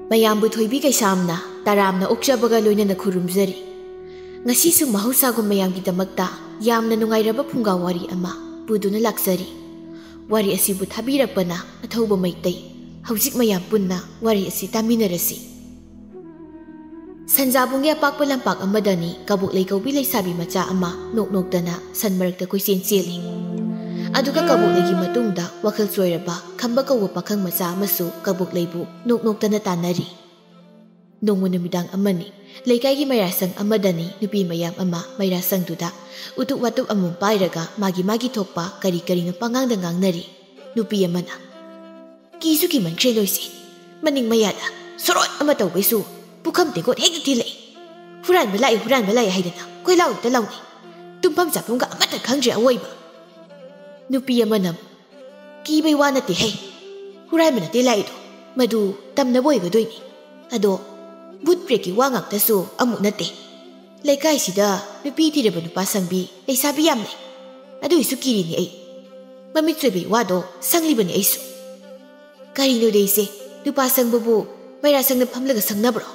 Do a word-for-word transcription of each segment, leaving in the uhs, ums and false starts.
ꯃꯌꯥꯝꯕꯨ ꯊꯣꯏꯕꯤ ꯀꯩꯁꯥꯝꯅ ꯇꯔꯥꯝꯅ ꯑꯣꯛꯆꯕꯒ ꯂꯣꯏꯅꯅ ꯈꯨꯔꯨꯝꯖꯔꯤ꯫ ꯉꯁꯤꯁꯨ ꯃꯍꯧꯁꯥꯒꯨꯝ ꯃꯌꯥꯝꯒꯤꯗꯃꯛꯇ ꯌꯥꯝꯅ ꯅꯨꯡꯉꯥꯏꯔꯕ ꯐꯨꯡꯒꯥ ꯋꯥꯔꯤ ꯑꯃ ꯄꯨꯗꯨꯅ ꯂꯥꯛꯆꯔꯤ꯫ ꯋꯥꯔꯤ ꯑꯁꯤꯕꯨ ꯊꯥꯕꯤꯔꯛꯄꯅ ꯑꯊꯧꯕ ꯃꯩꯇꯩ꯫ ꯍꯧꯖꯤꯛ ꯃꯌꯥꯝ ꯄꯨꯟꯅ ꯋꯥꯔꯤ ꯑꯁꯤ ꯇꯥꯃꯤꯟꯅꯔꯁꯤ꯫ ꯁꯟꯖꯥꯕꯨꯡꯒꯤ ꯑꯄꯥꯛꯄ ꯂꯝꯄꯥꯛ ꯑꯃꯗꯅꯤ ꯀꯕꯣꯛꯂꯩ ꯀꯧꯕꯤ ꯂꯩꯁꯥꯕꯤ ꯃꯆꯥ ꯑꯃ ꯅꯣꯛ ꯅꯣꯛꯇꯅ ꯁꯟ ꯃꯔꯛꯇ ꯀꯣꯏꯆꯦꯟ ꯆꯦꯜꯂꯤ꯫ ꯑꯗꯨꯒ ꯀꯕꯣꯛꯂꯩꯒꯤ ꯃꯇꯨꯡꯗ ꯋꯥꯈꯜ ꯆꯣꯏꯔꯕ ꯈꯝꯕ ꯀꯧꯕ ꯄꯥꯈꯪ ꯃꯆꯥ ꯑꯃꯁꯨ ꯀꯕꯣꯛꯂꯩꯕꯨ ꯅꯣꯛ ꯅꯣꯛꯇꯅ ꯇꯥꯟꯅꯔꯤ꯫ ꯅꯣꯡꯃ ꯅꯨꯃꯤꯗꯥꯡ ꯑꯃꯅꯤ, ꯂꯩꯀꯥꯏꯒꯤ ꯃꯩꯔꯥꯁꯪ ꯑꯃꯗꯅꯤ ꯅꯨꯄꯤ ꯃꯌꯥꯝ ꯑꯃ ꯃꯩꯔꯥꯁꯪꯗꯨꯗ ꯎꯇꯨꯞ ꯋꯥꯇꯨꯞ ꯑꯃꯃꯝ ꯄꯥꯏꯔꯒ ꯃꯥꯒꯤ ꯃꯥꯒꯤ ꯊꯣꯛꯄ ꯀꯔꯤ ꯀꯔꯤꯅꯣ ꯄꯉꯥꯡꯗ ꯉꯥꯡꯅꯔꯤ꯫ ꯅꯨꯄꯤ ꯑꯃꯅ, "ꯀꯤꯁꯨ ꯀꯤꯃꯟꯈ꯭ꯔꯦ ꯅꯣꯏꯁꯦ꯫ ꯃꯅꯤꯡ ꯃꯌꯥꯗ ꯁꯣꯔꯣꯠ ꯑꯃ ꯇꯧꯕꯩꯁꯨ ꯄꯨꯈꯝ ꯇꯦꯡꯀꯣꯠ ꯍꯦꯛꯇ ꯊꯤꯜꯂꯛꯏ꯫ ꯍꯨꯔꯥꯟꯕ ꯂꯥꯛꯏ, ꯍꯨꯔꯥꯟꯕ ꯂꯥꯛꯏ ꯍꯥꯏꯗꯅ ꯀꯣꯏꯂꯥꯎ ꯍꯦꯛꯇ ꯂꯥꯎꯅꯩ꯫ ꯇꯨꯝꯐꯝ ꯆꯥꯐꯝꯒ ꯑꯃꯠꯇ ꯈꯪꯗ꯭ꯔꯦ ꯑꯋꯣꯏꯕ꯫" ꯅꯨꯄꯤ ꯑꯃꯅ, "ꯀꯤꯕꯩ ꯋꯥ ꯅꯠꯇꯦ ꯍꯦ꯫ ꯍꯨꯔꯥꯟꯕ ꯅꯠꯇꯦ ꯂꯥꯛꯏꯗꯣ꯫ ꯃꯗꯨ ꯇꯝꯅꯕ ꯑꯣꯏꯒꯗꯣꯏꯅꯤ꯫ ꯑꯗꯣ ꯚꯨꯠ ꯄ꯭ꯔꯦꯠꯀꯤ ꯋꯥ ꯉꯥꯛꯇꯁꯨ ꯑꯃꯨꯛ ꯅꯠꯇꯦ꯫ ꯂꯩꯀꯥꯏꯁꯤꯗ ꯅꯨꯄꯤ ꯊꯤꯔꯕ ꯅꯨꯄꯥ ꯁꯪꯕꯤ ꯂꯩꯁꯥꯕꯤ ꯌꯥꯝ ꯂꯩ꯫ ꯑꯗꯨꯒꯤꯁꯨ ꯀꯤꯔꯤꯅꯤ ꯑꯩ꯫ ꯃꯃꯤꯠ ꯆꯣꯏꯕꯩ ꯋꯥꯗꯣ ꯁꯪꯂꯤꯕꯅꯤ ꯑꯩꯁꯨ꯫" "ꯀꯔꯤꯅꯣꯗ ꯏꯆꯦ, ꯅꯨꯄꯥ ꯁꯪꯕꯕꯨ ꯃꯩꯔꯥ ꯁꯪꯗ ꯐꯝꯂꯒ ꯁꯪꯅꯕ꯭ꯔꯣ?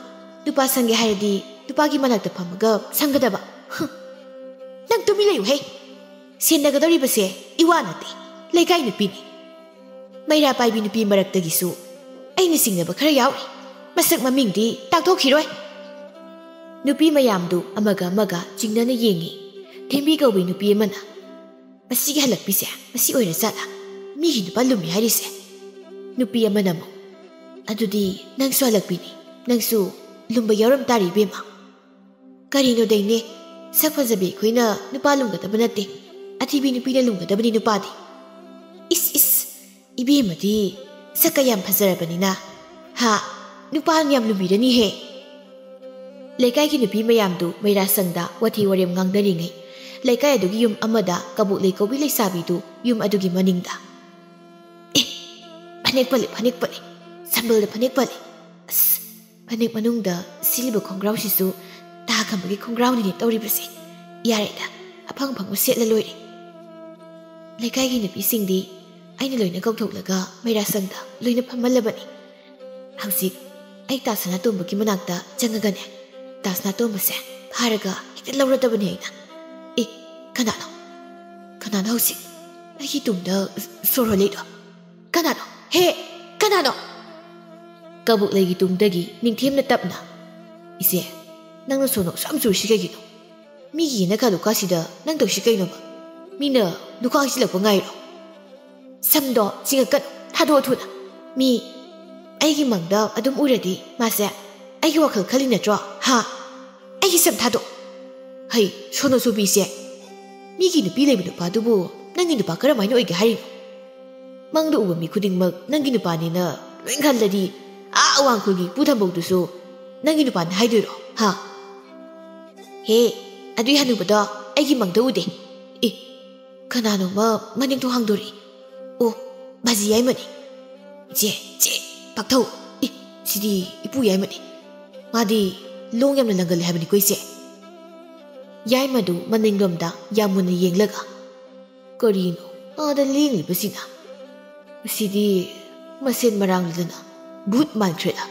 ꯅꯨꯄꯥ ꯁꯪꯒꯦ ꯍꯥꯏꯔꯗꯤ ꯅꯨꯄꯥꯒꯤ ꯃꯅꯥꯛꯇ ꯐꯝꯃꯒ ꯁꯪꯒꯗꯕ꯫ ꯍꯨꯝ꯫ ꯅꯪ ꯇꯨꯃꯤꯟ ꯂꯩꯌꯨꯍꯦ꯫ ꯁꯦꯟꯅꯒꯗꯧꯔꯤꯕꯁꯦ ꯏꯋꯥ ꯅꯠꯇꯦ, ꯂꯩꯀꯥꯏ ꯅꯨꯄꯤꯅꯤ꯫ ꯃꯩꯔꯥ ꯄꯥꯏꯕꯤ ꯅꯨꯄꯤ ꯃꯔꯛꯇꯒꯤꯁꯨ ꯑꯩꯅ ꯆꯤꯡꯅꯕ ꯈꯔ ꯌꯥꯎꯔꯤ꯫ ꯃꯁꯛ ꯃꯃꯤꯡꯗꯤ ꯇꯥꯛꯊꯣꯛꯈꯤꯔꯣꯏ꯫" ꯅꯨꯄꯤ ꯃꯌꯥꯝꯗꯨ ꯑꯃꯒ ꯑꯃꯒ ꯆꯤꯡꯅꯅ ꯌꯦꯡꯉꯤ꯫ ꯊꯦꯝꯕꯤ ꯀꯧꯕꯤ ꯅꯨꯄꯤ ꯑꯃꯅ, "ꯃꯁꯤꯒꯤ ꯍꯜꯂꯛꯄꯤꯁꯦ ꯃꯁꯤ ꯑꯣꯏꯔꯖꯥꯠꯂꯥ? ꯃꯤꯒꯤ ꯅꯨꯄꯥ ꯂꯨꯝꯃꯤ ꯍꯥꯏꯔꯤꯁꯦ?" ꯅꯨꯄꯤ ꯑꯃꯅ ꯑꯃꯨꯛ, "ꯑꯗꯨꯗꯤ ꯅꯪꯁꯨ ꯍꯜꯂꯛꯄꯤꯅꯤ, ꯅꯪꯁꯨ ꯂꯨꯝꯕ ꯌꯥꯎꯔꯝ ꯇꯥꯔꯦ ꯏꯕꯦꯝꯃ꯫" "ꯀꯔꯤꯅꯣꯗꯩꯅꯦ, ꯁꯛ ꯐꯖꯕꯤ ꯑꯩꯈꯣꯏꯅ ꯅꯨꯄꯥ ꯂꯨꯝꯒꯗꯕ ꯅꯠꯇꯦ, ꯑꯊꯤꯕꯤ ꯅꯨꯄꯤꯅ ꯂꯨꯝꯒꯗꯕꯅꯤ ꯅꯨꯄꯥꯗꯤ꯫" "ꯏꯁ ꯏꯁ, ꯏꯕꯦꯝꯃꯗꯤ ꯁꯛꯀ ꯌꯥꯝ ꯐꯖꯔꯕꯅꯤꯅ, ꯍꯥ, ꯅꯨꯄꯥꯅ ꯌꯥꯝ ꯂꯨꯝꯕꯤꯔꯅꯤꯍꯦ꯫" ꯂꯩꯀꯥꯏꯒꯤ ꯅꯨꯄꯤ ꯃꯌꯥꯝꯗꯨ ꯃꯩꯔꯥꯁꯪꯗ ꯋꯥꯊꯤ ꯋꯥꯔꯦꯝ ꯉꯥꯡꯅꯔꯤꯉꯩ, ꯂꯩꯀꯥꯏ ꯑꯗꯨꯒꯤ ꯌꯨꯝ ꯑꯃꯗ ꯀꯕꯣꯛꯂꯩ ꯀꯧꯕꯤ ꯂꯩꯁꯥꯕꯤꯗꯨ ꯌꯨꯝ ꯑꯗꯨꯒꯤ ꯃꯅꯤꯡꯗ, "ꯑꯦ, ꯐꯅꯦꯛ ꯄꯜꯂꯦ, ꯐꯅꯦꯛ ꯄꯜꯂꯦ, ꯁꯝꯕꯜꯗ ꯐꯅꯦꯛ ꯄꯜꯂꯦ꯫ ꯑꯁ, ꯐꯅꯦꯛ ꯃꯅꯨꯡꯗ ꯁꯤꯜꯂꯤꯕ ꯈꯣꯡꯒ꯭ꯔꯥꯎꯁꯤꯁꯨ ꯇꯥ ꯈꯝꯕꯒꯤ ꯈꯣꯡꯒ꯭ꯔꯥꯎꯅꯤꯅꯦ ꯇꯧꯔꯤꯕꯁꯦ꯫ ꯌꯥꯔꯦꯗ, ꯑꯐꯪ ꯑꯐꯪꯕ ꯁꯦꯠꯂ ꯂꯣꯏꯔꯦ꯫" ꯂꯩꯀꯥꯏꯒꯤ ꯅꯨꯄꯤꯁꯤꯡꯗꯤ ꯑꯩꯅ ꯂꯣꯏꯅ ꯀꯧꯊꯣꯛꯂꯒ ꯃꯩꯔꯥꯁꯪꯗ ꯂꯣꯏꯅ ꯐꯝꯍꯜꯂꯕꯅꯤ꯫ ꯍꯧꯖꯤꯛ ꯑꯩ ꯇꯥ ꯁꯅꯥꯇꯣꯝꯕꯒꯤ ꯃꯅꯥꯛꯇ ꯆꯪꯉꯒꯅꯦ, ꯇꯥ ꯁꯅꯥꯇꯣꯝꯕꯁꯦ ꯐꯥꯔꯒ ꯍꯦꯛꯇ ꯂꯧꯔꯗꯕꯅꯦ ꯑꯩꯅ꯫ ꯑꯦ, ꯀꯅꯥꯅꯣ? ꯀꯅꯥꯅꯣ ꯍꯧꯖꯤꯛ ꯑꯩꯒꯤ ꯇꯨꯡꯗ ꯁꯣꯔ ꯍꯣꯜꯂꯤꯗꯣ? ꯀꯅꯥꯅꯣ? ꯍꯦ, ꯀꯅꯥꯅꯣ? ꯀꯕꯣꯛꯂꯩꯒꯤ ꯇꯨꯡꯗꯒꯤ ꯅꯤꯡꯊꯦꯝꯅ ꯇꯞꯅ, "ꯏꯆꯦ, ꯅꯪꯅ ꯁꯣꯅꯣ ꯑꯁꯨꯛ ꯌꯥꯝ ꯆꯨꯔꯤꯁꯤ ꯀꯩꯒꯤꯅꯣ? ꯃꯤꯒꯤ ꯌꯦꯅꯈꯥ ꯂꯨꯈꯥꯁꯤꯗ ꯅꯪ ꯇꯧꯔꯤꯁꯤ ꯀꯩꯅꯣꯕ? ꯃꯤꯅ ꯂꯨꯈꯥ ꯍꯩꯖꯤꯜꯂꯛꯄ ꯉꯥꯏꯔꯣ?" "ꯁꯝꯗꯣ ꯆꯤꯡꯉꯛꯀꯅꯨ, ꯊꯥꯗꯣꯛꯑꯣ ꯊꯨꯅ꯫ ꯃꯤ ꯑꯩꯒꯤ ꯃꯪꯗ ꯑꯗꯨꯝ ꯎꯔꯗꯤ ꯃꯥꯁꯦ ꯑꯩꯒꯤ ꯋꯥꯈꯜ ꯈꯜꯂꯤ ꯅꯠꯇ꯭ꯔꯣ? ꯍꯥ? ꯑꯩꯒꯤ ꯁꯝ ꯊꯥꯗꯣꯛ꯫ ꯍꯩ, ꯁꯣꯅꯣ ꯆꯨꯕꯤꯁꯦ꯫ ꯃꯤꯒꯤ ꯅꯨꯄꯤ ꯂꯩꯕ ꯅꯨꯄꯥꯗꯨꯕꯨ ꯅꯪꯒꯤ ꯅꯨꯄꯥ ꯀꯔꯝꯍꯥꯏꯅ ꯑꯣꯏꯒꯦ ꯍꯥꯏꯔꯤꯅꯣ? ꯃꯪꯗ ꯎꯕ ꯃꯤ ꯈꯨꯗꯤꯡꯃꯛ ꯅꯪꯒꯤ ꯅꯨꯄꯥꯅꯦꯅ ꯂꯣꯏ ꯈꯜꯂꯗꯤ, ꯑꯥ ꯑꯋꯥꯡꯈꯨꯜꯒꯤ ꯏꯄꯨ ꯊꯝꯕꯧꯗꯨꯁꯨ ꯅꯪꯒꯤ ꯅꯨꯄꯥꯅꯦ ꯍꯥꯏꯗꯣꯏꯔꯣ? ꯍꯥ?" "ꯍꯦ, ꯑꯗꯨꯏ ꯍꯅꯨꯕꯗꯣ ꯑꯩꯒꯤ ꯃꯪꯗ ꯎꯗꯦ꯫ ꯑꯦ, ꯀꯅꯥꯅꯣꯃ ꯃꯅꯤꯡꯗꯣ ꯍꯥꯡꯗꯣꯔꯛꯏ꯫ ꯑꯣ, ꯕꯥꯖꯤ ꯌꯥꯏꯃꯅꯤ꯫ ꯏꯆꯦ, ꯏꯆꯦ, ꯄꯥꯛꯊꯧ꯫ ꯑꯦ, ꯁꯤꯗꯤ ꯏꯄꯨ ꯌꯥꯏꯃꯅꯤ꯫ ꯃꯥꯗꯤ ꯂꯣꯡ ꯌꯥꯝꯅ ꯂꯪꯒꯜꯂꯦ ꯍꯥꯏꯕꯅꯤꯀꯣ, ꯏꯆꯦ?" ꯌꯥꯏꯃꯗꯨ ꯃꯅꯤꯡꯂꯣꯝꯗ ꯌꯥꯝ ꯃꯨꯟꯅ ꯌꯦꯡꯂꯒ, "ꯀꯔꯤꯅꯣ ꯑꯥꯗ ꯂꯦꯡꯂꯤꯕꯁꯤꯅ? ꯃꯁꯤꯗꯤ ꯃꯁꯦꯟ ꯃꯔꯥꯡꯂꯗꯅ ꯚꯨꯠ ꯃꯥꯟꯈ꯭ꯔꯦꯗ꯫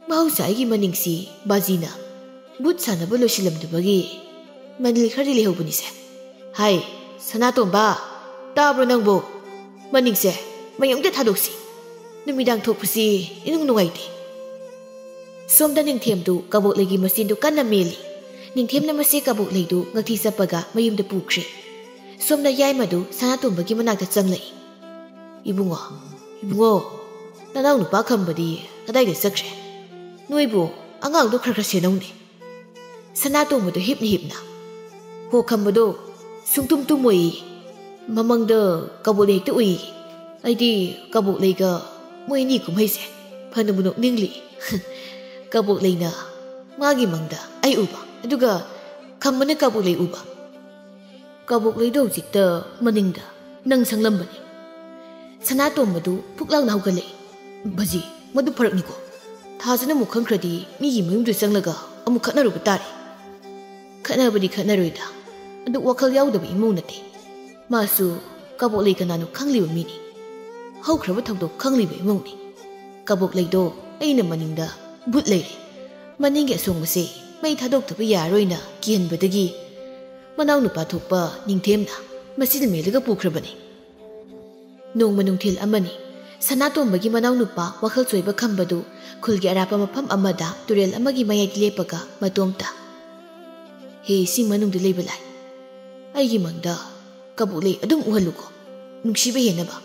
ꯃꯍꯧꯁꯥ ꯑꯩꯒꯤ ꯃꯅꯤꯡꯁꯤ ꯕꯥꯖꯤꯅ ꯚꯨꯠ ꯁꯥꯟꯅꯕ ꯂꯣꯏꯁꯤꯜꯂꯝꯗꯕꯒꯤ ꯃꯅꯤꯜ ꯈꯔꯗꯤ ꯂꯩꯍꯧꯕꯅꯤꯁꯦ꯫ ꯍꯥꯏ, ꯁꯅꯥꯇꯣꯝꯕ, ꯇꯥꯕ꯭ꯔꯣ ꯅꯪꯕꯨ? ꯃꯅꯤꯡꯁꯦ ꯃꯩ ꯑꯃꯨꯛꯇ ꯊꯥꯗꯣꯛꯁꯤ꯫ ꯅꯨꯃꯤꯗꯥꯡ ꯊꯣꯛꯄꯁꯤ ꯏꯅꯨꯡ ꯅꯨꯡꯉꯥꯏꯇꯦ꯫" ꯁꯣꯝꯗ ꯅꯤꯡꯊꯦꯝꯗꯨ ꯀꯕꯣꯛꯂꯩꯒꯤ ꯃꯆꯤꯟꯗꯨ ꯀꯟꯅ ꯃꯦꯜꯂꯤ꯫ ꯅꯤꯡꯊꯦꯝꯅ ꯃꯆꯦ ꯀꯕꯣꯛꯂꯩꯗꯨ ꯉꯛꯊꯤ ꯆꯞꯄꯒ ꯃꯌꯨꯝꯗ ꯄꯨꯈ꯭ꯔꯦ꯫ ꯁꯣꯝꯗ ꯌꯥꯏꯃꯗꯨ ꯁꯅꯥꯇꯣꯝꯕꯒꯤ ꯃꯅꯥꯛꯇ ꯆꯪꯂꯛꯏ꯫ "ꯏꯕꯨꯡꯉꯣ, ꯏꯕꯨꯡꯉꯣ, ꯅꯅꯥꯎ ꯅꯨꯄꯥ ꯈꯝꯕꯗꯤ ꯀꯗꯥꯏꯗ ꯆꯠꯈ꯭ꯔꯦ? ꯅꯣꯏꯕꯨ ꯑꯉꯥꯡꯗꯣ ꯈꯔ ꯈꯔ ꯁꯦꯟꯅꯧꯅꯦ꯫" ꯁꯅꯥꯇꯣꯝꯕꯗꯨ ꯍꯤꯞꯅ ꯍꯤꯞꯅ, "ꯍꯣ, ꯈꯝꯕꯗꯣ ꯁꯨꯡꯇꯨꯝ ꯇꯨꯝꯃꯣꯏꯌꯦ꯫ ꯃꯃꯪꯗ ꯀꯕꯣꯛꯂꯩ ꯍꯦꯛꯇ ꯎꯏ꯫ ꯑꯩꯗꯤ ꯀꯕꯣꯛꯂꯩꯒ ꯃꯣꯏ ꯑꯅꯤ ꯀꯨꯝꯍꯩꯁꯦ ꯐꯅꯕꯨ ꯅꯣꯛꯅꯤꯡꯂꯤ꯫ ꯀꯕꯣꯛꯂꯩꯅ ꯃꯥꯒꯤ ꯃꯪꯗ ꯑꯩ ꯎꯕ, ꯑꯗꯨꯒ ꯈꯝꯕꯅ ꯀꯕꯣꯛꯂꯩ ꯎꯕ꯫ ꯀꯕꯣꯛꯂꯩꯗꯣ ꯍꯧꯖꯤꯛꯇ ꯃꯅꯤꯡꯗ ꯅꯪ ꯁꯪꯂꯝꯕꯅꯤ꯫" ꯁꯅꯥꯇꯣꯝꯕꯗꯨ ꯐꯨꯛ ꯂꯥꯎꯅ ꯍꯧꯒꯠꯂꯛꯏ꯫ "ꯕꯖꯤ, ꯃꯗꯨ ꯐꯔꯛꯅꯤꯀꯣ꯫ ꯊꯥꯖꯅ ꯑꯃꯨꯛ ꯈꯪꯈ꯭ꯔꯗꯤ ꯃꯤꯒꯤ ꯃꯌꯨꯝꯗꯨ ꯆꯪꯂꯒ ꯑꯃꯨꯛ ꯈꯠꯅꯔꯨꯕ ꯇꯥꯔꯦ꯫" "ꯈꯠꯅꯕꯗꯤ ꯈꯠꯅꯔꯣꯏꯗ, ꯑꯗꯨ ꯋꯥꯈꯜ ꯌꯥꯎꯗꯕ ꯏꯃꯧ ꯅꯠꯇꯦ꯫ ꯃꯥꯁꯨ ꯀꯕꯣꯛꯂꯩ ꯀꯅꯥꯅꯣ ꯈꯪꯂꯤꯕ ꯃꯤꯅꯤ꯫ ꯍꯧꯈ꯭ꯔꯕ ꯊꯧꯗꯣꯛ ꯈꯪꯂꯤꯕ ꯏꯃꯧꯅꯤ꯫ ꯀꯕꯣꯛꯂꯩꯗꯣ ꯑꯩꯅ ꯃꯅꯤꯡꯗ ꯕꯨꯠ ꯂꯩꯔꯦ, ꯃꯅꯤꯡꯒꯤ ꯑꯁꯣꯡꯕꯁꯦ ꯃꯩ ꯊꯥꯗꯣꯛꯇꯕ ꯌꯥꯔꯣꯏꯅ ꯀꯤꯍꯟꯕꯗꯒꯤ ꯃꯅꯥꯎꯅꯨꯄꯥ ꯊꯣꯛꯄ ꯅꯤꯡꯊꯦꯝꯅ ꯃꯆꯤꯜ ꯃꯦꯜꯂꯒ ꯄꯨꯈ꯭ꯔꯕꯅꯤ꯫ ꯅꯣꯡꯃ ꯅꯨꯡꯊꯤꯜ ꯑꯃꯅꯤ꯫ ꯁꯅꯥꯇꯣꯝꯕꯒꯤ ꯃꯅꯥꯎꯅꯨꯄꯥ ꯋꯥꯈꯜ ꯆꯣꯏꯕ ꯈꯝꯕꯗꯨ ꯈꯨꯜꯒꯤ ꯑꯔꯥꯞꯄ ꯃꯐꯝ ꯑꯃꯗ ꯇꯨꯔꯦꯜ ꯑꯃꯒꯤ ꯃꯌꯥꯏꯗ ꯂꯦꯞꯄꯒ ꯃꯇꯣꯝꯇ, "ꯍꯦ, ꯏꯁꯤꯡ ꯃꯅꯨꯡꯗ ꯂꯩꯕ ꯂꯥꯏ, ꯑꯩꯒꯤ ꯃꯪꯗ ꯀꯕꯣꯛꯂꯩ ꯑꯗꯨꯝ ꯎꯍꯜꯂꯨꯀꯣ, ꯅꯨꯡꯁꯤꯕ ꯍꯦꯟꯅꯕ꯫"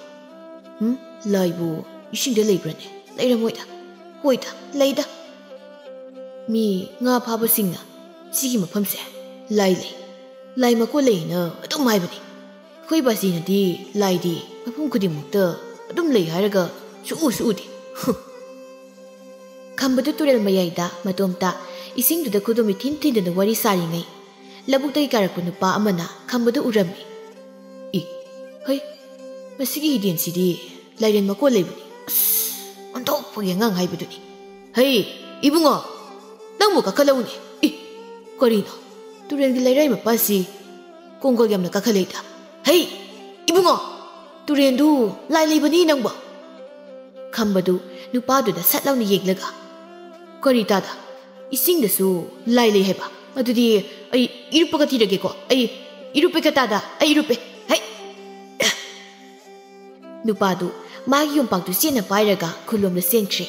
"ꯎꯝ? ꯂꯥꯏꯕꯨ ꯏꯁꯤꯡꯗ ꯂꯩꯕ꯭ꯔꯅꯦ? ꯂꯩꯔꯝꯃꯣꯏꯗ꯫ ꯍꯣꯏꯗ, ꯂꯩꯗ꯫ ꯃꯤ ꯉꯥ ꯐꯥꯕꯁꯤꯡꯅ ꯁꯤꯒꯤ ꯃꯐꯝꯁꯦ ꯂꯥꯏ ꯂꯩ, ꯂꯥꯏ ꯃꯀꯣꯜ ꯂꯩꯅ ꯑꯗꯨꯝ ꯍꯥꯏꯕꯅꯤ꯫ ꯑꯩꯈꯣꯏ ꯕꯥꯖꯤꯅꯗꯤ ꯂꯥꯏꯗꯤ ꯃꯐꯝ ꯈꯨꯗꯤꯡꯃꯛꯇ ꯑꯗꯨꯝ ꯂꯩ ꯍꯥꯏꯔꯒ ꯁꯨꯛꯎ ꯁꯨꯛꯎꯗꯦ꯫" ꯈꯝꯕꯗꯨ ꯇꯨꯔꯦꯜ ꯃꯌꯥꯏꯗ ꯃꯇꯣꯝꯇ ꯏꯁꯤꯡꯗꯨꯗ ꯈꯨꯗꯨꯝ ꯏꯊꯤꯟ ꯊꯤꯟꯗꯨꯅ ꯋꯥꯔꯤ ꯁꯥꯔꯤꯉꯩ, ꯂꯧꯕꯨꯛꯇꯒꯤ ꯀꯥꯔꯛꯄ ꯅꯨꯄꯥ ꯑꯃꯅ ꯈꯝꯕꯗꯨ ꯎꯔꯝꯃꯤ꯫ "ꯏ, ꯍꯩ, ꯃꯁꯤꯒꯤ ꯍꯤꯗꯦꯟꯁꯤꯗꯤ ꯂꯥꯏꯔꯦꯟ ꯃꯀꯣꯜ ꯂꯩꯕꯅꯤ꯫ ꯑꯁ, ꯑꯣꯟꯊꯣꯛꯄꯒꯤ ꯑꯉꯥꯡ ꯍꯥꯏꯕꯗꯨꯅꯤ꯫ ꯍꯩ, ꯏꯕꯨꯡꯉꯣ, ꯅꯪꯕꯨ ꯀꯥꯈꯠꯂꯛꯎꯅꯦ꯫ ꯏ, ꯀꯔꯤꯅꯣ? ꯇꯨꯔꯦꯜꯒꯤ ꯂꯩꯔꯥꯏ ꯃꯄꯥꯁꯤ ꯀꯣꯡꯒꯣꯜ ꯌꯥꯝꯅ ꯀꯥꯈꯠꯂꯛꯏꯗ꯫ ꯍꯩ, ꯏꯕꯨꯡꯉꯣ, ꯇꯨꯔꯦꯜꯗꯨ ꯂꯥꯏ ꯂꯩꯕꯅꯤ ꯅꯪꯕꯣ꯫" ꯈꯝꯕꯗꯨ ꯅꯨꯄꯥꯗꯨꯗ ꯁꯠ ꯂꯥꯎꯅ ꯌꯦꯡꯂꯒ, "ꯀꯔꯤ ꯇꯥꯗ? ꯏꯁꯤꯡꯗꯁꯨ ꯂꯥꯏ ꯂꯩ ꯍꯥꯏꯕ? ꯑꯗꯨꯗꯤ ꯑꯩ ꯏꯔꯨꯞꯄꯒ ꯊꯤꯔꯒꯦꯀꯣ꯫ ꯑꯩ ꯏꯔꯨꯞꯄꯦ ꯀꯇꯥꯗ, ꯑꯩ ꯏꯔꯨꯞꯄꯦ꯫ ꯍꯩ!" ꯅꯨꯄꯥꯗꯨ ꯃꯥꯒꯤ ꯌꯣꯝꯄꯥꯛꯇꯨ ꯆꯦꯠꯅ ꯄꯥꯏꯔꯒ ꯈꯨꯜꯂꯣꯝꯗ ꯆꯦꯟꯈ꯭ꯔꯦ꯫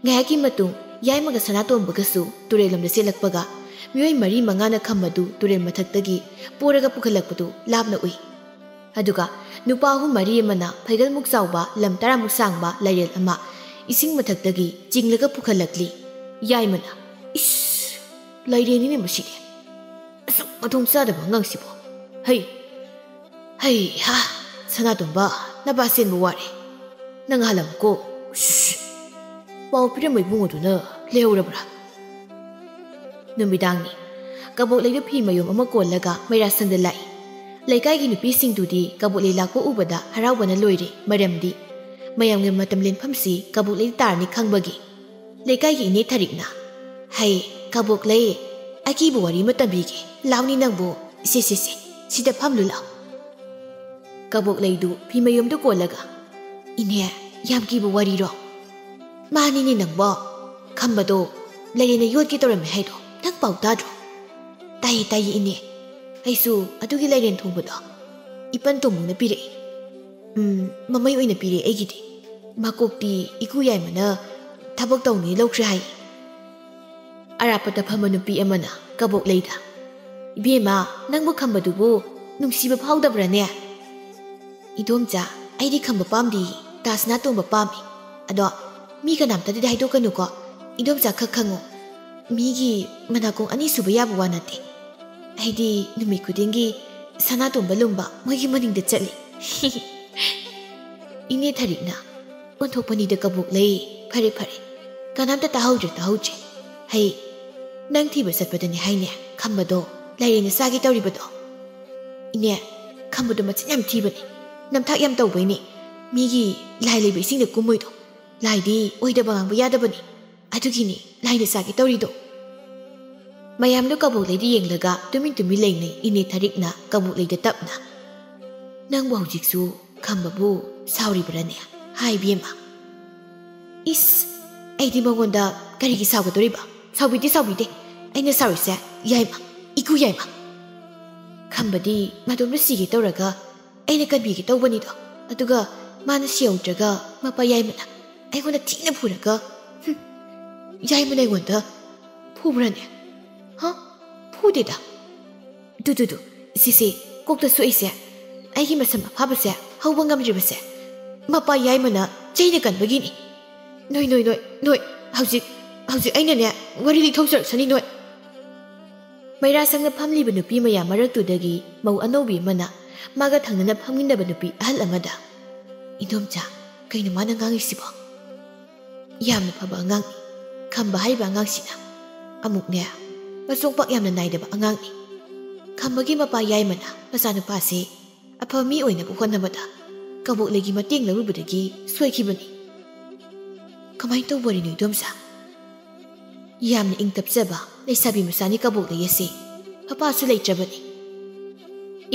ꯉꯥꯏꯍꯥꯛꯀꯤ ꯃꯇꯨꯡ ꯌꯥꯏꯃꯒ ꯁꯅꯥꯇꯣꯝꯕꯒꯁꯨ ꯇꯨꯔꯦꯜꯂꯣꯝꯗ ꯆꯦꯜꯂꯛꯄꯒ ꯃꯤꯑꯣꯏ ꯃꯔꯤ ꯃꯉꯥꯅ ꯈꯝꯕꯗꯨ ꯇꯨꯔꯦꯜ ꯃꯊꯛꯇꯒꯤ ꯄꯣꯔꯒ ꯄꯨꯈꯠꯂꯛꯄꯗꯨ ꯂꯥꯞꯅ ꯎꯏ꯫ ꯑꯗꯨꯒ ꯅꯨꯄꯥ ꯑꯍꯨꯝ ꯃꯔꯤ ꯑꯃꯅ ꯐꯩꯒꯜꯃꯨꯛ ꯆꯥꯎꯕ, ꯂꯝ ꯇꯔꯥꯃꯨꯛ ꯁꯥꯡꯕ ꯂꯥꯏꯔꯦꯜ ꯑꯃ ꯏꯁꯤꯡ ꯃꯊꯛꯇꯒꯤ ꯆꯤꯡꯂꯒ ꯄꯨꯈꯠꯂꯛꯂꯤ꯫ ꯌꯥꯏꯃꯅ, "ꯏꯁ, ꯂꯥꯏꯔꯦꯟꯅꯤꯅꯦ ꯃꯁꯤꯗꯤ꯫ ꯑꯁꯨꯛ ꯃꯊꯣꯡ ꯆꯥꯗꯕ ꯑꯉꯥꯡꯁꯤꯕꯨ꯫ ꯍꯩ, ꯍꯩ ꯍꯥ, ꯁꯅꯥꯇꯣꯝꯕ, ꯅꯄꯥ ꯆꯦꯟꯕ ꯋꯥꯔꯦ꯫ ꯅꯪ ꯍꯜꯂꯝꯃꯨꯀꯣ꯫ ꯁꯨꯁ, ꯄꯥꯎ ꯄꯤꯔꯝꯕ ꯏꯕꯨꯡꯉꯣꯗꯨꯅ ꯂꯩꯍꯧꯔꯕ꯭ꯔꯥ?" ꯅꯨꯃꯤꯗꯥꯡꯅꯤ꯫ ꯀꯕꯣꯛꯂꯩꯗꯨ ꯐꯤ ꯃꯌꯨꯝ ꯑꯃ ꯀꯣꯜꯂꯒ ꯃꯩꯔꯥꯁꯪꯗ ꯂꯥꯛꯏ꯫ ꯂꯩꯀꯥꯏꯒꯤ ꯅꯨꯄꯤꯁꯤꯡꯗꯨꯗꯤ ꯀꯕꯣꯛꯂꯩ ꯂꯥꯛꯄ ꯎꯕꯗ ꯍꯔꯥꯎꯕꯅ ꯂꯣꯏꯔꯦ, ꯃꯔꯝꯗꯤ ꯃꯌꯥꯝꯒꯤ ꯃꯇꯝ ꯂꯦꯟꯐꯝꯁꯤ ꯀꯕꯣꯛꯂꯩꯗ ꯇꯥꯔꯅꯤ ꯈꯪꯕꯒꯤ꯫ ꯂꯩꯀꯥꯏꯒꯤ ꯏꯅꯦ ꯊꯔꯤꯛꯅ, "ꯍꯩ, ꯀꯕꯣꯛꯂꯩ, ꯑꯀꯤꯕ ꯋꯥꯔꯤ ꯑꯃ ꯇꯝꯕꯤꯒꯦ꯫ ꯂꯥꯎꯅꯤ ꯅꯪꯕꯨ꯫ ꯁꯦ, ꯁꯦ, ꯁꯦ, ꯁꯤꯗ ꯐꯝꯂꯨ ꯂꯥꯎ꯫" ꯀꯕꯣꯛꯂꯩꯗꯨ ꯐꯤ ꯃꯌꯨꯝꯗꯨ ꯀꯣꯜꯂꯒ, "ꯏꯅꯦ, ꯌꯥꯝ ꯀꯤꯕ ꯋꯥꯔꯤꯔꯣ?" "ꯃꯥꯅꯤꯅꯦ ꯅꯪꯕꯣ, ꯈꯝꯕꯗꯣ ꯂꯩꯔꯦꯟꯅ ꯌꯣꯠꯀꯦ ꯇꯧꯔꯝꯃꯦ ꯍꯥꯏꯗꯣ ꯅꯪ ꯄꯥꯎ ꯇꯥꯗ꯭ꯔꯣ?" "ꯇꯥꯏꯌꯦ, ꯇꯥꯏꯌꯦ ꯏꯅꯦ꯫ ꯑꯩꯁꯨ ꯑꯗꯨꯒꯤ ꯂꯩꯔꯦꯟ ꯊꯣꯡꯕꯗꯣ ꯏꯄꯟ ꯇꯣꯝꯕꯅ ꯄꯤꯔꯛꯏ꯫ ꯎꯝ, ꯃꯃꯩ ꯑꯣꯏꯅ ꯄꯤꯔꯛꯑꯦ ꯑꯩꯒꯤꯗꯤ꯫ ꯃꯀꯣꯛꯇꯤ ꯏꯀꯨ ꯌꯥꯏꯃꯅ ꯊꯕꯛ ꯇꯧꯅꯤ ꯂꯧꯈ꯭ꯔꯦ ꯍꯥꯏ꯫" ꯑꯔꯥꯞꯄꯗ ꯐꯝꯕ ꯅꯨꯄꯤ ꯑꯃꯅ ꯀꯕꯣꯛ ꯂꯩꯗ, "ꯏꯕꯦꯝꯃ, ꯅꯪꯕꯨ ꯈꯝꯕꯗꯨꯕꯨ ꯅꯨꯡꯁꯤꯕ ꯐꯥꯎꯗꯕ꯭ꯔꯥꯅꯦ?" "ꯏꯗꯣꯝꯆꯥ, ꯑꯩꯗꯤ ꯈꯝꯕ ꯄꯥꯝꯗꯤꯌꯦ, ꯇꯥ ꯁꯅꯥꯇꯣꯝꯕ ꯄꯥꯝꯃꯤ꯫ ꯑꯗꯣ ꯃꯤ ꯀꯅꯥꯝꯇꯗꯗꯤ ꯍꯥꯏꯗꯣꯛꯀꯅꯨꯀꯣ, ꯏꯗꯣꯝꯆꯥ ꯈꯛ ꯈꯪꯉꯨ꯫ ꯃꯤꯒꯤ ꯃꯅꯥꯀꯣꯡ ꯑꯅꯤ ꯁꯨꯕ ꯌꯥꯕ ꯋꯥ ꯅꯠꯇꯦ꯫ ꯑꯩꯗꯤ ꯅꯨꯃꯤꯠ ꯈꯨꯗꯤꯡꯒꯤ ꯁꯅꯥꯇꯣꯝꯕ ꯂꯨꯝꯕ ꯃꯣꯏꯒꯤ ꯃꯅꯤꯡꯗ ꯆꯠꯂꯤ꯫" ꯏꯅꯦ ꯊꯔꯤꯛꯅ ꯑꯣꯟꯊꯣꯛꯄꯅꯤꯗ ꯀꯕꯣꯛ ꯂꯩ꯫ "ꯐꯔꯦ, ꯐꯔꯦ, ꯀꯅꯥꯝꯇ ꯇꯥꯍꯧꯗ꯭ꯔꯦ, ꯇꯥꯍꯧꯗ꯭ꯔꯦ꯫ ꯍꯩ, ꯅꯪ ꯊꯤꯕ ꯆꯠꯄꯗꯅꯤ ꯍꯥꯏꯅꯦ ꯈꯝꯕꯗꯣ ꯂꯩꯔꯦꯟꯅ ꯆꯥꯒꯦ ꯇꯧꯔꯤꯕꯗꯣ꯫ ꯏꯅꯦ, ꯈꯝꯕꯗꯣ ꯃꯆꯤꯟ ꯌꯥꯝ ꯊꯤꯕꯅꯦ, ꯅꯝꯊꯥꯛ ꯌꯥꯝ ꯇꯧꯕꯩꯅꯦ꯫ ꯃꯤꯒꯤ ꯂꯥꯏ ꯂꯩꯕ ꯏꯁꯤꯡꯗ ꯀꯨꯝꯃꯣꯏꯗꯣ꯫ ꯂꯥꯏꯗꯤ ꯑꯣꯏꯗꯕ ꯉꯥꯡꯕ ꯌꯥꯗꯕꯅꯤ, ꯑꯗꯨꯒꯤꯅꯤ ꯂꯥꯏꯅ ꯆꯥꯒꯦ ꯇꯧꯔꯤꯗꯣ꯫" ꯃꯌꯥꯝꯗꯣ ꯀꯕꯣꯛ ꯂꯩꯗ ꯌꯦꯡꯂꯒ ꯇꯨꯃꯤꯟ ꯇꯨꯃꯤꯟ ꯂꯩꯅꯩ꯫ ꯏꯅꯦ ꯊꯔꯤꯛꯅ ꯀꯕꯣꯛ ꯂꯩꯗ ꯇꯞꯅ, "ꯅꯪꯕꯨ ꯍꯧꯖꯤꯛꯁꯨ ꯈꯝꯕꯕꯨ ꯁꯥꯎꯔꯤꯕ꯭ꯔꯥꯅꯦ?" ꯍꯥꯏ ꯏꯕꯦꯝꯃ꯫ "ꯏꯁ, ꯑꯩꯗꯤ ꯃꯉꯣꯟꯗ ꯀꯔꯤꯒꯤ ꯁꯥꯎꯒꯗꯧꯔꯤꯕ? ꯁꯥꯎꯕꯤꯗꯦ, ꯁꯥꯎꯕꯤꯗꯦ꯫ ꯑꯩꯅ ꯁꯥꯎꯔꯤꯁꯦ ꯌꯥꯏꯃ, ꯏꯀꯨ ꯌꯥꯏꯃ꯫ ꯈꯝꯕꯗꯤ ꯃꯇꯣꯝꯇ ꯁꯤꯒꯦ ꯇꯧꯔꯒ ꯑꯩꯅ ꯀꯟꯕꯤꯒꯦ ꯇꯧꯕꯅꯤꯗꯣ꯫ ꯑꯗꯨꯒ ꯃꯥꯅ ꯁꯤꯍꯧꯗ꯭ꯔꯒ ꯃꯄꯥ ꯌꯥꯏꯃꯅ ꯑꯩꯉꯣꯟꯗ ꯊꯤꯅ ꯐꯨꯔꯒ, ꯍꯨꯝ, ꯌꯥꯏꯃꯅ ꯑꯩꯉꯣꯟꯗ ꯐꯨꯕ꯭ꯔꯅꯦ? ꯍꯥ? ꯐꯨꯗꯦꯗ꯫ ꯇꯨ, ꯇꯨ, ꯇꯨ, ꯁꯤꯁꯦ ꯀꯣꯛꯇ ꯁꯣꯛꯏꯁꯦ꯫ ꯑꯩꯒꯤ ꯃꯁꯝ ꯑꯐꯥꯕꯁꯦ ꯍꯧꯕ ꯉꯝꯗ꯭ꯔꯤꯕꯁꯦ ꯃꯄꯥ ꯌꯥꯏꯃꯅ ꯆꯩꯅ ꯀꯟꯕꯒꯤꯅꯤ꯫ ꯅꯣꯏ, ꯅꯣꯏ, ꯅꯣꯏ, ꯅꯣꯏ, ꯍꯧꯖꯤꯛ, ꯍꯧꯖꯤꯛ ꯑꯩꯅꯅꯦ ꯋꯥꯔꯤ ꯂꯤꯊꯣꯛꯆꯔꯛꯁꯅꯤ ꯅꯣꯏ꯫" ꯃꯩꯔꯥ ꯁꯪꯅ ꯐꯝꯂꯤꯕ ꯅꯨꯄꯤ ꯃꯌꯥꯝ ꯃꯔꯛꯇꯨꯗꯒꯤ ꯃꯧ ꯑꯅꯧꯕꯤ ꯑꯃꯅ ꯃꯥꯒ ꯊꯪꯅꯅ ꯐꯝꯃꯤꯟꯅꯕ ꯅꯨꯄꯤ ꯑꯍꯜ ꯑꯃꯗ, "ꯏꯟꯗꯣꯝꯆꯥ, ꯀꯩꯅꯣ ꯃꯥꯅ ꯉꯥꯡꯉꯤꯁꯤꯕꯣ? ꯌꯥꯝꯅ ꯐꯕ ꯑꯉꯥꯡꯅꯤ꯫ ꯈꯝꯕ ꯍꯥꯏꯔꯤꯕ ꯑꯉꯥꯡꯁꯤꯅ ꯑꯃꯨꯛꯅꯦ, ꯃꯆꯣꯡꯄꯥꯛ ꯌꯥꯝꯅ ꯅꯥꯏꯗꯕ ꯑꯉꯥꯡꯅꯤ꯫ ꯈꯝꯕꯒꯤ ꯃꯄꯥ ꯌꯥꯏꯃꯅ ꯃꯆꯥꯅꯨꯄꯥꯁꯦ ꯑꯐꯕ ꯃꯤ ꯑꯣꯏꯅꯕ ꯍꯣꯠꯅꯕꯗ ꯀꯕꯣꯛꯂꯩꯒꯤ ꯃꯇꯦꯡ ꯂꯧꯔꯨꯕꯗꯒꯤ ꯁꯣꯏꯈꯤꯕꯅꯤ꯫" "ꯀꯃꯥꯏꯅ ꯇꯧꯕ ꯋꯥꯔꯤꯅꯣ ꯏꯗꯣꯝꯆꯥ?" "ꯌꯥꯝꯅ ꯏꯪ ꯇꯞꯆꯕ ꯂꯩꯁꯥꯕꯤ ꯃꯆꯥꯅꯤ ꯀꯕꯣꯛꯂꯩ ꯑꯁꯤ꯫ ꯃꯄꯥꯁꯨ ꯂꯩꯇ꯭ꯔꯕꯅꯤ꯫"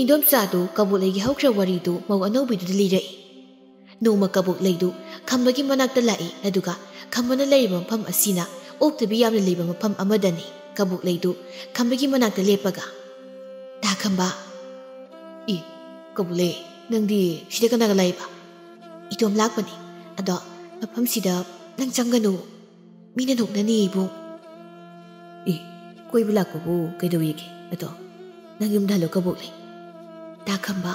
ꯏꯟꯗꯣꯝꯆꯥꯗꯨ ꯀꯕꯣꯛꯂꯩꯒꯤ ꯍꯧꯈ꯭ꯔ ꯋꯥꯔꯤꯗꯨ ꯃꯧ ꯑꯅꯧꯕꯤꯗꯨꯗ ꯂꯤꯔꯛꯏ꯫ ꯅꯣꯡꯃ ꯀꯕꯣꯛꯂꯩꯗꯨ ꯈꯝꯕꯒꯤ ꯃꯅꯥꯛꯇ ꯂꯥꯛꯏ꯫ ꯑꯗꯨꯒ ꯈꯝꯕꯅ ꯂꯩꯔꯤꯕ ꯃꯐꯝ ꯑꯁꯤꯅ ꯑꯣꯛꯇꯕꯤ ꯌꯥꯝꯅ ꯂꯩꯕ ꯃꯐꯝ ꯑꯃꯗꯅꯤ꯫ ꯀꯕꯣꯛꯂꯩꯗꯨ ꯈꯝꯕꯒꯤ ꯃꯅꯥꯛꯇ ꯂꯦꯞꯄꯒ, "ꯇꯥ ꯈꯝꯕ!" "ꯏ, ꯀꯕꯣꯛꯂꯩ, ꯅꯪꯗꯤ ꯁꯤꯗ ꯀꯅꯥꯒ ꯂꯥꯛꯏꯕ?" "ꯏꯇꯣꯝ ꯂꯥꯛꯄꯅꯤ꯫ ꯑꯗꯣ ꯃꯐꯝꯁꯤꯗ ꯅꯪ ꯆꯪꯒꯅꯨ, ꯃꯤꯅ ꯅꯣꯛꯅꯅꯤ ꯏꯕꯨꯡ꯫" "ꯏ, ꯀꯣꯏꯕ ꯂꯥꯛꯄꯕꯨ ꯀꯩꯗꯧꯋꯦꯒꯦ? ꯑꯗꯣ ꯅꯪ ꯌꯨꯝꯗ ꯍꯜꯂꯣ ꯀꯕꯣꯛꯂꯩ꯫" "ꯇꯥ ꯈꯝꯕ,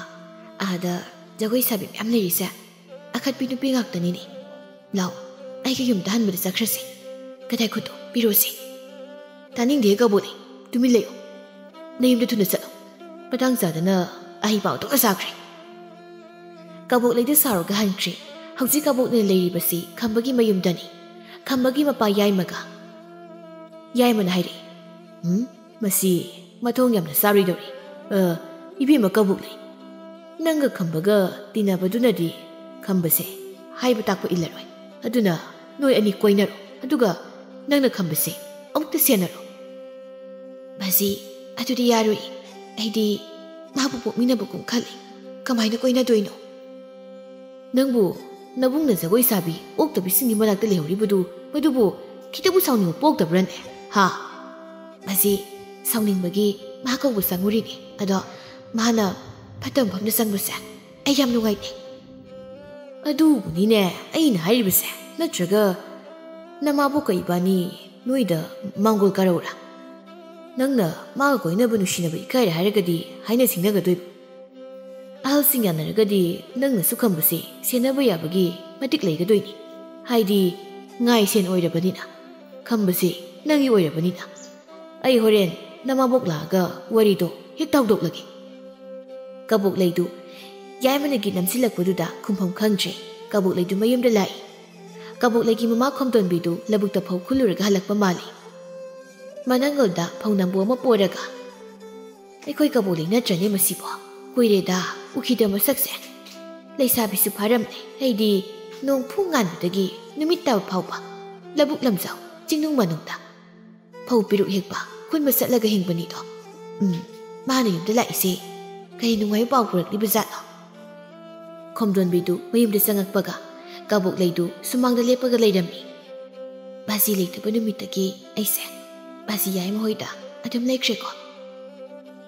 ꯑꯥꯗ ꯖꯒꯣꯏ ꯁꯥꯕꯤ ꯃꯌꯥꯝ ꯂꯩꯔꯤꯁꯦ, ꯑꯈꯠꯄꯤ ꯅꯨꯄꯤ ꯉꯥꯛꯇꯅꯤꯅꯦ꯫ ꯂꯥꯎ, ꯑꯩꯒ ꯌꯨꯝꯗ ꯍꯟꯕꯗ ꯆꯠꯈ꯭ꯔꯁꯤ꯫ ꯀꯗꯥꯏ ꯈꯨꯠꯇꯣ ꯄꯤꯔꯣꯁꯤ꯫" "ꯇꯥꯅꯤꯡꯗꯦ ꯀꯕꯣꯛꯂꯩ, ꯇꯨꯃꯤꯟ ꯂꯩꯌꯨ꯫ ꯅꯌꯨꯝꯗ ꯊꯨꯅ ꯆꯠꯂꯣ꯫ ꯃꯇꯥꯡ ꯆꯥꯗꯅ ꯑꯍꯩ ꯄꯥꯎ ꯊꯣꯛꯅ ꯆꯥꯈ꯭ꯔꯦ꯫" ꯀꯕꯣꯛꯂꯩꯗꯨ ꯁꯥꯎꯔꯒ ꯍꯟꯈ꯭ꯔꯦ꯫ ꯍꯧꯖꯤꯛ ꯀꯕꯣꯛꯂꯩꯅ ꯂꯩꯔꯤꯕꯁꯤ ꯈꯝꯕꯒꯤ ꯃꯌꯨꯝꯗꯅꯤ꯫ ꯈꯝꯕꯒꯤ ꯃꯄꯥ ꯌꯥꯏꯃꯒ꯫ ꯌꯥꯏꯃꯅ ꯍꯥꯏꯔꯛꯏ, "ꯎꯝ, ꯃꯁꯤ ꯃꯊꯣꯡ ꯌꯥꯝꯅ ꯆꯥꯔꯣꯏꯗꯧꯔꯤ꯫ ꯑ, ꯏꯕꯦꯝꯃ ꯀꯕꯣꯛꯂꯩ, ꯅꯪꯒ ꯈꯝꯕꯒ ꯇꯤꯟꯅꯕꯗꯨꯅꯗꯤ ꯈꯝꯕꯁꯦ ꯍꯥꯏꯕ ꯇꯥꯛꯄ ꯏꯜꯂꯔꯣꯏ꯫ ꯑꯗꯨꯅ ꯅꯣꯏ ꯑꯅꯤ ꯀꯣꯏꯅꯔꯣ, ꯑꯗꯨꯒ ꯅꯪꯅ ꯈꯝꯕꯁꯦ ꯑꯃꯨꯛꯇ ꯁꯦꯟꯅꯔꯣ꯫" "ꯕꯥꯖꯤ, ꯑꯗꯨꯗꯤ ꯌꯥꯔꯣꯏ꯫ ꯑꯩꯗꯤ ꯃꯥꯕꯨ ꯄꯣꯛꯃꯤꯟꯅꯕꯒꯨꯝ ꯈꯜꯂꯤ꯫ ꯀꯃꯥꯏꯅ ꯀꯣꯏꯅꯗꯣꯏꯅꯣ?" "ꯅꯪꯕꯨ ꯅꯕꯨꯡꯅ ꯖꯒꯣꯏ ꯁꯥꯕꯤ ꯑꯣꯛꯇꯕꯤꯁꯤꯡꯒꯤ ꯃꯅꯥꯛꯇ ꯂꯩꯍꯧꯔꯤꯕꯗꯨ, ꯃꯗꯨꯕꯨ ꯈꯤꯇꯕꯨ ꯁꯥꯎꯅꯤꯡꯕ ꯄꯣꯛꯇꯕ꯭ꯔꯅꯦ? ꯍꯥ?" "ꯕꯥꯖꯤ, ꯁꯥꯎꯅꯤꯡꯕꯒꯤ ꯃꯥ ꯀꯧꯕ ꯆꯪꯉꯨꯔꯤꯅꯦ꯫ ꯑꯗꯣ ꯃꯥꯅ ꯐꯠꯇꯕ ꯃꯐꯝꯗ ꯆꯪꯕꯁꯦ ꯑꯩ ꯌꯥꯝ ꯅꯨꯡꯉꯥꯏꯇꯦ꯫" "ꯑꯗꯨꯕꯨꯅꯤꯅꯦ ꯑꯩꯅ ꯍꯥꯏꯔꯤꯕꯁꯦ꯫ ꯅꯠꯇ꯭ꯔꯒ ꯅꯃꯥꯕꯣꯛꯀ ꯏꯕꯥꯅꯤ ꯅꯣꯏꯗ ꯃꯥꯡꯒꯣꯜ ꯀꯥꯔꯧꯔꯥ? ꯅꯪꯅ ꯃꯥꯒ ꯀꯣꯏꯅꯕ ꯅꯨꯡꯁꯤꯅꯕ ꯏꯀꯥꯏꯔꯦ ꯍꯥꯏꯔꯒꯗꯤ ꯍꯥꯏꯅ ꯁꯤꯡꯅꯒꯗꯣꯏꯕ꯫ ꯑꯍꯜꯁꯤꯡ ꯌꯥꯅꯔꯒꯗꯤ ꯅꯪꯅꯁꯨ ꯈꯝꯕꯁꯦ ꯁꯦꯟꯅꯕ ꯌꯥꯕꯒꯤ ꯃꯇꯤꯛ ꯂꯩꯒꯗꯣꯏꯅꯤ꯫ ꯍꯥꯏꯗꯤ ꯉꯥꯏ ꯁꯦꯟ ꯑꯣꯏꯔꯕꯅꯤꯅ꯫ ꯈꯝꯕꯁꯦ ꯅꯪꯒꯤ ꯑꯣꯏꯔꯕꯅꯤꯅ꯫ ꯑꯩ ꯍꯣꯔꯦꯟ ꯅꯃꯥꯕꯣꯛ ꯂꯥꯛꯑꯒ ꯋꯥꯔꯤꯗꯣ ꯍꯦꯛ ꯇꯧꯗꯣꯛꯂꯒꯦ꯫" ꯀꯕꯣꯛꯂꯩꯗꯨ ꯌꯥꯏꯃꯅ ꯒꯤꯠ ꯅꯝꯁꯤꯜꯂꯛꯄꯗꯨꯗ ꯈꯨꯝꯐꯝ ꯈꯪꯗ꯭ꯔꯦ꯫ ꯀꯕꯣꯛꯂꯩꯗꯨ ꯃꯌꯨꯝꯗ ꯂꯥꯛꯏ꯫ ꯀꯕꯣꯛꯂꯩꯒꯤ ꯃꯃꯥ ꯈꯣꯝꯗꯣꯟꯕꯤꯗꯨ ꯂꯧꯕꯨꯛꯇ ꯐꯧ ꯈꯨꯜꯂꯨꯔꯒ ꯍꯜꯂꯛꯄ ꯃꯥꯜꯂꯤ꯫ ꯃꯅꯪꯒꯜꯗ ꯐꯧ ꯅꯝꯕꯨ ꯑꯃ ꯄꯣꯔꯒ, "ꯑꯩꯈꯣꯏ ꯀꯕꯣꯛꯂꯩ ꯅꯠꯇ꯭ꯔꯅꯦ ꯃꯁꯤꯕꯣ? ꯀꯨꯏꯔꯦꯗ ꯎꯈꯤꯗ ꯃꯁꯛꯁꯦ꯫ ꯂꯩꯁꯥꯕꯤꯁꯨ ꯐꯥꯔꯝꯂꯦ꯫ ꯑꯩꯗꯤ ꯅꯣꯡ ꯐꯨ ꯉꯥꯟꯕꯗꯒꯤ ꯅꯨꯃꯤꯠ ꯇꯥꯕ ꯐꯥꯎꯕ ꯂꯧꯕꯨꯛ ꯂꯝꯖꯥꯎ ꯆꯤꯡꯅꯨꯡ ꯃꯅꯨꯡꯗ ꯐꯧ ꯄꯤꯔꯨꯛ ꯍꯦꯛꯄ ꯈꯨꯟꯕ ꯆꯠꯂꯒ ꯍꯤꯡꯕꯅꯤꯗꯣ꯫ ꯎꯝ, ꯃꯥꯅ ꯌꯨꯝꯗ ꯂꯥꯛꯏꯁꯦ ꯀꯔꯤ ꯅꯨꯡꯉꯥꯏꯕ ꯄꯥꯎ ꯄꯨꯔꯛꯂꯤꯕ ꯖꯥꯠꯅꯣ?" ꯈꯣꯝꯗꯣꯟꯕꯤꯗꯨ ꯃꯌꯨꯝꯗ ꯆꯪꯉꯛꯄꯒ ꯀꯕꯣꯛꯂꯩꯗꯨ ꯁꯨꯃꯥꯡꯗ ꯂꯦꯞꯄꯒ ꯂꯩꯔꯝꯃꯤ꯫ ꯕꯥꯖꯤ ꯂꯩꯇꯕ ꯅꯨꯃꯤꯠꯇꯒꯤ ꯑꯩꯁꯦ ꯕꯥꯖꯤ ꯌꯥꯏꯃ ꯍꯣꯏꯗ ꯑꯗꯨꯝ ꯂꯩꯈ꯭ꯔꯦꯀꯣ꯫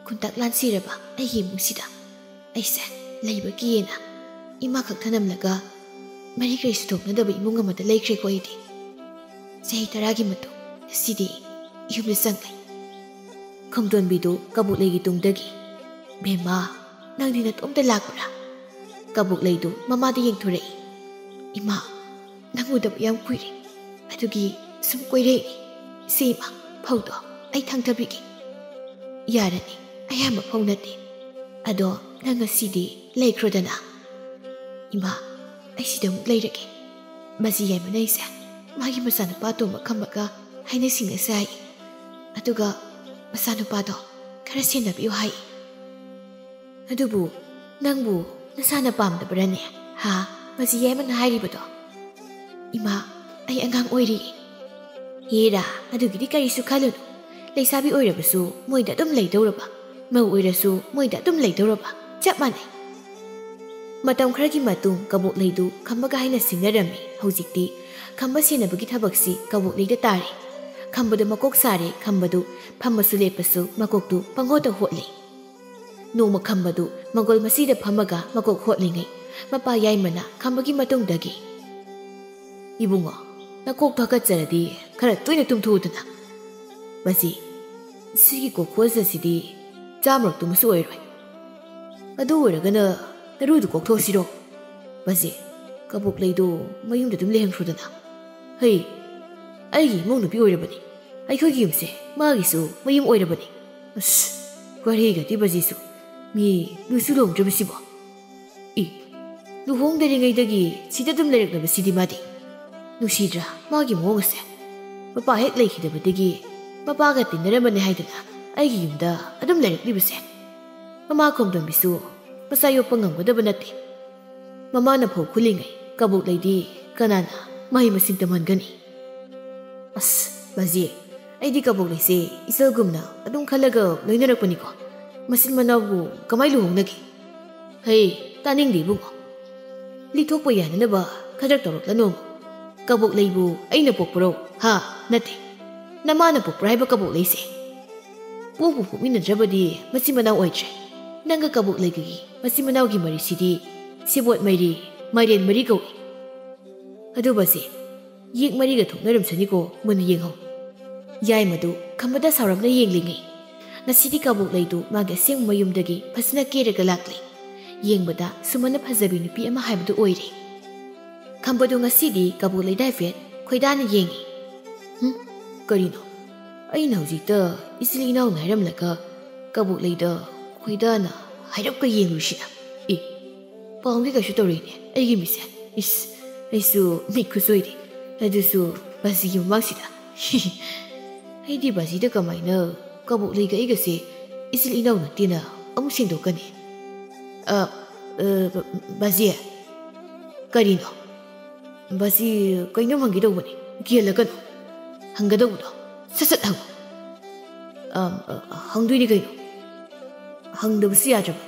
ꯈꯨꯟꯇꯥꯛ ꯂꯥꯟꯁꯤꯔꯕ ꯑꯩꯒꯤ ꯏꯃꯨꯡꯁꯤꯗ ꯑꯩꯁꯦ ꯂꯩꯕ ꯀꯤꯌꯦꯅ ꯏꯃꯥ ꯈꯛ ꯊꯅꯝꯂꯒ ꯃꯔꯤ ꯀꯔꯤꯁꯨ ꯊꯣꯛꯅꯗꯕ ꯏꯃꯨꯡ ꯑꯃꯗ ꯂꯩꯈ꯭ꯔꯦꯀꯣ ꯑꯩꯗꯤ꯫ ꯆꯍꯤ ꯇꯔꯥꯒꯤ ꯃꯇꯨꯡ ꯉꯁꯤꯗꯤ ꯌꯨꯝꯗ ꯆꯪꯂꯦ꯫ ꯈꯣꯝꯗꯣꯟꯕꯤꯗꯨ ꯀꯕꯣꯛꯂꯩꯒꯤ ꯇꯨꯡꯗꯒꯤ, "ꯕꯦꯝꯃ, ꯅꯪꯗꯤ ꯅꯇꯣꯝꯇ ꯂꯥꯛꯄ꯭ꯔꯥ?" ꯀꯕꯣꯛꯂꯩꯗꯨ ꯃꯃꯥꯗ ꯌꯦꯡꯊꯣꯔꯛꯏ꯫ "ꯏꯃꯥ, ꯅꯪ ꯎꯗꯕ ꯌꯥꯝ ꯀꯨꯏꯔꯦ, ꯑꯗꯨꯒꯤ ꯁꯨꯝ ꯀꯣꯏꯔꯛꯏꯅꯤ꯫ ꯁꯤ ꯏꯃꯥ, ꯐꯧꯗꯣ ꯑꯩ ꯊꯥꯡꯊꯕꯤꯒꯦ꯫" "ꯌꯥꯔꯅꯤ, ꯑꯌꯥꯝꯕ ꯐꯧ ꯅꯠꯇꯦ꯫ ꯑꯗꯣ ꯅꯪ ꯉꯁꯤꯗꯤ ꯂꯩꯈ꯭ꯔꯣꯗꯅ꯫" "ꯏꯃꯥ, ꯑꯩ ꯁꯤꯗ ꯑꯃꯨꯛ ꯂꯩꯔꯒꯦ꯫ ꯃꯁꯤ ꯌꯥꯏꯃꯅ ꯑꯩꯁꯦ ꯃꯥꯒꯤ ꯃꯆꯥꯅꯨꯄꯥ ꯑꯇꯣꯝꯕ ꯈꯝꯕꯒ ꯍꯥꯏꯅ ꯁꯤꯡꯅꯁꯦ ꯍꯥꯏ꯫ ꯑꯗꯨꯒ ꯃꯆꯥꯅꯨꯄꯥꯗꯣ ꯈꯔ ꯁꯦꯟꯅꯕꯤꯌꯨ ꯍꯥꯏ꯫" "ꯑꯗꯨꯕꯨ ꯅꯪꯕꯨ ꯅꯁꯥꯅ ꯄꯥꯝꯗꯕ꯭ꯔꯅꯦ? ꯍꯥ? ꯃꯁꯤ ꯌꯥꯏꯃꯅ ꯍꯥꯏꯔꯤꯕꯗꯣ?" "ꯏꯃꯥ, ꯑꯩ ꯑꯉꯥꯡ ꯑꯣꯏꯔꯤꯌꯦ꯫" "ꯍꯦꯔꯥ, ꯑꯗꯨꯒꯤꯗꯤ ꯀꯔꯤꯁꯨ ꯈꯜꯂꯨꯅꯨ꯫ ꯂꯩꯁꯥꯕꯤ ꯑꯣꯏꯔꯕꯁꯨ ꯃꯣꯏꯗ ꯑꯗꯨꯝ ꯂꯩꯗꯧꯔꯕ, ꯃꯧ ꯑꯣꯏꯔꯁꯨ ꯃꯣꯏꯗ ꯑꯗꯨꯝ ꯂꯩꯗꯧꯔꯕ, ꯆꯞ ꯃꯥꯟꯅꯩ꯫" ꯃꯇꯝ ꯈꯔꯒꯤ ꯃꯇꯨꯡ ꯀꯕꯣꯛꯂꯩꯗꯨ ꯈꯝꯕꯒ ꯍꯥꯏꯅ ꯁꯤꯡꯅꯔꯝꯃꯤ꯫ ꯍꯧꯖꯤꯛꯇꯤ ꯈꯝꯕ ꯁꯦꯟꯅꯕꯒꯤ ꯊꯕꯛꯁꯤ ꯀꯕꯣꯛꯂꯩꯗ ꯇꯥꯔꯦ꯫ ꯈꯝꯕꯗꯨ ꯃꯀꯣꯛ ꯁꯥꯔꯦ꯫ ꯈꯝꯕꯗꯨ ꯐꯝꯃꯁꯨ ꯂꯦꯞꯄꯁꯨ ꯃꯀꯣꯛꯇꯨ ꯄꯪꯍꯣꯠꯇ ꯍꯣꯠꯂꯤ꯫ ꯅꯣꯡꯃ ꯈꯝꯕꯗꯨ ꯃꯪꯒꯣꯜ ꯃꯆꯤꯗ ꯐꯝꯃꯒ ꯃꯀꯣꯛ ꯍꯣꯠꯂꯤꯉꯩ ꯃꯄꯥ ꯌꯥꯏꯃꯅ ꯈꯝꯕꯒꯤ ꯃꯇꯨꯡꯗꯒꯤ, "ꯏꯕꯨꯡꯉꯣ, ꯅꯀꯣꯛꯇꯣ ꯍꯥꯀꯠꯆꯔꯗꯤ ꯈꯔ ꯇꯣꯏꯅ ꯇꯨꯝꯊꯣꯛꯎꯗꯅ꯫ ꯃꯁꯤ, ꯁꯤꯒꯤ ꯀꯣꯛ ꯈꯨꯍꯠꯆꯁꯤꯗꯤ ꯆꯥꯝꯔꯛ ꯇꯨꯝꯕꯁꯨ ꯑꯣꯏꯔꯣꯏ꯫ ꯑꯗꯨ ꯑꯣꯏꯔꯒꯅ ꯅꯔꯨꯗꯨ ꯀꯣꯛꯊꯣꯛꯁꯤꯔꯣ? ꯃꯁꯤ, ꯀꯕꯣꯛꯂꯩꯗꯣ ꯃꯌꯨꯝꯗ ꯑꯗꯨꯝ ꯂꯩꯍꯟꯈ꯭ꯔꯣꯗꯅ꯫ ꯍꯩ, ꯑꯩꯒꯤ ꯏꯃꯧ ꯅꯨꯄꯤ ꯑꯣꯏꯔꯕꯅꯤ꯫ ꯑꯩꯈꯣꯏꯒꯤ ꯌꯨꯝꯁꯦ ꯃꯥꯒꯤꯁꯨ ꯃꯌꯨꯝ ꯑꯣꯏꯔꯕꯅꯤ꯫ ꯑꯁ, ꯋꯥꯔꯤꯒꯗꯤ ꯕꯖꯤꯁꯨ꯫ ꯃꯤ ꯂꯨꯁꯨ ꯂꯨꯍꯣꯡꯗ꯭ꯔꯤꯕꯁꯤꯕꯣ꯫ ꯏ, ꯂꯨꯍꯣꯡꯗ꯭ꯔꯤꯉꯩꯗꯒꯤ ꯁꯤꯗ ꯑꯗꯨꯝ ꯂꯩꯔꯛꯂꯕꯁꯤꯗꯤ ꯃꯥꯗꯤ꯫ ꯅꯨꯡꯁꯤꯗ꯭ꯔꯥ ꯃꯥꯒꯤ ꯃꯑꯣꯡ ꯑꯁꯦ? ꯃꯄꯥ ꯍꯦꯛ ꯂꯩꯈꯤꯗꯕꯗꯒꯤ ꯃꯄꯥꯒ ꯇꯤꯟꯅꯔꯝꯕꯅꯤ ꯍꯥꯏꯗꯅ ꯑꯩꯒꯤ ꯌꯨꯝꯗ ꯑꯗꯨꯝ ꯂꯩꯔꯛꯂꯤꯕꯁꯦ꯫ ꯃꯃꯥ ꯈꯣꯝꯗꯣꯝꯕꯤꯁꯨ ꯃꯆꯥ ꯌꯣꯛꯄ ꯉꯝꯒꯗꯕ ꯅꯠꯇꯦ꯫ ꯃꯃꯥꯅ ꯐꯧ ꯈꯨꯜꯂꯤꯉꯩ ꯀꯕꯣꯛꯂꯩꯗꯤ ꯀꯅꯥꯅ ꯃꯍꯩ ꯃꯁꯤꯡ ꯇꯝꯍꯟꯒꯅꯤ?" "ꯑꯁ, ꯕꯥꯖꯤ, ꯑꯩꯗꯤ ꯀꯕꯣꯛꯂꯩꯁꯦ ꯏꯆꯜꯒꯨꯝꯅ ꯑꯗꯨꯝ ꯈꯜꯂꯒ ꯂꯣꯏꯅꯔꯛꯄꯅꯤꯀꯣ꯫ ꯃꯆꯤꯟ ꯃꯅꯥꯎꯕꯨ ꯀꯃꯥꯏ ꯂꯨꯍꯣꯡꯅꯒꯦ?" "ꯍꯩ, ꯇꯥꯅꯤꯡꯗꯦ ꯏꯕꯨꯡꯉꯣ꯫ ꯂꯤꯊꯣꯛꯄ ꯌꯥꯅꯅꯕ ꯈꯗ꯭ꯔꯛ ꯇꯧꯔꯛꯂꯅꯣ꯫ ꯀꯕꯣꯛꯂꯩꯕꯨ ꯑꯩꯅ ꯄꯣꯛꯄ꯭ꯔꯣ? ꯍꯥ? ꯅꯠꯇꯦ꯫ ꯅꯃꯥꯅ ꯄꯣꯛꯄ꯭ꯔꯥ ꯍꯥꯏꯕ ꯀꯕꯣꯛꯂꯩꯁꯦ? ꯄꯣꯛꯄꯨ ꯄꯣꯛꯃꯤꯟꯅꯗ꯭ꯔꯕꯗꯤ ꯃꯆꯤꯟ ꯃꯅꯥꯎ ꯑꯣꯏꯗ꯭ꯔꯦ꯫ ꯅꯪꯒ ꯀꯕꯣꯛꯂꯩꯒꯒꯤ ꯃꯆꯤꯟ ꯃꯅꯥꯎꯒꯤ ꯃꯔꯤꯁꯤꯗꯤ ꯁꯦꯕꯣꯠ ꯃꯩꯔꯤ, ꯃꯥꯏꯔꯦꯟ ꯃꯔꯤ ꯀꯧꯏ꯫ ꯑꯗꯨꯕꯁꯦ, ꯌꯦꯛ ꯃꯔꯤꯒ ꯊꯣꯛꯅꯔꯝꯁꯅꯤꯀꯣ, ꯃꯨꯟꯅ ꯌꯦꯡꯍꯧ꯫ ꯌꯥꯏꯃꯗꯨ ꯈꯝꯕꯗ ꯁꯥꯎꯔꯞꯅ ꯌꯦꯡꯂꯤꯉꯩ, ꯉꯁꯤꯗꯤ ꯀꯕꯣꯛꯂꯩꯗꯨ ꯃꯥꯒꯤ ꯑꯁꯦꯡꯕ ꯃꯌꯨꯝꯗꯒꯤ ꯐꯖꯅ ꯀꯦꯔꯒ ꯂꯥꯛꯂꯦ꯫ ꯌꯦꯡꯕꯗ ꯁꯨꯃꯟꯅ ꯐꯖꯕꯤ ꯅꯨꯄꯤ ꯑꯃ ꯍꯥꯏꯕꯗꯨ ꯑꯣꯏꯔꯦ꯫ ꯈꯝꯕꯗꯨ ꯉꯁꯤꯗꯤ ꯀꯕꯣꯛꯂꯩꯗ ꯍꯥꯏꯐꯦꯠ ꯈꯣꯏꯗꯥꯅ ꯌꯦꯡꯉꯤ꯫ "ꯍꯨꯝ, ꯀꯔꯤꯅꯣ? ꯑꯩꯅ ꯍꯧꯖꯤꯛꯇ ꯏꯆꯤꯜ ꯏꯅꯥꯎꯅ ꯍꯥꯏꯔꯝꯂꯒ ꯀꯕꯣꯛꯂꯩꯗ ꯈꯣꯏꯗꯥꯅ ꯍꯥꯏꯔꯞꯀ ꯌꯦꯡꯂꯨꯁꯤꯅ꯫ ꯑꯦ, ꯄꯥꯝꯒꯦ ꯀꯩꯁꯨ ꯇꯧꯔꯤꯅꯦ ꯑꯩꯒꯤ ꯃꯤꯠꯁꯦ꯫ ꯏꯁ, ꯑꯩꯁꯨ ꯃꯤꯠ ꯈꯨꯁꯣꯏꯗꯤ, ꯑꯗꯨꯁꯨ ꯕꯥꯖꯤꯒꯤ ꯃꯃꯥꯡꯁꯤꯗ꯫ ꯑꯩꯗꯤ ꯕꯥꯖꯤꯗ ꯀꯃꯥꯏꯅ ꯀꯕꯣꯛꯂꯩꯒ ꯑꯩꯒꯁꯦ ꯏꯆꯤꯜ ꯏꯅꯥꯎ ꯅꯠꯇꯦꯅ ꯑꯃꯨꯛ ꯁꯦꯡꯗꯣꯛꯀꯅꯤ?" "ꯑ, ꯑ, ꯕꯥꯖꯤ, ꯀꯔꯤꯅꯣ?" "ꯕꯥꯖꯤ, ꯀꯩꯅꯣꯝ ꯍꯪꯒꯦ ꯇꯧꯕꯅꯦ, ꯒꯦꯜꯂꯒꯅꯨ꯫ ꯍꯪꯒꯗꯧꯕꯗꯣ ꯁꯠ ꯁꯠ ꯍꯪꯉꯨ꯫" "ꯑ, ꯑ, ꯍꯪꯗꯣꯏꯅꯤ ꯀꯩꯅꯣ꯫ ꯍꯪꯗꯕꯁꯨ ꯌꯥꯗ꯭ꯔꯕ,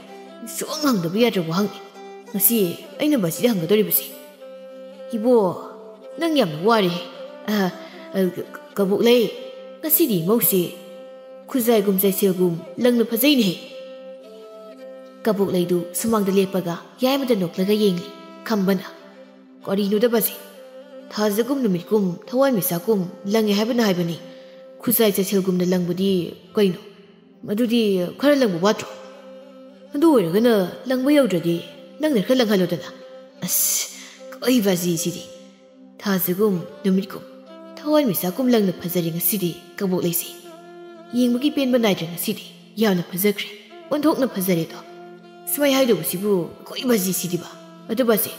ꯁꯨꯛꯍꯪ ꯍꯪꯗꯕ ꯌꯥꯗ꯭ꯔꯕ ꯋꯥꯍꯪꯅꯤ ꯉꯁꯤ ꯑꯩꯅ ꯕꯥꯖꯤꯗ ꯍꯪꯒꯗꯧꯔꯤꯕꯁꯤ꯫ ꯏꯕꯣ, ꯅꯪ ꯌꯥꯝꯅ ꯋꯥꯔꯦꯍꯦ꯫ ꯑ, ꯑ, ꯀ-, ꯀꯕꯣꯛꯂꯩ, ꯉꯁꯤꯗꯤ ꯏꯃꯧꯁꯦ ꯈꯨꯖꯥꯏꯒꯨꯝ ꯆꯩꯁꯦꯜꯒꯨꯝ ꯂꯪꯅ ꯐꯖꯩꯅꯦꯍꯦ꯫" ꯀꯕꯣꯛꯂꯩꯗꯨ ꯁꯨꯃꯥꯡꯗ ꯂꯦꯞꯄꯒ ꯌꯥꯏꯃꯗ ꯅꯣꯛꯂꯒ ꯌꯦꯡꯂꯤ꯫ ꯈꯝꯕꯅ, "ꯀꯔꯤꯅꯣꯗ ꯕꯥꯖꯤ? ꯊꯥꯖꯒꯨꯝ ꯅꯨꯃꯤꯠꯀꯨꯝ ꯊꯋꯥꯟꯃꯤꯆꯥꯛꯀꯨꯝ ꯂꯪꯉꯦ ꯍꯥꯏꯕꯅ ꯍꯥꯏꯕꯅꯤ꯫ ꯈꯨꯖꯥꯏ ꯆꯩꯁꯦꯜꯒꯨꯝꯅ ꯂꯪꯕꯗꯤ ꯀꯩꯅꯣ? ꯃꯗꯨꯗꯤ ꯈꯔ ꯂꯪꯕ ꯋꯥꯠꯇ꯭ꯔꯣ? ꯑꯗꯨ ꯑꯣꯏꯔꯒꯅ ꯂꯪꯕ ꯌꯧꯗ꯭ꯔꯗꯤ ꯅꯪꯅ ꯈꯔ ꯂꯪꯍꯜꯂꯣꯗꯅ꯫" "ꯑꯁ, ꯀꯩ ꯕꯥꯖꯤ ꯁꯤꯗꯤ꯫ ꯊꯥꯖꯒꯨꯝ ꯅꯨꯃꯤꯠꯀꯨꯝ ꯊꯋꯥꯟꯃꯤꯆꯥꯛꯀꯨꯝ ꯂꯪꯅ ꯐꯖꯔꯦ ꯉꯁꯤꯗꯤ ꯀꯕꯣꯛꯂꯩꯁꯦ꯫ ꯌꯦꯡꯕꯒꯤ ꯄꯦꯟꯕ ꯅꯥꯏꯗ꯭ꯔꯦ ꯉꯁꯤꯗꯤ꯫ ꯌꯥꯝꯅ ꯐꯖꯈ꯭ꯔꯦ꯫ ꯑꯣꯟꯊꯣꯛꯅ ꯐꯖꯔꯦꯗꯣ꯫ ꯁꯨꯃꯥꯏ ꯍꯥꯏꯗꯧꯕꯁꯤꯕꯨ ꯀꯩ ꯕꯥꯖꯤ ꯁꯤꯗꯤꯕ꯫ ꯑꯗꯨ ꯕꯥꯖꯤ,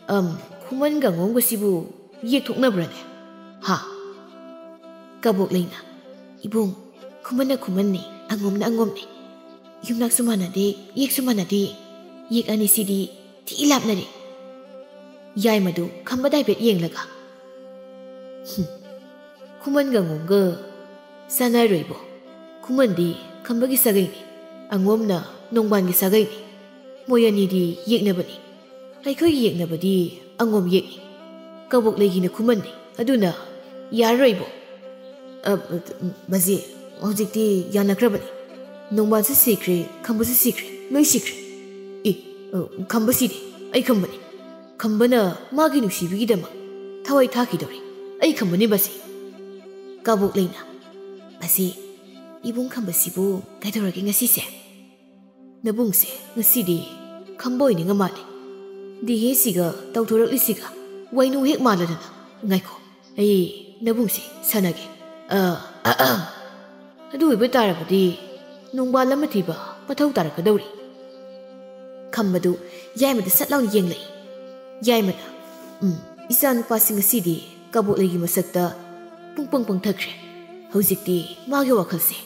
ꯑꯝ, ꯈꯨꯃꯟꯒ ꯑꯉꯣꯝꯒꯁꯤꯕꯨ ꯌꯦꯛꯊꯣꯛꯅꯕ꯭ꯔꯅꯦ? ꯍꯥ?" ꯀꯕꯣꯛꯂꯩꯅ, "ꯏꯕꯨꯡ, ꯈꯨꯃꯟꯅ ꯈꯨꯃꯟꯅꯤ, ꯑꯉꯣꯝꯅ ꯑꯉꯣꯝꯅꯤ꯫ ꯌꯨꯝꯅꯥꯛꯁꯨ ꯃꯥꯟꯅꯗꯦ, ꯌꯦꯛꯁꯨ ꯃꯥꯟꯅꯗꯦ꯫ ꯌꯦꯛ ꯑꯅꯤꯁꯤꯗꯤ ꯊꯤ ꯂꯥꯞꯅꯔꯦ꯫" ꯌꯥꯏꯃꯗꯨ ꯈꯝꯕꯗ ꯍꯥꯏꯐꯦꯠ ꯌꯦꯡꯂꯒ, "ꯍꯨꯝ, ꯈꯨꯃꯟꯒ ꯑꯉꯣꯝꯒ ꯆꯥꯟꯅꯔꯣꯏꯕꯣ꯫ ꯈꯨꯃꯟꯗꯤ ꯈꯝꯕꯒꯤ ꯁꯥꯒꯩꯅꯤ, ꯑꯉꯣꯝꯅ ꯅꯣꯡꯕꯥꯟꯒꯤ ꯁꯥꯒꯩꯅꯤ꯫ ꯃꯣꯏ ꯑꯅꯤꯗꯤ ꯌꯦꯛꯅꯕꯅꯤ꯫ ꯑꯩꯈꯣꯏꯒꯤ ꯌꯦꯛꯅꯕꯗꯤ ꯑꯉꯣꯝ ꯌꯦꯛꯅꯤ, ꯀꯕꯣꯛ ꯂꯩꯒꯤꯅ ꯈꯨꯃꯟꯅꯤ, ꯑꯗꯨꯅ ꯌꯥꯔꯔꯣꯏꯕꯣ꯫ ꯑ, ꯕꯥꯖꯤ, ꯍꯧꯖꯤꯛꯇꯤ ꯌꯥꯅꯈ꯭ꯔꯕꯅꯤ꯫ ꯅꯣꯡꯕꯥꯜꯁꯨ ꯁꯤꯈ꯭ꯔꯦ, ꯈꯝꯕꯁꯨ ꯁꯤꯈ꯭ꯔꯦ, ꯂꯣꯏ ꯁꯤꯈ꯭ꯔꯦ꯫ ꯑꯦ, ꯑ, ꯈꯝꯕ ꯁꯤꯗꯦ, ꯑꯩ ꯈꯝꯕꯅꯤ꯫ ꯈꯝꯕꯅ ꯃꯥꯒꯤ ꯅꯨꯡꯁꯤꯕꯤꯒꯤꯗꯃꯛ ꯊꯋꯥꯏ ꯊꯥꯈꯤꯗꯧꯔꯦ꯫ ꯑꯩ ꯈꯝꯕꯅꯤ ꯕꯥꯖꯤ꯫ ꯀꯕꯣꯛ ꯂꯩꯅ, ꯕꯥꯖꯤ, ꯏꯕꯨꯡ ꯈꯝꯕꯁꯤꯕꯨ ꯀꯩꯗꯧꯔꯒꯦ ꯉꯁꯤꯁꯦ? ꯅꯕꯨꯡꯁꯦ ꯉꯁꯤꯗꯤ ꯈꯝꯕ ꯑꯣꯏꯅꯤꯡꯉ ꯃꯥꯜꯂꯦ꯫ ꯗꯤꯍꯦꯁꯤꯒ ꯇꯧꯊꯣꯔꯛꯂꯤꯁꯤꯒ ꯋꯥꯏꯅꯨ ꯍꯦꯛ ꯃꯥꯜꯂꯗꯅ꯫ ꯉꯥꯏꯈꯣ, ꯑꯩ ꯅꯕꯨꯡꯁꯦ ꯁꯥꯟꯅꯒꯦ꯫ ꯑ, ꯑ, ꯑ꯫ ꯑꯗꯨ ꯑꯣꯏꯕ ꯇꯥꯔꯕꯗꯤ ꯅꯣꯡꯕꯥꯜ ꯑꯃ ꯊꯤꯕ ꯃꯊꯧ ꯇꯥꯔꯛꯀꯗꯧꯔꯤ꯫ ꯈꯝꯕꯗꯨ ꯌꯥꯏꯃꯗ ꯁꯠ ꯂꯥꯎꯅ ꯌꯦꯡꯂꯛꯏ꯫ ꯌꯥꯏꯃꯅ, "ꯎꯝ, ꯏꯆꯥ ꯅꯨꯄꯥꯁꯤ ꯉꯁꯤꯗꯤ ꯀꯕꯣꯛ ꯂꯩꯒꯤ ꯃꯁꯛꯇ ꯄꯨꯡ ꯄꯪ ꯄꯪꯊꯈ꯭ꯔꯦ꯫ ꯍꯧꯖꯤꯛꯇꯤ ꯃꯥꯒꯤ ꯋꯥꯈꯜꯁꯦ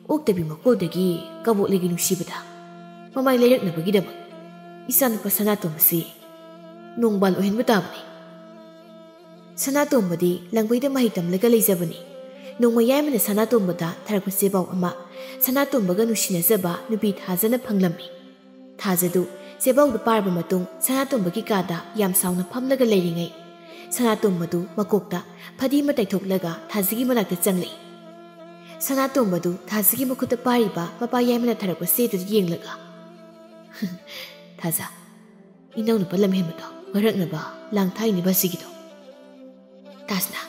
ꯑꯣꯛꯇꯕꯤ ꯃꯀꯣꯜꯗꯒꯤ ꯀꯕꯣꯛ ꯂꯩꯒꯤ ꯅꯨꯡꯁꯤꯕꯗ ꯃꯃꯥꯏ ꯂꯩꯔꯛꯅꯕꯒꯤꯗꯃꯛ ꯏꯆꯥ ꯅꯨꯄꯥ ꯁꯅꯥꯇꯣꯝ ꯑꯁꯤ ꯅꯣꯡꯕꯥꯜ ꯑꯣꯏꯍꯟꯕ ꯇꯥꯕꯅꯤ꯫" ꯁꯅꯥꯇꯣꯝꯕꯗꯤ ꯂꯪꯕꯩꯗ ꯃꯍꯩ ꯇꯝꯂꯒ ꯂꯩꯖꯕꯅꯤ꯫ ꯅꯣꯡꯃ ꯌꯥꯏꯃꯅ ꯁꯅꯥꯇꯣꯝꯕꯗ ꯊꯥꯔꯛꯄ ꯆꯦꯕꯥꯎ ꯑꯃ ꯁꯅꯥꯇꯣꯝꯕꯒ ꯅꯨꯡꯁꯤꯅꯖꯕ ꯅꯨꯄꯤ ꯊꯥꯖꯅ ꯐꯪꯂꯝꯃꯤ꯫ ꯊꯥꯖꯗꯨ ꯆꯦꯕꯥꯎꯗꯨ ꯄꯥꯔꯕ ꯃꯇꯨꯡ ꯁꯅꯥꯇꯣꯝꯕꯒꯤ ꯀꯥꯗ ꯌꯥꯝ ꯁꯥꯎꯅ ꯐꯝꯂꯒ ꯂꯩꯔꯤꯉꯩ, ꯁꯅꯥꯇꯣꯝꯕꯗꯨ ꯃꯀꯣꯛꯇ ꯐꯗꯤ ꯑꯃ ꯇꯩꯊꯣꯛꯂꯒ ꯊꯥꯖꯒꯤ ꯃꯅꯥꯛꯇ ꯆꯪꯂꯛꯏ꯫ ꯁꯅꯥꯇꯣꯝꯕꯗꯨ ꯊꯥꯖꯒꯤ ꯃꯈꯨꯠꯇ ꯄꯥꯏꯔꯤꯕ ꯃꯄꯥ ꯌꯥꯏꯃꯅ ꯊꯥꯔꯛꯄ ꯆꯦꯗꯨꯗ ꯌꯦꯡꯂꯒ, "ꯊꯥꯖ, ꯏꯅꯥꯎꯅꯨꯄꯥ ꯂꯝꯍꯦꯟꯕꯗꯣ ꯉꯥꯔꯛꯅꯕ ꯂꯥꯡ ꯊꯥꯛꯏꯅꯦ ꯕꯥꯖꯤꯒꯤꯗꯣ꯫ ꯇꯥꯖꯅ,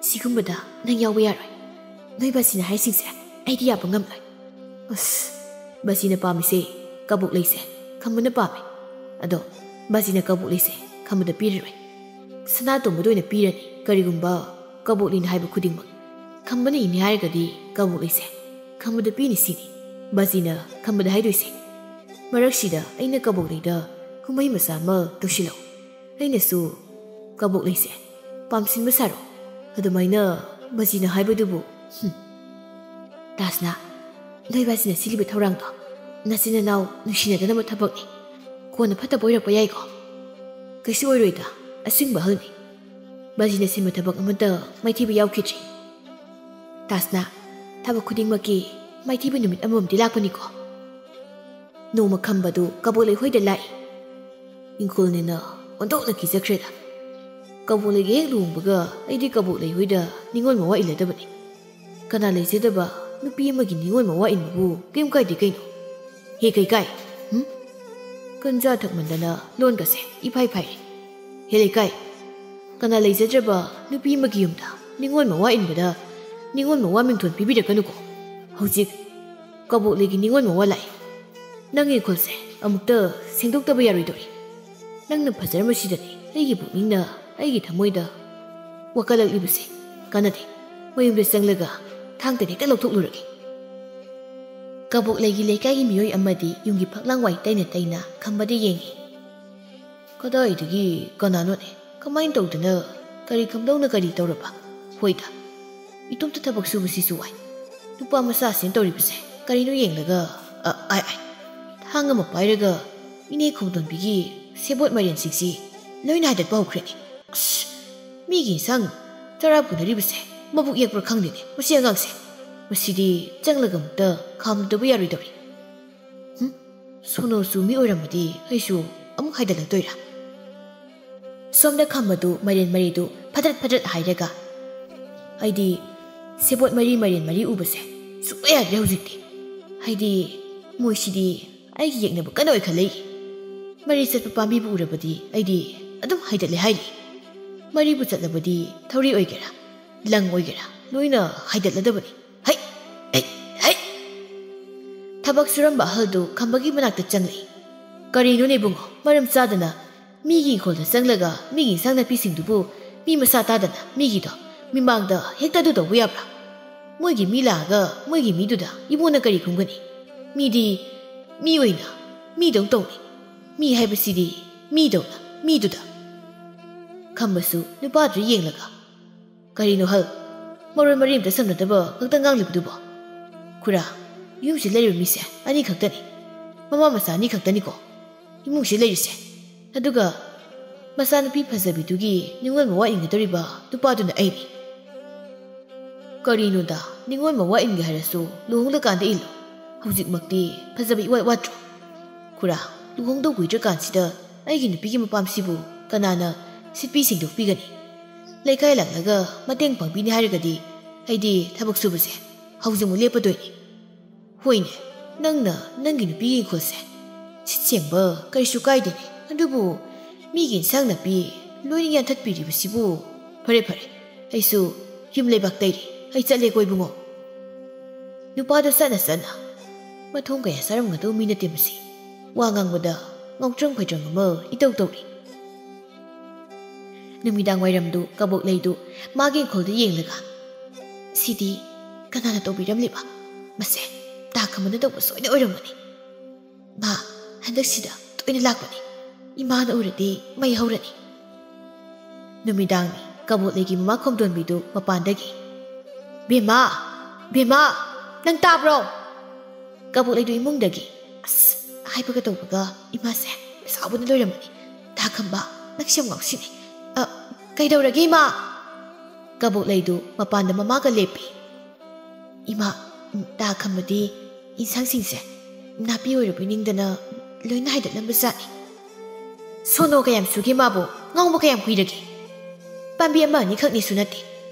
ꯁꯤꯒꯨꯝꯕꯗ ꯅꯪ ꯌꯥꯎꯕ ꯌꯥꯔꯣꯏ꯫ ꯅꯣꯏ ꯕꯥꯖꯤꯅ ꯍꯥꯏꯁꯤꯡꯁꯦ ꯑꯩꯗꯤ ꯌꯥꯕ ꯉꯝꯂꯣꯏ꯫" "ꯑꯁ, ꯕꯥꯖꯤꯅ ꯄꯥꯝꯃꯤꯁꯦ ꯀꯕꯣꯛ ꯂꯩꯁꯦ ꯈꯝꯕꯅ ꯄꯥꯝꯃꯦ꯫ ꯑꯗꯣ ꯕꯥꯖꯤꯅ ꯀꯕꯣꯛ ꯂꯩꯁꯦ ꯈꯝꯕꯗ ꯄꯤꯔꯔꯣꯏ꯫ ꯁꯅꯥꯇꯣꯝꯕꯗ ꯑꯣꯏꯅ ꯄꯤꯔꯅꯤ꯫ ꯀꯔꯤꯒꯨꯝꯕ ꯀꯕꯣꯛ ꯂꯩꯅ ꯍꯥꯏꯕ ꯈꯨꯗꯤꯡꯃꯛ ꯈꯝꯕꯅ ꯏꯅꯤ ꯍꯥꯏꯔꯒꯗꯤ ꯀꯕꯣꯛ ꯂꯩꯁꯦ ꯈꯝꯕꯗ ꯄꯤꯅꯤ ꯁꯤꯅꯤ ꯕꯥꯖꯤꯅ ꯈꯝꯕꯗ ꯍꯥꯏꯗꯣꯏꯁꯦ꯫ ꯃꯔꯛꯁꯤꯗ ꯑꯩꯅ ꯀꯕꯣꯛ ꯂꯩꯗ ꯀꯨꯝꯍꯩ ꯃꯆꯥ ꯑꯃ ꯇꯧꯁꯤꯜꯂꯣ꯫ ꯑꯩꯅꯁꯨ ꯀꯕꯣꯛ ꯂꯩꯁꯦ ꯄꯥꯝꯁꯤꯟꯕ ꯁꯥꯔꯣ꯫ ꯑꯗꯨꯃꯥꯏꯅ ꯕꯥꯖꯤꯅ ꯍꯥꯏꯕꯗꯨꯕꯨ, ꯍꯨꯝ꯫ ꯇꯥꯖꯅ, ꯅꯣꯏ ꯕꯥꯖꯤꯅ ꯁꯤꯜꯂꯤꯕ ꯊꯧꯔꯥꯡꯗꯣ ꯅꯆꯤꯟ ꯅꯅꯥꯎ ꯅꯨꯡꯁꯤꯅꯗꯅꯕ ꯊꯕꯛꯅꯤ꯫ ꯀꯣꯟꯅ ꯐꯠꯇꯕ ꯑꯣꯏꯔꯛꯄ ꯌꯥꯏꯀꯣ?" "ꯀꯩꯁꯨ ꯑꯣꯏꯔꯣꯏꯗ, ꯑꯁꯤꯡꯕ ꯑꯍꯜꯅꯤ꯫ ꯕꯥꯖꯤꯅ ꯁꯤꯟꯕ ꯊꯕꯛ ꯑꯃꯠꯇ ꯃꯥꯏꯊꯤꯕ ꯌꯥꯎꯈꯤꯗ꯭ꯔꯤ꯫" ꯇꯥꯖꯅ, "ꯊꯕꯛ ꯈꯨꯗꯤꯡꯃꯛꯀꯤ ꯃꯥꯏꯊꯤꯕ ꯅꯨꯃꯤꯠ ꯑꯃꯃꯝꯗꯤ ꯂꯥꯛꯄꯅꯤꯀꯣ꯫" ꯅꯣꯡꯃ ꯈꯝꯕꯗꯨ ꯀꯕꯣꯛ ꯂꯩꯍꯣꯏꯗ ꯂꯥꯛꯏ꯫ ꯏꯪꯈꯣꯜꯅꯦꯅ ꯑꯣꯟꯊꯣꯛꯅ ꯀꯤꯖꯈ꯭ꯔꯦꯗ꯫ ꯀꯕꯣꯛꯂꯩꯒ ꯍꯦꯛ ꯂꯨꯍꯣꯡꯕꯒ ꯑꯩꯗꯤ ꯀꯕꯣꯛꯂꯩ ꯍꯣꯏꯗ ꯅꯤꯉꯣꯜ ꯃꯋꯥ ꯏꯜꯂꯗꯕꯅꯤ꯫ ꯀꯅꯥ ꯂꯩꯖꯗꯕ ꯅꯨꯄꯤ ꯑꯃꯒꯤ ꯅꯤꯉꯣꯜ ꯃꯋꯥ ꯏꯟꯕꯕꯨ ꯀꯔꯤꯝ ꯀꯥꯏꯗꯦ ꯀꯩꯅꯣ꯫ ꯍꯦ ꯀꯩꯀꯥꯏ, ꯍꯨꯝ? ꯀꯟꯖꯥ ꯊꯛꯃꯟꯗꯅ ꯂꯣꯟꯒꯁꯦ ꯏꯐꯥꯏ ꯐꯥꯏꯔꯦ꯫ ꯍꯦ ꯂꯩꯀꯥꯏ, ꯀꯅꯥ ꯂꯩꯖꯗ꯭ꯔꯕ ꯅꯨꯄꯤ ꯑꯃꯒꯤ ꯌꯨꯝꯗ ꯅꯤꯉꯣꯜ ꯃꯋꯥ ꯏꯟꯕꯗ ꯅꯤꯉꯣꯜ ꯃꯋꯥ ꯃꯤꯡꯊꯣꯟ ꯄꯤꯕꯤꯔꯛꯀꯅꯨꯀꯣ꯫ ꯍꯧꯖꯤꯛ ꯀꯕꯣꯛꯂꯩꯒꯤ ꯅꯤꯉꯣꯜ ꯃꯋꯥ ꯂꯥꯛꯏ꯫ ꯅꯪꯒꯤ ꯏꯪꯈꯣꯜꯁꯦ ꯑꯃꯨꯛꯇ ꯁꯦꯡꯗꯣꯛꯇꯕ ꯌꯥꯔꯣꯏꯗꯧꯔꯤ꯫ ꯅꯪꯅ ꯐꯖꯔꯝꯕꯁꯤꯗꯅꯤ ꯑꯩꯒꯤ ꯄꯨꯛꯅꯤꯡꯅ, ꯑꯩꯒꯤ ꯊꯃꯣꯏꯗ ꯋꯥꯀꯠꯂꯛꯂꯤꯕꯁꯦ꯫ ꯀꯥꯟꯅꯗꯦ, ꯃꯌꯨꯝꯗ ꯆꯪꯂꯒ ꯊꯥꯡ ꯇꯅꯦꯛꯇ ꯂꯧꯊꯣꯛꯂꯨꯔꯒꯦ꯫ ꯀꯕꯣꯛꯂꯩꯒꯤ ꯂꯩꯀꯥꯏꯒꯤ ꯃꯤꯑꯣꯏ ꯑꯃꯗꯤ ꯌꯨꯝꯒꯤ ꯐꯛꯂꯥꯡ ꯋꯥꯏ ꯇꯩꯅ ꯇꯩꯅ ꯈꯝꯕꯗ ꯌꯦꯡꯉꯤ꯫ ꯀꯗꯥꯏꯗꯒꯤ ꯀꯅꯥꯅꯣꯅꯦ? ꯀꯃꯥꯏꯅ ꯇꯧꯗꯅ? ꯀꯔꯤ ꯈꯝꯗꯧꯅ ꯀꯔꯤ ꯇꯧꯔꯕ? ꯍꯣꯏꯗ, ꯏꯇꯣꯝꯇ ꯊꯕꯛ ꯁꯨꯕꯁꯤꯁꯨ ꯋꯥꯏ꯫ ꯅꯨꯄꯥ ꯃꯆꯥꯁꯤꯅ ꯇꯧꯔꯤꯕꯁꯦ ꯀꯔꯤꯅꯣ ꯌꯦꯡꯂꯒ, ꯑ, ꯑꯥꯏ, ꯑꯥꯏ, ꯊꯥꯡ ꯑꯃ ꯄꯥꯏꯔꯒ ꯏꯅꯦ ꯈꯣꯡꯗꯣꯟꯕꯤꯒꯤ ꯁꯦꯕꯣꯠ ꯃꯥꯏꯔꯦꯟꯁꯤꯡꯁꯤ ꯂꯣꯏꯅ ꯍꯥꯏꯗꯠꯄ ꯍꯧꯈ꯭ꯔꯦꯅꯦ꯫ ꯑꯁ, ꯃꯤꯒꯤ ꯏꯟꯁꯥꯡ ꯆꯔꯥ ꯄꯨꯅꯔꯤꯕꯁꯦ ꯃꯕꯨꯛ ꯌꯦꯛꯄ꯭ꯔꯥ ꯈꯪꯗꯦꯅꯦ ꯃꯁꯤ ꯑꯉꯥꯡꯁꯦ꯫ ꯃꯁꯤꯗꯤ ꯆꯪꯂꯒ ꯑꯃꯨꯛꯇ ꯈꯥꯝꯗꯕ ꯌꯥꯔꯣꯏꯗꯧꯔꯤ꯫ ꯍꯨꯝ, ꯁꯣꯅꯣ ꯆꯨꯃꯤ ꯑꯣꯏꯔꯝꯃꯗꯤ ꯑꯩꯁꯨ ꯑꯃꯨꯛ ꯍꯥꯏꯗꯠꯂꯛꯇꯣꯏꯔꯥ? ꯁꯣꯝꯗ ꯈꯝꯕꯗꯨ ꯃꯥꯏꯔꯦꯟ ꯃꯔꯤꯗꯨ ꯐꯗ꯭ꯔꯠ ꯐꯗ꯭ꯔꯠ ꯍꯥꯏꯔꯒ, ꯑꯩꯗꯤ ꯁꯦꯕꯣꯠ ꯃꯔꯤ ꯃꯥꯏꯔꯦꯟ ꯃꯔꯤ ꯎꯕꯁꯦ ꯁꯨꯛꯌꯥ ꯌꯥꯗ꯭ꯔꯦ ꯍꯧꯖꯤꯛꯇꯤ꯫ ꯍꯥꯏꯗꯤ ꯃꯣꯏꯁꯤꯗꯤ ꯑꯩꯒꯤ ꯌꯦꯛꯅꯕ ꯀꯟꯅ ꯑꯣꯏꯈꯠꯂꯛꯏ꯫ ꯃꯔꯤ ꯆꯠꯄ ꯄꯥꯝꯕꯤꯕꯨ ꯎꯔꯕꯗꯤ ꯑꯩꯗꯤ ꯑꯗꯨꯝ ꯍꯥꯏꯗꯠꯂꯦ ꯍꯥꯏꯔꯤ꯫ ꯃꯔꯤꯕꯨ ꯆꯠꯂꯕꯗꯤ ꯊꯧꯔꯤ ꯑꯣꯏꯒꯦꯔꯥ, ꯂꯪ ꯑꯣꯏꯒꯦꯔꯥ, ꯂꯣꯏꯅ ꯍꯥꯏꯗꯠꯂꯗꯕꯅꯤ꯫ ꯍꯩ! ꯍꯩ! ꯍꯩ! ꯊꯕꯛ ꯁꯨꯔꯝꯕ ꯑꯍꯜꯗꯨ ꯈꯝꯕꯒꯤ ꯃꯅꯥꯛꯇ ꯆꯪꯂꯛꯏ꯫ "ꯀꯔꯤꯅꯣꯅꯦ ꯏꯕꯨꯡꯉꯣ, ꯃꯔꯝ ꯆꯥꯗꯅ ꯃꯤꯒꯤ ꯏꯪꯈꯣꯜꯗ ꯆꯪꯂꯒ ꯃꯤꯒꯤ ꯏꯟꯁꯥꯡ ꯅꯥꯄꯤꯁꯤꯡꯗꯨꯕꯨ ꯃꯤ ꯃꯁꯥ ꯇꯥꯗꯅ ꯃꯤꯒꯤꯗꯣ ꯃꯤꯃꯥꯡꯗ ꯍꯦꯛꯇ ꯑꯗꯨ ꯇꯧꯕ ꯌꯥꯕ꯭ꯔꯥ? ꯃꯣꯏꯒꯤ ꯃꯤ ꯂꯥꯛꯑꯒ ꯃꯣꯏꯒꯤ ꯃꯤꯗꯨꯗ ꯏꯕꯣꯅ ꯀꯔꯤ ꯈꯨꯝꯒꯅꯤ? ꯃꯤꯗꯤ ꯃꯤ ꯑꯣꯏꯅ ꯃꯤꯗꯧ ꯇꯧꯅꯤ꯫ ꯃꯤ ꯍꯥꯏꯕꯁꯤꯗꯤ ꯃꯤꯗꯧꯅ ꯃꯤꯗꯨꯗ꯫" ꯈꯝꯕꯁꯨ ꯅꯨꯄꯥꯗꯨꯗ ꯌꯦꯡꯂꯒ, "ꯀꯔꯤꯅꯣ ꯍꯜ? ꯃꯔꯣꯟ ꯃꯔꯤ ꯑꯝꯇ ꯁꯝꯅꯗꯕ ꯈꯛꯇ ꯉꯥꯡꯂꯤꯕꯗꯨꯕꯣ? ꯈꯨꯔꯥ, ꯌꯨꯝꯁꯤ ꯂꯩꯔꯤꯕ ꯃꯤꯁꯦ ꯑꯅꯤ ꯈꯛꯇꯅꯤ꯫ ꯃꯃꯥ ꯃꯆꯥ ꯑꯅꯤ ꯈꯛꯇꯅꯤꯀꯣ ꯏꯃꯨꯡꯁꯤ ꯂꯩꯔꯤꯁꯦ꯫ ꯑꯗꯨꯒ ꯃꯆꯥꯅꯨꯄꯤ ꯐꯖꯕꯤꯗꯨꯒꯤ ꯅꯤꯉꯣꯜ ꯃꯋꯥ ꯏꯟꯒꯗꯧꯔꯤꯕ ꯅꯨꯄꯥꯗꯨꯅ ꯑꯩꯅꯤ꯫ ꯀꯔꯤꯅꯣꯗ, ꯅꯤꯉꯣꯜ ꯃꯋꯥ ꯏꯟꯒꯦ ꯍꯥꯏꯔꯁꯨ ꯂꯨꯍꯣꯡꯂꯀꯥꯟꯗ ꯏꯜꯂꯨ꯫ ꯍꯧꯖꯤꯛꯃꯛꯇꯤ ꯐꯖꯕ ꯏꯋꯥꯠ ꯋꯥꯠꯇ꯭ꯔꯣ? ꯈꯨꯔꯥ, ꯂꯨꯍꯣꯡꯗꯧ ꯀꯨꯏꯗ꯭ꯔꯀꯥꯟꯁꯤꯗ ꯑꯩꯒꯤ ꯅꯨꯄꯤꯒꯤ ꯃꯄꯥꯝꯁꯤꯕꯨ ꯀꯅꯥꯅ ꯁꯤꯠꯄꯤ ꯁꯦꯡꯗꯣꯛꯄꯤꯒꯅꯤ? ꯂꯩꯀꯥꯏ ꯂꯥꯛꯂꯒ ꯃꯇꯦꯡ ꯄꯥꯡꯕꯤꯅꯤ ꯍꯥꯏꯔꯒꯗꯤ ꯑꯩꯗꯤ ꯊꯕꯛ ꯁꯨꯕꯁꯦ ꯍꯧꯖꯤꯛꯃꯨꯛ ꯂꯦꯞꯄꯗꯣꯏꯅꯤ꯫ ꯍꯣꯏꯅꯦ, ꯅꯪꯅ ꯅꯪꯒꯤ ꯅꯨꯄꯤꯒꯤ ꯏꯪꯈꯣꯜꯁꯦ ꯁꯤꯠ ꯁꯦꯡꯕ ꯀꯔꯤꯁꯨ ꯀꯥꯏꯗꯦꯅꯦ, ꯑꯗꯨꯕꯨ ꯃꯤꯒꯤ ꯏꯟꯁꯥꯡ ꯅꯥꯄꯤ ꯂꯣꯏꯅ ꯌꯥꯟꯊꯠꯄꯤꯔꯤꯕꯁꯤꯕꯨ? ꯐꯔꯦ ꯐꯔꯦ, ꯑꯩꯁꯨ ꯌꯨꯝ ꯂꯩꯕꯥꯛ ꯇꯩꯔꯤ, ꯑꯩ ꯆꯠꯂꯦꯀꯣ ꯏꯕꯨꯡꯉꯣ꯫ ꯅꯨꯄꯥꯗꯣ ꯆꯠꯅ ꯆꯠꯅ ꯃꯊꯣꯡ ꯀꯌꯥ ꯆꯥꯔꯝꯒꯗꯧ ꯃꯤ ꯅꯠꯇꯦ ꯃꯁꯤ꯫ ꯋꯥ ꯉꯥꯡꯕꯗ ꯉꯥꯎꯇ꯭ꯔꯪ ꯐꯩꯇ꯭ꯔꯪ ꯑꯃ ꯏꯇꯧ ꯇꯧꯔꯤ꯫ ꯅꯨꯃꯤꯗꯥꯡ ꯋꯥꯏꯔꯝꯗꯨ ꯀꯕꯣꯛꯂꯩꯗꯨ ꯃꯥꯒꯤ ꯏꯪꯈꯣꯜꯗ ꯌꯦꯡꯂꯒ, "ꯁꯤꯗꯤ ꯀꯅꯥꯅ ꯇꯧꯕꯤꯔꯝꯂꯤꯕ? ꯃꯁꯦ ꯇꯥ ꯈꯝꯕꯅ ꯇꯧꯕ ꯁꯣꯏꯅ ꯑꯣꯏꯔꯝꯒꯅꯤ꯫ ꯃꯥ ꯍꯟꯗꯛꯁꯤꯗ ꯇꯣꯏꯅ ꯂꯥꯛꯄꯅꯤ꯫ ꯏꯃꯥꯅ ꯎꯔꯗꯤ ꯃꯩ ꯍꯧꯔꯅꯤ꯫" ꯅꯨꯃꯤꯗꯥꯡꯅꯤ꯫ ꯀꯕꯣꯛꯂꯩꯒꯤ ꯃꯃꯥ ꯈꯣꯡꯗꯣꯟꯕꯤꯗꯨ ꯃꯄꯥꯟꯗꯒꯤ, "ꯕꯦꯝꯃ! ꯕꯦꯝꯃ! ꯅꯪ ꯇꯥꯕ꯭ꯔꯣ?" ꯀꯕꯣꯛꯂꯩꯗꯨ ꯏꯃꯨꯡꯗꯒꯤ, "ꯑꯁ, ꯍꯥꯏꯕꯒ ꯇꯧꯕꯒ ꯏꯃꯥꯁꯦ ꯁꯥꯎꯕꯅ ꯂꯣꯏꯔꯝꯃꯅꯤ꯫ ꯇꯥ ꯈꯝꯕ, ꯅꯪꯁꯦ ꯌꯥꯝ ꯉꯥꯎꯁꯤꯟꯅꯩ꯫ ꯑ, ꯀꯩꯗꯧꯔꯒꯦ ꯏꯃꯥ?" ꯀꯕꯣꯛꯂꯩꯗꯨ ꯃꯄꯥꯟꯗ ꯃꯃꯥꯒ ꯂꯦꯞꯄꯤ꯫ "ꯏꯃꯥ, ꯎꯝ, ꯇꯥ ꯈꯝꯕꯗꯤ ꯏꯟꯁꯥꯡꯁꯤꯡꯁꯦ ꯅꯥꯄꯤ ꯑꯣꯏꯔꯕꯣꯏ ꯅꯤꯡꯗꯅ ꯂꯣꯏꯅ ꯍꯥꯏꯗꯠꯂꯝꯕ ꯖꯥꯠꯅꯤ꯫" "ꯁꯣꯅꯣ ꯀꯌꯥꯝ ꯁꯨꯒꯦ ꯃꯥꯕꯨ? ꯉꯥꯎꯕ ꯀꯌꯥꯝ ꯀꯨꯏꯔꯒꯦ? ꯄꯥꯝꯕꯤ ꯑꯃ ꯑꯅꯤꯈꯛꯅꯤꯁꯨ ꯅꯠꯇꯦ꯫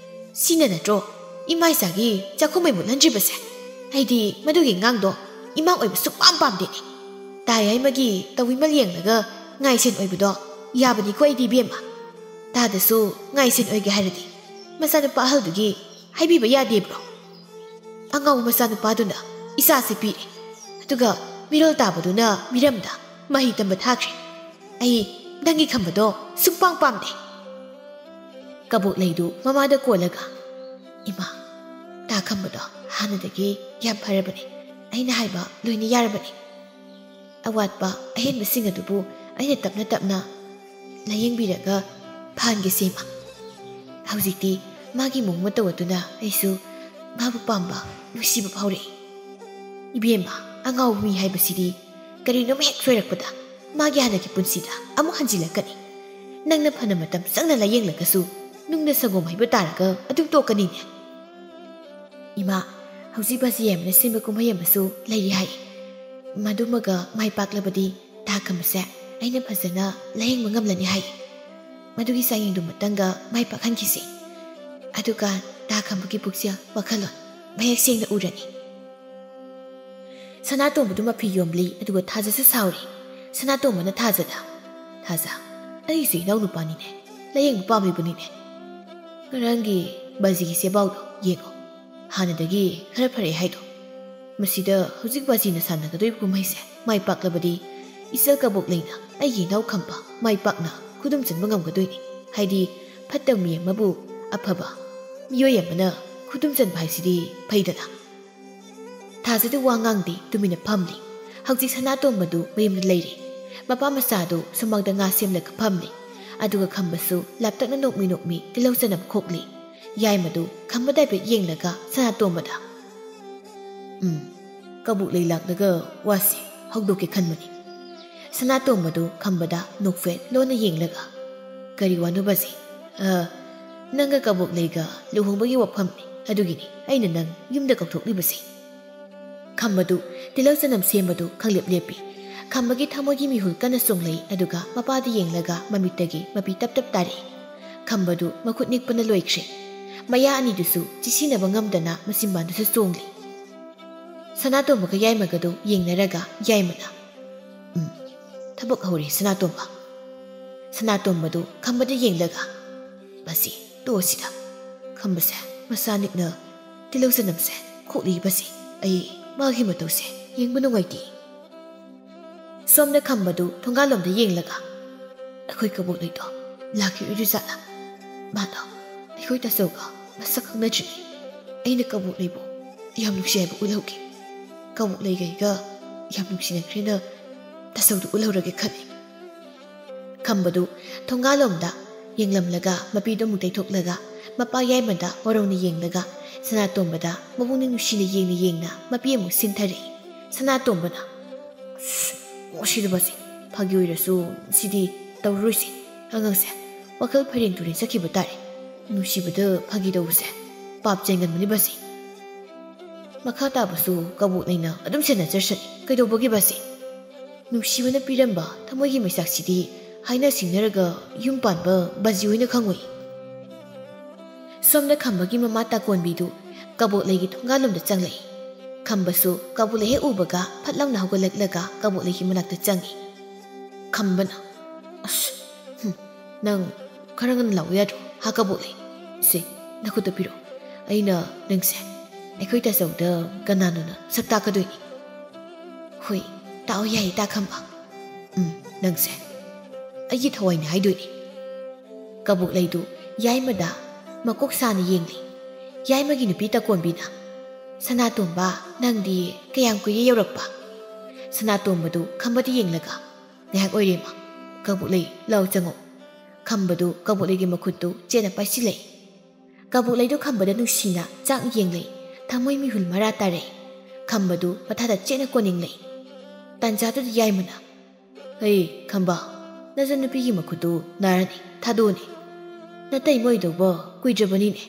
ꯁꯤꯅ ꯅꯠꯇ꯭ꯔꯣ ꯏꯃꯥ ꯏꯆꯥꯒꯤ ꯆꯥꯛꯈꯨꯝ ꯃꯩ ꯃꯨꯠꯍꯟꯗ꯭ꯔꯤꯕꯁꯦ? ꯑꯩꯗꯤ ꯃꯗꯨꯒꯤ ꯑꯉꯥꯡꯗꯣ ꯏꯃꯥ ꯑꯣꯏꯕ ꯁꯨꯛꯄꯥꯝ ꯄꯥꯝꯗꯦꯅꯦ꯫ ꯇꯥ ꯌꯥꯏꯃꯒꯤ ꯇꯧꯕꯤꯃꯜ ꯌꯦꯡꯂꯒ ꯉꯥꯏꯁꯦꯟ ꯑꯣꯏꯕꯗꯣ ꯌꯥꯕꯅꯤꯀꯣ ꯑꯩꯗꯤ ꯏꯕꯦꯝꯃ꯫ ꯇꯥꯗꯁꯨ ꯉꯥꯏꯁꯦꯟ ꯑꯣꯏꯒꯦ ꯍꯥꯏꯔꯗꯤ ꯃꯆꯥꯅꯨꯄꯥ ꯑꯍꯜꯗꯨꯒꯤ ꯍꯥꯏꯕꯤꯕ ꯌꯥꯗꯦꯕ꯭ꯔꯣ? ꯑꯉꯥꯎꯕ ꯃꯆꯥꯅꯨꯄꯥꯗꯨꯅ ꯏꯆꯥꯁꯦ ꯄꯤꯔꯦ, ꯑꯗꯨꯒ ꯃꯤꯔꯣꯜ ꯇꯥꯕꯗꯨꯅ ꯃꯤꯔꯝꯗ ꯃꯍꯩ ꯇꯝꯕ ꯊꯥꯈ꯭ꯔꯦ꯫ ꯑꯩ ꯅꯪꯒꯤ ꯈꯝꯕꯗꯣ ꯁꯨꯡꯄꯥꯝ ꯄꯥꯝꯗꯦ꯫" ꯀꯕꯣꯛꯂꯩꯗꯨ ꯃꯃꯥꯗ ꯀꯣꯜꯂꯒ, "ꯏꯃꯥ, ꯇꯥ ꯈꯝꯕꯗꯣ ꯍꯥꯟꯅꯗꯒꯤ ꯌꯥꯝ ꯐꯔꯕꯅꯦ꯫ ꯑꯩꯅ ꯍꯥꯏꯕ ꯂꯣꯏꯅ ꯌꯥꯔꯕꯅꯦ꯫ ꯑꯋꯥꯠꯄ ꯑꯍꯦꯟꯕꯁꯤꯡ ꯑꯗꯨꯕꯨ ꯑꯩꯅ ꯇꯞꯅ ꯇꯞꯅ ꯂꯥꯌꯦꯡꯕꯤꯔꯒ ꯐꯍꯟꯒꯦꯁꯦ ꯏꯃꯥ꯫ ꯍꯧꯖꯤꯛꯇꯤ ꯃꯥꯒꯤ ꯃꯑꯣꯡ ꯃꯇꯧ ꯑꯗꯨꯅ ꯑꯩꯁꯨ ꯃꯥꯕꯨ ꯄꯥꯝꯕ, ꯅꯨꯡꯁꯤꯕ ꯐꯥꯎꯔꯛꯏ꯫ ꯏꯕꯦꯝꯃ, ꯑꯉꯥꯎꯕ ꯃꯤ ꯍꯥꯏꯕꯁꯤꯗꯤ ꯀꯔꯤꯅꯣꯝ ꯍꯦꯛ ꯁꯣꯏꯔꯛꯄꯗ ꯃꯥꯒꯤ ꯍꯥꯟꯅꯒꯤ ꯄꯨꯟꯁꯤꯗ ꯑꯃꯨꯛ ꯍꯟꯖꯤꯜꯂꯛꯀꯅꯤ꯫ ꯅꯪꯅ ꯐꯅ ꯃꯇꯝ ꯆꯪꯅ ꯂꯥꯌꯦꯡꯂꯒꯁꯨ ꯅꯨꯡꯗ ꯁꯪꯒꯣꯝ ꯍꯩꯕ ꯇꯥꯔꯒ ꯑꯗꯨꯝ ꯇꯣꯛꯀꯅꯤꯅꯦ꯫" "ꯏꯃꯥ, ꯍꯧꯖꯤꯛ ꯕꯥꯖꯤ ꯌꯥꯏꯃꯅ ꯁꯤꯟꯕ ꯀꯨꯝꯍꯩ ꯑꯃꯁꯨ ꯂꯩꯔꯤ ꯍꯥꯏ꯫ ꯃꯗꯨꯃꯒ ꯃꯥꯏ ꯄꯥꯛꯂꯕꯗꯤ ꯇꯥ ꯈꯝꯕꯁꯦ ꯑꯩꯅ ꯐꯖꯅ ꯂꯥꯌꯦꯡꯕ ꯉꯝꯂꯅꯤ ꯍꯥꯏ꯫ ꯃꯗꯨꯒꯤ ꯆꯥꯡꯌꯦꯡꯗꯨꯃꯇꯪꯒ ꯃꯥꯏ ꯄꯥꯛꯍꯟꯈꯤꯁꯤ꯫ ꯑꯗꯨꯒ ꯇꯥ ꯈꯝꯕꯒꯤ ꯄꯨꯛꯆꯦꯜ, ꯋꯥꯈꯜꯂꯣꯟ ꯃꯌꯦꯛ ꯁꯦꯡꯅ ꯎꯔꯅꯤ꯫ ꯁꯅꯥꯇꯣꯝꯕꯗꯨ ꯃꯐꯤ ꯌꯣꯝꯂꯤ, ꯑꯗꯨꯒ ꯊꯥꯖꯁꯨ ꯁꯥꯎꯔꯤ꯫ ꯁꯅꯥꯇꯣꯝꯕꯅ ꯊꯥꯖꯗ, "ꯊꯥꯖ, ꯑꯩꯁꯨ ꯏꯅꯥꯎ ꯅꯨꯄꯥꯅꯤꯅꯦ, ꯂꯥꯌꯦꯡꯕ ꯄꯥꯝꯂꯤꯕꯅꯤꯅꯦ꯫ ꯉꯔꯥꯡꯒꯤ ꯕꯥꯖꯤꯒꯤ ꯆꯦꯕꯥꯎꯗꯣ ꯌꯦꯡꯉꯣ, ꯍꯥꯟꯅꯗꯒꯤ ꯈꯔ ꯐꯔꯛꯑꯦ ꯍꯥꯏꯗꯣ꯫ ꯃꯁꯤꯗ ꯍꯧꯖꯤꯛ ꯕꯥꯖꯤꯅ ꯁꯥꯟꯅꯒꯗꯣꯏꯕ ꯀꯨꯝꯍꯩꯁꯦ ꯃꯥꯏ ꯄꯥꯛꯂꯕꯗꯤ, ꯏꯆꯜ ꯀꯕꯣꯛꯂꯩꯅ ꯑꯩꯒꯤ ꯏꯅꯥꯎ ꯈꯝꯕ ꯃꯥꯏ ꯄꯥꯛꯅ ꯈꯨꯗꯨꯝ ꯆꯟꯕ ꯉꯝꯒꯗꯣꯏꯅꯤ꯫ ꯍꯥꯏꯗꯤ, ꯐꯠꯇꯕ ꯃꯤ ꯑꯃꯕꯨ ꯑꯐꯕ ꯃꯤꯑꯣꯏ ꯑꯃꯅ ꯈꯨꯗꯨꯝ ꯆꯟꯕ ꯍꯥꯏꯁꯤꯗꯤ ꯐꯩꯗꯅ꯫" ꯊꯥꯖꯗ ꯋꯥ ꯉꯥꯡꯗꯦ, ꯇꯨꯃꯤꯟꯅ ꯐꯝꯂꯤ꯫ ꯍꯧꯖꯤꯛ ꯁꯅꯥꯇꯣꯝꯕꯗꯨ ꯃꯌꯨꯝꯗ ꯂꯩꯔꯤ꯫ ꯃꯄꯥ ꯃꯆꯥꯗꯨ ꯁꯨꯃꯥꯡꯗ ꯉꯥ ꯁꯦꯝꯂꯒ ꯐꯝꯂꯤ꯫ ꯑꯗꯨꯒ ꯈꯝꯕꯁꯨ ꯂꯥꯞꯇꯛꯅ ꯅꯣꯛꯃꯤ ꯅꯣꯛꯃꯤ ꯇꯤꯜꯍꯧ ꯆꯅꯝ ꯈꯣꯛꯂꯤ꯫ ꯌꯥꯏꯃꯗꯨ ꯈꯝꯕꯗ ꯍꯥꯏꯐꯦꯠ ꯌꯦꯡꯂꯒ ꯁꯅꯥꯇꯣꯝꯕꯗ, "ꯎꯝ, ꯀꯕꯣꯛꯂꯩ ꯂꯥꯛꯂꯒ ꯋꯥꯁꯤ ꯍꯧꯗꯣꯛꯀꯦ ꯈꯟꯕꯅꯤ꯫" ꯁꯅꯥꯇꯣꯝꯕꯗꯨ ꯈꯝꯕꯗ ꯅꯣꯛꯐꯦꯠ ꯂꯣꯟꯅ ꯌꯦꯡꯂꯒ, "ꯀꯔꯤ ꯋꯥꯅꯣꯕꯁꯤ? ꯑ, ꯅꯪꯒ ꯀꯕꯣꯛꯂꯩꯒ ꯂꯨꯍꯣꯡꯕꯒꯤ ꯋꯥꯐꯝꯅꯤ꯫ ꯑꯗꯨꯒꯤꯅꯤ ꯑꯩꯅ ꯅꯪ ꯌꯨꯝꯗ ꯀꯧꯊꯣꯛꯂꯤꯕꯁꯤ꯫" ꯈꯝꯕꯗꯨ ꯇꯤꯜꯍꯧ ꯆꯅꯝ ꯁꯦꯝꯕꯗꯨ ꯈꯪꯂꯦꯞ ꯂꯦꯞꯄꯤ꯫ ꯈꯝꯕꯒꯤ ꯊꯃꯣꯏꯒꯤ ꯃꯤꯍꯨꯜ ꯀꯟꯅ ꯆꯣꯡꯂꯛꯏ, ꯑꯗꯨꯒ ꯃꯄꯥꯗ ꯌꯦꯡꯂꯒ ꯃꯃꯤꯠꯇꯒꯤ ꯃꯄꯤ ꯇꯞ ꯇꯞ ꯇꯥꯔꯛꯏ꯫ ꯈꯝꯕꯗꯨ ꯃꯈꯨꯠ ꯅꯤꯛꯄꯅ ꯂꯣꯏꯈ꯭ꯔꯦ꯫ ꯃꯌꯥ ꯑꯅꯤꯗꯨꯁꯨ ꯆꯤꯁꯤꯟꯅꯕ ꯉꯝꯗꯅ ꯃꯆꯤꯟꯕꯥꯟꯗꯨꯁꯨ ꯆꯣꯡꯂꯤ꯫ ꯁꯅꯥꯇꯣꯝꯕꯒ ꯌꯥꯏꯃꯒꯗꯨ ꯌꯦꯡꯅꯔꯒ ꯌꯥꯏꯃꯅ, "ꯎꯝ, ꯊꯕꯛ ꯍꯧꯔꯦ ꯁꯅꯥꯇꯣꯝꯕ꯫" ꯁꯅꯥꯇꯣꯝꯕꯗꯨ ꯈꯝꯕꯗ ꯌꯦꯡꯂꯒ, "ꯃꯁꯤ ꯇꯣꯛꯑꯁꯤꯗ꯫ ꯈꯝꯕꯁꯦ ꯃꯁꯥ ꯅꯤꯛꯅ ꯇꯤꯜꯍꯧ ꯆꯅꯝꯁꯦ ꯈꯣꯛꯂꯤꯕꯁꯦ ꯑꯩ ꯃꯥꯒꯤ ꯃꯇꯧꯁꯦ ꯌꯦꯡꯕ ꯅꯨꯡꯉꯥꯏꯇꯦ꯫" ꯁꯣꯝꯗ ꯈꯝꯕꯗꯨ ꯊꯣꯡꯒꯥꯜꯂꯣꯝꯗ ꯌꯦꯡꯂꯒ, "ꯑꯩꯈꯣꯏ ꯀꯕꯣꯛꯂꯩꯗꯣ ꯂꯥꯛꯈꯤꯔꯣꯏꯗ꯭ꯔꯤꯖꯥꯠꯂꯥ? ꯃꯥꯗꯣ ꯑꯩꯈꯣꯏ ꯇꯥꯆꯧꯒ ꯃꯁꯛ ꯈꯪꯅꯗ꯭ꯔꯤꯉꯩ ꯑꯩꯅ ꯀꯕꯣꯛꯂꯩꯕꯨ ꯌꯥꯝ ꯅꯨꯡꯁꯤ ꯍꯥꯏꯕ ꯎꯠꯍꯧꯒꯦ꯫ ꯀꯕꯣꯛꯂꯩꯒ ꯑꯩꯒ ꯌꯥꯝ ꯅꯨꯡꯁꯤꯅꯈ꯭ꯔꯦꯅ ꯇꯥꯆꯧꯗ ꯎꯠꯍꯧꯔꯒꯦ ꯈꯜꯂꯤ꯫" ꯈꯝꯕꯗꯨ ꯊꯣꯡꯒꯥꯜꯂꯣꯝꯗ ꯌꯦꯡꯂꯝꯂꯒ ꯃꯄꯤꯗꯨ ꯑꯃꯨꯛ ꯇꯩꯊꯣꯛꯂꯒ ꯃꯄꯥ ꯌꯥꯏꯃꯗ ꯋꯥꯔꯧꯅ ꯌꯦꯡꯂꯒ ꯁꯅꯥꯇꯣꯝꯕꯗ ꯃꯕꯨꯛꯅꯤꯡ ꯅꯨꯡꯁꯤꯅ ꯌꯦꯡꯅ ꯌꯦꯡꯅ ꯃꯄꯤ ꯑꯃꯨꯛ ꯁꯤꯟꯊꯔꯛꯏ꯫ ꯁꯅꯥꯇꯣꯝꯕꯅ, "ꯁꯨꯁ, ꯃꯁꯤꯗꯕꯁꯦ ꯐꯥꯒꯤ ꯑꯣꯏꯔꯁꯨ ꯁꯤꯗꯤ ꯇꯧꯔꯔꯣꯏꯁꯦ꯫ ꯑꯉꯥꯡꯁꯦ ꯋꯥꯈꯜ ꯐꯩꯔꯦꯡ ꯇꯨꯔꯦꯡ ꯆꯠꯈꯤꯕ ꯇꯥꯔꯦ꯫ ꯅꯨꯡꯁꯤꯕꯗ ꯐꯥꯒꯤ ꯇꯧꯕꯁꯦ ꯄꯥꯞ ꯆꯦꯟꯒꯟꯕꯅꯤ ꯕꯁꯤ꯫ ꯃꯈꯥ ꯇꯥꯕꯁꯨ ꯀꯕꯣꯛꯂꯩꯅ ꯑꯗꯨꯝ ꯁꯦꯟꯅꯖꯔꯁꯅꯤ꯫ ꯀꯩꯗꯧꯕꯒꯤ ꯕꯁꯤ?" ꯅꯨꯡꯁꯤꯕꯅ ꯄꯤꯔꯝꯕ ꯊꯃꯣꯏꯒꯤ ꯃꯩꯆꯥꯛꯁꯤꯗꯤ ꯍꯥꯏꯅ ꯁꯤꯡꯅꯔꯒ ꯌꯨꯝ ꯄꯥꯟꯕ ꯕꯥꯖꯤ ꯍꯣꯏꯅ ꯈꯪꯉꯨꯏ꯫ ꯁꯣꯝꯗ ꯈꯝꯕꯒꯤ ꯃꯃꯥ ꯇꯥꯀꯣꯟꯕꯤꯗꯨ ꯀꯕꯣꯛꯂꯩꯒꯤ ꯊꯣꯡꯒꯥꯜꯂꯣꯝꯗ ꯆꯪꯂꯛꯏ꯫ ꯈꯝꯕꯁꯨ ꯀꯕꯣꯛꯂꯩ ꯍꯦꯛ ꯎꯕꯒ ꯐꯠ ꯂꯥꯎꯅ ꯍꯧꯒꯠꯂꯛꯂꯒ ꯀꯕꯣꯛꯂꯩꯒꯤ ꯃꯅꯥꯛꯇ ꯆꯪꯉꯤ꯫ ꯈꯝꯕꯅ, "ꯑꯁ, ꯍꯨꯝ, ꯅꯪ ꯈꯔ ꯉꯟꯅ ꯂꯥꯛꯎ ꯌꯥꯗ꯭ꯔꯣ, ꯍꯥ ꯀꯕꯣꯛꯂꯩ? ꯁꯦ, ꯅꯈꯨꯠꯇ ꯄꯤꯔꯛꯑꯣ꯫ ꯑꯩꯅ ꯅꯪꯁꯦ ꯑꯩꯈꯣꯏ ꯇꯥꯆꯧꯗ ꯀꯅꯥꯅꯣꯅ ꯁꯛ ꯇꯥꯛꯀꯗꯣꯏꯅꯤ꯫" "ꯍꯣꯏ, ꯇꯥꯛꯑꯣ ꯌꯥꯏꯌꯦ ꯇꯥ ꯈꯝꯕ꯫ ꯎꯝ, ꯅꯪꯁꯦ ꯑꯩꯒꯤ ꯊꯋꯥꯏꯅꯦ ꯍꯥꯏꯗꯣꯏꯅꯤ꯫" ꯀꯕꯣꯛꯂꯩꯗꯨ ꯌꯥꯏꯃꯗ ꯃꯀꯣꯛ ꯁꯥꯅ ꯌꯦꯡꯂꯤ꯫ ꯌꯥꯏꯃꯒꯤ ꯅꯨꯄꯤ ꯇꯥꯀꯣꯟꯕꯤꯅ, "ꯁꯅꯥꯇꯣꯝꯕ, ꯅꯪꯗꯤ ꯀꯌꯥꯝ ꯀꯨꯏꯔꯦ ꯌꯧꯔꯛꯄ?" ꯁꯅꯥꯇꯣꯝꯕꯗꯨ ꯈꯝꯕꯗ ꯌꯦꯡꯂꯒ, "ꯉꯥꯏꯍꯥꯛ ꯑꯣꯏꯔꯦ ꯏꯃꯥ꯫ ꯀꯕꯣꯛꯂꯩ, ꯂꯥꯎ ꯆꯪꯉꯣ꯫" ꯈꯝꯕꯗꯨ ꯀꯕꯣꯛꯂꯩꯒꯤ ꯃꯈꯨꯠꯇꯨ ꯆꯦꯠꯅ ꯄꯥꯏꯁꯤꯜꯂꯛꯏ꯫ ꯀꯕꯣꯛꯂꯩꯗꯨ ꯈꯝꯕꯗ ꯅꯨꯡꯁꯤꯅ ꯆꯥꯛ ꯌꯦꯡꯂꯛꯏ꯫ ꯊꯃꯣꯏ ꯃꯤꯍꯨꯜ ꯃꯔꯥ ꯇꯥꯔꯛꯏ꯫ ꯈꯝꯕꯗꯨ ꯃꯊꯥꯗ ꯆꯦꯠꯅ ꯀꯣꯟꯅꯤꯡꯂꯛꯏ꯫ ꯇꯥꯟꯖꯥꯗꯨꯗ ꯌꯥꯏꯃꯅ, "ꯍꯩ ꯈꯝꯕ, ꯅꯆꯟꯅꯨꯄꯤꯒꯤ ꯃꯈꯨꯠꯇꯨ ꯅꯥꯔꯅꯤ, ꯊꯥꯗꯣꯛꯑꯣꯅꯦ꯫ ꯅꯇꯩꯃ ꯑꯣꯏꯗꯧꯕ ꯀꯨꯏꯗ꯭ꯔꯕꯅꯤꯅꯦ꯫"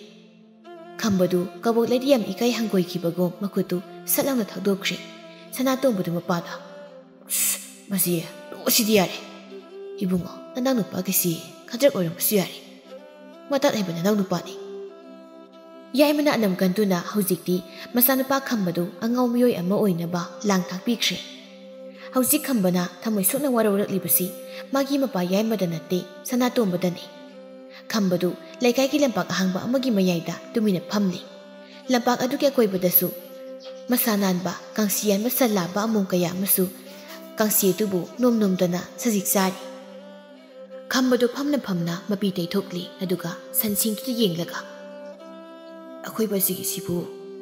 ꯈꯝꯕꯗꯨ ꯀꯕꯣꯛꯂꯩꯗ ꯌꯥꯝ ꯏꯀꯥꯏ ꯍꯪꯒꯣꯏꯈꯤꯕꯒꯨꯝ ꯃꯈꯨꯠꯇꯨ ꯁꯠ ꯂꯥꯎꯅ ꯊꯥꯗꯣꯛꯈ꯭ꯔꯦ꯫ ꯁꯅꯥꯇꯣꯝꯕꯗꯨ ꯃꯄꯥꯗ, "ꯑꯁ, ꯃꯁꯤ ꯇꯣꯛꯑꯁꯤꯗꯤ ꯌꯥꯔꯦ꯫ ꯏꯕꯨꯡꯉꯣ, ꯅꯅꯥꯎ ꯅꯨꯄꯥꯒꯤꯁꯤ ꯈꯗ꯭ꯔꯛ ꯑꯣꯏꯔꯝꯕꯁꯨ ꯌꯥꯔꯦ꯫ ꯃꯇꯥꯠ ꯍꯩꯕ ꯅꯅꯥꯎ ꯅꯨꯄꯥꯅꯤ꯫" ꯌꯥꯏꯃꯅ ꯑꯅꯝ ꯀꯟꯗꯨꯅ ꯍꯧꯖꯤꯛꯇꯤ ꯃꯆꯥꯅꯨꯄꯥ ꯈꯝꯕꯗꯨ ꯑꯉꯥꯎ ꯃꯤꯑꯣꯏ ꯑꯃ ꯑꯣꯏꯅꯕ ꯂꯥꯡ ꯊꯥꯛꯄꯤꯈ꯭ꯔꯦ꯫ ꯍꯧꯖꯤꯛ ꯈꯝꯕꯅ ꯊꯃꯣꯏ ꯁꯣꯛꯅ ꯋꯥꯔꯧꯔꯛꯂꯤꯕꯁꯤ ꯃꯥꯒꯤ ꯃꯄꯥ ꯌꯥꯏꯃꯗ ꯅꯠꯇꯦ, ꯁꯅꯥꯇꯣꯝꯕꯗꯅꯤ꯫ ꯈꯝꯕꯗꯨ ꯂꯩꯀꯥꯏꯒꯤ ꯂꯝꯄꯥꯛ ꯑꯍꯥꯡꯕ ꯑꯃꯒꯤ ꯃꯌꯥꯏꯗ ꯇꯨꯃꯤꯟꯅ ꯐꯝꯂꯤ꯫ ꯂꯝꯄꯥꯛ ꯑꯗꯨꯒꯤ ꯑꯀꯣꯏꯕꯗꯁꯨ ꯃꯁꯥ ꯅꯥꯟꯕ ꯀꯥꯡꯁꯤ ꯌꯥꯟꯕ ꯁꯟ ꯂꯥꯕ ꯑꯃꯣꯝ ꯀꯌꯥ ꯑꯃꯁꯨ ꯀꯥꯡꯁꯤ ꯑꯗꯨꯕꯨ ꯅꯣꯝ ꯅꯣꯝꯗꯅ ꯁꯖꯤꯛ ꯆꯥꯔꯤ꯫ ꯈꯝꯕꯗꯨ ꯐꯝꯅ ꯐꯝꯅ ꯃꯄꯤ ꯇꯩꯊꯣꯛꯂꯤ, ꯑꯗꯨꯒ ꯁꯟꯁꯤꯡꯗꯨꯗ ꯌꯦꯡꯂꯒ, "ꯑꯩꯈꯣꯏ ꯕꯥꯖꯤꯒꯤꯁꯤꯕꯨ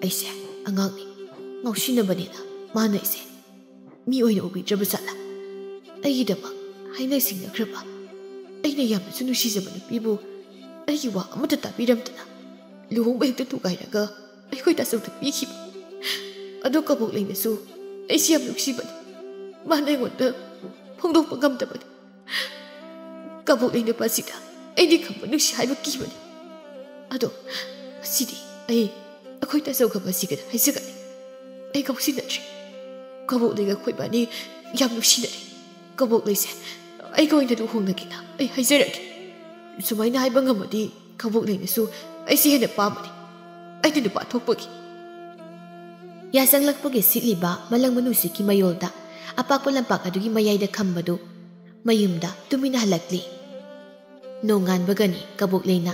ꯑꯩꯁꯦ ꯑꯉꯥꯡꯅꯤ, ꯉꯥꯎꯁꯤꯟꯅꯕꯅꯤꯅ ꯃꯥꯅ ꯑꯩꯁꯦ ꯃꯤ ꯑꯣꯏꯅ ꯎꯕꯤꯗ꯭ꯔꯕ ꯖꯥꯠꯂꯥ? ꯑꯩꯒꯤꯗꯃꯛ ꯍꯥꯏꯅ ꯁꯤꯡꯅꯈ꯭ꯔꯕ, ꯑꯩꯅ ꯌꯥꯝꯅꯁꯨ ꯅꯨꯡꯁꯤꯖꯕ ꯅꯨꯄꯤꯕꯨ ꯑꯩꯒꯤ ꯋꯥ ꯑꯃꯠꯇ ꯇꯥꯕꯤꯔꯝꯗꯅ ꯂꯨꯍꯣꯡꯕ ꯍꯦꯛꯇ ꯊꯨꯒꯥꯏꯔꯒ ꯑꯩꯈꯣꯏ ꯇꯥꯆꯧꯗ ꯄꯤꯈꯤꯕ꯫ ꯑꯗꯣ ꯀꯕꯣꯛꯂꯩꯅꯁꯨ ꯑꯩꯁꯤ ꯌꯥꯝ ꯅꯨꯡꯁꯤꯕꯅꯤ, ꯃꯥꯅ ꯑꯩꯉꯣꯟꯗ ꯐꯣꯡꯗꯣꯛꯄ ꯉꯝꯗꯕꯅꯤ꯫ ꯀꯕꯣꯛꯂꯩ ꯅꯨꯄꯥꯁꯤꯗ ꯑꯩꯗꯤ ꯈꯝꯕ ꯅꯨꯡꯁꯤ ꯍꯥꯏꯕ ꯀꯤꯕꯅꯤ꯫ ꯑꯗꯣ ꯉꯁꯤꯗꯤ ꯑꯩ ꯑꯩꯈꯣꯏ ꯇꯥꯆꯧ ꯈꯝꯕꯁꯤꯒ ꯍꯥꯏꯖꯒꯅꯤ꯫ ꯑꯩ ꯉꯥꯎꯁꯤꯟꯅꯗ꯭ꯔꯦ꯫ ꯀꯕꯣꯛꯂꯩꯒ ꯑꯩꯈꯣꯏ ꯏꯕꯥꯅꯤ ꯌꯥꯝ ꯅꯨꯡꯁꯤꯅꯔꯦ꯫ ꯀꯕꯣꯛꯂꯩꯁꯦ ꯑꯩꯒ ꯑꯣꯏꯅ ꯂꯨꯍꯣꯡꯅꯒꯦꯅ ꯑꯩ ꯍꯥꯏꯖꯔꯒꯦ꯫ ꯁꯨꯃꯥꯏꯅ ꯍꯥꯏꯕ ꯉꯝꯃꯗꯤ ꯀꯕꯣꯛꯂꯩꯅꯁꯨ ꯑꯩꯁꯦ ꯍꯦꯟꯅ ꯄꯥꯝꯃꯅꯤ꯫ ꯑꯩꯅ ꯅꯨꯄꯥ ꯊꯣꯛꯄꯒꯤ꯫ ꯌꯥꯆꯪꯂꯛꯄꯒꯤ ꯁꯤꯠꯂꯤꯕ ꯃꯂꯪꯕ ꯅꯨꯡꯁꯤꯠꯀꯤ ꯃꯌꯣꯜꯗ ꯑꯄꯥꯛꯄ ꯂꯝꯄꯥꯛ ꯑꯗꯨꯒꯤ ꯃꯌꯥꯏꯗ ꯈꯝꯕꯗꯨ ꯃꯌꯨꯝꯗ ꯇꯨꯃꯤꯟꯅ ꯍꯜꯂꯛꯂꯤ꯫ ꯅꯣꯡꯉꯥꯟꯕꯒꯅꯤ ꯀꯕꯣꯛꯂꯩꯅ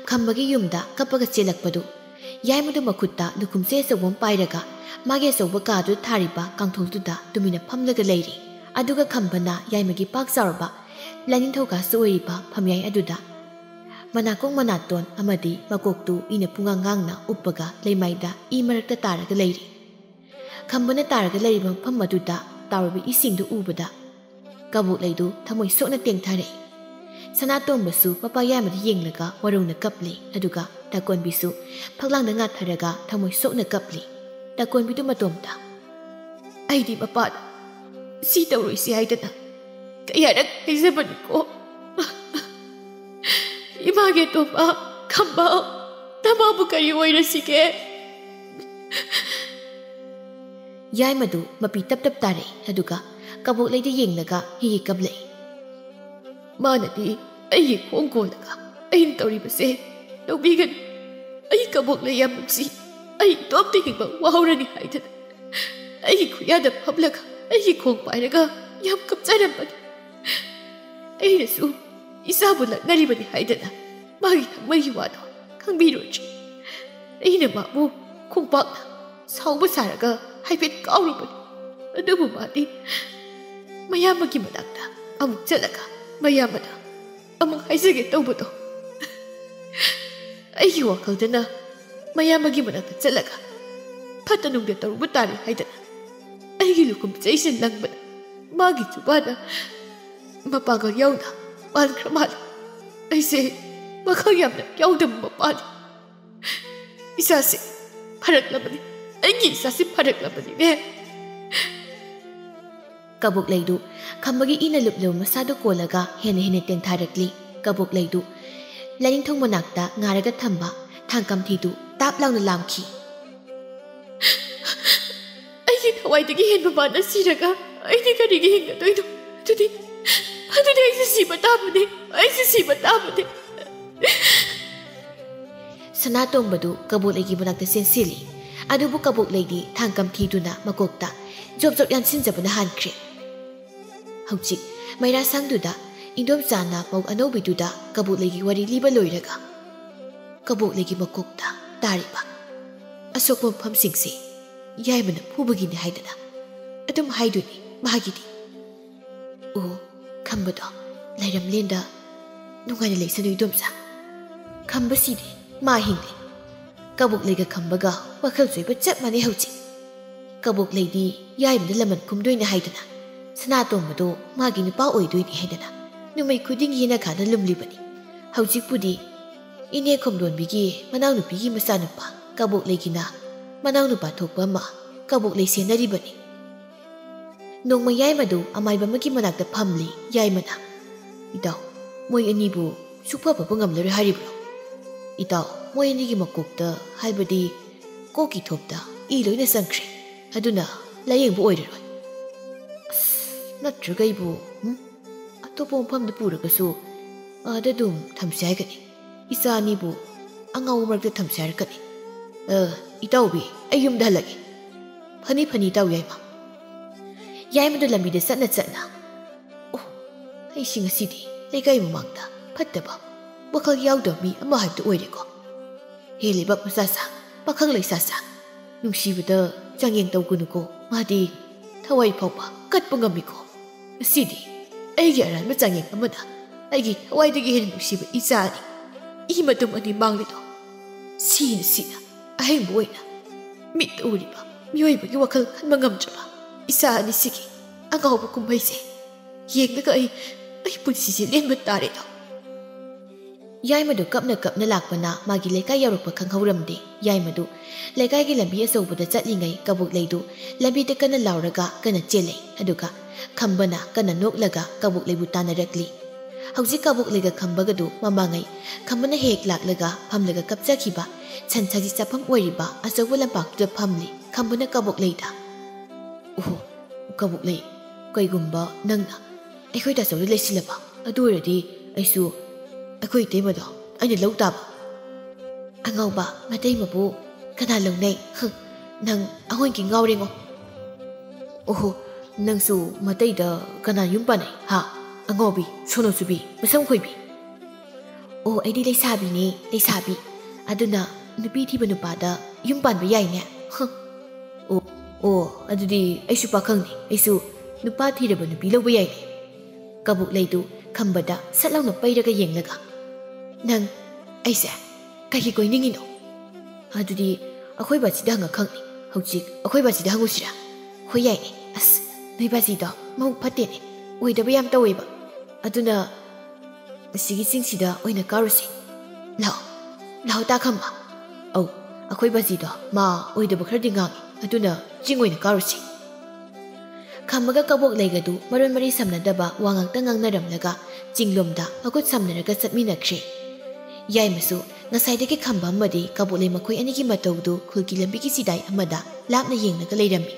ꯈꯝꯕꯒꯤ ꯌꯨꯝꯗ ꯀꯞꯄꯒ ꯆꯦꯜꯂꯛꯄꯗꯨ꯫ ꯌꯥꯏꯃꯗꯨ ꯃꯈꯨꯠꯇ ꯂꯨꯈꯨꯝꯆꯩ ꯑꯆꯧꯕ ꯑꯃ ꯄꯥꯏꯔꯒ ꯃꯥꯒꯤ ꯑꯆꯧꯕ ꯀꯥꯗꯨꯗ ꯊꯥꯔꯤꯕ ꯀꯥꯡꯊꯣꯜꯗꯨꯗ ꯇꯨꯃꯤꯟꯅ ꯐꯝꯂꯒ ꯂꯩꯔꯤ꯫ ꯑꯗꯨꯒ ꯈꯝꯕꯅ ꯌꯥꯏꯃꯒꯤ ꯄꯥꯛ ꯆꯥꯎꯔꯕ ꯂꯥꯏꯅꯤꯡꯊꯧꯀꯥꯁꯨ ꯑꯣꯏꯔꯤꯕ ꯐꯝꯌꯥꯏ ꯑꯗꯨꯗ ꯃꯅꯥꯀꯣꯡ ꯃꯅꯥꯇꯣꯟ ꯑꯃꯗꯤ ꯃꯀꯣꯛꯇꯨ ꯏꯅ ꯄꯨꯡꯉꯥꯡ ꯉꯥꯡꯅ ꯎꯞꯄꯒ ꯂꯩꯃꯥꯏꯗ ꯏ ꯃꯔꯛꯇ ꯇꯥꯔꯒ ꯂꯩꯔꯤ꯫ ꯈꯝꯕꯅ ꯇꯥꯔꯒ ꯂꯩꯔꯤꯕ ꯃꯐꯝ ꯑꯗꯨꯗ ꯇꯥꯎꯔꯕ ꯏꯁꯤꯡꯗꯨ ꯎꯕꯗ ꯀꯕꯣꯛꯂꯩꯗꯨ ꯊꯃꯣꯏ ꯁꯣꯛꯅ ꯇꯦꯡꯊꯔꯛꯏ꯫ ꯁꯅꯥꯇꯣꯝꯕꯁꯨ ꯃꯄꯥ ꯌꯥꯏꯃꯗ ꯌꯦꯡꯂꯒ ꯋꯥꯔꯧꯅ ꯀꯞꯂꯤ, ꯑꯗꯨꯒ ꯇꯥꯀꯣꯟꯕꯤꯁꯨ ꯐꯛꯂꯥꯡꯗ ꯉꯥꯊꯔꯒ ꯊꯃꯣꯏ ꯁꯣꯛꯅ ꯀꯞꯂꯤ꯫ ꯇꯥꯀꯣꯟꯕꯤꯗꯨ ꯃꯇꯣꯝꯇ, "ꯑꯩꯗꯤ ꯃꯄꯥꯗ ꯁꯤ ꯇꯧꯔꯣꯏꯁꯤ ꯍꯥꯏꯗꯅ ꯀꯌꯥꯔꯛ ꯍꯥꯏꯖꯕꯅꯤꯀꯣ꯫ ꯏꯃꯥꯒꯤ ꯑꯇꯣꯝꯕ, ꯈꯝꯕ, ꯅꯃꯥꯕꯨ ꯀꯔꯤ ꯑꯣꯏꯔꯁꯤꯒꯦ?" ꯌꯥꯏꯃꯗꯨ ꯃꯄꯤ ꯇꯞ ꯇꯞ ꯇꯥꯔꯛꯏ, ꯑꯗꯨꯒ ꯀꯕꯣꯛꯂꯩꯗ ꯌꯦꯡꯂꯒ ꯍꯤ ꯍꯤ ꯀꯞꯂꯛꯏ꯫ "ꯃꯥꯅꯗꯤ ꯑꯩꯒꯤ ꯈꯣꯡ ꯀꯣꯜꯂꯒ ꯑꯩꯅ ꯇꯧꯔꯤꯕꯁꯦ ꯂꯧꯕꯤꯒꯅꯨ꯫ ꯑꯩ ꯀꯕꯣꯛꯂꯩ ꯌꯥꯝ ꯅꯨꯡꯁꯤ꯫ ꯑꯩ ꯏꯇꯣꯝꯇ ꯍꯤꯡꯕ ꯋꯥꯍꯧꯔꯅꯤ ꯍꯥꯏꯗꯅ ꯑꯩꯒꯤ ꯈꯨꯌꯥꯗ ꯐꯝꯂꯒ ꯑꯩꯒꯤ ꯈꯣꯡ ꯄꯥꯏꯔꯒ ꯌꯥꯝ ꯀꯞꯆꯔꯝꯕꯅꯤ꯫ ꯑꯩꯅꯁꯨ ꯏꯆꯥꯕꯨ ꯂꯛꯅꯔꯤꯕꯅꯤ ꯍꯥꯏꯗꯅ ꯃꯥꯒꯤ ꯊꯃꯣꯏꯒꯤ ꯋꯥꯗꯣ ꯈꯪꯕꯤꯔꯨꯗ꯭ꯔꯦ꯫ ꯑꯩꯅ ꯃꯥꯕꯨ ꯈꯣꯡꯄꯥꯛꯅ ꯁꯥꯎꯕ ꯁꯥꯔꯒ ꯍꯥꯏꯐꯦꯠ ꯀꯥꯎꯔꯨꯕꯅꯤ꯫ ꯑꯗꯨꯕꯨ ꯃꯥꯗꯤ ꯃꯌꯥꯝꯕꯒꯤ ꯃꯅꯥꯛꯇ ꯑꯃꯨꯛ ꯆꯠꯂꯒ ꯃꯌꯥꯝꯕꯗ ꯑꯃꯨꯛ ꯍꯥꯏꯖꯒꯦ ꯇꯧꯕꯗꯣ꯫ ꯑꯩꯒꯤ ꯋꯥꯈꯜꯗꯅ ꯃꯌꯥꯝꯕꯒꯤ ꯃꯅꯥꯛꯇ ꯆꯠꯂꯒ ꯐꯠꯇ ꯅꯨꯡꯗ ꯇꯧꯔꯨꯕ ꯇꯥꯔꯦ ꯍꯥꯏꯗꯅ ꯑꯩꯒꯤ ꯂꯨꯈꯨꯝ ꯆꯩꯁꯦ ꯂꯪꯕꯗ ꯃꯥꯒꯤ ꯆꯨꯕꯥꯅ ꯃꯄꯥꯡꯒꯜ ꯌꯥꯎꯅ ꯄꯥꯟꯈ꯭ꯔ ꯃꯥꯜꯂꯦ꯫ ꯑꯩꯁꯦ ꯋꯥꯈꯜ ꯌꯥꯝꯅ ꯌꯥꯎꯗꯕ ꯃꯄꯥꯅꯤ꯫ ꯏꯆꯥꯁꯦ ꯐꯔꯛꯂꯕꯅꯤ꯫ ꯑꯩꯒꯤ ꯏꯆꯥꯁꯦ ꯐꯔꯛꯂꯕꯅꯤꯅꯦ꯫" ꯀꯕꯣꯛꯂꯩꯗꯨ ꯈꯝꯕꯒꯤ ꯏꯅ ꯂꯨꯞꯂꯕ ꯃꯁꯥꯗꯨ ꯀꯣꯜꯂꯒ ꯍꯦꯟꯅ ꯍꯦꯟꯅ ꯇꯦꯡꯊꯥꯔꯛꯂꯤ꯫ ꯀꯕꯣꯛꯂꯩꯗꯨ ꯂꯥꯏꯅꯤꯡꯊꯧ ꯃꯅꯥꯛꯇ ꯉꯥꯔꯒ ꯊꯝꯕ ꯊꯥꯡꯀꯝꯊꯤꯗꯨ ꯇꯥꯞ ꯂꯥꯎꯅ ꯂꯥꯝꯈꯤ꯫ "ꯑꯩꯒꯤ ꯊꯋꯥꯏꯗꯒꯤ ꯍꯦꯟꯕ ꯃꯥꯅ ꯁꯤꯔꯒ ꯑꯩꯗꯤ ꯀꯔꯤꯒꯤ ꯍꯤꯡꯒꯗꯣꯏꯅꯣ? ꯑꯗꯨꯗꯤ, ꯑꯗꯨꯗꯤ ꯑꯩꯁꯦ ꯁꯤꯕ ꯇꯥꯕꯅꯤ꯫ ꯑꯩꯁꯦ ꯁꯤꯕ ꯇꯥꯕꯅꯤ꯫ ꯁꯅꯥꯇꯣꯝꯕꯗꯨ ꯀꯕꯣꯛꯂꯩꯒꯤ ꯃꯅꯥꯛꯇ ꯆꯦꯟꯁꯤꯜꯂꯤ꯫ ꯑꯗꯨꯕꯨ ꯀꯕꯣꯛꯂꯩꯗꯤ ꯊꯥꯡꯀꯝ ꯊꯤꯗꯨꯅ ꯃꯀꯣꯛꯇ ꯖꯣꯞ ꯖꯣꯞ ꯌꯥꯟꯁꯤꯟꯖꯕꯅ ꯍꯥꯟꯈ꯭ꯔꯦ꯫ ꯍꯧꯖꯤꯛ ꯃꯩꯔꯥꯁꯪꯗꯨꯗ ꯏꯟꯗꯣꯝꯆꯥꯅ ꯃꯧ ꯑꯅꯧꯕꯤꯗꯨꯗ ꯀꯕꯣꯛꯂꯩꯒꯤ ꯋꯥꯔꯤ ꯂꯤꯕ ꯂꯣꯏꯔꯒ ꯀꯕꯣꯛꯂꯩꯒꯤ ꯃꯀꯣꯛꯇ ꯇꯥꯔꯤꯕ ꯑꯁꯣꯛꯄ ꯃꯐꯝꯁꯤꯡꯁꯦ ꯌꯥꯏꯃꯅ ꯐꯨꯕꯒꯤꯅꯤ ꯍꯥꯏꯗꯅ ꯑꯗꯨꯝ ꯍꯥꯏꯗꯣꯏꯅꯤ ꯃꯥꯒꯤꯗꯤ꯫ ꯑꯣ, ꯈꯝꯕꯗꯣ ꯂꯩꯔꯝꯂꯦꯟꯗ ꯅꯨꯡꯉꯥꯏꯅ ꯂꯩꯁꯅꯨ ꯏꯗꯣꯝꯆꯥ꯫ ꯈꯝꯕꯁꯤꯗꯤ ꯃꯥ ꯍꯤꯡꯂꯤ꯫ ꯀꯕꯣꯛꯂꯩꯒ ꯈꯝꯕꯒ ꯋꯥꯈꯜ ꯆꯣꯏꯕ ꯆꯞ ꯃꯥꯟꯅꯩ ꯍꯧꯖꯤꯛ꯫ ꯀꯕꯣꯛꯂꯩꯗꯤ ꯌꯥꯏꯃꯗ ꯂꯃꯟ ꯈꯨꯝꯗꯣꯏꯅꯤ ꯍꯥꯏꯗꯅ, ꯁꯅꯥꯇꯣꯝꯕꯗꯣ ꯃꯥꯒꯤ ꯅꯨꯄꯥ ꯑꯣꯏꯗꯣꯏꯅꯤ ꯍꯥꯏꯗꯅ ꯅꯨꯃꯤꯠ ꯈꯨꯗꯤꯡꯒꯤ ꯌꯦꯅꯈꯥꯗ ꯂꯨꯝꯂꯤꯕꯅꯤ꯫ ꯍꯧꯖꯤꯛꯄꯨꯗꯤ ꯏꯅꯦ ꯈꯣꯝꯂꯣꯟꯕꯤꯒꯤ ꯃꯅꯥꯎꯅꯨꯄꯤꯒꯤ ꯃꯆꯥꯅꯨꯄꯥ ꯀꯕꯣꯛꯂꯩꯒꯤꯅ ꯃꯅꯥꯎꯅꯨꯄꯥ ꯊꯣꯛꯄ ꯑꯃ ꯀꯕꯣꯛꯂꯩ ꯁꯦꯟꯅꯔꯤꯕꯅꯤ꯫ ꯅꯣꯡꯃ ꯌꯥꯏꯃꯗꯨ ꯑꯃꯥꯏꯕ ꯑꯃꯒꯤ ꯃꯅꯥꯛꯇ ꯐꯝꯂꯤ꯫ ꯌꯥꯏꯃꯅ, "ꯏꯇꯥꯎ, ꯃꯣꯏ ꯑꯅꯤꯕꯨ ꯁꯨꯛꯐ ꯐꯕ ꯉꯝꯂꯔꯣꯏ ꯍꯥꯏꯔꯤꯕ꯭ꯔꯣ?" "ꯏꯇꯥꯎ, ꯃꯣꯏ ꯑꯅꯤꯒꯤ ꯃꯀꯣꯛꯇ, ꯍꯥꯏꯕꯗꯤ ꯀꯣꯛꯀꯤ ꯊꯣꯞꯇ ꯏ ꯂꯣꯏꯅ ꯆꯪꯈ꯭ꯔꯦ꯫ ꯑꯗꯨꯅ ꯂꯥꯌꯦꯡꯕ ꯑꯣꯏꯔꯔꯣꯏ꯫ ꯑꯁ, ꯅꯠꯇ꯭ꯔꯒ ꯑꯩꯕꯨ, ꯎꯝ, ꯑꯇꯣꯞꯄ ꯃꯐꯝꯗ ꯄꯨꯔꯒꯁꯨ ꯑꯥꯗ ꯑꯗꯨꯝ ꯊꯝꯁꯦ ꯍꯥꯏꯒꯅꯤ꯫ ꯏꯆꯥ ꯑꯅꯤꯕꯨ ꯑꯉꯥꯎꯕ ꯃꯔꯛꯇ ꯊꯝꯁꯦ ꯍꯥꯏꯔꯛꯀꯅꯤ꯫ ꯑ, ꯏꯇꯥꯎꯕꯤ, ꯑꯩ ꯌꯨꯝꯗ ꯍꯜꯂꯒꯦ꯫ ꯐꯅꯤ, ꯐꯅꯤ, ꯏꯇꯥꯎ ꯌꯥꯏꯃ꯫" ꯌꯥꯏꯃꯗꯨ ꯂꯝꯕꯤꯗ ꯆꯠꯅ ꯆꯠꯅ, "ꯑꯣ, ꯑꯩꯁꯤ ꯉꯁꯤꯗꯤ ꯂꯩꯀꯥꯏ ꯃꯃꯥꯡꯗ ꯐꯠꯇꯕ, ꯋꯥꯈꯜ ꯌꯥꯎꯗꯕ ꯃꯤ ꯑꯃ ꯍꯥꯏꯕꯗꯨ ꯑꯣꯏꯔꯦꯀꯣ꯫ ꯍꯦ ꯂꯩꯕꯥꯛ ꯃꯆꯥ ꯁꯥ, ꯄꯥꯈꯪ ꯂꯩꯁꯥ ꯁꯥ, ꯅꯨꯡꯁꯤꯕꯗ ꯆꯥꯡꯌꯦꯡ ꯇꯧꯒꯅꯨꯀꯣ꯫ ꯃꯥꯗꯤ ꯊꯋꯥꯏ ꯐꯥꯎꯕ ꯀꯠꯄ ꯉꯝꯃꯤꯀꯣ꯫ ꯉꯁꯤꯗꯤ ꯑꯩꯒꯤ ꯑꯔꯥꯟꯕ ꯆꯥꯡꯌꯦꯡ ꯑꯃꯅ ꯑꯩꯒꯤ ꯊꯋꯥꯏꯗꯒꯤ ꯍꯦꯟꯅ ꯅꯨꯡꯁꯤꯕ ꯏꯆꯥ ꯑꯅꯤ, ꯏ ꯃꯇꯨꯝ ꯑꯅꯤ ꯃꯥꯡꯂꯤꯗꯣ, ꯁꯤꯅ ꯁꯤꯅ ꯑꯍꯤꯡꯕ ꯑꯣꯏꯅ ꯃꯤꯠꯇ ꯎꯔꯤꯕ ꯃꯤꯑꯣꯏꯕꯒꯤ ꯋꯥꯈꯜ ꯈꯟꯕ ꯉꯝꯗ꯭ꯔꯕ ꯏꯆꯥ ꯑꯅꯤꯁꯤꯒꯤ ꯑꯉꯥꯎꯕ ꯀꯨꯝꯍꯩꯁꯦ ꯌꯦꯡꯂꯒ ꯑꯩ, ꯑꯩ ꯄꯨꯟꯁꯤꯁꯦ ꯂꯦꯟꯕ ꯇꯥꯔꯦꯗꯣ꯫" ꯌꯥꯏꯃꯗꯨ ꯀꯞꯅ ꯀꯞꯅ ꯂꯥꯛꯄꯅ ꯃꯥꯒꯤ ꯂꯩꯀꯥꯏ ꯌꯧꯔꯛꯄ ꯈꯪꯍꯧꯔꯝꯗꯦ꯫ ꯌꯥꯏꯃꯗꯨ ꯂꯩꯀꯥꯏꯒꯤ ꯂꯝꯕꯤ ꯑꯆꯧꯕꯗ ꯆꯠꯂꯤꯉꯩ ꯀꯕꯣꯛꯂꯩꯗꯨ ꯂꯝꯕꯤꯗ ꯀꯟꯅ ꯂꯥꯎꯔꯒ ꯀꯟꯅ ꯆꯦꯜꯂꯦ꯫ ꯑꯗꯨꯒ ꯈꯝꯕꯅ ꯀꯟꯅ ꯅꯣꯛꯂꯒ ꯀꯕꯣꯛꯂꯩꯕꯨ ꯇꯥꯟꯅꯔꯛꯂꯤ꯫ ꯍꯧꯖꯤꯛ ꯀꯕꯣꯛꯂꯩꯒ ꯈꯝꯕꯒꯗꯨ ꯃꯃꯥꯡꯉꯩ ꯈꯝꯕꯅ ꯍꯦꯛ ꯂꯥꯛꯂꯒ ꯐꯝꯂꯒ ꯀꯞꯆꯈꯤꯕ ꯁꯟ ꯁꯖꯤ ꯆꯥꯐꯝ ꯑꯣꯏꯔꯤꯕ ꯑꯆꯧꯕ ꯂꯝꯄꯥꯛꯇꯨꯗ ꯐꯝꯂꯤ꯫ ꯈꯝꯕꯅ ꯀꯕꯣꯛꯂꯩꯗ, "ꯑꯣꯍꯣ, ꯀꯕꯣꯛꯂꯩ, ꯀꯩꯒꯨꯝꯕ ꯅꯪꯅ ꯑꯩꯈꯣꯏ ꯇꯥꯆꯧꯗ ꯂꯩꯁꯤꯜꯂꯕ, ꯑꯗꯨ ꯑꯣꯏꯔꯗꯤ ꯑꯩꯁꯨ ꯑꯩꯈꯣꯏ ꯏꯇꯩꯃꯗꯣ ꯑꯩꯅ ꯂꯧ ꯇꯥꯕ꯫ ꯑꯉꯥꯎꯕ, ꯃꯇꯩꯃꯕꯨ ꯀꯅꯥ ꯂꯧꯅꯩ? ꯍꯪ, ꯅꯪ ꯑꯉꯣꯟꯒꯤ ꯉꯥꯎꯔꯦꯉꯣ꯫ ꯑꯣꯍꯣ, ꯅꯪꯁꯨ ꯃꯇꯩꯗ ꯀꯅꯥ ꯌꯨꯝ ꯄꯥꯟꯅꯩ ꯍꯥ? ꯑꯉꯥꯎꯕꯤ, ꯁꯣꯅꯣ ꯆꯨꯕꯤ, ꯃꯁꯝ ꯈꯣꯏꯕꯤ꯫ ꯑꯣ, ꯑꯩꯗꯤ ꯂꯩꯁꯥꯕꯤꯅꯦ, ꯂꯩꯁꯥꯕꯤ꯫ ꯑꯗꯨꯅ ꯅꯨꯄꯤ ꯊꯤꯕ ꯅꯨꯄꯥꯗ ꯌꯨꯝ ꯄꯥꯟꯕ ꯌꯥꯏꯅꯦ꯫ ꯍꯪ꯫ ꯑꯣ, ꯑꯣ, ꯑꯗꯨꯗꯤ ꯑꯩꯁꯨ ꯄꯥꯈꯪꯅꯤ, ꯑꯩꯁꯨ ꯅꯨꯄꯥ ꯊꯤꯔꯕ ꯅꯨꯄꯤ ꯂꯧꯕ ꯌꯥꯏꯅꯦ꯫ ꯀꯕꯣꯛꯂꯩꯗꯨ ꯈꯝꯕꯗ ꯁꯠ ꯂꯥꯎꯅ ꯄꯩꯔꯒ ꯌꯦꯡꯂꯒ, "ꯅꯪ ꯑꯩꯁꯦ ꯀꯩꯒꯤ ꯀꯣꯏꯅꯤꯡꯉꯤꯅꯣ?" "ꯑꯗꯨꯗꯤ ꯑꯩꯈꯣꯏ ꯕꯥꯖꯤꯗ ꯍꯪꯉ ꯈꯪꯅꯤ꯫ ꯍꯧꯖꯤꯛ ꯑꯩꯈꯣꯏ ꯕꯥꯖꯤꯗ ꯍꯪꯉꯨꯁꯤꯔꯥ?" "ꯍꯣꯏ, ꯌꯥꯏꯅꯦ꯫ ꯑꯁ, ꯅꯣꯏ ꯕꯥꯖꯤꯗꯣ ꯃꯕꯨꯛ ꯐꯠꯇꯦꯅꯦ, ꯑꯣꯏꯗꯕ ꯌꯥꯝ ꯇꯧꯋꯦꯕ꯫ ꯑꯗꯨꯅ ꯑꯁꯤꯒꯤ ꯆꯤꯡꯁꯤꯗ ꯑꯣꯏꯅ ꯀꯥꯔꯨꯁꯤ꯫ ꯂꯥꯛꯑꯣ, ꯂꯥꯛꯑꯣ ꯇꯥ ꯈꯝꯕ꯫ ꯑꯧ, ꯑꯩꯈꯣꯏ ꯕꯥꯖꯤꯗꯣ ꯃꯥ ꯑꯣꯏꯗꯕ ꯈꯔꯗꯤ ꯉꯥꯡꯉꯤ, ꯑꯗꯨꯅ ꯆꯤꯡ ꯑꯣꯏꯅ ꯀꯥꯔꯨꯁꯤ꯫" ꯈꯝꯕꯒ ꯀꯕꯣꯛꯂꯩꯒꯗꯨ ꯃꯔꯣꯟ ꯃꯔꯤ ꯁꯝꯅꯗꯕ ꯋꯥ ꯉꯥꯛꯇ ꯉꯥꯡꯅꯔꯝꯂꯒ ꯆꯤꯡꯂꯣꯝꯗ ꯃꯈꯨꯠ ꯁꯝꯅꯔꯒ ꯆꯠꯃꯤꯟꯅꯈ꯭ꯔꯦ꯫ ꯌꯥꯏꯃꯁꯨ ꯉꯁꯥꯏꯗꯒꯤ ꯈꯝꯕ ꯑꯃꯗꯤ ꯀꯕꯣꯛꯂꯩ ꯃꯈꯣꯏ ꯑꯅꯤꯒꯤ ꯃꯇꯧꯗꯨ ꯈꯨꯜꯒꯤ ꯂꯝꯕꯤꯒꯤ ꯆꯤꯗꯥꯏ ꯑꯃꯗ ꯂꯥꯞꯅ ꯌꯦꯡꯂꯒ ꯂꯩꯔꯝꯃꯤ꯫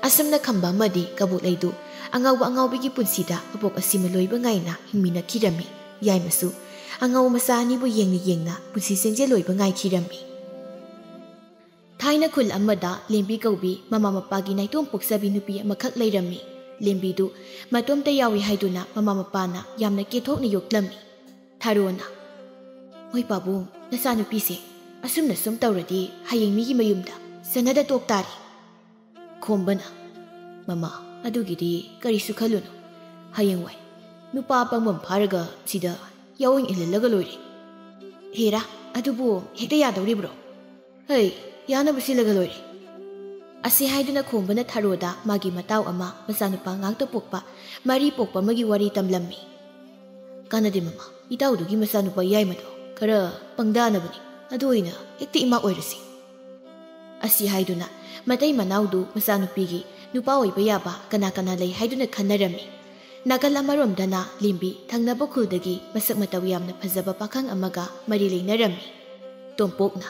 ꯑꯁꯨꯝꯅ ꯈꯝꯕ ꯑꯃꯗꯤ ꯀꯕꯣꯛꯂꯩꯗꯨ ꯑꯉꯥꯎꯕ ꯑꯉꯥꯎꯕꯤꯒꯤ ꯄꯨꯟꯁꯤꯗ ꯃꯄꯣꯛ ꯑꯁꯤꯃ ꯂꯣꯏꯕ ꯉꯥꯏꯅ ꯍꯤꯡꯃꯤꯟꯅꯈꯤꯔꯝꯃꯤ꯫ ꯌꯥꯏꯃꯁꯨ ꯑꯉꯥꯎꯕ ꯃꯆꯥ ꯑꯅꯤꯕꯨ ꯌꯦꯡꯅ ꯌꯦꯡꯅ ꯄꯨꯟꯁꯤ ꯆꯦꯟꯖꯦꯜ ꯂꯣꯏꯕ ꯉꯥꯏꯈꯤꯔꯝꯃꯤ꯫ ꯊꯥꯏꯅ ꯈꯨꯜ ꯑꯃꯗ ꯂꯦꯝꯕꯤ ꯀꯧꯕꯤ ꯃꯃꯥ ꯃꯄꯥꯒꯤ ꯅꯥꯏꯇꯣꯝ ꯄꯣꯛꯆꯕꯤ ꯅꯨꯄꯤ ꯑꯃꯈꯛ ꯂꯩꯔꯝꯃꯤ꯫ ꯂꯦꯝꯕꯤꯗꯨ ꯃꯇꯣꯝꯇ ꯌꯥꯎꯏ ꯍꯥꯏꯗꯨꯅ ꯃꯃꯥ ꯃꯄꯥꯅ ꯌꯥꯝꯅ ꯀꯦꯊꯣꯛꯅ ꯌꯣꯛꯂꯝꯃꯤ꯫ ꯊꯥꯔꯣꯅ, "ꯍꯣꯏ ꯄꯥꯕꯨꯡ, ꯅꯆꯥꯅꯨꯄꯤꯁꯦ ꯑꯁꯨꯝꯅ ꯁꯨꯝ ꯇꯧꯔꯗꯤ ꯍꯌꯦꯡ ꯃꯤꯒꯤ ꯃꯌꯨꯝꯗ ꯆꯟꯅꯗ ꯇꯣꯛ ꯇꯥꯔꯦ꯫" ꯈꯣꯝꯕꯅ, "ꯃꯃꯥ, ꯑꯗꯨꯒꯤꯗꯤ ꯀꯔꯤꯁꯨ ꯈꯜꯂꯨꯅꯨ꯫ ꯍꯌꯦꯡꯋꯥꯏ ꯅꯨꯄꯥ ꯑꯄꯪꯕ ꯑꯃ ꯐꯥꯔꯒ ꯁꯤꯗ ꯌꯥꯑꯣꯡ ꯏꯜꯍꯜꯂꯒ ꯂꯣꯏꯔꯦ꯫" "ꯍꯦꯔꯥ, ꯑꯗꯨꯕꯨ ꯍꯦꯛꯇ ꯌꯥꯗꯧꯔꯤꯕ꯭ꯔꯣ?" "ꯍꯩ, ꯌꯥꯅꯕ ꯁꯤꯜꯂꯒ ꯂꯣꯏꯔꯦ꯫" ꯑꯁꯤ ꯍꯥꯏꯗꯨꯅ ꯈꯣꯝꯕꯅ ꯊꯥꯔꯣꯗ ꯃꯥꯒꯤ ꯃꯇꯥꯎ ꯑꯃ, ꯃꯆꯥꯅꯨꯄꯥ ꯉꯥꯛꯇ ꯄꯣꯛꯄ, ꯃꯔꯤ ꯄꯣꯛꯄ ꯑꯃꯒꯤ ꯋꯥꯔꯤ ꯇꯝꯂꯝꯃꯤ꯫ "ꯀꯥꯟꯅꯗꯦ ꯃꯃꯥ, ꯏꯇꯥꯎꯗꯨꯒꯤ ꯃꯆꯥꯅꯨꯄꯥ ꯌꯥꯏꯃꯗꯣ ꯈꯔ ꯄꯪꯗꯥꯅꯕꯅꯤ, ꯑꯗꯨ ꯑꯣꯏꯅ ꯍꯦꯛꯇ ꯏꯃꯥ ꯑꯣꯏꯔꯁꯤ꯫" ꯑꯁꯤ ꯍꯥꯏꯗꯨꯅ ꯃꯇꯩ ꯃꯅꯥꯎꯗꯨ ꯃꯆꯥꯅꯨꯄꯤꯒꯤ ꯅꯨꯄꯥ ꯑꯣꯏꯕ ꯌꯥꯕ ꯀꯅꯥ ꯀꯅꯥ ꯂꯩ ꯍꯥꯏꯗꯨꯅ ꯈꯟꯅꯔꯝꯃꯤ꯫ ꯅꯥꯀꯜ ꯑꯃꯔꯣꯝꯗꯅ ꯂꯦꯝꯕꯤ ꯊꯪꯅꯕ ꯈꯨꯜꯗꯒꯤ ꯃꯁꯛ ꯃꯇꯧ ꯌꯥꯝꯅ ꯐꯖꯕ ꯄꯥꯈꯪ ꯑꯃꯒ ꯃꯔꯤ ꯂꯩꯅꯔꯝꯃꯤ꯫ ꯇꯣꯝꯄꯣꯛꯅ,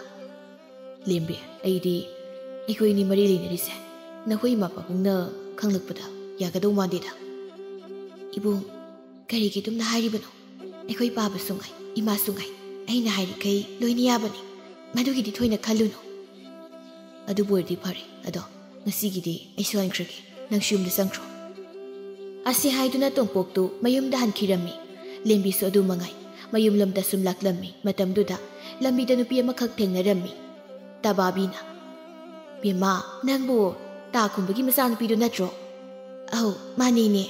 "ꯂꯦꯝꯕꯤ, ꯑꯩꯗꯤ ꯑꯩꯈꯣꯏ ꯑꯅꯤ ꯃꯔꯤ ꯂꯩꯅꯔꯤꯁꯦ ꯅꯈꯣꯏ ꯏꯃꯥ ꯄꯥꯕꯨꯡꯅ ꯈꯪꯂꯛꯄꯗ ꯌꯥꯒꯗꯧ ꯃꯥꯟꯗꯦꯗ꯫ ꯏꯕꯨꯡ, ꯀꯔꯤꯒꯤ ꯑꯗꯨꯝꯅ ꯍꯥꯏꯔꯤꯕꯅꯣ? ꯑꯩꯈꯣꯏ ꯄꯥꯕꯁꯨ ꯉꯥꯏ, ꯏꯃꯥꯁꯨ ꯉꯥꯏ, ꯑꯩꯅ ꯍꯥꯏꯔꯤꯈꯩ ꯂꯣꯏꯅ ꯌꯥꯕꯅꯤ꯫ ꯃꯗꯨꯒꯤꯗꯤ ꯊꯣꯏꯅ ꯈꯜꯂꯨꯅꯨ꯫ ꯑꯗꯨꯕꯨ ꯑꯣꯏꯔꯗꯤ ꯐꯔꯦ꯫ ꯑꯗꯣ ꯉꯁꯤꯒꯤꯗꯤ ꯑꯩꯁꯨ ꯍꯟꯈ꯭ꯔꯒꯦ, ꯅꯪꯁꯨ ꯌꯨꯝꯗ ꯆꯪꯈ꯭ꯔꯣ꯫ ꯑꯁꯤ ꯍꯥꯏꯗꯨꯅ ꯇꯣꯝꯄꯣꯛꯇꯨ ꯃꯌꯨꯝꯗ ꯍꯟꯈꯤꯔꯝꯃꯤ꯫ ꯂꯦꯝꯕꯤꯁꯨ ꯑꯗꯨ ꯃꯉꯥꯏ, ꯃꯌꯨꯝꯂꯣꯝꯗ ꯁꯨꯝ ꯂꯥꯛꯂꯝꯃꯤ꯫ ꯃꯇꯝꯗꯨꯗ ꯂꯝꯕꯤꯗ ꯅꯨꯄꯤ ꯑꯃꯈꯛ ꯊꯦꯡꯅꯔꯝꯃꯤ꯫ ꯇꯕꯥꯕꯤꯅ, "ꯕꯦꯝꯃ, ꯅꯪꯕꯨ ꯇꯥ ꯈꯨꯝꯕꯒꯤ ꯃꯆꯥꯅꯨꯄꯤꯗꯨ ꯅꯠꯇ꯭ꯔꯣ?" "ꯑꯧ, ꯃꯥꯅꯦꯅꯦ꯫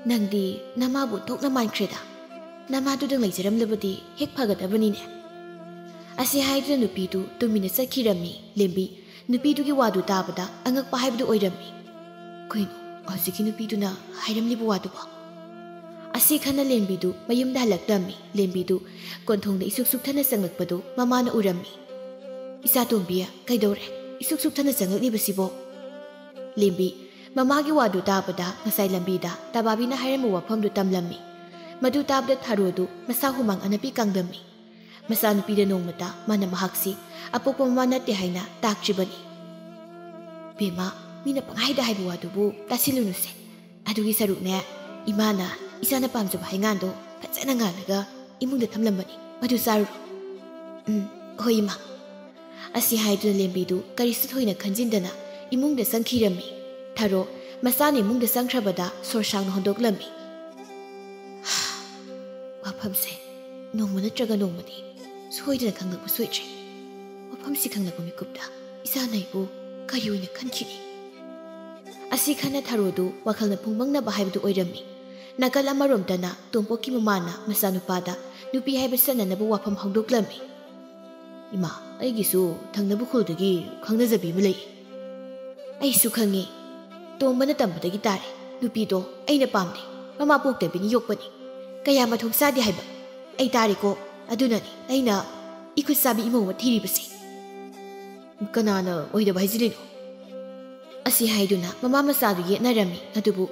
ꯅꯪꯗꯤ ꯅꯃꯥꯕꯨ ꯊꯣꯛꯅ ꯃꯥꯟꯈ꯭ꯔꯦꯗ꯫ ꯅꯃꯥꯗꯨꯗꯪ ꯂꯩꯖꯔꯝꯂꯕꯗꯤ ꯍꯦꯛ ꯐꯒꯗꯕꯅꯤꯅꯦ"꯫ ꯑꯁꯤ ꯍꯥꯏꯗꯨꯅ ꯅꯨꯄꯤꯗꯨ ꯇꯨꯃꯤꯟꯅ ꯆꯠꯈꯤꯔꯝꯃꯤ꯫ ꯂꯦꯝꯕꯤ ꯅꯨꯄꯤꯗꯨꯒꯤ ꯋꯥꯗꯨ ꯇꯥꯕꯗ ꯑꯉꯛꯄ ꯍꯥꯏꯕꯗꯨ ꯑꯣꯏꯔꯝꯃꯤ꯫ "ꯀꯩꯅꯣ ꯍꯧꯖꯤꯛꯀꯤ ꯅꯨꯄꯤꯗꯨꯅ ꯍꯥꯏꯔꯝꯂꯤꯕ ꯋꯥꯗꯨꯕꯣ?" ꯑꯁꯤ ꯈꯟꯅ ꯂꯦꯝꯕꯤꯗꯨ ꯃꯌꯨꯝꯗ ꯍꯜꯂꯛꯂꯝꯃꯤ꯫ ꯂꯦꯝꯕꯤꯗꯨ ꯀꯣꯟꯊꯣꯡꯗ ꯏꯁꯨꯛ ꯁꯨꯛꯊꯅ ꯆꯪꯂꯛꯄꯗꯨ ꯃꯃꯥꯅ ꯎꯔꯝꯃꯤ꯫ "ꯏꯆꯥꯇꯣꯝꯕꯤ, ꯀꯩꯗꯧꯔꯦ? ꯏꯁꯨꯛ ꯁꯨꯛꯊꯅ ꯆꯪꯂꯛꯂꯤꯕꯁꯤꯕꯣ?" ꯂꯦꯝꯕꯤ ꯃꯃꯥꯒꯤ ꯋꯥꯗꯨ ꯇꯥꯕꯗ ꯉꯁꯥꯏ ꯂꯝꯕꯤꯗ ꯇꯕꯥꯕꯤꯅ ꯍꯥꯏꯔꯝꯕ ꯋꯥꯐꯝꯗꯨ ꯇꯝꯂꯝꯃꯤ꯫ ꯃꯗꯨ ꯇꯥꯕꯗ ꯊꯥꯔꯣꯗꯨ ꯃꯁꯥ ꯍꯨꯃꯥꯡ ꯑꯅꯞꯄꯤ ꯀꯪꯂꯝꯃꯤ꯫ ꯃꯆꯥꯅꯨꯄꯤꯗ ꯅꯣꯡꯃꯇ ꯃꯥꯅ ꯃꯍꯥꯛꯁꯤ ꯑꯄꯣꯛꯄ ꯃꯃꯥ ꯅꯠꯇꯦ ꯍꯥꯏꯅ ꯇꯥꯛꯇ꯭ꯔꯤꯕꯅꯤ꯫ "ꯕꯦꯝꯃ, ꯃꯤꯅ ꯄꯪꯍꯥꯏꯗ ꯍꯥꯏꯕ ꯋꯥꯗꯨꯕꯨ ꯇꯥꯁꯤꯜꯂꯨꯅꯨꯁꯦ꯫ ꯑꯗꯨꯒꯤ ꯁꯔꯨꯛꯅꯦ, ꯏꯃꯥꯅ ꯏꯆꯥꯅ ꯄꯥꯝꯖꯕ ꯍꯩꯉꯥꯟꯗꯣ ꯐꯖꯅ ꯉꯥꯜꯂꯒ ꯏꯃꯨꯡꯗ ꯊꯝꯂꯝꯕꯅꯤ, ꯃꯗꯨ ꯆꯥꯔꯨꯔꯣ"꯫ "ꯎꯝ, ꯍꯣꯏ ꯏꯃꯥ"꯫ ꯑꯁꯤ ꯍꯥꯏꯗꯨꯅ ꯂꯦꯝꯕꯤꯗꯨ ꯀꯔꯤꯁꯨ ꯊꯣꯏꯅ ꯈꯟꯖꯤꯟꯗꯅ ꯏꯃꯨꯡꯗ ꯆꯪꯈꯤꯔꯝꯃꯤ꯫ ꯊꯥꯔꯣ ꯃꯆꯥꯅ ꯏꯃꯨꯡꯗ ꯆꯪꯈ꯭ꯔꯕꯗ ꯁꯣꯔ ꯁꯥꯡꯅ ꯍꯣꯟꯗꯣꯛꯂꯝꯃꯤ꯫ ꯋꯥꯐꯝꯁꯦ ꯅꯣꯡꯃ ꯅꯠꯇ꯭ꯔꯒ ꯅꯣꯡꯃꯗꯤ ꯁꯣꯏꯗꯅ ꯈꯪꯂꯛꯄ ꯁꯣꯏꯗ꯭ꯔꯦ꯫ ꯋꯥꯐꯝꯁꯤ ꯈꯪꯂꯛꯄ ꯃꯤꯀꯨꯞꯇ ꯏꯆꯥꯅ ꯑꯩꯕꯨ ꯀꯔꯤ ꯑꯣꯏꯅ ꯈꯟꯈꯤꯅꯤ? ꯑꯁꯤ ꯈꯟꯅ ꯊꯥꯔꯣꯗꯨ ꯋꯥꯈꯜꯅ ꯄꯨꯡꯃꯪꯅꯕ ꯍꯥꯏꯕꯗꯨ ꯑꯣꯏꯔꯝꯃꯤ꯫ ꯅꯥꯀꯜ ꯑꯃꯔꯣꯝꯗꯅ ꯇꯣꯝꯄꯣꯛꯀꯤ ꯃꯃꯥꯅ ꯃꯆꯥꯅꯨꯄꯥꯗ ꯅꯨꯄꯤ ꯍꯥꯏꯕ ꯆꯠꯅꯅꯕ ꯋꯥꯐꯝ ꯍꯧꯗꯣꯛꯂꯝꯃꯤ꯫ "ꯏꯃꯥ, ꯑꯩꯒꯤꯁꯨ ꯊꯪꯅꯕ ꯈꯨꯜꯗꯒꯤ ꯈꯪꯅꯖꯕꯤ ꯑꯃ ꯂꯩ꯫ ꯑꯩꯁꯨ ꯈꯪꯉꯤ꯫ ꯇꯣꯝꯕꯅ ꯇꯝꯕꯗꯒꯤ ꯇꯥꯔꯦ꯫ ꯅꯨꯄꯤꯗꯣ ꯑꯩꯅ ꯄꯥꯝꯗꯦ꯫ ꯃꯃꯥ ꯄꯣꯛꯇꯕꯤꯅ ꯌꯣꯛꯄꯅꯤ꯫ ꯀꯌꯥ ꯃꯊꯣꯡ ꯆꯥꯗꯦ ꯍꯥꯏꯕ ꯑꯩ ꯇꯥꯔꯦꯀꯣ꯫ ꯑꯗꯨꯅꯅꯤ ꯑꯩꯅ ꯏꯈꯨꯠ ꯆꯥꯕꯤ ꯏꯃꯧ ꯑꯃ ꯊꯤꯔꯤꯕꯁꯦ"꯫ "ꯀꯅꯥꯅ ꯑꯣꯏꯗꯕ ꯍꯥꯏꯖꯤꯜꯂꯤꯅꯣ?" ꯑꯁꯤ ꯍꯥꯏꯗꯨꯅ ꯃꯃꯥ ꯃꯆꯥꯗꯨ ꯌꯦꯠꯅꯔꯝꯃꯤ꯫ ꯑꯗꯨꯕꯨ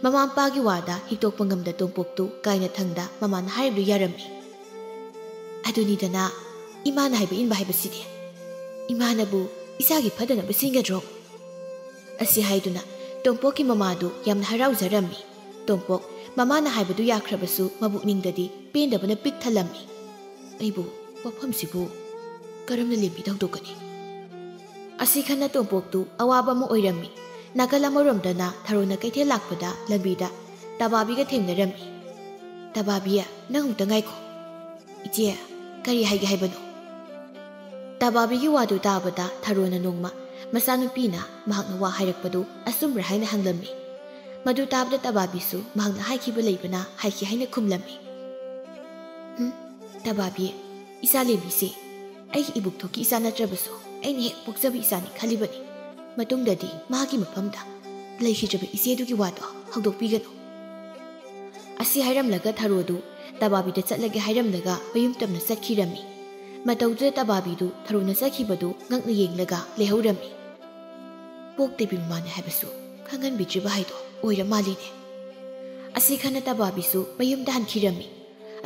ꯃꯃꯥ ꯃꯄꯥꯒꯤ ꯋꯥꯗ ꯍꯤꯛꯇꯣꯛꯄ ꯉꯝꯗ ꯇꯣꯝꯄꯣꯛꯇꯨ ꯀꯥꯏꯅ ꯊꯪꯗ ꯃꯃꯥꯅ ꯍꯥꯏꯔꯤꯕꯗꯨ ꯌꯥꯔꯝꯃꯤ꯫ "ꯑꯗꯨꯅꯤꯗꯅ, ꯏꯃꯥꯅ ꯍꯥꯏꯕ ꯏꯟꯕ ꯍꯥꯏꯕꯁꯤꯗꯤ꯫ ꯏꯃꯥꯅꯕꯨ ꯏꯆꯥꯒꯤ ꯐꯗꯅꯕ ꯁꯤꯟꯒꯗ꯭ꯔꯣ?" ꯑꯁꯤ ꯍꯥꯏꯗꯨꯅ ꯇꯣꯝꯄꯣꯛꯀꯤ ꯃꯃꯥꯗꯨ ꯌꯥꯝꯅ ꯍꯔꯥꯎꯖꯔꯝꯃꯤ꯫ ꯇꯣꯝꯄꯣꯛ ꯃꯃꯥꯅ ꯍꯥꯏꯕꯗꯨ ꯌꯥꯈ꯭ꯔꯕꯁꯨ ꯃꯕꯨꯛꯅꯤꯡꯗꯗꯤ ꯄꯦꯟꯗꯕꯅ ꯄꯤꯛ ꯊꯜꯂꯝꯃꯤ꯫ "ꯑꯩꯕꯨ ꯋꯥꯐꯝꯁꯤꯕꯨ ꯀꯔꯝꯅ ꯂꯦꯝꯕꯤꯗ ꯍꯧꯗꯣꯛꯀꯅꯤ?" ꯑꯁꯤ ꯈꯟꯅ ꯇꯣꯝꯄꯣꯛꯇꯨ ꯑꯋꯥꯕ ꯑꯃ ꯑꯣꯏꯔꯝꯃꯤ꯫ ꯅꯥꯀꯜ ꯑꯃꯔꯣꯝꯗꯅ ꯊꯔꯣꯅ ꯀꯩꯊꯦꯜ ꯂꯥꯛꯄꯗ ꯂꯝꯕꯤꯗ ꯇꯕꯥꯕꯤꯒ ꯊꯦꯡꯅꯔꯝꯃꯤ꯫ "ꯇꯕꯥꯕꯤ, ꯅꯪ ꯑꯃꯨꯛꯇ ꯉꯥꯏꯈꯣ꯫" "ꯏꯆꯦ, ꯀꯔꯤ ꯍꯥꯏꯒꯦ ꯍꯥꯏꯕꯅꯣ?" ꯇꯕꯥꯕꯤꯒꯤ ꯋꯥꯗꯨ ꯇꯥꯕꯗ ꯊꯔꯣꯅ ꯅꯣꯡꯃ ꯃꯆꯥꯅꯨꯄꯤꯅ ꯃꯍꯥꯛꯅ ꯋꯥ ꯍꯥꯏꯔꯛꯄꯗꯨ ꯑꯆꯨꯝꯕ꯭ꯔꯥ ꯍꯥꯏꯅ ꯍꯪꯂꯝꯃꯤ꯫ ꯃꯗꯨ ꯇꯥꯕꯗ ꯇꯕꯥꯕꯤꯁꯨ ꯃꯍꯥꯛꯅ ꯍꯥꯏꯈꯤꯕ ꯂꯩꯕꯅ ꯍꯥꯏꯈꯤ ꯍꯥꯏꯅ ꯈꯨꯝꯂꯝꯃꯤ꯫ "ꯍꯨꯝ, ꯇꯕꯥꯕꯤ, ꯏꯆꯥ ꯂꯦꯝꯕꯤꯁꯦ ꯑꯩꯒꯤ ꯏꯕꯨꯛꯊꯣꯛꯀꯤ ꯏꯆꯥ ꯅꯠꯇ꯭ꯔꯕꯁꯨ ꯑꯩꯅ ꯍꯦꯛ ꯄꯣꯛꯆꯕ ꯏꯆꯥꯅꯤ ꯈꯜꯂꯤꯕꯅꯤ꯫ ꯃꯇꯨꯡꯗꯗꯤ ꯃꯥꯒꯤ ꯃꯐꯝꯗ ꯂꯩꯈꯤꯗ꯭ꯔꯕ ꯏꯆꯦꯗꯨꯒꯤ ꯋꯥꯗꯣ ꯍꯧꯗꯣꯛꯄꯤꯒꯅꯨ꯫" ꯑꯁꯤ ꯍꯥꯏꯔꯝꯂꯒ ꯊꯔꯣꯗꯨ ꯇꯕꯥꯕꯤꯗ ꯆꯠꯂꯒꯦ ꯍꯥꯏꯔꯝꯂꯒ ꯃꯌꯨꯝ ꯇꯝꯅ ꯆꯠꯈꯤꯔꯝꯃꯤ꯫ ꯃꯇꯧꯗꯨꯗ ꯇꯕꯥꯕꯤꯗꯨ ꯊꯔꯣꯅ ꯆꯠꯈꯤꯕꯗꯨ ꯉꯛꯅ ꯌꯦꯡꯂꯒ ꯂꯩꯍꯧꯔꯝꯃꯤ꯫ "ꯄꯣꯛꯇꯕꯤ ꯃꯃꯥꯅꯤ ꯍꯥꯏꯕꯁꯨ ꯈꯪꯍꯟꯕꯤꯗ꯭ꯔꯤꯕ ꯍꯥꯏꯗꯣ ꯑꯣꯏꯔ ꯃꯥꯜꯂꯤꯅꯦ꯫" ꯑꯁꯤ ꯈꯟꯅ ꯇꯕꯥꯕꯤꯁꯨ ꯃꯌꯨꯝꯗ ꯍꯟꯈꯤꯔꯝꯃꯤ꯫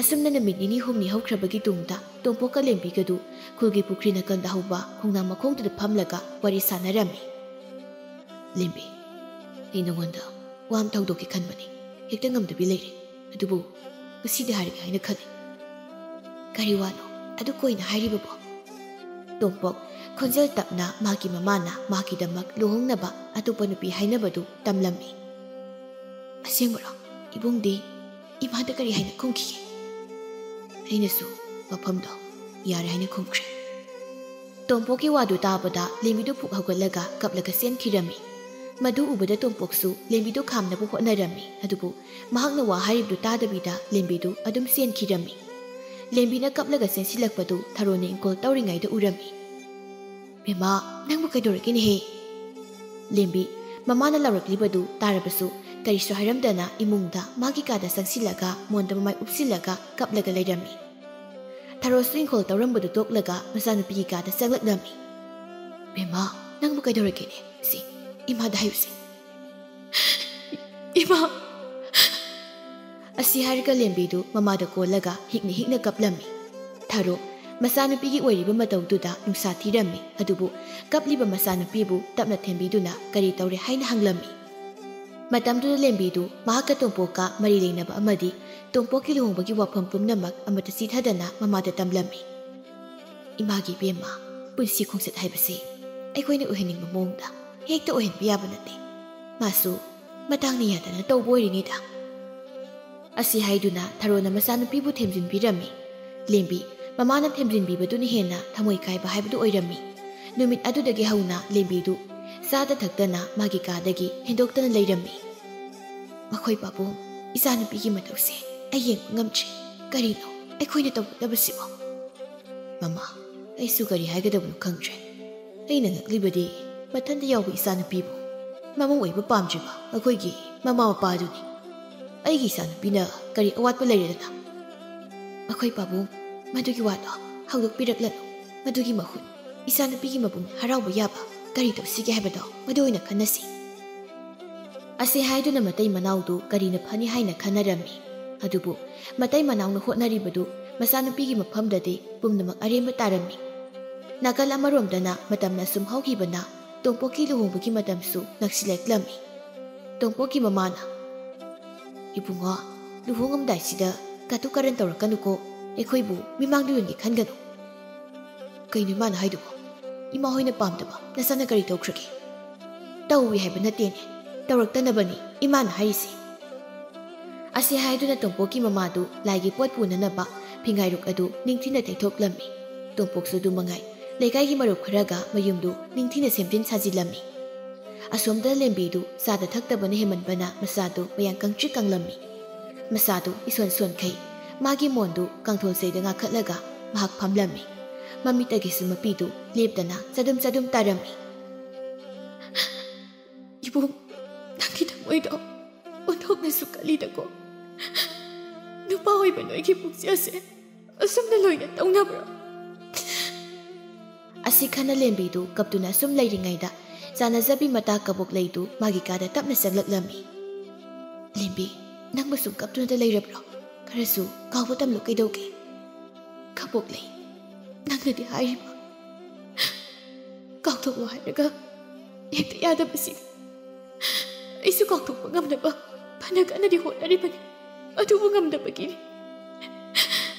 ꯑꯁꯨꯝꯅ ꯅꯨꯃꯤꯠ ꯅꯤꯅꯤ ꯍꯨꯝꯅꯤ ꯍꯧꯈ꯭ꯔꯕꯒꯤ ꯇꯨꯡꯗ ꯇꯣꯝꯄꯣꯛꯀ ꯂꯦꯝꯕꯤꯒꯗꯨ ꯈꯨꯜꯒꯤ ꯄꯨꯈ꯭ꯔꯤ ꯅꯥꯀꯟꯗ ꯍꯧꯕ ꯈꯣꯡꯅꯥꯡ ꯃꯈꯣꯡꯗꯨꯗ ꯐꯝꯂꯒ ꯋꯥꯔꯤ ꯁꯥꯟꯅꯔꯝꯃꯤ꯫ "ꯂꯦꯝꯕꯤ, ꯑꯩ ꯅꯉꯣꯟꯗ ꯋꯥ ꯑꯃ ꯍꯧꯗꯣꯛꯀꯦ ꯈꯟꯕꯅꯤ, ꯍꯦꯛꯇ ꯉꯝꯗꯕꯤ ꯂꯩꯔꯦ꯫ ꯑꯗꯨꯕꯨ ꯉꯁꯤꯗꯤ ꯍꯥꯏꯔꯒꯦ ꯍꯥꯏꯅ ꯈꯜꯂꯤ꯫" "ꯀꯔꯤ ꯋꯥꯅꯣ ꯑꯗꯨ ꯀꯣꯏꯅ ꯍꯥꯏꯔꯤꯕꯕꯣ?" ꯇꯣꯝꯄꯣꯛ ꯈꯣꯟꯖꯦꯜ ꯇꯞꯅ ꯃꯍꯥꯛꯀꯤ ꯃꯃꯥꯅ ꯃꯍꯥꯛꯀꯤꯗꯃꯛ ꯂꯨꯍꯣꯡꯅꯕ ꯑꯇꯣꯞꯄ ꯅꯨꯄꯤ ꯍꯥꯏꯅꯕꯗꯨ ꯇꯝꯂꯝꯃꯤ꯫ "ꯑꯁꯦꯡꯕꯔꯣ? ꯏꯕꯨꯡꯗꯤ ꯏꯃꯥꯗ ꯀꯔꯤ ꯍꯥꯏꯅ ꯈꯨꯝꯈꯤꯒꯦ?" "ꯑꯩꯅꯁꯨ ꯋꯥꯐꯝꯗꯣ ꯌꯥꯔꯦ ꯍꯥꯏꯅ ꯈꯨꯝꯈ꯭ꯔꯦ꯫" ꯇꯣꯝꯄꯣꯛꯀꯤ ꯋꯥꯗꯨ ꯇꯥꯕꯗ ꯂꯦꯝꯕꯤꯗꯨ ꯐꯨꯛ ꯍꯧꯒꯠꯂꯒ ꯀꯞꯂꯒ ꯆꯦꯟꯈꯤꯔꯝꯃꯤ꯫ ꯃꯗꯨ ꯎꯕꯗ ꯇꯣꯝꯄꯣꯛꯁꯨ ꯂꯦꯝꯕꯤꯗꯨ ꯈꯥꯝꯅꯕ ꯍꯣꯠꯅꯔꯝꯃꯤ, ꯑꯗꯨꯕꯨ ꯃꯍꯥꯛꯅ ꯋꯥ ꯍꯥꯏꯔꯤꯕꯗꯨ ꯇꯥꯗꯕꯤꯗ ꯂꯦꯝꯕꯤꯗꯨ ꯑꯗꯨꯝ ꯆꯦꯟꯈꯤꯔꯝꯃꯤ꯫ ꯂꯦꯝꯕꯤꯅ ꯀꯞꯂꯒ ꯆꯦꯟꯁꯤꯜꯂꯛꯄꯗꯨ ꯊꯔꯣꯅ ꯏꯪꯀꯣꯜ ꯇꯧꯔꯤꯉꯩꯗ ꯎꯔꯝꯃꯤ꯫ "ꯕꯦꯝꯃ, ꯅꯪꯕꯨ ꯀꯩꯗꯧꯔꯒꯦꯅꯦꯍꯦ?" ꯂꯦꯝꯕꯤ ꯃꯃꯥꯅ ꯂꯥꯎꯔꯛꯂꯤꯕꯗꯨ ꯇꯥꯔꯕꯁꯨ ꯀꯔꯤꯁꯨ ꯍꯥꯏꯔꯝꯗꯅ ꯏꯃꯨꯡꯗ ꯃꯥꯒꯤ ꯀꯥꯗ ꯆꯪꯁꯤꯜꯂꯒ ꯃꯣꯟꯗ ꯃꯃꯥꯏ ꯎꯞꯁꯤꯜꯂꯒ ꯀꯞꯂꯒ ꯂꯩꯔꯝꯃꯤ꯫ ꯊꯔꯣꯁꯨ ꯏꯪꯈꯣꯜ ꯇꯧꯔꯝꯕꯗꯨ ꯇꯣꯛꯂꯒ ꯃꯆꯥꯅꯨꯄꯤꯒꯤ ꯀꯥꯗ ꯆꯪꯂꯛꯂꯝꯃꯤ꯫ "ꯕꯦꯝꯃ, ꯅꯪꯕꯨ ꯀꯩꯗꯧꯔꯒꯦꯅꯦ? ꯁꯤ ꯏꯃꯥꯗ ꯍꯥꯏꯌꯨꯁꯦ꯫" "ꯏꯃꯥ!" ꯑꯁꯤ ꯍꯥꯏꯔꯒ ꯂꯦꯝꯕꯤꯗꯨ ꯃꯃꯥꯗ ꯀꯣꯜꯂꯒ ꯍꯤꯛꯅ ꯍꯤꯛꯅ ꯀꯞꯂꯝꯃꯤ꯫ ꯊꯔꯣ ꯃꯆꯥꯅꯨꯄꯤꯒꯤ ꯑꯣꯏꯔꯤꯕ ꯃꯇꯧꯗꯨꯗ ꯅꯨꯡꯁꯥ ꯊꯤꯔꯝꯃꯤ, ꯑꯗꯨꯕꯨ ꯀꯞꯂꯤꯕ ꯃꯆꯥꯅꯨꯄꯤꯕꯨ ꯇꯞꯅ ꯊꯦꯝꯕꯤꯗꯨꯅ ꯀꯔꯤ ꯇꯧꯔꯦ ꯍꯥꯏꯅ ꯍꯪꯂꯝꯃꯤ꯫ ꯃꯇꯝꯗꯨꯗ ꯂꯦꯝꯕꯤꯗꯨ ꯃꯍꯥꯛꯀ ꯇꯣꯝꯄꯣꯛꯀ ꯃꯔꯤ ꯂꯩꯅꯕ ꯑꯃꯗꯤ ꯇꯣꯝꯄꯣꯛꯀꯤ ꯂꯨꯍꯣꯡꯕꯒꯤ ꯋꯥꯐꯝ ꯄꯨꯝꯅꯃꯛ ꯑꯃꯠꯇ ꯆꯤꯊꯗꯅ ꯃꯃꯥꯗ ꯇꯝꯂꯝꯃꯤ꯫ "ꯏꯃꯥꯒꯤ ꯏꯕꯦꯝꯃ, ꯄꯨꯟꯁꯤ ꯈꯣꯡꯆꯠ ꯍꯥꯏꯕꯁꯤ ꯑꯩꯈꯣꯏꯅ ꯑꯣꯏꯍꯟꯅꯤꯡꯕ ꯃꯑꯣꯡꯗ ꯍꯦꯛꯇ ꯑꯣꯏꯍꯟꯕ ꯌꯥꯕ ꯅꯠꯇꯦ꯫ ꯃꯥꯁꯨ ꯃꯇꯥꯡꯅ ꯌꯥꯗꯅ ꯇꯧꯕ ꯑꯣꯏꯔꯤꯅꯤꯗ"꯫ ꯑꯁꯤ ꯍꯥꯏꯗꯨꯅ ꯊꯔꯣꯅ ꯃꯆꯥꯅꯨꯄꯤꯕꯨ ꯊꯦꯝꯖꯤꯟꯕꯤꯔꯝꯃꯤ꯫ ꯂꯦꯝꯕꯤ ꯃꯃꯥꯅ ꯊꯦꯝꯖꯤꯟꯕꯤꯕꯗꯨꯅ ꯍꯦꯟꯅ ꯊꯃꯣꯏ ꯀꯥꯏꯕ ꯍꯥꯏꯕꯗꯨ ꯑꯣꯏꯔꯝꯃꯤ꯫ ꯅꯨꯃꯤꯠ ꯑꯗꯨꯗꯒꯤ ꯍꯧꯅ ꯂꯦꯝꯕꯤꯗꯨ ꯆꯥꯗ ꯊꯛꯇꯅ ꯃꯥꯒꯤ ꯀꯥꯗꯒꯤ ꯍꯦꯟꯗꯣꯛꯇꯅ ꯂꯩꯔꯝꯃꯤ꯫ "ꯃꯈꯣꯏ ꯄꯥꯕꯨꯡ, ꯏꯆꯥꯅꯨꯄꯤꯒꯤ ꯃꯇꯧꯁꯦ ꯑꯩ ꯌꯦꯡꯕ ꯉꯝꯗ꯭ꯔꯦ꯫ ꯀꯔꯤꯅꯣ ꯑꯩꯈꯣꯏꯅ ꯇꯧꯒꯗꯕꯁꯤꯕꯣ?" "ꯃꯃꯥ, ꯑꯩꯁꯨ ꯀꯔꯤ ꯍꯥꯏꯒꯗꯕꯅꯣ ꯈꯪꯗ꯭ꯔꯦ꯫ ꯑꯩꯅ ꯉꯛꯂꯤꯕꯗꯤ ꯃꯊꯟꯇ ꯌꯥꯎꯕ ꯏꯆꯥꯅꯨꯄꯤꯕꯨ ꯃꯃꯧ ꯑꯣꯏꯕ ꯄꯥꯝꯗ꯭ꯔꯤꯕ ꯑꯩꯈꯣꯏꯒꯤ ꯃꯃꯥ ꯃꯄꯥ ꯑꯗꯨꯅꯤ꯫ ꯑꯩꯒꯤ ꯏꯆꯥꯅꯨꯄꯤꯅ ꯀꯔꯤ ꯑꯋꯥꯠꯄ ꯂꯩꯔꯗꯅ?" "ꯃꯈꯣꯏ ꯄꯥꯕꯨꯡ, ꯃꯗꯨꯒꯤ ꯋꯥꯗꯣ ꯍꯧꯗꯣꯛꯄꯤꯔꯛꯂꯅꯨ꯫ ꯃꯗꯨꯒꯤ ꯃꯍꯨꯠ ꯏꯆꯥꯅꯨꯄꯤꯒꯤ ꯃꯄꯨꯛꯅꯤꯡ ꯍꯔꯥꯎꯕ ꯌꯥꯕ ꯀꯔꯤ ꯇꯧꯁꯤꯒꯦ ꯍꯥꯏꯕꯗꯣ ꯃꯗꯨ ꯑꯣꯏꯅ ꯈꯟꯅꯁꯤ"꯫ ꯑꯁꯤ ꯍꯥꯏꯗꯨꯅ ꯃꯇꯩ ꯃꯅꯥꯎꯗꯨ ꯀꯔꯤꯅ ꯐꯅꯤ ꯍꯥꯏꯅ ꯈꯟꯅꯔꯝꯃꯤ꯫ ꯑꯗꯨꯕꯨ ꯃꯇꯩ ꯃꯅꯥꯎꯅ ꯍꯣꯠꯅꯔꯤꯕꯗꯨ ꯃꯆꯥꯅꯨꯄꯤꯒꯤ ꯃꯐꯝꯗꯗꯤ ꯄꯨꯝꯅꯃꯛ ꯑꯔꯦꯝꯕ ꯇꯥꯔꯝꯃꯤ꯫ ꯅꯥꯀꯜ ꯑꯃꯔꯣꯝꯗꯅ ꯃꯇꯝꯅ ꯁꯨꯝ ꯍꯧꯈꯤꯕꯅ ꯇꯣꯝꯄꯣꯛꯀꯤ ꯂꯨꯍꯣꯡꯕꯒꯤ ꯃꯇꯝꯁꯨ ꯅꯛꯁꯤꯜꯂꯛꯂꯝꯃꯤ꯫ ꯇꯣꯝꯄꯣꯛꯀꯤ ꯃꯃꯥꯅ, "ꯏꯕꯨꯡꯉꯣ, ꯂꯨꯍꯣꯡꯉꯝꯗꯥꯏꯁꯤꯗ ꯀꯇꯨ ꯀꯔꯟ ꯇꯧꯔꯛꯀꯅꯨꯀꯣ, ꯑꯩꯈꯣꯏꯕꯨ ꯃꯤꯃꯥꯡꯗ ꯌꯣꯟꯒꯦ ꯈꯟꯒꯅꯨ"꯫ "ꯀꯩꯅꯣ ꯏꯃꯥꯅ ꯍꯥꯏꯗꯨꯕꯣ? ꯏꯃꯥ ꯍꯣꯏꯅ ꯄꯥꯝꯗꯕ ꯅꯆꯥꯅ ꯀꯔꯤ ꯇꯧꯈ꯭ꯔꯒꯦ?" "ꯇꯧꯏ ꯍꯥꯏꯕ ꯅꯠꯇꯦꯅꯦ, ꯇꯧꯔꯛꯇꯅꯕꯅꯤ ꯏꯃꯥꯅ ꯍꯥꯏꯔꯤꯁꯦ"꯫ ꯑꯁꯤ ꯍꯥꯏꯗꯨꯅ ꯇꯣꯝꯄꯣꯛꯀꯤ ꯃꯃꯥꯗꯨ ꯂꯥꯏꯒꯤ ꯄꯣꯠ ꯄꯨꯅꯅꯕ ꯐꯤꯉꯥꯏꯔꯨꯛ ꯑꯗꯨ ꯅꯤꯡꯊꯤꯅ ꯇꯩꯊꯣꯛꯂꯝꯃꯤ꯫ ꯇꯣꯝꯄꯣꯛꯁꯨ ꯑꯗꯨ ꯃꯉꯥꯏ, ꯂꯩꯀꯥꯏꯒꯤ ꯃꯔꯨꯞ ꯈꯔꯒ ꯃꯌꯨꯝꯗꯨ ꯅꯤꯡꯊꯤꯅ ꯁꯦꯝꯖꯤꯟ ꯁꯥꯖꯤꯜꯂꯝꯃꯤ꯫ ꯑꯁꯣꯝꯗ ꯂꯦꯝꯕꯤꯗꯨ ꯆꯥꯗ ꯊꯛꯇꯕꯅ ꯍꯦꯃꯟꯕꯅ ꯃꯁꯥꯗꯨ ꯃꯌꯥꯡ ꯀꯪꯇ꯭ꯔꯤꯛ ꯀꯪꯂꯝꯃꯤ꯫ ꯃꯁꯥꯗꯨ ꯏꯁꯣꯟ ꯁꯣꯟꯈꯩ ꯃꯥꯒꯤ ꯃꯣꯟꯗꯨ ꯀꯥꯡꯊꯣꯜ ꯆꯩꯗ ꯉꯥꯈꯠꯂꯒ ꯃꯍꯥꯛ ꯐꯝꯂꯝꯃꯤ꯫ ꯃꯃꯤꯠꯇꯒꯤꯁꯨ ꯃꯄꯤꯗꯨ ꯂꯦꯞꯇꯅ ꯆꯗꯨꯝ ꯆꯗꯨꯝ ꯇꯥꯔꯝꯃꯤ꯫ "ꯏꯕꯨꯡ, ꯅꯪꯒꯤ ꯊꯃꯣꯏꯗꯣ ꯑꯣꯟꯊꯣꯛꯅꯁꯨ ꯀꯜꯂꯤꯗꯀꯣ꯫ ꯅꯨꯄꯥ ꯑꯣꯏꯕ ꯅꯣꯏꯒꯤ ꯄꯨꯛꯆꯦꯜꯁꯦ ꯑꯁꯨꯝꯅ ꯂꯣꯏꯅ ꯇꯧꯅꯕ꯭ꯔꯣ?" ꯑꯁꯤ ꯈꯟꯅ ꯂꯦꯝꯕꯤꯗꯨ ꯀꯞꯇꯨꯅ ꯑꯁꯨꯝ ꯂꯩꯔꯤꯉꯩꯗ ꯆꯥꯅꯖꯕꯤ ꯃꯇꯥ ꯀꯕꯣꯛ ꯂꯩꯗꯨ ꯃꯥꯒꯤ ꯀꯥꯗ ꯇꯞꯅ ꯆꯪꯂꯛꯂꯝꯃꯤ꯫ "ꯂꯦꯝꯕꯤ, ꯅꯪꯕꯨ ꯁꯨꯝ ꯀꯞꯇꯨꯅꯗ ꯂꯩꯔꯕ꯭ꯔꯣ? ꯈꯔꯁꯨ ꯀꯥꯎꯕ ꯇꯝꯂꯨ ꯀꯩꯗꯧꯒꯦ?" "ꯀꯕꯣꯛ ꯂꯩ, ꯅꯪꯅꯗꯤ ꯍꯥꯏꯔꯤꯕ, ꯀꯥꯎꯊꯣꯛꯂꯣ ꯍꯥꯏꯔꯒ ꯍꯦꯛꯇ ꯌꯥꯗꯕꯁꯤ꯫ ꯑꯩꯁꯨ ꯀꯥꯎꯊꯣꯛꯄ ꯉꯝꯅꯕ ꯐꯅ ꯀꯟꯅꯗꯤ ꯍꯣꯠꯅꯔꯤꯕꯅꯤ, ꯑꯗꯨꯕꯨ ꯉꯝꯗꯕꯒꯤꯅꯤ꯫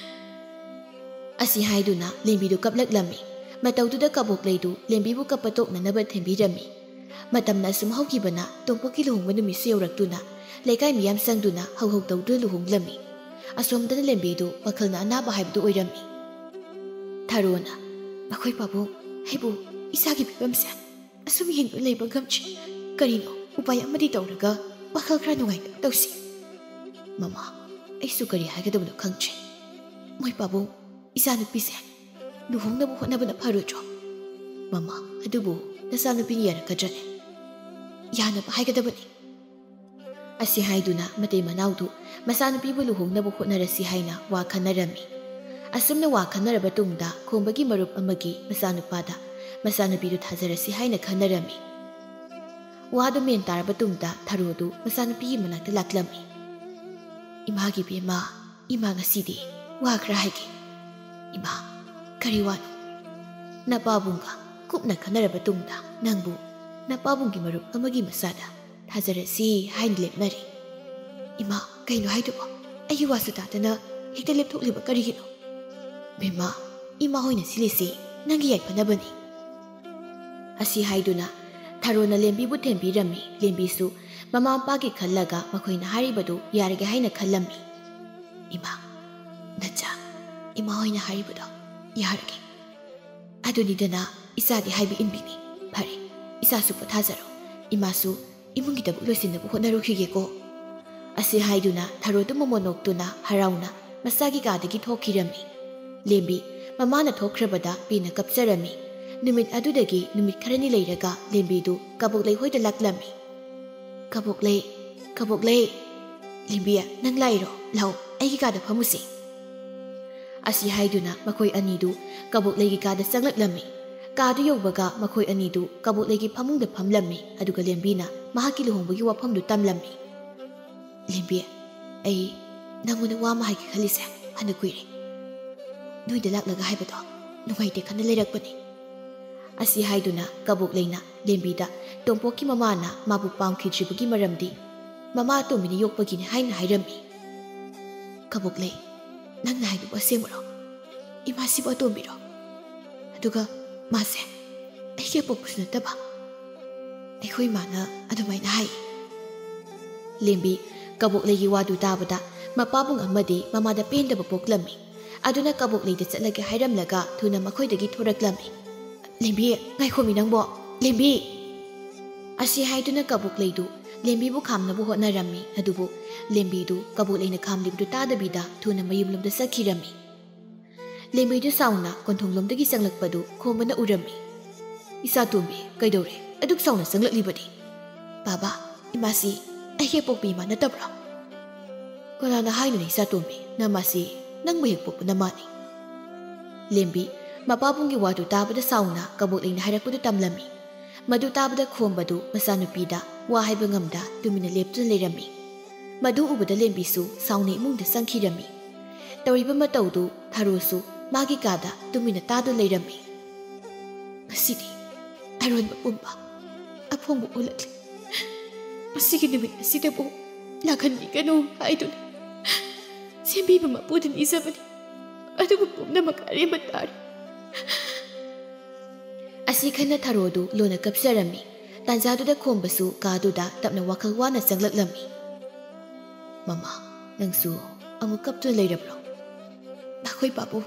ꯑꯁꯤ ꯍꯥꯏꯗꯨꯅ ꯂꯦꯝꯕꯤꯗꯨ ꯀꯞꯂꯛꯂꯝꯃꯤ꯫ ꯃꯇꯧꯗꯨꯗ ꯀꯕꯣꯛꯂꯩꯗꯨ ꯂꯦꯝꯕꯤꯕꯨ ꯀꯞꯄ ꯇꯣꯛꯅꯅꯕ ꯊꯦꯝꯕꯤꯔꯝꯃꯤ꯫ ꯃꯇꯝꯅ ꯑꯁꯨꯝ ꯍꯧꯈꯤꯕꯅ ꯇꯣꯝꯄꯣꯛꯀꯤ ꯂꯨꯍꯣꯡꯕ ꯅꯨꯃꯤꯠꯁꯨ ꯌꯧꯔꯛꯇꯨꯅ ꯂꯩꯀꯥꯏ ꯃꯤꯌꯥꯝ ꯆꯪꯗꯨꯅ ꯍꯧꯍꯧ ꯇꯧꯗꯨꯅ ꯂꯨꯍꯣꯡꯂꯝꯃꯤ꯫ ꯑꯁꯣꯝꯗꯅ ꯂꯦꯝꯕꯤꯗꯨ ꯋꯥꯈꯜꯅ ꯑꯅꯥꯕ ꯍꯥꯏꯕꯗꯨ ꯑꯣꯏꯔꯝꯃꯤ꯫ ꯊꯔꯣꯅ, "ꯃꯈꯣꯏ ꯄꯥꯕꯨꯡ, ꯑꯩꯕꯨ ꯏꯆꯥꯒꯤ ꯐꯤꯕꯝꯁꯦ ꯑꯁꯨꯝ ꯌꯦꯡꯗꯨꯅ ꯂꯩꯕ ꯉꯝꯗ꯭ꯔꯦ꯫ ꯀꯔꯤꯅꯣ ꯎꯄꯥꯏ ꯑꯃꯗꯤ ꯇꯧꯔꯒ ꯋꯥꯈꯜ ꯈꯔ ꯅꯨꯡꯉꯥꯏꯅꯕ ꯇꯧꯁꯤ꯫" "ꯃꯃꯥ, ꯑꯩꯁꯨ ꯀꯔꯤ ꯍꯥꯏꯒꯗꯕꯅꯣ ꯈꯪꯗ꯭ꯔꯦ꯫ ꯃꯣꯏ ꯄꯥꯕꯨꯡ, ꯏꯆꯥꯅꯨꯄꯤꯁꯦ ꯂꯨꯍꯣꯡꯅꯕ ꯍꯣꯠꯅꯕꯅ ꯐꯔꯣꯏꯗ꯭ꯔꯣ?" "ꯃꯃꯥ, ꯑꯗꯨꯕꯨ ꯅꯆꯥꯅꯨꯄꯤꯅ ꯌꯥꯔꯛꯀꯗ꯭ꯔꯅꯦ?" "ꯌꯥꯅꯕ ꯍꯥꯏꯒꯗꯕꯅꯤ꯫" ꯑꯁꯤ ꯍꯥꯏꯗꯨꯅ ꯃꯇꯩ ꯃꯅꯥꯎꯗꯨ ꯃꯆꯥꯅꯨꯄꯤꯕꯨ ꯂꯨꯍꯣꯡꯅꯕ ꯍꯣꯠꯅꯔꯁꯤ ꯍꯥꯏꯅ ꯋꯥ ꯈꯟꯅꯔꯝꯃꯤ꯫ ꯑꯁꯨꯝꯅ ꯋꯥ ꯈꯟꯅꯔꯕ ꯇꯨꯡꯗ ꯈꯣꯝꯕꯒꯤ ꯃꯔꯨꯞ ꯑꯃꯒꯤ ꯃꯆꯥꯅꯨꯄꯥꯗ ꯃꯆꯥꯅꯨꯄꯤꯗꯨ ꯊꯥꯖꯔꯁꯤ ꯍꯥꯏꯅ ꯈꯟꯅꯔꯝꯃꯤ꯫ ꯋꯥꯗꯨ ꯃꯦꯟ ꯇꯥꯔꯕ ꯇꯨꯡꯗ ꯊꯔꯣꯗꯨ ꯃꯆꯥꯅꯨꯄꯤꯒꯤ ꯃꯅꯥꯛꯇ ꯂꯥꯛꯂꯝꯃꯤ꯫ "ꯏꯃꯥꯒꯤ ꯕꯦꯝꯃ, ꯏꯃꯥ ꯉꯁꯤꯗꯤ ꯋꯥ ꯈꯔ ꯍꯥꯏꯒꯦ꯫" "ꯏꯃꯥ, ꯀꯔꯤ ꯋꯥꯅꯣ?" "ꯅꯄꯥꯕꯨꯡꯒ ꯀꯨꯞꯅ ꯈꯟꯅꯔꯕ ꯇꯨꯡꯗ ꯅꯪꯕꯨ ꯅꯄꯥꯕꯨꯡꯒꯤ ꯃꯔꯨꯞ ꯑꯃꯒꯤ ꯃꯆꯥꯗ ꯊꯥꯖꯔꯁꯤ ꯍꯥꯏꯅ ꯂꯦꯞꯅꯔꯦ꯫" "ꯏꯃꯥ, ꯀꯩꯅꯣ ꯍꯥꯏꯗꯨꯕꯣ? ꯑꯩꯒꯤ ꯋꯥꯁꯨ ꯇꯥꯗꯅ ꯍꯦꯛꯇ ꯂꯦꯞꯊꯣꯛꯂꯤꯕ ꯀꯔꯤꯒꯤꯅꯣ?" "ꯕꯦꯝꯃ, ꯏꯃꯥ ꯍꯣꯏꯅ ꯁꯤꯜꯂꯤꯁꯤ ꯅꯪꯒꯤ ꯌꯥꯏꯐꯅꯕꯅꯤ꯫" ꯑꯁꯤ ꯍꯥꯏꯗꯨꯅ ꯊꯔꯣꯅ ꯂꯦꯝꯕꯤꯕꯨ ꯊꯦꯝꯕꯤꯔꯝꯃꯤ꯫ ꯂꯦꯝꯕꯤꯁꯨ ꯃꯃꯥ ꯃꯄꯥꯒꯤ ꯈꯜꯂꯒ ꯃꯈꯣꯏꯅ ꯍꯥꯏꯔꯤꯕꯗꯨ ꯌꯥꯔꯒꯦ ꯍꯥꯏꯅ ꯈꯜꯂꯝꯃꯤ꯫ "ꯏꯃꯥ, ꯅꯆꯥ, ꯏꯃꯥ ꯍꯣꯏꯅ ꯍꯥꯏꯔꯤꯕꯗꯣ ꯌꯥꯔꯒꯦ꯫ ꯑꯗꯨꯅꯤꯗꯅ ꯏꯆꯥꯗꯤ ꯍꯥꯏꯕ ꯏꯟꯕꯤꯅꯤ꯫ ꯐꯔꯦ, ꯏꯆꯥꯁꯨ ꯄꯣꯊꯥꯖꯔꯣ꯫ ꯏꯃꯥꯁꯨ ꯏꯃꯨꯡꯒꯤ ꯊꯕꯛ ꯂꯣꯏꯁꯤꯟꯅꯕ ꯍꯣꯠꯅꯔꯨꯈꯤꯒꯦꯀꯣ꯫" ꯑꯁꯤ ꯍꯥꯏꯗꯨꯅ ꯊꯔꯣꯗꯨ ꯃꯃꯣꯟ ꯅꯣꯛꯇꯨꯅ ꯍꯔꯥꯎꯅ ꯃꯁꯥꯒꯤ ꯀꯥꯗꯒꯤ ꯊꯣꯛꯈꯤꯔꯝꯃꯤ꯫ ꯂꯦꯝꯕꯤ ꯃꯃꯥꯅ ꯊꯣꯛꯈ꯭ꯔꯕꯗ ꯄꯦꯟꯅ ꯀꯞꯆꯔꯝꯃꯤ꯫ ꯅꯨꯃꯤꯠ ꯑꯗꯨꯗꯒꯤ ꯅꯨꯃꯤꯠ ꯈꯔꯅꯤ ꯂꯩꯔꯒ ꯂꯦꯝꯕꯤꯗꯨ ꯀꯕꯣꯛꯂꯩ ꯍꯣꯏꯗ ꯂꯥꯛꯂꯝꯃꯤ꯫ "ꯀꯕꯣꯛꯂꯩ, ꯀꯕꯣꯛꯂꯩ, ꯂꯦꯝꯕꯤ, ꯅꯪ ꯂꯥꯛꯏꯔꯣ? ꯂꯥꯛꯑꯣ, ꯑꯩꯒꯤ ꯀꯥꯗ ꯐꯝꯃꯨꯁꯤ꯫" ꯑꯁꯤ ꯍꯥꯏꯗꯨꯅ ꯃꯈꯣꯏ ꯑꯅꯤꯗꯨ ꯀꯕꯣꯛꯂꯩꯒꯤ ꯀꯥꯗ ꯆꯪꯂꯛꯂꯝꯃꯤ꯫ ꯀꯥꯗꯨ ꯌꯧꯕꯒ ꯃꯈꯣꯏ ꯑꯅꯤꯗꯨ ꯀꯕꯣꯛꯂꯩꯒꯤ ꯐꯃꯨꯡꯗ ꯐꯝꯂꯝꯃꯤ, ꯑꯗꯨꯒ ꯂꯦꯝꯕꯤꯅ ꯃꯍꯥꯛꯀꯤ ꯂꯨꯍꯣꯡꯕꯒꯤ ꯋꯥꯐꯝꯗꯨ ꯇꯝꯂꯝꯃꯤ꯫ "ꯂꯦꯝꯕꯤ, ꯑꯩ ꯅꯪꯉꯣꯟꯗ ꯋꯥ ꯑꯃ ꯍꯥꯏꯒꯦ ꯈꯜꯂꯤꯁꯦ ꯐꯅ ꯀꯨꯏꯔꯦ꯫ ꯅꯣꯏꯗ ꯂꯥꯛꯂꯒ ꯍꯥꯏꯕꯗꯣ ꯅꯨꯡꯉꯥꯏꯇꯦ ꯈꯟꯅ ꯂꯩꯔꯛꯄꯅꯤ꯫" ꯑꯁꯤ ꯍꯥꯏꯗꯨꯅ ꯀꯕꯣꯛꯂꯩꯅ ꯂꯦꯝꯕꯤꯗ ꯇꯣꯝꯄꯣꯛꯀꯤ ꯃꯃꯥꯅ ꯃꯥꯕꯨ ꯄꯥꯝꯈꯤꯗ꯭ꯔꯤꯕꯒꯤ ꯃꯔꯝꯗꯤ ꯃꯃꯥ ꯑꯇꯣꯝꯕꯤꯅ ꯌꯣꯛꯄꯒꯤꯅꯤ ꯍꯥꯏꯅ ꯍꯥꯏꯔꯝꯃꯤ꯫ "ꯀꯕꯣꯛꯂꯩ, ꯅꯪꯅ ꯍꯥꯏꯗꯨꯕꯨ ꯑꯁꯦꯡꯕꯔꯣ? ꯏꯃꯥꯁꯤꯕꯨ ꯑꯇꯣꯝꯕꯤꯔꯣ? ꯑꯗꯨꯒ ꯃꯥꯁꯦ ꯑꯩꯒꯤ ꯑꯄꯣꯛꯄꯁꯨ ꯅꯠꯇꯕ?" ꯑꯩꯈꯣꯏ ꯏꯃꯥꯅ ꯑꯗꯨꯃꯥꯏꯅ ꯍꯥꯏ꯫ ꯂꯦꯝꯕꯤ ꯀꯕꯣꯛꯂꯩꯒꯤ ꯋꯥꯗꯨ ꯇꯥꯕꯗ ꯃꯄꯥꯕꯨꯡ ꯑꯃꯗꯤ ꯃꯃꯥꯗ ꯄꯦꯟꯗꯕ ꯄꯣꯛꯂꯝꯃꯤ꯫ ꯑꯗꯨꯅ ꯀꯕꯣꯛꯂꯩꯗ ꯆꯠꯂꯒꯦ ꯍꯥꯏꯔꯝꯂꯒ ꯊꯨꯅ ꯃꯈꯣꯏꯗꯒꯤ ꯊꯣꯔꯛꯂꯝꯃꯤ꯫ "ꯂꯦꯝꯕꯤ, ꯉꯥꯏꯈꯣꯃꯤ ꯅꯪꯕꯣ, ꯂꯦꯝꯕꯤ!" ꯑꯁꯤ ꯍꯥꯏꯗꯨꯅ ꯀꯕꯣꯛꯂꯩꯗꯨ ꯂꯦꯝꯕꯤꯕꯨ ꯈꯥꯝꯅꯕ ꯍꯣꯠꯅꯔꯝꯃꯤ꯫ ꯑꯗꯨꯕꯨ ꯂꯦꯝꯕꯤꯗꯨ ꯀꯕꯣꯛꯂꯩꯅ ꯈꯥꯝꯂꯤꯕꯗꯨ ꯇꯥꯗꯕꯤꯗ ꯊꯨꯅ ꯃꯌꯨꯝꯂꯣꯝꯗ ꯆꯠꯈꯤꯔꯝꯃꯤ꯫ ꯂꯦꯝꯕꯤꯗꯨ ꯁꯥꯎꯅ ꯀꯣꯟꯊꯣꯡꯂꯣꯝꯗꯒꯤ ꯆꯪꯂꯛꯄꯗꯨ ꯈꯣꯝꯕꯅ ꯎꯔꯝꯃꯤ꯫ "ꯏꯆꯥ ꯇꯣꯝꯕꯤ, ꯀꯩꯗꯧꯔꯦ ꯑꯗꯨꯛ ꯁꯥꯎꯅ ꯆꯪꯂꯛꯂꯤꯕꯗꯤ?" "ꯕꯥꯕꯥ, ꯏꯃꯥꯁꯤ ꯑꯩꯒꯤ ꯑꯄꯣꯛꯄ ꯏꯃꯥ ꯅꯠꯇꯕ꯭ꯔꯣ?" "ꯀꯅꯥꯅ ꯍꯥꯏꯅꯣꯅꯦ ꯏꯆꯥ ꯇꯣꯝꯕꯤ, ꯅꯃꯥꯁꯤ ꯅꯪꯕꯨ ꯍꯦꯛ ꯄꯣꯛꯄ ꯅꯃꯥꯅꯤ?" ꯂꯦꯝꯕꯤ ꯃꯄꯥꯕꯨꯡꯒꯤ ꯋꯥꯗꯨ ꯇꯥꯕꯗ ꯁꯥꯎꯅ ꯀꯕꯣꯛꯂꯩꯅ ꯍꯥꯏꯔꯛꯄꯗꯨ ꯇꯝꯂꯝꯃꯤ꯫ ꯃꯗꯨ ꯇꯥꯕꯗ ꯈꯣꯝꯕꯗꯨ ꯃꯆꯥꯅꯨꯄꯤꯗ ꯋꯥ ꯍꯥꯏꯕ ꯉꯝꯗ ꯇꯨꯃꯤꯟꯅ ꯂꯦꯞꯇꯨꯅ ꯂꯩꯔꯝꯃꯤ꯫ ꯃꯗꯨ ꯎꯕꯗ ꯂꯦꯝꯕꯤꯁꯨ ꯁꯥꯎꯅ ꯏꯃꯨꯡꯗ ꯆꯪꯈꯤꯔꯝꯃꯤ꯫ ꯇꯧꯔꯤꯕ ꯃꯇꯧꯗꯨ ꯊꯔꯣꯁꯨ ꯃꯥꯒꯤ ꯀꯥꯗ ꯇꯨꯃꯤꯟꯅ ꯇꯥꯗꯨꯅ ꯂꯩꯔꯝꯃꯤ꯫ "ꯉꯁꯤꯗꯤ ꯑꯔꯣꯟꯕ ꯄꯨꯝꯕ ꯑꯐꯣꯡꯕ ꯑꯣꯜꯂꯛꯂꯤ꯫ ꯃꯁꯤꯒꯤ ꯅꯨꯃꯤꯠ ꯑꯁꯤꯗꯕꯨ ꯂꯥꯛꯍꯟꯕꯤꯒꯅꯨ ꯍꯥꯏꯗꯨꯅ ꯁꯦꯝꯕꯤꯕ ꯃꯄꯨꯗ ꯅꯤꯖꯕꯅꯤ꯫ ꯑꯗꯨꯕꯨ ꯄꯨꯝꯅꯃꯛ ꯑꯔꯦꯝꯕ ꯇꯥꯔꯦ꯫" ꯑꯁꯤ ꯈꯟꯅ ꯊꯔꯣꯗꯨ ꯂꯣꯟꯅ ꯀꯞꯆꯔꯝꯃꯤ꯫ ꯇꯥꯟꯖꯥꯗꯨꯗ ꯈꯣꯝꯕꯁꯨ ꯀꯥꯗꯨꯗ ꯇꯞꯅ ꯋꯥꯈꯜ ꯋꯥꯅ ꯆꯪꯂꯛꯂꯝꯃꯤ꯫ "ꯃꯃꯥ, ꯅꯪꯁꯨ ꯑꯃꯨꯛ ꯀꯞꯇꯨꯅ ꯂꯩꯔꯕ꯭ꯔꯣ?" "ꯅꯈꯣꯏ ꯄꯥꯕꯨꯡ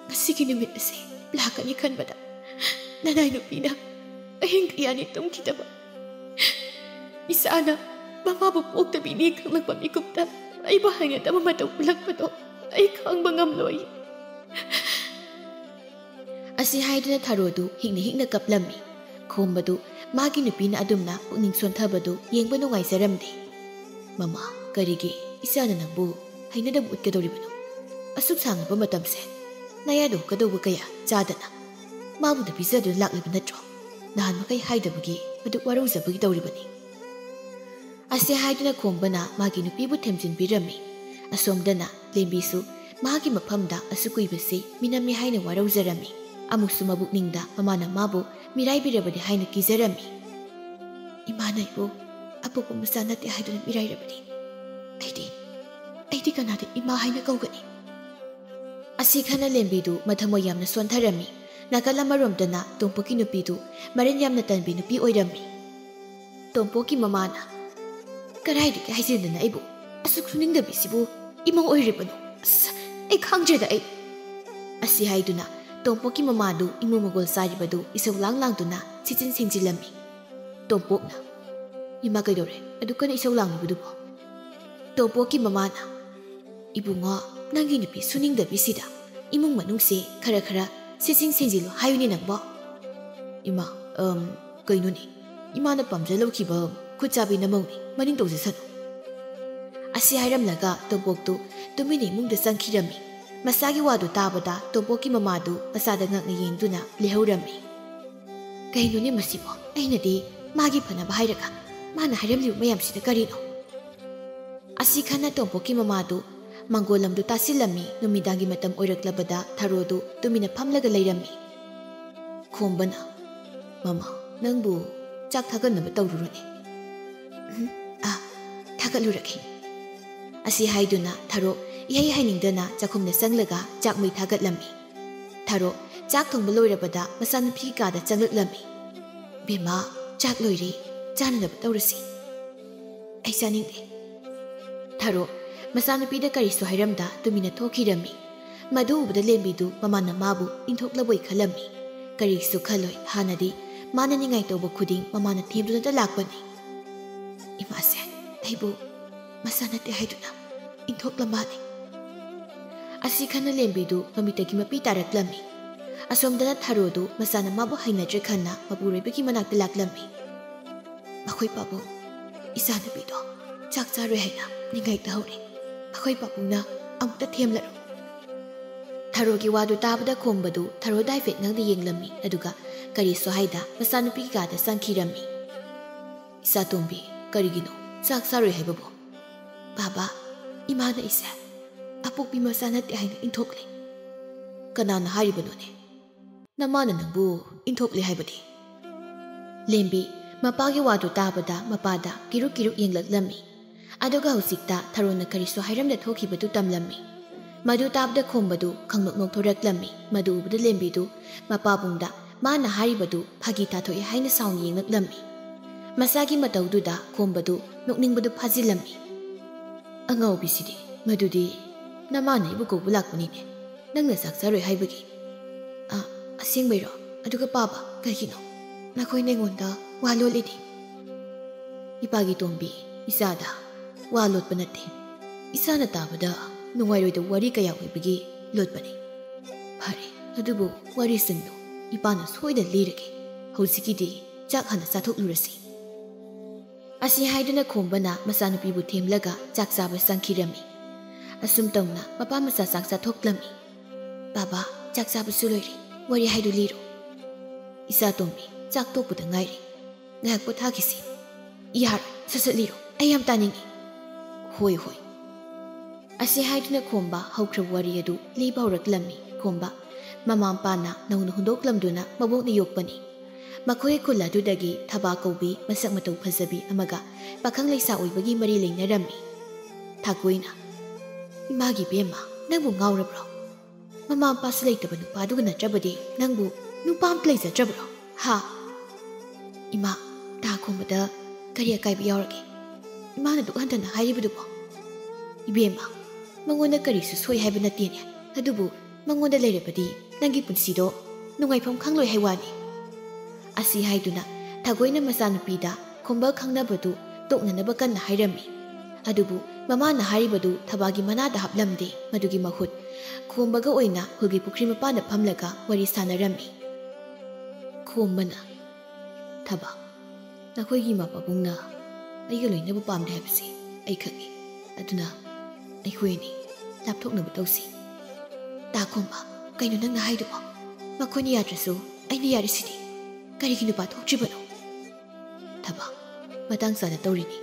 ꯉꯁꯤꯒꯤ ꯅꯨꯃꯤꯠ ꯑꯁꯤ ꯂꯥꯛꯀꯅꯤ ꯈꯟꯕꯗ ꯅꯅꯥꯏ ꯅꯨꯄꯤꯅ ꯑꯍꯤꯡ ꯀꯌꯥꯅꯤ ꯇꯨꯝꯈꯤꯗꯕ, ꯏꯆꯥꯅ ꯃꯃꯥꯕꯨ ꯄꯣꯛꯇꯕꯤꯅꯤ ꯈꯪꯂꯛꯄ ꯃꯤꯀꯨꯞꯇ ꯑꯩꯕꯨ ꯍꯩꯅꯗꯕ ꯃꯇꯧ ꯎꯠꯂꯛꯄꯗꯣ ꯑꯩ ꯈꯥꯡꯕ ꯉꯝꯂꯣꯏ꯫" ꯑꯁꯤ ꯍꯥꯏꯗꯨꯅ ꯊꯔꯣꯗꯨ ꯍꯤꯛꯅ ꯍꯤꯛꯅ ꯀꯞꯂꯝꯃꯤ꯫ ꯈꯣꯝꯕꯗꯨ ꯃꯥꯒꯤ ꯅꯨꯄꯤꯅ ꯑꯗꯨꯝꯅ ꯄꯨꯛꯅꯤꯡ ꯁꯣꯟꯊꯕꯗꯨ ꯌꯦꯡꯕ ꯅꯨꯡꯉꯥꯏꯖꯔꯝꯗꯦ꯫ "ꯃꯃꯥ, ꯀꯔꯤꯒꯤ ꯏꯆꯥꯅ ꯅꯪꯕꯨ ꯍꯩꯅꯗꯕ ꯎꯠꯀꯗꯧꯔꯤꯕꯅꯣ? ꯑꯁꯨꯛ ꯁꯥꯡꯂꯕ ꯃꯇꯝꯁꯦ ꯅꯌꯥꯗ ꯍꯨꯛꯀꯗꯧꯕ ꯀꯌꯥ ꯆꯥꯗꯅ ꯃꯥꯕꯨꯗ ꯄꯤꯖꯗꯨꯅ ꯂꯥꯛꯂꯤꯕ ꯅꯠꯇ꯭ꯔꯣ? ꯅꯍꯥꯟ ꯃꯈꯩ ꯍꯥꯏꯗꯕꯒꯤ ꯃꯗꯨ ꯋꯥꯔꯧꯖꯕꯒꯤ ꯇꯧꯔꯤꯕꯅꯤ꯫" ꯑꯁꯤ ꯍꯥꯏꯗꯨꯅ ꯈꯣꯝꯕꯅ ꯃꯥꯒꯤ ꯅꯨꯄꯤꯕꯨ ꯊꯦꯝꯖꯤꯟꯕꯤꯔꯝꯃꯤ꯫ ꯑꯁꯣꯝꯗꯅ ꯂꯦꯝꯕꯤꯁꯨ ꯃꯥꯒꯤ ꯃꯐꯝꯗ ꯑꯁꯨꯛ ꯀꯨꯏꯕꯁꯤ ꯃꯤꯅꯝꯃꯤ ꯍꯥꯏꯅ ꯋꯥꯔꯧꯖꯔꯝꯃꯤ꯫ ꯑꯃꯨꯛꯁꯨ ꯃꯕꯨꯛꯅꯤꯡꯗ ꯃꯃꯥꯅ ꯃꯥꯕꯨ ꯃꯤꯔꯥꯏꯕꯤꯔꯕꯗꯤ ꯍꯥꯏꯅ ꯀꯤꯖꯔꯝꯃꯤ꯫ "ꯏꯃꯥꯅ ꯑꯩꯕꯨ ꯑꯄꯣꯛꯄ ꯃꯆꯥ ꯅꯠꯇꯦ ꯍꯥꯏꯗꯨꯅ ꯃꯤꯔꯥꯏꯔꯕꯗꯤ꯫ ꯑꯩꯗꯤ, ꯑꯩꯗꯤ ꯀꯅꯥꯗ ꯏꯃꯥ ꯍꯥꯏꯅ ꯀꯧꯒꯅꯤ?" ꯑꯁꯤ ꯈꯟꯅ ꯂꯦꯝꯕꯤꯗꯨ ꯃꯊꯃꯣꯏ ꯌꯥꯝꯅ ꯁꯣꯟꯊꯔꯝꯃꯤ꯫ ꯅꯥꯀꯜ ꯑꯃꯔꯣꯝꯗꯅ ꯇꯣꯝꯄꯣꯛꯀꯤ ꯅꯨꯄꯤꯗꯨ ꯃꯔꯟ ꯌꯥꯝꯅ ꯇꯟꯕꯤ ꯅꯨꯄꯤ ꯑꯣꯏꯔꯝꯃꯤ꯫ ꯇꯣꯝꯄꯣꯛꯀꯤ ꯃꯃꯥꯅ, "ꯀꯗꯥꯏꯗꯒꯤ ꯍꯥꯏꯖꯤꯟꯗꯅ ꯑꯩꯕꯨ ꯑꯁꯨꯛ ꯁꯨꯅꯤꯡꯗꯕꯤꯁꯤꯕꯨ ꯏꯃꯧ ꯑꯣꯏꯔꯤꯕꯅꯣ? ꯑꯁ, ꯑꯩ ꯈꯪꯗ꯭ꯔꯦꯗ ꯑꯩ!" ꯑꯁꯤ ꯍꯥꯏꯗꯨꯅ ꯇꯣꯝꯄꯣꯛꯀꯤ ꯃꯃꯥꯗꯨ ꯏꯃꯨꯡ ꯃꯒꯣꯜ ꯆꯥꯔꯤꯕꯗꯨ ꯏꯁꯧ ꯂꯥꯡ ꯂꯥꯡꯗꯨꯅ ꯁꯤꯆꯤꯟ ꯁꯦꯡꯖꯤꯜꯂꯝꯃꯤ꯫ ꯇꯣꯝꯄꯣꯛꯅ, "ꯏꯃꯥ, ꯀꯩꯗꯧꯔꯦ? ꯑꯗꯨ ꯀꯟꯅ ꯏꯁꯧ ꯂꯥꯡꯂꯤꯕꯗꯨꯕꯣ?" ꯇꯣꯝꯄꯣꯛꯀꯤ ꯃꯃꯥꯅ, "ꯏꯕꯨꯡꯉꯣ, ꯅꯪꯒꯤ ꯅꯨꯄꯤ ꯁꯨꯅꯤꯡꯗꯕꯤꯁꯤꯗ ꯏꯃꯨꯡ ꯃꯅꯨꯡꯁꯦ ꯈꯔ ꯈꯔ ꯁꯤꯆꯤꯟ ꯁꯦꯡꯖꯤꯜꯂꯨ ꯍꯥꯏꯌꯨꯅꯦ ꯅꯪꯕꯣ꯫ ꯏꯃꯥ, ꯑꯝ, ꯀꯩꯅꯣꯅꯦ? ꯏꯃꯥꯅ ꯄꯥꯝꯖ ꯂꯧꯈꯤꯕ ꯈꯨꯠꯆꯥꯕꯤ ꯅꯃꯧꯅꯦ, ꯃꯅꯤꯡ ꯇꯧꯖꯁꯅꯨ꯫" ꯑꯁꯤ ꯍꯥꯏꯔꯝꯂꯒ ꯇꯣꯝꯄꯣꯛꯇꯨ ꯇꯨꯃꯤꯟꯅ ꯏꯃꯨꯡꯗ ꯆꯪꯈꯤꯔꯝꯃꯤ꯫ ꯃꯆꯥꯒꯤ ꯋꯥꯗꯨ ꯇꯥꯕꯗ ꯇꯣꯝꯄꯣꯛꯀꯤ ꯃꯃꯥꯗꯨ ꯃꯆꯥꯗ ꯉꯛꯅ ꯌꯦꯡꯗꯨꯅ ꯂꯩꯍꯧꯔꯝꯃꯤ꯫ "ꯀꯩꯅꯣꯅꯦ ꯃꯁꯤꯕꯣ? ꯑꯩꯅꯗꯤ ꯃꯥꯒꯤ ꯐꯅꯕ ꯍꯥꯏꯔꯒ ꯃꯥꯅ ꯍꯥꯏꯔꯝꯂꯤꯕ ꯃꯌꯥꯝꯁꯤꯅ ꯀꯔꯤꯅꯣ?" ꯑꯁꯤ ꯈꯟꯅ ꯇꯣꯝꯄꯣꯛꯀꯤ ꯃꯃꯥꯗꯨ ꯃꯪꯒꯣꯜ ꯂꯝꯗꯨ ꯇꯥꯁꯤꯜꯂꯝꯃꯤ꯫ ꯅꯨꯃꯤꯗꯥꯡꯒꯤ ꯃꯇꯝ ꯑꯣꯏꯔꯛꯂꯕꯗ ꯊꯔꯣꯗꯨ ꯇꯨꯃꯤꯟꯅ ꯐꯝꯂꯒ ꯂꯩꯔꯝꯃꯤ꯫ ꯈꯣꯝꯕꯅ, "ꯃꯃꯥ, ꯅꯪꯕꯨ ꯆꯥꯛ ꯊꯥꯒꯠꯅꯕ ꯇꯧꯔꯨꯔꯣꯅꯦ꯫" "ꯎꯝ, ꯑꯥ, ꯊꯥꯒꯠꯂꯨꯔꯒꯦ꯫" ꯑꯁꯤ ꯍꯥꯏꯗꯨꯅ ꯊꯔꯣ ꯏꯍꯩ ꯍꯩꯅꯤꯡꯗꯅ ꯆꯥꯛꯈꯨꯝꯗ ꯆꯪꯂꯒ ꯆꯥꯛ ꯃꯩ ꯊꯥꯒꯠꯂꯝꯃꯤ꯫ ꯊꯔꯣ ꯆꯥꯛ ꯊꯣꯡꯕ ꯂꯣꯏꯔꯕꯗ ꯃꯆꯥꯅꯨꯄꯤꯒꯤ ꯀꯥꯗ ꯆꯪꯂꯛꯂꯝꯃꯤ꯫ "ꯕꯦꯝꯃ, ꯆꯥꯛ ꯂꯣꯏꯔꯦ, ꯆꯥꯅꯅꯕ ꯇꯧꯔꯁꯤ꯫" "ꯑꯩ ꯆꯥꯅꯤꯡꯗꯦ꯫" ꯊꯔꯣ ꯃꯆꯥꯅꯨꯄꯤꯗ ꯀꯔꯤꯁꯨ ꯍꯥꯏꯔꯝꯗ ꯇꯨꯃꯤꯟꯅ ꯊꯣꯛꯈꯤꯔꯝꯃꯤ꯫ ꯃꯗꯨ ꯎꯕꯗ ꯂꯦꯝꯕꯤꯗꯨ ꯃꯃꯥꯅ ꯃꯥꯕꯨ ꯏꯟꯊꯣꯛꯂꯕꯣꯏ ꯈꯜꯂꯝꯃꯤ꯫ ꯀꯔꯤꯁꯨ ꯈꯜꯂꯣꯏ, ꯍꯥꯟꯅꯗꯤ ꯃꯥꯅ ꯅꯤꯡꯉꯥꯏ ꯇꯧꯕ ꯈꯨꯗꯤꯡ ꯃꯃꯥꯅ ꯊꯦꯝꯗꯨꯅꯇ ꯂꯥꯛꯄꯅꯤ꯫ "ꯏꯃꯥꯁꯦ ꯑꯩꯕꯨ ꯃꯆꯥ ꯅꯠꯇꯦ ꯍꯥꯏꯗꯨꯅ ꯏꯟꯊꯣꯛꯂ ꯃꯥꯜꯂꯦ꯫" ꯑꯁꯤ ꯈꯟꯅ ꯂꯦꯝꯕꯤꯗꯨ ꯃꯃꯤꯠꯇꯒꯤ ꯃꯄꯤ ꯇꯥꯔꯛꯂꯝꯃꯤ꯫ ꯑꯁꯣꯝꯗꯅ ꯊꯔꯣꯗꯨ ꯃꯆꯥꯅ ꯃꯥꯕꯨ ꯍꯩꯅꯗ꯭ꯔꯦ ꯈꯟꯅ ꯃꯄꯨꯔꯣꯏꯕꯒꯤ ꯃꯅꯥꯛꯇ ꯂꯥꯛꯂꯝꯃꯤ꯫ "ꯃꯈꯣꯏ ꯄꯥꯕꯨꯡ, ꯏꯆꯥꯅꯨꯄꯤꯗꯣ ꯆꯥꯛ ꯆꯥꯔꯣꯏ ꯍꯥꯏꯅ ꯅꯤꯡꯉꯥꯏ ꯇꯧꯍꯧꯔꯦ꯫ ꯃꯈꯣꯏ ꯄꯥꯕꯨꯡꯅ ꯑꯃꯨꯛꯇ ꯊꯦꯝꯂꯔꯣ꯫" ꯊꯔꯣꯒꯤ ꯋꯥꯗꯨ ꯇꯥꯕꯗ ꯈꯣꯝꯕꯗꯨ ꯊꯔꯣꯗ ꯍꯥꯏꯐꯦꯠ ꯉꯛꯅ ꯌꯦꯡꯂꯝꯃꯤ, ꯑꯗꯨꯒ ꯀꯔꯤꯁꯨ ꯍꯥꯏꯗ ꯃꯆꯥꯅꯨꯄꯤꯒꯤ ꯀꯥꯗ ꯆꯪꯈꯤꯔꯝꯃꯤ꯫ "ꯏꯆꯥꯇꯣꯝꯕꯤ, ꯀꯔꯤꯒꯤꯅꯣ ꯆꯥꯛ ꯆꯥꯔꯣꯏ ꯍꯥꯏꯕꯕꯨ?" "ꯕꯥꯕꯥ, ꯏꯃꯥꯅ ꯑꯩꯁꯦ ꯑꯄꯣꯛꯄꯤ ꯃꯆꯥ ꯅꯠꯇꯦ ꯍꯥꯏꯅ ꯏꯟꯊꯣꯛꯂꯦ꯫" "ꯀꯅꯥꯅ ꯍꯥꯏꯔꯤꯕꯅꯣꯅꯦ?" ꯅꯃꯥꯅ ꯅꯪꯕꯨ ꯏꯟꯊꯣꯛꯂꯦ ꯍꯥꯏꯕꯗꯤ? ꯂꯦꯝꯕꯤ ꯃꯄꯥꯒꯤ ꯋꯥꯗꯨ ꯇꯥꯕꯗ ꯃꯄꯥꯗ ꯀꯤꯔꯨꯛ ꯀꯤꯔꯨꯛ ꯌꯦꯡꯂꯛꯂꯝꯃꯤ꯫ ꯑꯗꯨꯒ ꯍꯧꯖꯤꯛꯇ ꯊꯔꯣꯅ ꯀꯔꯤꯁꯨ ꯍꯥꯏꯔꯝꯗ ꯊꯣꯛꯈꯤꯕꯗꯨ ꯇꯝꯂꯝꯃꯤ꯫ ꯃꯗꯨ ꯇꯥꯕꯗ ꯈꯣꯝꯕꯗꯨ ꯈꯪꯅꯣꯛ ꯅꯣꯛꯊꯣꯔꯛꯂꯝꯃꯤ꯫ ꯃꯗꯨ ꯎꯕꯗ ꯂꯦꯝꯕꯤꯗꯨ ꯃꯄꯥꯕꯨꯡꯗ ꯃꯥꯅ ꯍꯥꯏꯔꯤꯕꯗꯨ ꯐꯥꯒꯤ ꯇꯥꯊꯣꯛꯏ ꯍꯥꯏꯅ ꯁꯥꯎꯅ ꯌꯦꯡꯂꯛꯂꯝꯃꯤ꯫ ꯃꯆꯥꯒꯤ ꯃꯇꯧꯗꯨꯗ ꯈꯣꯝꯕꯗꯨ ꯅꯣꯛꯅꯤꯡꯕꯗꯨ ꯐꯥꯖꯤꯜꯂꯝꯃꯤ꯫ "ꯑꯉꯥꯎꯕꯤꯁꯤꯗꯤ, ꯃꯗꯨꯗꯤ ꯅꯃꯥꯅ ꯑꯩꯕꯨ ꯀꯧꯕ ꯂꯥꯛꯄꯅꯤꯅꯦ, ꯅꯪꯅ ꯆꯥꯛ ꯆꯥꯔꯣꯏ ꯍꯥꯏꯕꯒꯤ꯫ ꯑ, ꯑꯁꯦꯡꯕꯩꯔꯣ? ꯑꯗꯨꯒ ꯄꯥꯕ ꯀꯩꯒꯤꯅꯣ? ꯅꯈꯣꯏꯅ ꯑꯩꯉꯣꯟꯗ ꯋꯥ ꯂꯣꯠꯂꯤꯗꯤ?" "ꯏꯄꯥꯒꯤ ꯇꯣꯝꯕꯤ, ꯏꯆꯥꯗ ꯋꯥ ꯂꯣꯠꯄ ꯅꯠꯇꯦ꯫ ꯏꯆꯥꯅ ꯇꯥꯕꯗ ꯅꯨꯡꯉꯥꯏꯔꯣꯏꯗꯕ ꯋꯥꯔꯤ ꯀꯌꯥ ꯑꯣꯏꯕꯒꯤ ꯂꯣꯠꯄꯅꯤ꯫ ꯐꯔꯦ, ꯑꯗꯨꯕꯨ ꯋꯥꯔꯤꯁꯤꯡꯗꯨ ꯏꯄꯥꯅ ꯁꯣꯏꯗꯅ ꯂꯤꯔꯒꯦ꯫ ꯍꯧꯖꯤꯛꯀꯤꯗꯤ ꯆꯥꯛ ꯍꯥꯟꯅ ꯆꯥꯊꯣꯛꯂꯨꯔꯁꯤ꯫" ꯑꯁꯤ ꯍꯥꯏꯗꯨꯅ ꯈꯣꯝꯕꯅ ꯃꯆꯥꯅꯨꯄꯤꯕꯨ ꯊꯦꯝꯂꯒ ꯆꯥꯛ ꯆꯥꯕ ꯆꯪꯈꯤꯔꯝꯃꯤ꯫ ꯑꯁꯨꯝ ꯇꯧꯅ ꯃꯄꯥ ꯃꯆꯥ ꯆꯥꯛ ꯆꯥꯊꯣꯛꯂꯝꯃꯤ꯫ "ꯕꯥꯕꯥ, ꯆꯥꯛ ꯆꯥꯕꯁꯨ ꯂꯣꯏꯔꯦ, ꯋꯥꯔꯤ ꯍꯥꯏꯗꯨ ꯂꯤꯔꯣ꯫" "ꯏꯆꯥ ꯇꯣꯝꯕꯤ, ꯆꯥꯛ ꯇꯣꯛꯄꯗ ꯉꯥꯏꯔꯤ, ꯉꯥꯏꯍꯥꯛ ꯄꯣꯊꯥꯈꯤꯁꯤ꯫" "ꯌꯥꯔꯣꯏ, ꯁꯠ ꯁꯠ ꯂꯤꯔꯣ, ꯑꯩ ꯌꯥꯝ ꯇꯥꯅꯤꯡꯉꯤ꯫" "ꯍꯣꯏ, ꯍꯣꯏ꯫" ꯑꯁꯤ ꯍꯥꯏꯗꯨꯅ ꯈꯣꯝꯕ ꯍꯧꯈ꯭ꯔꯕ ꯋꯥꯔꯤ ꯑꯗꯨ ꯂꯤꯕ ꯍꯧꯔꯛꯂꯝꯃꯤ꯫ ꯈꯣꯝꯕ ꯃꯃꯥ ꯃꯄꯥꯅ ꯅꯧꯅ ꯍꯨꯟꯗꯣꯛꯂꯝꯗꯨꯅ ꯃꯕꯣꯛꯅ ꯌꯣꯛꯄꯅꯤ꯫ ꯃꯈꯣꯏ ꯈꯨꯜ ꯑꯗꯨꯗꯒꯤ ꯊꯕꯥ ꯀꯧꯕꯤ ꯃꯁꯛ ꯃꯇꯧ ꯐꯖꯕꯤ ꯑꯃꯒ ꯄꯥꯈꯪ ꯂꯩꯁꯥ ꯑꯣꯏꯕꯒꯤ ꯃꯔꯤ ꯂꯩꯅꯔꯝꯃꯤ꯫ ꯊꯥꯒꯣꯏꯅ, "ꯏꯃꯥꯒꯤ ꯏꯕꯦꯝꯃ, ꯅꯪꯕꯨ ꯉꯥꯎꯔꯕ꯭ꯔꯣ? ꯃꯃꯥ ꯃꯄꯥꯁꯨ ꯂꯩꯇꯕ ꯅꯨꯄꯥꯗꯨꯒ ꯅꯠꯇ꯭ꯔꯕꯗꯤ ꯅꯪꯕꯨ ꯅꯨꯄꯥ ꯑꯝꯇ ꯂꯩꯖꯗ꯭ꯔꯕ꯭ꯔꯣ? ꯍꯥ?" "ꯏꯃꯥ, ꯇꯥ ꯈꯣꯝꯕꯗ ꯀꯔꯤ ꯑꯀꯥꯏꯕ ꯌꯥꯎꯔꯒꯦ? ꯏꯃꯥꯅ ꯑꯗꯨꯛ ꯍꯟꯊꯅ ꯍꯥꯏꯔꯤꯕꯗꯨꯕꯣ?" "ꯏꯕꯦꯝꯃ, ꯃꯉꯣꯟꯗ ꯀꯔꯤꯁꯨ ꯁꯣꯏ ꯍꯥꯏꯕ ꯅꯠꯇꯦꯅꯦ, ꯑꯗꯨꯕꯨ ꯃꯉꯣꯟꯗ ꯂꯩꯔꯕꯗꯤ ꯅꯪꯒꯤ ꯄꯨꯟꯁꯤꯗꯣ ꯅꯨꯡꯉꯥꯏꯐꯝ ꯈꯪꯂꯣꯏ ꯍꯥꯏ ꯋꯥꯅꯤ꯫" ꯑꯁꯤ ꯍꯥꯏꯗꯨꯅ ꯊꯥꯒꯣꯏꯅ ꯃꯆꯥꯅꯨꯄꯤꯗ ꯈꯣꯝꯕ ꯈꯪꯅꯕꯗꯨ ꯇꯣꯛꯅꯅꯕ ꯀꯟꯅ ꯍꯥꯏꯔꯝꯃꯤ꯫ ꯑꯗꯨꯕꯨ ꯃꯃꯥꯅ ꯍꯥꯏꯔꯤꯕꯗꯨ ꯊꯕꯥꯒꯤ ꯃꯅꯥꯗ ꯍꯥꯞꯂꯝꯗꯦ꯫ ꯃꯗꯨꯒꯤ ꯃꯍꯨꯠ ꯈꯣꯝꯕꯒ ꯑꯣꯏꯅ ꯈꯨꯜꯒꯤ ꯄꯨꯈ꯭ꯔꯤ ꯃꯄꯥꯟꯗ ꯐꯝꯂꯒ ꯋꯥꯔꯤ ꯁꯥꯟꯅꯔꯝꯃꯤ꯫ ꯈꯣꯝꯕꯅ, "ꯊꯕꯥ, ꯅꯈꯣꯏꯒꯤ ꯏꯃꯥ ꯄꯥꯕꯨꯡꯅ ꯑꯩꯒ ꯂꯣꯏꯅꯕ ꯄꯥꯝꯗꯦ ꯍꯥꯏꯕꯁꯤ ꯑꯩ ꯈꯪꯏ꯫ ꯑꯗꯨꯅ ꯑꯩꯈꯣꯏ ꯑꯅꯤ ꯂꯥꯞꯊꯣꯛꯅꯕ ꯇꯧꯁꯤ꯫" "ꯇꯥ ꯈꯣꯝꯕ, ꯀꯩꯅꯣ ꯅꯪꯅ ꯍꯥꯏꯗꯨꯕꯣ? ꯃꯈꯣꯏꯅ ꯌꯥꯗ꯭ꯔꯁꯨ ꯑꯩꯅ ꯌꯥꯔꯤꯁꯤꯗꯤ꯫ ꯀꯔꯤꯒꯤ ꯅꯨꯄꯥ ꯊꯣꯛꯇ꯭ꯔꯤꯕꯅꯣ?" "ꯊꯕꯥ, ꯃꯇꯥꯡ ꯆꯥꯅ ꯇꯧꯔꯤꯅꯤ꯫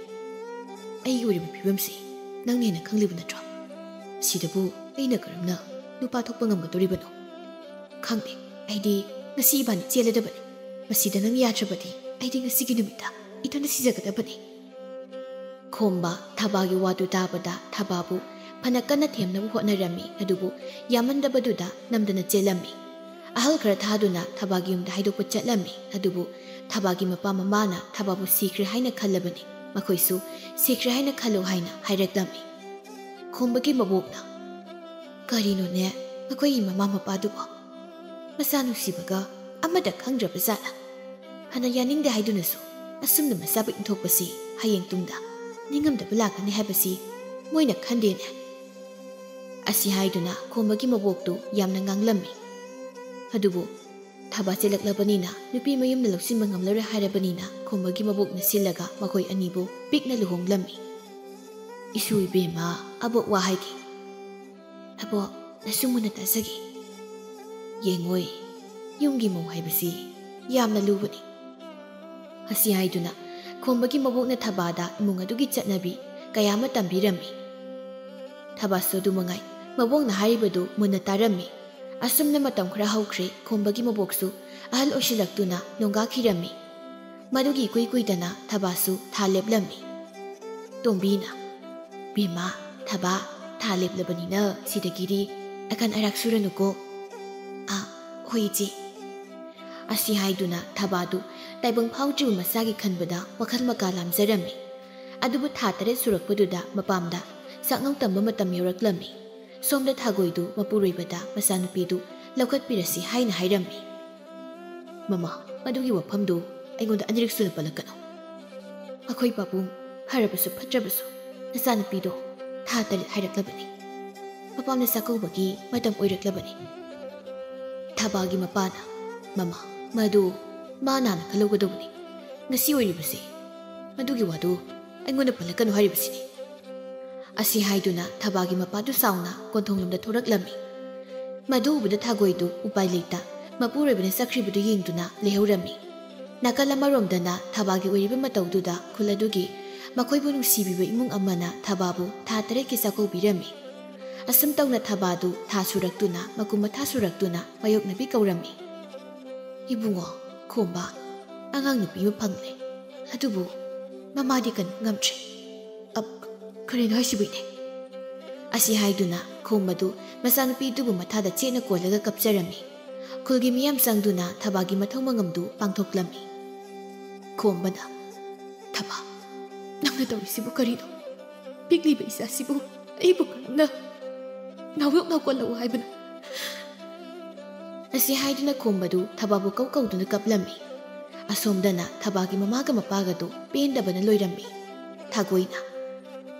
ꯑꯩꯒꯤ ꯑꯣꯏꯔꯤꯕ ꯐꯤꯕꯝꯁꯤ ꯅꯪꯅ ꯍꯦꯟꯅ ꯈꯪꯂꯤꯕ ꯅꯠꯇ꯭ꯔꯣ? ꯁꯤꯗꯕꯨ ꯑꯩꯅ ꯀꯔꯝꯅ ꯅꯨꯄꯥ ꯊꯣꯛꯄ ꯉꯝꯒꯗꯧꯔꯤꯕꯅꯣ? ꯈꯪꯗꯦ, ꯑꯩꯗꯤ ꯉꯁꯤ ꯏꯕꯥꯅꯤ ꯆꯦꯜꯂꯗꯕꯅꯤ꯫ ꯃꯁꯤꯗ ꯅꯪ ꯌꯥꯗ꯭ꯔꯕꯗꯤ ꯑꯩꯗꯤ ꯉꯁꯤꯒꯤ ꯅꯨꯃꯤꯠꯇ ꯏꯊꯟꯗ ꯁꯤꯖꯒꯗꯕꯅꯤ꯫ ꯈꯣꯝꯕ ꯊꯕꯥꯒꯤ ꯋꯥꯗꯨ ꯇꯥꯕꯗ ꯊꯕꯥꯕꯨ ꯐꯅ ꯀꯟꯅ ꯊꯦꯝꯅꯕ ꯍꯣꯠꯅꯔꯝꯃꯤ, ꯑꯗꯨꯕꯨ ꯌꯥꯃꯟꯗꯕꯗꯨꯗ ꯅꯝꯗꯅ ꯆꯦꯜꯂꯝꯃꯤ꯫ ꯑꯍꯜ ꯈꯔ ꯊꯥꯗꯨꯅ ꯊꯕꯥꯒꯤ ꯌꯨꯝꯗ ꯍꯥꯏꯗꯣꯛꯄ ꯆꯠꯂꯝꯃꯤ, ꯑꯗꯨꯕꯨ ꯊꯕꯥꯒꯤ ꯃꯄꯥ ꯃꯃꯥꯅ ꯊꯕꯥꯕꯨ ꯁꯤꯈ꯭ꯔꯦ ꯍꯥꯏꯅ ꯈꯜꯂꯕꯅꯤ, ꯃꯈꯣꯏꯁꯨ ꯁꯤꯈ꯭ꯔꯦ ꯍꯥꯏꯅ ꯈꯜꯂꯨ ꯍꯥꯏꯅ ꯍꯥꯏꯔꯛꯂꯝꯃꯤ꯫ ꯈꯣꯝꯕꯒꯤ ꯃꯕꯣꯛꯅ, "ꯀꯔꯤꯅꯣꯅꯦ ꯃꯈꯣꯏꯒꯤ ꯃꯃꯥ ꯃꯄꯥꯗꯨꯕꯣ? ꯃꯆꯥ ꯅꯨꯡꯁꯤꯕꯒ ꯑꯃꯠꯇ ꯈꯪꯗ꯭ꯔꯕ ꯖꯥꯠꯂ? ꯐꯅ ꯌꯥꯅꯤꯡꯗꯦ ꯍꯥꯏꯗꯨꯅꯁꯨ ꯑꯁꯨꯝꯅ ꯃꯆꯥꯕꯨ ꯏꯟꯊꯣꯛꯄꯁꯤ ꯍꯌꯦꯡ ꯇꯨꯡꯗ ꯅꯤꯡꯉꯝꯗꯕ ꯂꯥꯛꯀꯅꯤ ꯍꯥꯏꯕꯁꯤ ꯃꯣꯏꯅ ꯈꯟꯗꯦꯅꯦ?" ꯑꯁꯤ ꯍꯥꯏꯗꯨꯅ ꯈꯣꯝꯕꯒꯤ ꯃꯕꯣꯛꯇꯨ ꯌꯥꯝꯅ ꯉꯥꯡꯂꯝꯃꯤ꯫ ꯑꯗꯨꯕꯨ ꯊꯕꯥ ꯆꯦꯜꯂꯛꯂꯕꯅꯤꯅ ꯅꯨꯄꯤ ꯃꯌꯨꯝꯅ ꯂꯧꯁꯤꯟꯕ ꯉꯝꯂꯔꯣꯏ ꯍꯥꯏꯔꯕꯅꯤꯅ ꯈꯣꯝꯕꯒꯤ ꯃꯕꯣꯛꯅ ꯁꯤꯜꯂꯒ ꯃꯈꯣꯏ ꯑꯅꯤꯕꯨ ꯄꯤꯛꯅ ꯂꯨꯍꯣꯡꯂꯝꯃꯤ꯫ "ꯏꯁꯨ ꯏꯕꯦꯝꯃ, ꯑꯕꯣꯛ ꯋꯥ ꯍꯥꯏꯒꯦ꯫ ꯑꯕꯣꯛ, ꯅꯁꯨ ꯃꯨꯟꯅ ꯇꯥꯖꯒꯦ꯫ ꯌꯦꯡꯉꯣꯏ, ꯌꯨꯝꯒꯤ ꯃꯧ ꯍꯥꯏꯕꯁꯤ ꯌꯥꯝꯅ ꯂꯨꯕꯅꯤ"꯫ ꯑꯁꯤ ꯍꯥꯏꯗꯨꯅ ꯈꯣꯝꯕꯒꯤ ꯃꯕꯣꯛꯅ ꯊꯕꯥꯗ ꯏꯃꯨꯡ ꯑꯗꯨꯒꯤ ꯆꯠꯅꯕꯤ ꯀꯌꯥ ꯑꯃ ꯇꯝꯕꯤꯔꯝꯃꯤ꯫ ꯊꯕꯥꯁꯨ ꯑꯗꯨ ꯃꯉꯥꯏ, ꯃꯕꯣꯛꯅ ꯍꯥꯏꯔꯤꯕꯗꯨ ꯃꯨꯟꯅ ꯇꯥꯔꯝꯃꯤ꯫ ꯑꯁꯨꯝꯅ ꯃꯇꯝ ꯈꯔ ꯍꯧꯈ꯭ꯔꯦ, ꯈꯣꯝꯕꯒꯤ ꯃꯕꯣꯛꯁꯨ ꯑꯍꯜ ꯑꯣꯏꯁꯤꯜꯂꯛꯇꯨꯅ ꯅꯣꯡꯒꯥꯈꯤꯔꯝꯃꯤ꯫ ꯃꯗꯨꯒꯤ ꯏꯀꯨꯏ ꯀꯨꯏꯗꯅ ꯊꯕꯥꯁꯨ ꯊꯥ ꯂꯦꯞꯂꯝꯃꯤ꯫ ꯇꯣꯝꯕꯤꯅ, "ꯕꯦꯝꯃ, ꯊꯕꯥ, ꯊꯥ ꯂꯦꯞꯂꯕꯅꯤꯅ ꯁꯤꯗꯒꯤꯗꯤ ꯑꯀꯟ ꯑꯔꯥꯛ ꯁꯨꯔꯅꯨꯀꯣ"꯫ "ꯑꯥ, ꯍꯣꯏ ꯏꯆꯦ"꯫ ꯑꯁꯤ ꯍꯥꯏꯗꯨꯅ ꯊꯕꯥꯗꯨ ꯇꯥꯏꯕꯪ ꯐꯥꯎꯗ꯭ꯔꯤꯕ ꯃꯆꯥꯒꯤ ꯈꯟꯕꯗ ꯋꯥꯈꯜ ꯃꯀꯥ ꯂꯥꯝꯖꯔꯝꯃꯤ꯫ ꯑꯗꯨꯕꯨ ꯊꯥ ꯇꯔꯦꯠ ꯁꯨꯔꯛꯄꯗꯨꯗ ꯃꯄꯥꯝꯗ ꯆꯥꯛꯉꯧ ꯇꯝꯕ ꯃꯇꯝ ꯌꯧꯔꯛꯂꯝꯃꯤ꯫ ꯁꯣꯝꯗ ꯊꯥꯒꯣꯏꯗꯨ ꯃꯄꯨꯔꯣꯏꯕꯗ ꯃꯆꯥꯅꯨꯄꯤꯗꯨ ꯂꯧꯈꯠꯄꯤꯔꯁꯤ ꯍꯥꯏꯅ ꯍꯥꯏꯔꯝꯃꯤ꯫ "ꯃꯃꯥ, ꯃꯗꯨꯒꯤ ꯋꯥꯐꯝꯗꯨ ꯑꯩꯉꯣꯟꯗ ꯑꯅꯤꯔꯛ ꯁꯨꯅ ꯄꯜꯂꯛꯀꯅꯨ꯫ ꯑꯩꯈꯣꯏ ꯄꯥꯕꯨꯡ ꯐꯔꯕꯁꯨ ꯐꯠꯇ꯭ꯔꯕꯁꯨ ꯅꯆꯥꯅꯨꯄꯤꯗꯣ ꯊꯥ ꯇꯔꯦꯠ ꯍꯥꯏꯔꯛꯂꯕꯅꯤ꯫ ꯃꯄꯥꯝꯗ ꯆꯥꯛꯀꯧꯕꯒꯤ ꯃꯇꯝ ꯑꯣꯏꯔꯛꯂꯕꯅꯤ"꯫ ꯊꯕꯥꯒꯤ ꯃꯄꯥꯅ, "ꯃꯃꯥ, ꯃꯗꯨ ꯃꯥ ꯅꯥꯅ ꯈꯜꯍꯧꯒꯗꯧꯕꯅꯤ꯫ ꯉꯁꯤ ꯑꯣꯏꯔꯤꯕꯁꯤ ꯃꯗꯨꯒꯤ ꯋꯥꯗꯨ ꯑꯩꯉꯣꯟꯗ ꯄꯜꯂꯛꯀꯅꯨ ꯍꯥꯏꯔꯤꯕꯁꯤꯅꯤ"꯫ ꯑꯁꯤ ꯍꯥꯏꯗꯨꯅ ꯊꯕꯥꯒꯤ ꯃꯄꯥꯗꯨ ꯁꯥꯎꯅ ꯀꯣꯟꯊꯣꯡꯂꯣꯝꯗ ꯊꯣꯔꯛꯂꯝꯃꯤ꯫ ꯃꯗꯨ ꯎꯕꯗ ꯊꯥꯒꯣꯏꯗꯨ ꯎꯄꯥꯏ ꯂꯩꯇ ꯃꯄꯨꯔꯣꯏꯕꯅ ꯆꯠꯈ꯭ꯔꯤꯕꯗꯨ ꯌꯦꯡꯗꯨꯅ ꯂꯩꯍꯧꯔꯝꯃꯤ꯫ ꯅꯥꯀꯜ ꯑꯃꯔꯣꯝꯗꯅ ꯊꯕꯥꯒꯤ ꯑꯣꯏꯔꯤꯕ ꯃꯇꯧꯗꯨꯗ ꯈꯨꯜ ꯑꯗꯨꯒꯤ ꯃꯈꯣꯏꯕꯨ ꯅꯨꯡꯁꯤꯕꯤꯕ ꯏꯃꯨꯡ ꯑꯃꯅ ꯊꯕꯥꯕꯨ ꯊꯥ ꯇꯔꯦꯠꯀꯤ ꯆꯥꯛꯀꯧꯕꯤꯔꯝꯃꯤ꯫ ꯑꯁꯨꯝ ꯇꯧꯅ ꯊꯕꯥꯗꯨ ꯊꯥ ꯁꯨꯔꯛꯇꯨꯅ, ꯃꯀꯨꯝ ꯃꯊꯥ ꯁꯨꯔꯛꯇꯨꯅ ꯃꯥꯌꯣꯛꯅꯕꯤ ꯀꯧꯔꯝꯃꯤ꯫ "ꯏꯕꯨꯡꯉꯣ, ꯈꯣꯝꯕ, ꯑꯉꯥꯡ ꯅꯨꯄꯤ ꯑꯃ ꯐꯪꯂꯦ꯫ ꯑꯗꯨꯕꯨ ꯃꯃꯥꯗꯤ ꯀꯟꯕ ꯉꯝꯗ꯭ꯔꯦ꯫ ꯑꯞ, ꯀꯔꯤꯅꯣ ꯍꯥꯏꯁꯤꯕꯨ, ꯏꯅꯦ?" ꯑꯁꯤ ꯍꯥꯏꯗꯨꯅ ꯈꯣꯝꯕꯗꯨ ꯃꯆꯥꯅꯨꯄꯤꯗꯨꯕꯨ ꯃꯊꯥꯗ ꯆꯦꯠꯅ ꯀꯣꯜꯂꯒ ꯀꯞꯆꯔꯝꯃꯤ꯫ ꯈꯨꯜꯒꯤ ꯃꯤꯌꯥꯝ ꯆꯪꯗꯨꯅ ꯊꯕꯥꯒꯤ ꯃꯊꯧ ꯃꯉꯝꯗꯨ ꯄꯥꯡꯊꯣꯛꯂꯝꯃꯤ꯫ ꯈꯣꯝꯕꯅ, "ꯊꯕꯥ, ꯅꯪꯅ ꯇꯧꯔꯤꯁꯤꯕꯨ ꯀꯔꯤꯅꯣ? ꯄꯤꯛꯂꯤꯕ ꯏꯆꯥꯁꯤꯕꯨ ꯑꯩꯕꯨ ꯀꯔꯝꯅ ꯅꯥꯎꯌꯣꯛ ꯅꯥꯎꯀꯣꯜꯂꯛꯎ ꯍꯥꯏꯕꯅꯣ?" ꯑꯁꯤ ꯍꯥꯏꯗꯨꯅ ꯈꯣꯝꯕꯗꯨ ꯊꯕꯥꯕꯨ ꯀꯧ ꯀꯧꯗꯨꯅ ꯀꯞꯂꯝꯃꯤ꯫ ꯑꯁꯣꯝꯗꯅ ꯊꯕꯥꯒꯤ ꯃꯃꯥꯒ ꯃꯄꯥꯒꯗꯨ ꯄꯦꯟꯗꯕꯅ ꯂꯣꯏꯔꯝꯃꯤ꯫ ꯊꯥꯒꯣꯏꯅ,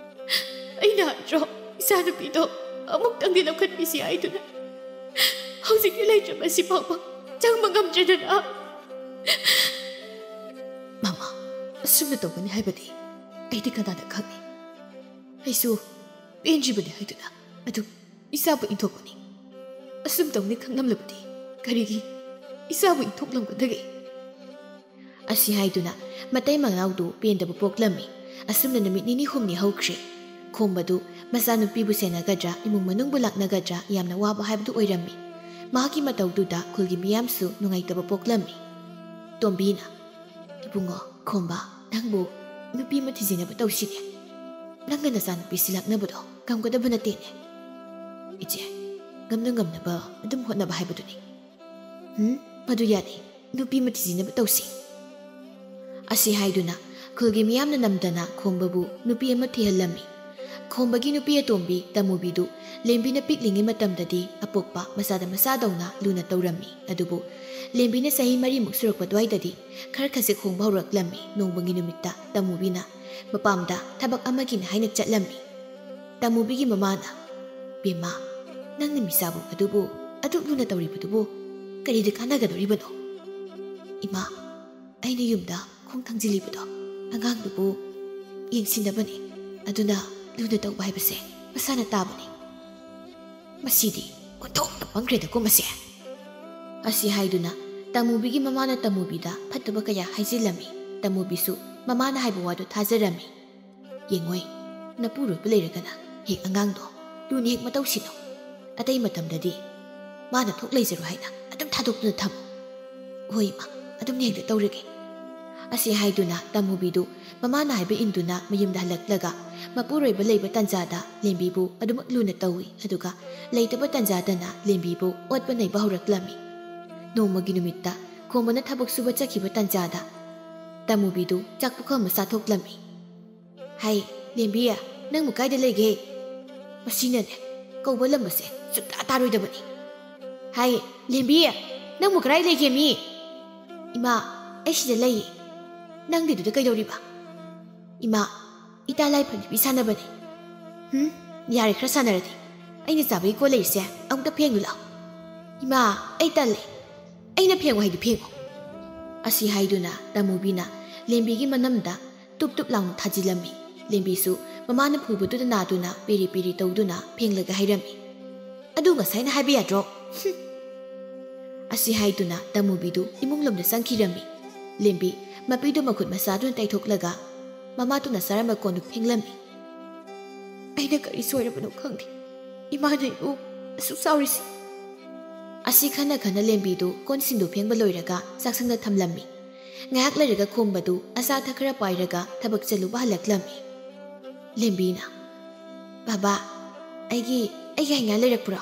"ꯑꯩꯅ ꯍꯥꯏꯗ꯭ꯔꯣ, ꯏꯆꯥꯅꯨꯄꯤꯗꯣ ꯑꯃꯨꯛꯇꯪꯗꯤ ꯂꯧꯈꯠꯄꯤꯁꯤ ꯍꯥꯏꯗꯨꯅ? ꯍꯧꯖꯤꯛꯇꯤ ꯂꯩꯇ꯭ꯔꯕꯁꯤ ꯐꯥꯎꯕ ꯆꯪꯕ ꯉꯝꯗ꯭ꯔꯦꯗꯅ꯫" "ꯃꯃꯥ, ꯑꯁꯨꯝꯅ ꯇꯧꯒꯅꯤ ꯍꯥꯏꯕꯗꯤ ꯑꯩꯗꯤ ꯀꯅꯥꯅ ꯈꯪꯏ? ꯑꯩꯁꯨ ꯄꯦꯟꯗ꯭ꯔꯤꯕꯅꯤ ꯍꯥꯏꯗꯨꯅ ꯑꯗꯨꯝ ꯏꯆꯥꯕꯨ ꯏꯟꯊꯣꯛꯄꯅꯤ꯫ ꯑꯁꯨꯝ ꯇꯧꯅꯤ ꯈꯪꯂꯝꯂꯕꯗꯤ ꯀꯔꯤꯒꯤ ꯏꯆꯥꯕꯨ ꯏꯟꯊꯣꯛꯂꯝꯒꯗꯒꯦ?" ꯑꯁꯤ ꯍꯥꯏꯗꯨꯅ ꯃꯇꯩ ꯃꯅꯥꯎꯗꯨ ꯄꯦꯟꯗꯕ ꯄꯣꯛꯂꯝꯃꯤ꯫ ꯑꯁꯨꯝꯅ ꯅꯨꯃꯤꯠ ꯅꯤꯅꯤ ꯍꯨꯝꯅꯤ ꯍꯧꯈ꯭ꯔꯦ꯫ ꯈꯣꯝꯕꯗꯨ ꯃꯆꯥꯅꯨꯄꯤꯕꯨ ꯁꯦꯟꯅꯒꯗ꯭ꯔꯥ, ꯏꯃꯨꯡ ꯃꯅꯨꯡꯕꯨ ꯂꯥꯛꯅꯒꯗ꯭ꯔꯥ ꯌꯥꯝꯅ ꯋꯥꯕ ꯍꯥꯏꯕꯗꯨ ꯑꯣꯏꯔꯝꯃꯤ꯫ ꯃꯍꯥꯛꯀꯤ ꯃꯇꯧꯗꯨꯗ ꯈꯨꯜꯒꯤ ꯃꯤꯌꯥꯝꯁꯨ ꯅꯨꯡꯉꯥꯏꯇꯕ ꯄꯣꯛꯂꯝꯃꯤ꯫ ꯇꯣꯝꯕꯤꯅ, "ꯏꯕꯨꯡꯉꯣ, ꯈꯣꯝꯕ, ꯅꯪꯕꯨ ꯅꯨꯄꯤ ꯑꯃ ꯊꯤꯖꯤꯟꯅꯕ ꯇꯧꯁꯤꯅꯦ꯫ ꯅꯪꯅ ꯅꯆꯥꯅꯨꯄꯤꯁꯤ ꯂꯥꯛꯅꯕꯗꯣ ꯉꯝꯒꯗꯕ ꯅꯠꯇꯦꯅꯦ꯫" "ꯏꯆꯦ, ꯉꯝꯅ ꯉꯝꯅꯕ ꯑꯗꯨꯝ ꯍꯣꯠꯅꯕ ꯍꯥꯏꯕꯗꯨꯅꯤ꯫" "ꯎꯝ, ꯃꯗꯨ ꯌꯥꯗꯦ꯫ ꯅꯨꯄꯤ ꯑꯃ ꯊꯤꯖꯤꯟꯅꯕ ꯇꯧꯁꯤ꯫" ꯑꯁꯤ ꯍꯥꯏꯗꯨꯅ ꯈꯨꯜꯒꯤ ꯃꯤꯌꯥꯝꯅ ꯅꯝꯗꯅ ꯈꯣꯝꯕꯕꯨ ꯅꯨꯄꯤ ꯑꯃ ꯊꯤꯍꯜꯂꯝꯃꯤ꯫ ꯈꯣꯝꯕꯒꯤ ꯅꯨꯄꯤ ꯑꯇꯣꯝꯕꯤ ꯇꯃꯨꯕꯤꯗꯨ ꯂꯦꯝꯕꯤꯅ ꯄꯤꯛꯂꯤꯉꯩ ꯃꯇꯝꯗꯗꯤ ꯑꯄꯣꯛꯄ ꯃꯆꯥꯗ ꯃꯆꯥꯗꯧꯅ ꯂꯨꯅ ꯇꯧꯔꯝꯃꯤ꯫ ꯑꯗꯨꯕꯨ ꯂꯦꯝꯕꯤꯅ ꯆꯍꯤ ꯃꯔꯤꯃꯨꯛ ꯁꯨꯔꯛꯄ ꯑꯗꯨꯋꯥꯏꯗꯗꯤ ꯈꯔ ꯈꯖꯤꯛ ꯍꯣꯡꯕ ꯍꯧꯔꯛꯂꯝꯃꯤ꯫ ꯅꯣꯡꯃꯒꯤ ꯅꯨꯃꯤꯠꯇ ꯇꯃꯨꯕꯤꯅ ꯃꯄꯥꯝꯗ ꯊꯕꯛ ꯑꯃꯒꯤꯅꯤ ꯍꯥꯏꯅ ꯆꯠꯂꯝꯃꯤ꯫ ꯇꯃꯨꯕꯤꯒꯤ ꯃꯃꯥꯅ, "ꯕꯦꯝꯃ, ꯅꯪꯅ ꯃꯤꯆꯥꯕꯣꯛ ꯑꯗꯨꯕꯨ ꯑꯗꯨꯛ ꯂꯨꯅ ꯇꯧꯔꯤꯕꯗꯨꯕꯨ ꯀꯔꯤꯗ ꯀꯥꯟꯅꯒꯗꯧꯔꯤꯕꯅꯣ?" "ꯏꯃꯥ, ꯑꯩꯅ ꯌꯨꯝꯗ ꯈꯣꯡ ꯊꯥꯡꯖꯤꯜꯂꯤꯕꯗꯣ ꯑꯉꯥꯡꯗꯨꯕꯨ ꯌꯦꯡꯁꯤꯟꯅꯕꯅꯤ꯫ ꯑꯗꯨꯅ ꯂꯨꯅ ꯇꯧꯕ ꯍꯥꯏꯕꯁꯦ ꯃꯁꯥꯅ ꯇꯥꯕꯅꯤ꯫" "ꯃꯁꯤꯗꯤ ꯑꯣꯟꯊꯣꯛꯅ ꯄꯪꯈ꯭ꯔꯦꯗꯀꯣ ꯃꯁꯦ!" ꯑꯁꯤ ꯍꯥꯏꯗꯨꯅ ꯇꯃꯨꯕꯤꯒꯤ ꯃꯃꯥꯅ ꯇꯃꯨꯕꯤꯗ ꯐꯠꯇꯕ ꯀꯌꯥ ꯍꯥꯏꯖꯤꯜꯂꯝꯃꯤ꯫ ꯇꯃꯨꯕꯤꯁꯨ ꯃꯃꯥꯅ ꯍꯥꯏꯕ ꯋꯥꯗꯨ ꯊꯥꯖꯔꯝꯃꯤ꯫ "ꯌꯦꯡꯉꯣꯏ, ꯅꯄꯨꯔꯣꯏꯕ ꯂꯩꯔꯒꯅ ꯍꯦꯛ ꯑꯉꯥꯡꯗꯣ ꯂꯨꯅ ꯍꯦꯛ ꯃꯇꯧꯁꯤꯅꯣ꯫ ꯑꯇꯩ ꯃꯇꯝꯗꯗꯤ ꯃꯥꯅ ꯊꯣꯛ ꯂꯩꯖꯔꯣ ꯍꯥꯏꯅ ꯑꯗꯨꯝ ꯊꯥꯗꯣꯛꯇꯨꯅ ꯊꯝꯃꯨ꯫ ꯍꯣꯏ ꯏꯃꯥ, ꯑꯗꯨꯝꯅ ꯍꯦꯛꯇ ꯇꯧꯔꯒꯦ꯫ ꯑꯁꯤ ꯍꯥꯏꯗꯨꯅ ꯇꯥꯃꯨꯕꯤꯗꯨ ꯃꯃꯥꯅ ꯍꯥꯏꯕ ꯏꯟꯗꯨꯅ ꯃꯌꯨꯝꯗ ꯍꯜꯂꯛꯂꯒ ꯃꯄꯨꯔꯣꯏꯕ ꯂꯩꯕ ꯇꯟꯖꯥꯗ ꯂꯦꯝꯕꯤꯕꯨ ꯑꯗꯨꯃꯛ ꯂꯨꯅ ꯇꯧꯏ꯫ ꯑꯗꯨꯒ ꯂꯩꯇꯕ ꯇꯟꯖꯥꯗꯅ ꯂꯦꯝꯕꯤꯕꯨ ꯑꯣꯠꯄ ꯅꯩꯕ ꯍꯧꯔꯛꯂꯝꯃꯤ꯫ ꯅꯣꯡꯃꯒꯤ ꯅꯨꯃꯤꯠꯇ ꯈꯣꯝꯕꯅ ꯊꯕꯛ ꯁꯨꯕ ꯆꯠꯈꯤꯕ ꯇꯟꯖꯥꯗ ꯇꯥꯃꯨꯕꯤꯗꯨ ꯆꯥꯛ ꯄꯨꯈꯝ ꯑꯃ ꯆꯥꯊꯣꯛꯂꯝꯃꯤ꯫ "ꯍꯥꯏ, ꯂꯦꯝꯕꯤ, ꯅꯪꯕꯨ ꯀꯥꯏꯗ ꯂꯩꯒꯦ?" ꯃꯁꯤꯅꯅꯦ, ꯀꯧꯕ ꯂꯝꯕꯁꯦ ꯁꯨꯛꯇꯥ ꯇꯥꯔꯣꯏꯗꯕꯅꯤ꯫ "ꯍꯥꯏ, ꯂꯦꯝꯕꯤ, ꯅꯪꯕꯨ ꯀꯗꯥꯏ ꯂꯩꯒꯦ ꯃꯤ?" "ꯏꯃꯥ, ꯑꯩ ꯁꯤꯗ ꯂꯩꯌꯦ꯫ ꯅꯪꯗꯤ ꯑꯗꯨꯗ ꯀꯩꯗꯧꯔꯤꯕ?" "ꯏꯃꯥ, ꯏꯇꯥ ꯂꯥꯏꯐ ꯅꯨꯄꯤ ꯁꯥꯟꯅꯕꯅꯦ꯫" "ꯍꯨꯝ, ꯌꯥꯔꯦ, ꯈꯔ ꯁꯥꯟꯅꯔꯗꯤ꯫ ꯑꯩꯅ ꯆꯥꯕꯒꯤ ꯀꯣꯜ ꯂꯩꯔꯤꯁꯦ ꯑꯃꯨꯛꯇ ꯐꯦꯡꯂꯨ ꯂꯥꯎ꯫" "ꯏꯃꯥ, ꯑꯩ ꯇꯜꯂꯦ꯫ ꯑꯩꯅ ꯐꯦꯡꯉꯨ ꯍꯥꯏꯗꯤ ꯐꯦꯡꯉꯨ꯫" ꯑꯁꯤ ꯍꯥꯏꯗꯨꯅ ꯇꯥꯃꯨꯕꯤꯅ ꯂꯦꯝꯕꯤꯒꯤ ꯃꯅꯝꯗ ꯇꯨꯞ ꯇꯨꯞ ꯂꯥꯎꯅ ꯊꯥꯖꯤꯜꯂꯝꯃꯤ꯫ ꯂꯦꯝꯕꯤꯁꯨ ꯃꯃꯥꯅ ꯐꯨꯕꯗꯨꯗ ꯅꯥꯗꯨꯅ ꯄꯤꯔꯤ ꯄꯤꯔꯤ ꯇꯧꯗꯨꯅ ꯐꯦꯡꯂꯒ ꯍꯥꯏꯔꯝꯃꯤ꯫ "ꯑꯗꯨ ꯉꯁꯥꯏꯅ ꯍꯥꯏꯕ ꯌꯥꯗ꯭ꯔꯣ?" ꯍꯨꯝ꯫ ꯑꯁꯤ ꯍꯥꯏꯗꯨꯅ ꯇꯥꯃꯨꯕꯤꯗꯨ ꯏꯃꯨꯡ ꯂꯣꯝꯗ ꯆꯪꯈꯤꯔꯝꯃꯤ꯫ ꯂꯦꯝꯕꯤ ꯃꯄꯤꯗꯨ ꯃꯈꯨꯠ ꯃꯁꯥꯗꯨꯅ ꯇꯩꯊꯣꯛꯂꯒ ꯃꯃꯥꯇꯨꯅ ꯆꯥꯔꯝꯕ ꯀꯣꯟꯗꯨ ꯐꯦꯡꯂꯝꯃꯤ꯫ "ꯑꯩꯅ ꯀꯔꯤ ꯁꯣꯏꯔꯕꯅꯣ ꯈꯪꯗꯦ꯫ ꯏꯃꯥꯅ ꯑꯩꯕꯨ ꯑꯁꯨꯛ ꯆꯥꯎꯔꯤꯁꯤ꯫" ꯑꯁꯤ ꯈꯟꯅ ꯈꯟꯅ ꯂꯦꯝꯕꯤꯗꯨ ꯀꯣꯟꯁꯤꯡꯗꯨ ꯐꯦꯡꯕ ꯂꯣꯏꯔꯒ ꯆꯥꯛꯁꯪꯗ ꯊꯝꯂꯝꯃꯤ꯫ ꯉꯥꯏꯍꯥꯛ ꯂꯩꯔꯒ ꯈꯣꯝꯕꯗꯨ ꯑꯆꯥ ꯑꯊꯛ ꯈꯔ ꯄꯥꯏꯔꯒ ꯊꯕꯛ ꯆꯠꯂꯨꯕ ꯍꯜꯂꯛꯂꯝꯃꯤ꯫ ꯂꯦꯝꯕꯤꯅ, "ꯕꯥꯕꯥ, ꯑꯩꯒꯤ, ꯑꯩꯒꯤ ꯍꯩꯉꯥꯟ ꯂꯩꯔꯛꯄ꯭ꯔꯣ?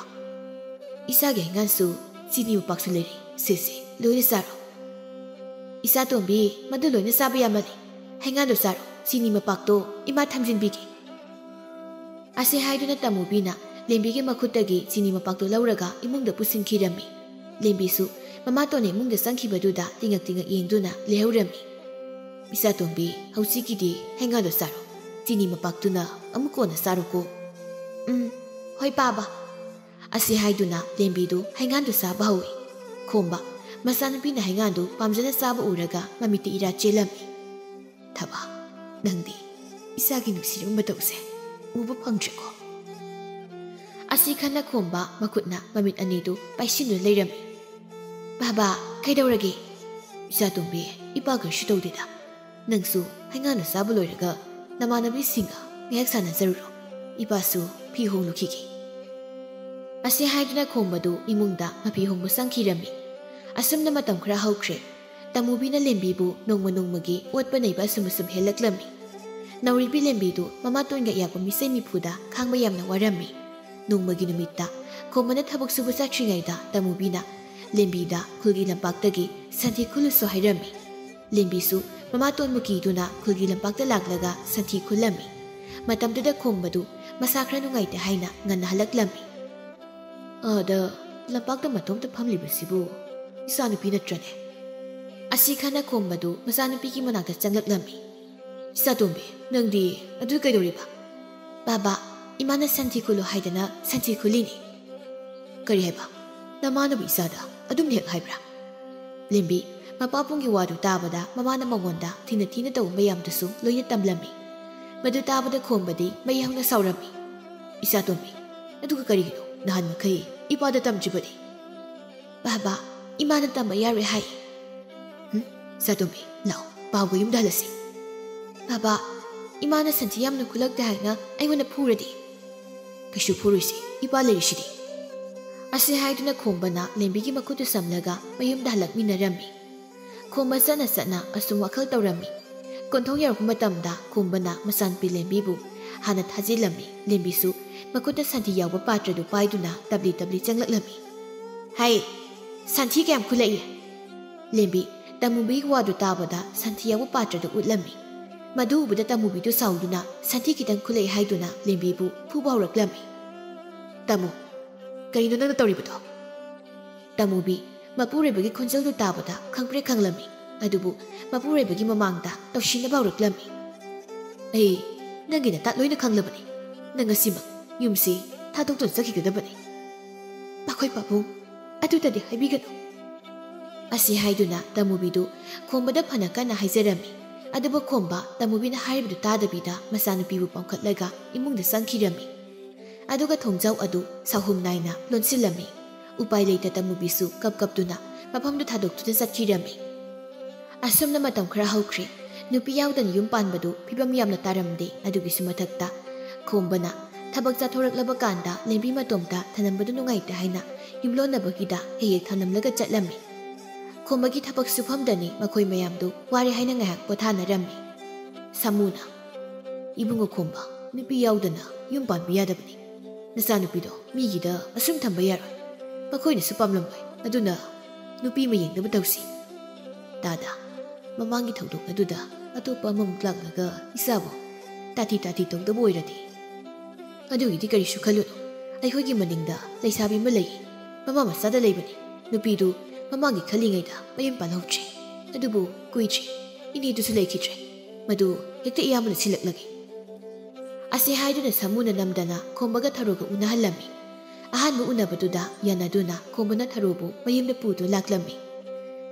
ꯏꯆꯥꯒꯤ ꯍꯩꯉꯥꯟꯁꯨ ꯆꯤꯅꯤ ꯃꯄꯥꯛꯁꯨ ꯂꯩꯔꯤ꯫ ꯁꯦ, ꯁꯦ, ꯂꯣꯏꯅ ꯆꯥꯔꯣ꯫" "ꯏꯆꯥ ꯇꯣꯝꯕꯤ, ꯃꯗꯨ ꯂꯣꯏꯅ ꯆꯥꯕ ꯌꯥꯃꯜꯂꯤ꯫ ꯍꯩꯉꯥꯟꯗꯣ ꯆꯥꯔꯣ꯫ ꯆꯤꯅꯤ ꯃꯄꯥꯛꯇꯣ ꯏꯃꯥ ꯊꯝꯖꯤꯟꯕꯤꯒꯦ꯫" ꯑꯁꯤ ꯍꯥꯏꯗꯨꯅ ꯇꯥꯃꯨꯕꯤꯅ ꯂꯦꯝꯕꯤꯒꯤ ꯃꯈꯨꯠꯇꯒꯤ ꯆꯤꯅꯤ ꯃꯄꯥꯛꯇꯨ ꯂꯧꯔꯒ ꯏꯃꯨꯡꯗ ꯄꯨꯁꯤꯟꯈꯤꯔꯝꯃꯤ꯫ ꯂꯦꯝꯕꯤꯁꯨ ꯃꯃꯥꯇꯣꯟꯅ ꯏꯃꯨꯡꯗ ꯆꯪꯈꯤꯕꯗꯨꯗ ꯇꯤꯉꯛ ꯇꯤꯉꯛ ꯌꯦꯡꯗꯨꯅ ꯂꯩꯍꯧꯔꯝꯃꯤ꯫ "ꯏꯆꯥꯇꯣꯝꯕꯤ, ꯍꯧꯖꯤꯛꯀꯤꯗꯤ ꯍꯩꯉꯥꯗꯣ ꯆꯥꯔꯣ꯫ ꯆꯤꯅꯤ ꯃꯄꯥꯛꯇꯨꯅ ꯑꯃꯨꯛ ꯀꯣꯟꯅ ꯆꯥꯔꯣꯀꯣ꯫" "ꯎꯝ, ꯍꯣꯏ ꯄꯥꯕ꯫" ꯑꯁꯤ ꯍꯥꯏꯗꯨꯅ ꯂꯦꯝꯕꯤꯗꯨ ꯍꯩꯉꯥꯟꯗꯨ ꯆꯥꯕ ꯍꯧꯏ꯫ ꯈꯣꯝꯕ ꯃꯆꯥꯅꯨꯄꯤꯅ ꯍꯩꯉꯥꯟꯗꯨ ꯄꯥꯝꯖꯅ ꯆꯥꯕ ꯎꯔꯒ ꯃꯃꯤꯠꯇ ꯏꯔꯥ ꯆꯦꯜꯂꯝꯃꯤ꯫ "ꯊꯕ, ꯅꯪꯗꯤ ꯏꯆꯥꯒꯤ ꯅꯨꯡꯁꯤꯔꯕ ꯃꯇꯧꯁꯦ ꯎꯕ ꯐꯪꯗ꯭ꯔꯦꯀꯣ?" ꯑꯁꯤ ꯈꯟꯅ ꯈꯣꯝꯕ ꯃꯈꯨꯠꯅ ꯃꯃꯤꯠ ꯑꯅꯤꯗꯨ ꯄꯥꯏꯁꯤꯟꯗꯨꯅ ꯂꯩꯔꯝꯃꯤ꯫ "ꯕꯥꯕꯥ, ꯀꯩꯗꯧꯔꯒꯦ?" "ꯏꯆꯥꯇꯣꯝꯕꯤ, ꯏꯄꯥ ꯀꯔꯤꯁꯨ ꯇꯧꯗꯦꯗ꯫ ꯅꯪꯁꯨ ꯍꯩꯉꯥꯟꯗꯨ ꯆꯥꯕ ꯂꯣꯏꯔꯒ ꯅꯃꯥꯟꯅꯕꯤꯁꯤꯡꯒ ꯉꯥꯏꯍꯥꯛ ꯁꯥꯟꯅꯖꯔꯨꯔꯣ꯫ ꯏꯄꯥꯁꯨ ꯐꯤ ꯍꯣꯡꯂꯨꯈꯤꯒꯦ꯫ ꯑꯁꯤ ꯍꯥꯏꯗꯨꯅ ꯈꯣꯝꯕꯗꯨ ꯏꯃꯨꯡꯗ ꯃꯐꯤ ꯍꯣꯡꯕ ꯆꯪꯈꯤꯔꯝꯃꯤ꯫ ꯑꯁꯨꯝꯅ ꯃꯇꯝ ꯈꯔ ꯍꯧꯈ꯭ꯔꯦ꯫ ꯇꯃꯨꯕꯤꯅ ꯂꯦꯝꯕꯤꯕꯨ ꯅꯣꯡꯃ ꯅꯣꯡꯃꯒꯤ ꯑꯣꯠꯄ ꯅꯩꯕ ꯑꯁꯨꯝ ꯑꯁꯨꯝ ꯍꯦꯜꯂꯛꯂꯝꯃꯤ꯫ ꯅꯧꯔꯤꯕꯤ ꯂꯦꯝꯕꯤꯗꯨ ꯃꯃꯥꯇꯣꯟꯒ ꯏꯌꯥꯛꯄ ꯃꯤꯆꯩ ꯃꯤꯐꯨꯗ ꯈꯥꯡꯕ ꯌꯥꯝꯅ ꯋꯥꯔꯝꯃꯤ꯫ ꯅꯣꯡꯃꯒꯤ ꯅꯨꯃꯤꯠꯇ ꯈꯣꯝꯕꯅ ꯊꯕꯛ ꯁꯨꯕ ꯆꯠꯇ꯭ꯔꯤꯉꯩꯗ ꯇꯃꯨꯕꯤꯅ ꯂꯦꯝꯕꯤꯗ ꯈꯨꯜꯒꯤ ꯂꯝꯄꯥꯛꯇꯒꯤ ꯁꯟꯊꯤ ꯈꯨꯜꯂꯨꯁꯨ ꯍꯥꯏꯔꯝꯃꯤ꯫ ꯂꯦꯝꯕꯤꯁꯨ ꯃꯃꯥꯇꯣꯟꯕꯨ ꯀꯤꯗꯨꯅ ꯈꯨꯜꯒꯤ ꯂꯝꯄꯥꯛꯇ ꯂꯥꯛꯂꯒ ꯁꯟꯊꯤ ꯈꯨꯜꯂꯝꯃꯤ꯫ ꯃꯇꯝꯗꯨꯗ ꯈꯣꯝꯕꯗꯨ ꯃꯁꯥ ꯈꯔ ꯅꯨꯡꯉꯥꯏꯇꯦ ꯍꯥꯏꯅ ꯉꯟꯅ ꯍꯜꯂꯛꯂꯝꯃꯤ꯫ "ꯑꯥꯗ ꯂꯝꯄꯥꯛꯇ ꯃꯇꯣꯝꯇ ꯐꯝꯂꯤꯕꯁꯤꯕꯨ ꯏꯆꯥꯅꯨꯄꯤ ꯅꯠꯇ꯭ꯔꯅꯦ?" ꯑꯁꯤ ꯈꯟꯅ ꯈꯣꯝꯕꯗꯨ ꯃꯆꯥꯅꯨꯄꯤꯒꯤ ꯃꯅꯥꯛꯇ ꯆꯪꯂꯛꯂꯝꯃꯤ꯫ "ꯏꯆꯥꯇꯣꯝꯕꯤ, ꯅꯪꯗꯤ ꯑꯗꯨ ꯀꯩꯗꯧꯔꯤꯕ?" "ꯕꯥꯕꯥ, ꯏꯃꯥꯅ ꯁꯟꯊꯤ ꯈꯨꯜꯂꯨ ꯍꯥꯏꯗꯅ ꯁꯟꯊꯤ ꯈꯨꯜꯂꯤꯅꯤ꯫" "ꯀꯔꯤ ꯍꯥꯏꯕ? ꯅꯃꯥꯅꯕꯨ ꯏꯆꯥꯗ ꯑꯗꯨꯝ ꯍꯦꯛ ꯍꯥꯏꯕ꯭ꯔꯥ?" ꯂꯦꯝꯕꯤ ꯃꯄꯥꯕꯨꯡꯒꯤ ꯋꯥꯗꯨ ꯇꯥꯕꯗ ꯃꯃꯥꯅ ꯃꯉꯣꯟꯗ ꯊꯤꯅ ꯊꯤꯅ ꯇꯧꯕ ꯃꯌꯥꯝꯗꯨꯁꯨ ꯂꯣꯏꯅ ꯇꯝꯂꯝꯃꯤ꯫ ꯃꯗꯨ ꯇꯥꯕꯗ ꯈꯣꯝꯕꯗꯤ ꯃꯩ ꯍꯧꯅ ꯁꯥꯎꯔꯝꯃꯤ꯫ "ꯏꯆꯥꯇꯣꯝꯕꯤ, ꯑꯗꯨꯒ ꯀꯔꯤꯒꯤꯅꯣ ꯅꯍꯥꯟ ꯃꯈꯩ ꯏꯄꯥꯗ ꯇꯝꯗ꯭ꯔꯤꯕꯗꯤ?" "ꯕꯥꯕꯥ, ꯏꯃꯥꯅ ꯇꯝꯕ ꯌꯥꯔꯣꯏ ꯍꯥꯏ꯫" "ꯍꯨꯝ, ꯏꯆꯥꯇꯣꯝꯕꯤ, ꯂꯥꯛꯑꯣ, ꯄꯥꯎꯒ ꯌꯨꯝꯗ ꯍꯜꯂꯁꯤ꯫" "ꯕꯥꯕꯥ, ꯏꯃꯥꯅ ꯁꯟꯊꯤ ꯌꯥꯝꯅ ꯈꯨꯜꯂꯛꯇꯦ ꯍꯥꯏꯅ ꯑꯩꯉꯣꯟꯗ ꯐꯨꯔꯗꯤ?" "ꯀꯩꯁꯨ ꯐꯨꯔꯣꯏꯁꯤ, ꯏꯄꯥ ꯂꯩꯔꯤꯁꯤꯗꯤ꯫" ꯑꯁꯤ ꯍꯥꯏꯗꯨꯅ ꯈꯣꯝꯕꯅ ꯂꯦꯝꯕꯤꯒꯤ ꯃꯈꯨꯠꯇꯨ ꯁꯝꯂꯒ ꯃꯌꯨꯝꯗ ꯍꯜꯂꯛꯃꯤꯟꯅꯔꯝꯃꯤ꯫ ꯈꯣꯝꯕ ꯆꯠꯅ ꯆꯠꯅ ꯑꯁꯨꯝ ꯋꯥꯈꯜ ꯇꯧꯔꯝꯃꯤ꯫ ꯀꯣꯟꯊꯣꯡ ꯌꯧꯔꯛꯄ ꯃꯇꯝꯗ ꯈꯣꯝꯕꯅ ꯃꯆꯥꯅꯨꯄꯤ ꯂꯦꯝꯕꯤꯕꯨ ꯍꯥꯟꯅ ꯊꯥꯖꯤꯜꯂꯝꯃꯤ꯫ ꯂꯦꯝꯕꯤꯁꯨ ꯃꯈꯨꯠꯇ ꯁꯟꯊꯤ ꯌꯥꯎꯕ ꯄꯥꯇ꯭ꯔꯗꯨ ꯄꯥꯏꯗꯨꯅ ꯇꯞꯂꯤ ꯇꯞꯂꯤ ꯆꯪꯂꯛꯂꯝꯃꯤ꯫ "ꯍꯩ, ꯁꯟꯊꯤ ꯀꯌꯥꯝ ꯈꯨꯜꯂꯛꯏ?" ꯂꯦꯝꯕꯤ ꯇꯃꯨꯕꯤꯒꯤ ꯋꯥꯗꯨ ꯇꯥꯕꯗ ꯁꯟꯊꯤ ꯌꯥꯎꯕ ꯄꯥꯇ꯭ꯔꯗꯨ ꯎꯠꯂꯝꯃꯤ꯫ ꯃꯗꯨ ꯎꯕꯗ ꯇꯃꯨꯕꯤꯗꯨ ꯁꯥꯎꯗꯨꯅ ꯁꯟꯊꯤ ꯈꯤꯇꯪ ꯈꯨꯜꯂꯛꯏ ꯍꯥꯏꯗꯨꯅ ꯂꯦꯝꯕꯤꯕꯨ ꯐꯨꯕ ꯍꯧꯔꯛꯂꯝꯃꯤ꯫ "ꯇꯃꯨ, ꯀꯔꯤꯅꯣ ꯅꯪꯅ ꯇꯧꯔꯤꯕꯗꯣ?" ꯇꯃꯨꯕꯤ ꯃꯄꯨꯔꯣꯏꯕꯒꯤ ꯈꯣꯟꯖꯦꯜꯗꯨ ꯇꯥꯕꯗ ꯈꯪꯄ꯭ꯔꯦꯛ ꯈꯪꯂꯝꯃꯤ꯫ ꯑꯗꯨꯕꯨ ꯃꯄꯨꯔꯣꯏꯕꯒꯤ ꯃꯃꯥꯡꯗ ꯇꯧꯁꯤꯟꯅꯕ ꯍꯧꯔꯛꯂꯝꯃꯤ꯫ "ꯑꯩ ꯅꯪꯒꯤ ꯅꯇꯥ ꯂꯣꯏꯅ ꯈꯪꯂꯕꯅꯤ꯫ ꯅꯪ ꯉꯁꯤꯃꯛ ꯌꯨꯝꯁꯤ ꯊꯥꯗꯣꯛꯇꯨꯅ ꯆꯠꯈꯤꯒꯗꯕꯅꯤ꯫ ꯃꯈꯣꯏ ꯄꯥꯕꯨꯡ ꯑꯗꯨꯗꯗꯤ ꯍꯥꯏꯕꯤꯒꯅꯨ꯫" ꯑꯁꯤ ꯍꯥꯏꯗꯨꯅ ꯇꯃꯨꯕꯤꯗꯨ ꯈꯣꯝꯕꯗ ꯐꯅ ꯀꯟꯅ ꯍꯥꯏꯖꯔꯝꯃꯤ꯫ ꯑꯗꯨꯕꯨ ꯈꯣꯝꯕ ꯇꯃꯨꯕꯤꯅ ꯍꯥꯏꯔꯤꯕꯗꯨ ꯇꯥꯗꯕꯤꯗ ꯃꯆꯥꯅꯨꯄꯤꯕꯨ ꯄꯝꯈꯠꯂꯒ ꯏꯃꯨꯡꯗ ꯆꯪꯈꯤꯔꯝꯃꯤ꯫ ꯑꯗꯨꯒ ꯊꯣꯡꯖꯥꯎ ꯑꯗꯨ ꯁꯥꯍꯨꯝ ꯅꯥꯏꯅ ꯂꯣꯟꯁꯤꯜꯂꯝꯃꯤ꯫ ꯎꯄꯥꯏ ꯂꯩꯇ ꯇꯃꯨꯕꯤꯁꯨ ꯀꯞ ꯀꯞꯇꯨꯅ ꯃꯐꯝꯗꯨ ꯊꯥꯗꯣꯛꯇꯨꯅ ꯆꯠꯈꯤꯔꯝꯃꯤ꯫ ꯑꯁꯨꯝꯅ ꯃꯇꯝ ꯈꯔ ꯍꯧꯈ꯭ꯔꯦ꯫ ꯅꯨꯄꯤ ꯌꯥꯎꯗꯅ ꯌꯨꯝ ꯄꯥꯟꯕꯗꯨ ꯐꯤꯕꯝ ꯌꯥꯝꯅ ꯇꯥꯔꯝꯗꯦ꯫ ꯑꯗꯨꯒꯤꯁꯨ ꯃꯊꯛꯇ ꯈꯣꯝꯕꯅ ꯊꯕꯛ ꯆꯠꯊꯣꯔꯛꯂꯕ ꯀꯥꯟꯗ ꯂꯦꯝꯕꯤ ꯃꯇꯣꯝꯇ ꯊꯅꯝꯕꯗꯨ ꯅꯨꯡꯉꯥꯏꯇꯦ ꯍꯥꯏꯅ ꯌꯨꯝꯂꯣꯟꯅꯕꯒꯤꯗ ꯍꯦꯛ ꯍꯦꯛ ꯊꯅꯝꯂꯒ ꯆꯠꯂꯝꯃꯤ꯫ ꯈꯣꯝꯕꯒꯤ ꯊꯕꯛ ꯁꯨꯐꯝꯗꯅꯤ ꯃꯈꯣꯏ ꯃꯌꯥꯝꯗꯨ ꯋꯥꯔꯦ ꯍꯥꯏꯅ ꯉꯥꯏꯍꯥꯛ ꯄꯣꯊꯥꯅꯔꯝꯃꯤ꯫ ꯁꯥꯃꯨꯅ, "ꯏꯕꯨꯡꯉꯣ ꯈꯣꯝꯕ, ꯅꯨꯄꯤ ꯌꯥꯎꯗꯅ ꯌꯨꯝ ꯄꯥꯟꯕ ꯌꯥꯗꯕꯅꯤ꯫ ꯅꯆꯥꯅꯨꯄꯤꯗꯣ ꯃꯤꯒꯤꯗ ꯑꯁꯨꯝ ꯊꯝꯕ ꯌꯥꯔꯣꯏ꯫ ꯃꯈꯣꯏꯅꯁꯨ ꯄꯥꯝꯂꯝꯂꯣꯏ꯫ ꯑꯗꯨꯅ ꯅꯨꯄꯤ ꯑꯃ ꯌꯦꯡꯅꯕ ꯇꯧꯁꯤ꯫" ꯇꯥꯗ, ꯃꯃꯥꯡꯒꯤ ꯊꯧꯗꯣꯛ ꯑꯗꯨꯗ ꯑꯇꯣꯞꯄ ꯑꯃꯃꯨꯛ ꯂꯥꯛꯂꯒ ꯏꯆꯥꯕꯨ ꯇꯥꯊꯤ ꯇꯥꯊꯤ ꯇꯧꯗꯕ ꯑꯣꯏꯔꯗꯤ? ꯑꯗꯨꯒꯤꯗꯤ ꯀꯔꯤꯁꯨ ꯈꯜꯂꯨꯅꯨ꯫ ꯑꯩꯈꯣꯏꯒꯤ ꯃꯅꯤꯡꯗ ꯂꯩꯁꯥꯕꯤ ꯑꯃ ꯂꯩ꯫ ꯃꯃꯥ ꯃꯆꯥꯗ ꯂꯩꯕꯅꯤ꯫ ꯅꯨꯄꯤꯗꯨ ꯃꯃꯥꯡꯒꯤ ꯈꯜꯂꯤꯉꯩꯗ ꯃꯌꯨꯝ ꯄꯥꯜꯍꯧꯗ꯭ꯔꯤ꯫ ꯑꯗꯨꯕꯨ ꯀꯨꯏꯗ꯭ꯔꯤ꯫ ꯏꯅꯦꯗꯨꯁꯨ ꯂꯩꯈꯤꯗ꯭ꯔꯦ꯫ ꯃꯗꯨ ꯍꯦꯛꯇ ꯏꯌꯥꯝꯕꯅ ꯁꯤꯜꯂꯛꯂꯒꯦ꯫ ꯑꯁꯤ ꯍꯥꯏꯗꯨꯅ ꯁꯥꯃꯨꯅ ꯅꯝꯗꯅ ꯈꯣꯝꯕꯒ ꯊꯔꯣꯒ ꯎꯅꯍꯜꯂꯝꯃꯤ꯫ ꯑꯍꯥꯟꯕ ꯎꯅꯕꯗꯨꯗ ꯌꯥꯅꯗꯨꯅ ꯈꯣꯝꯕꯅ ꯊꯔꯣꯕꯨ ꯃꯌꯨꯝꯗ ꯄꯨꯗꯨꯅ ꯂꯥꯛꯂꯝꯃꯤ꯫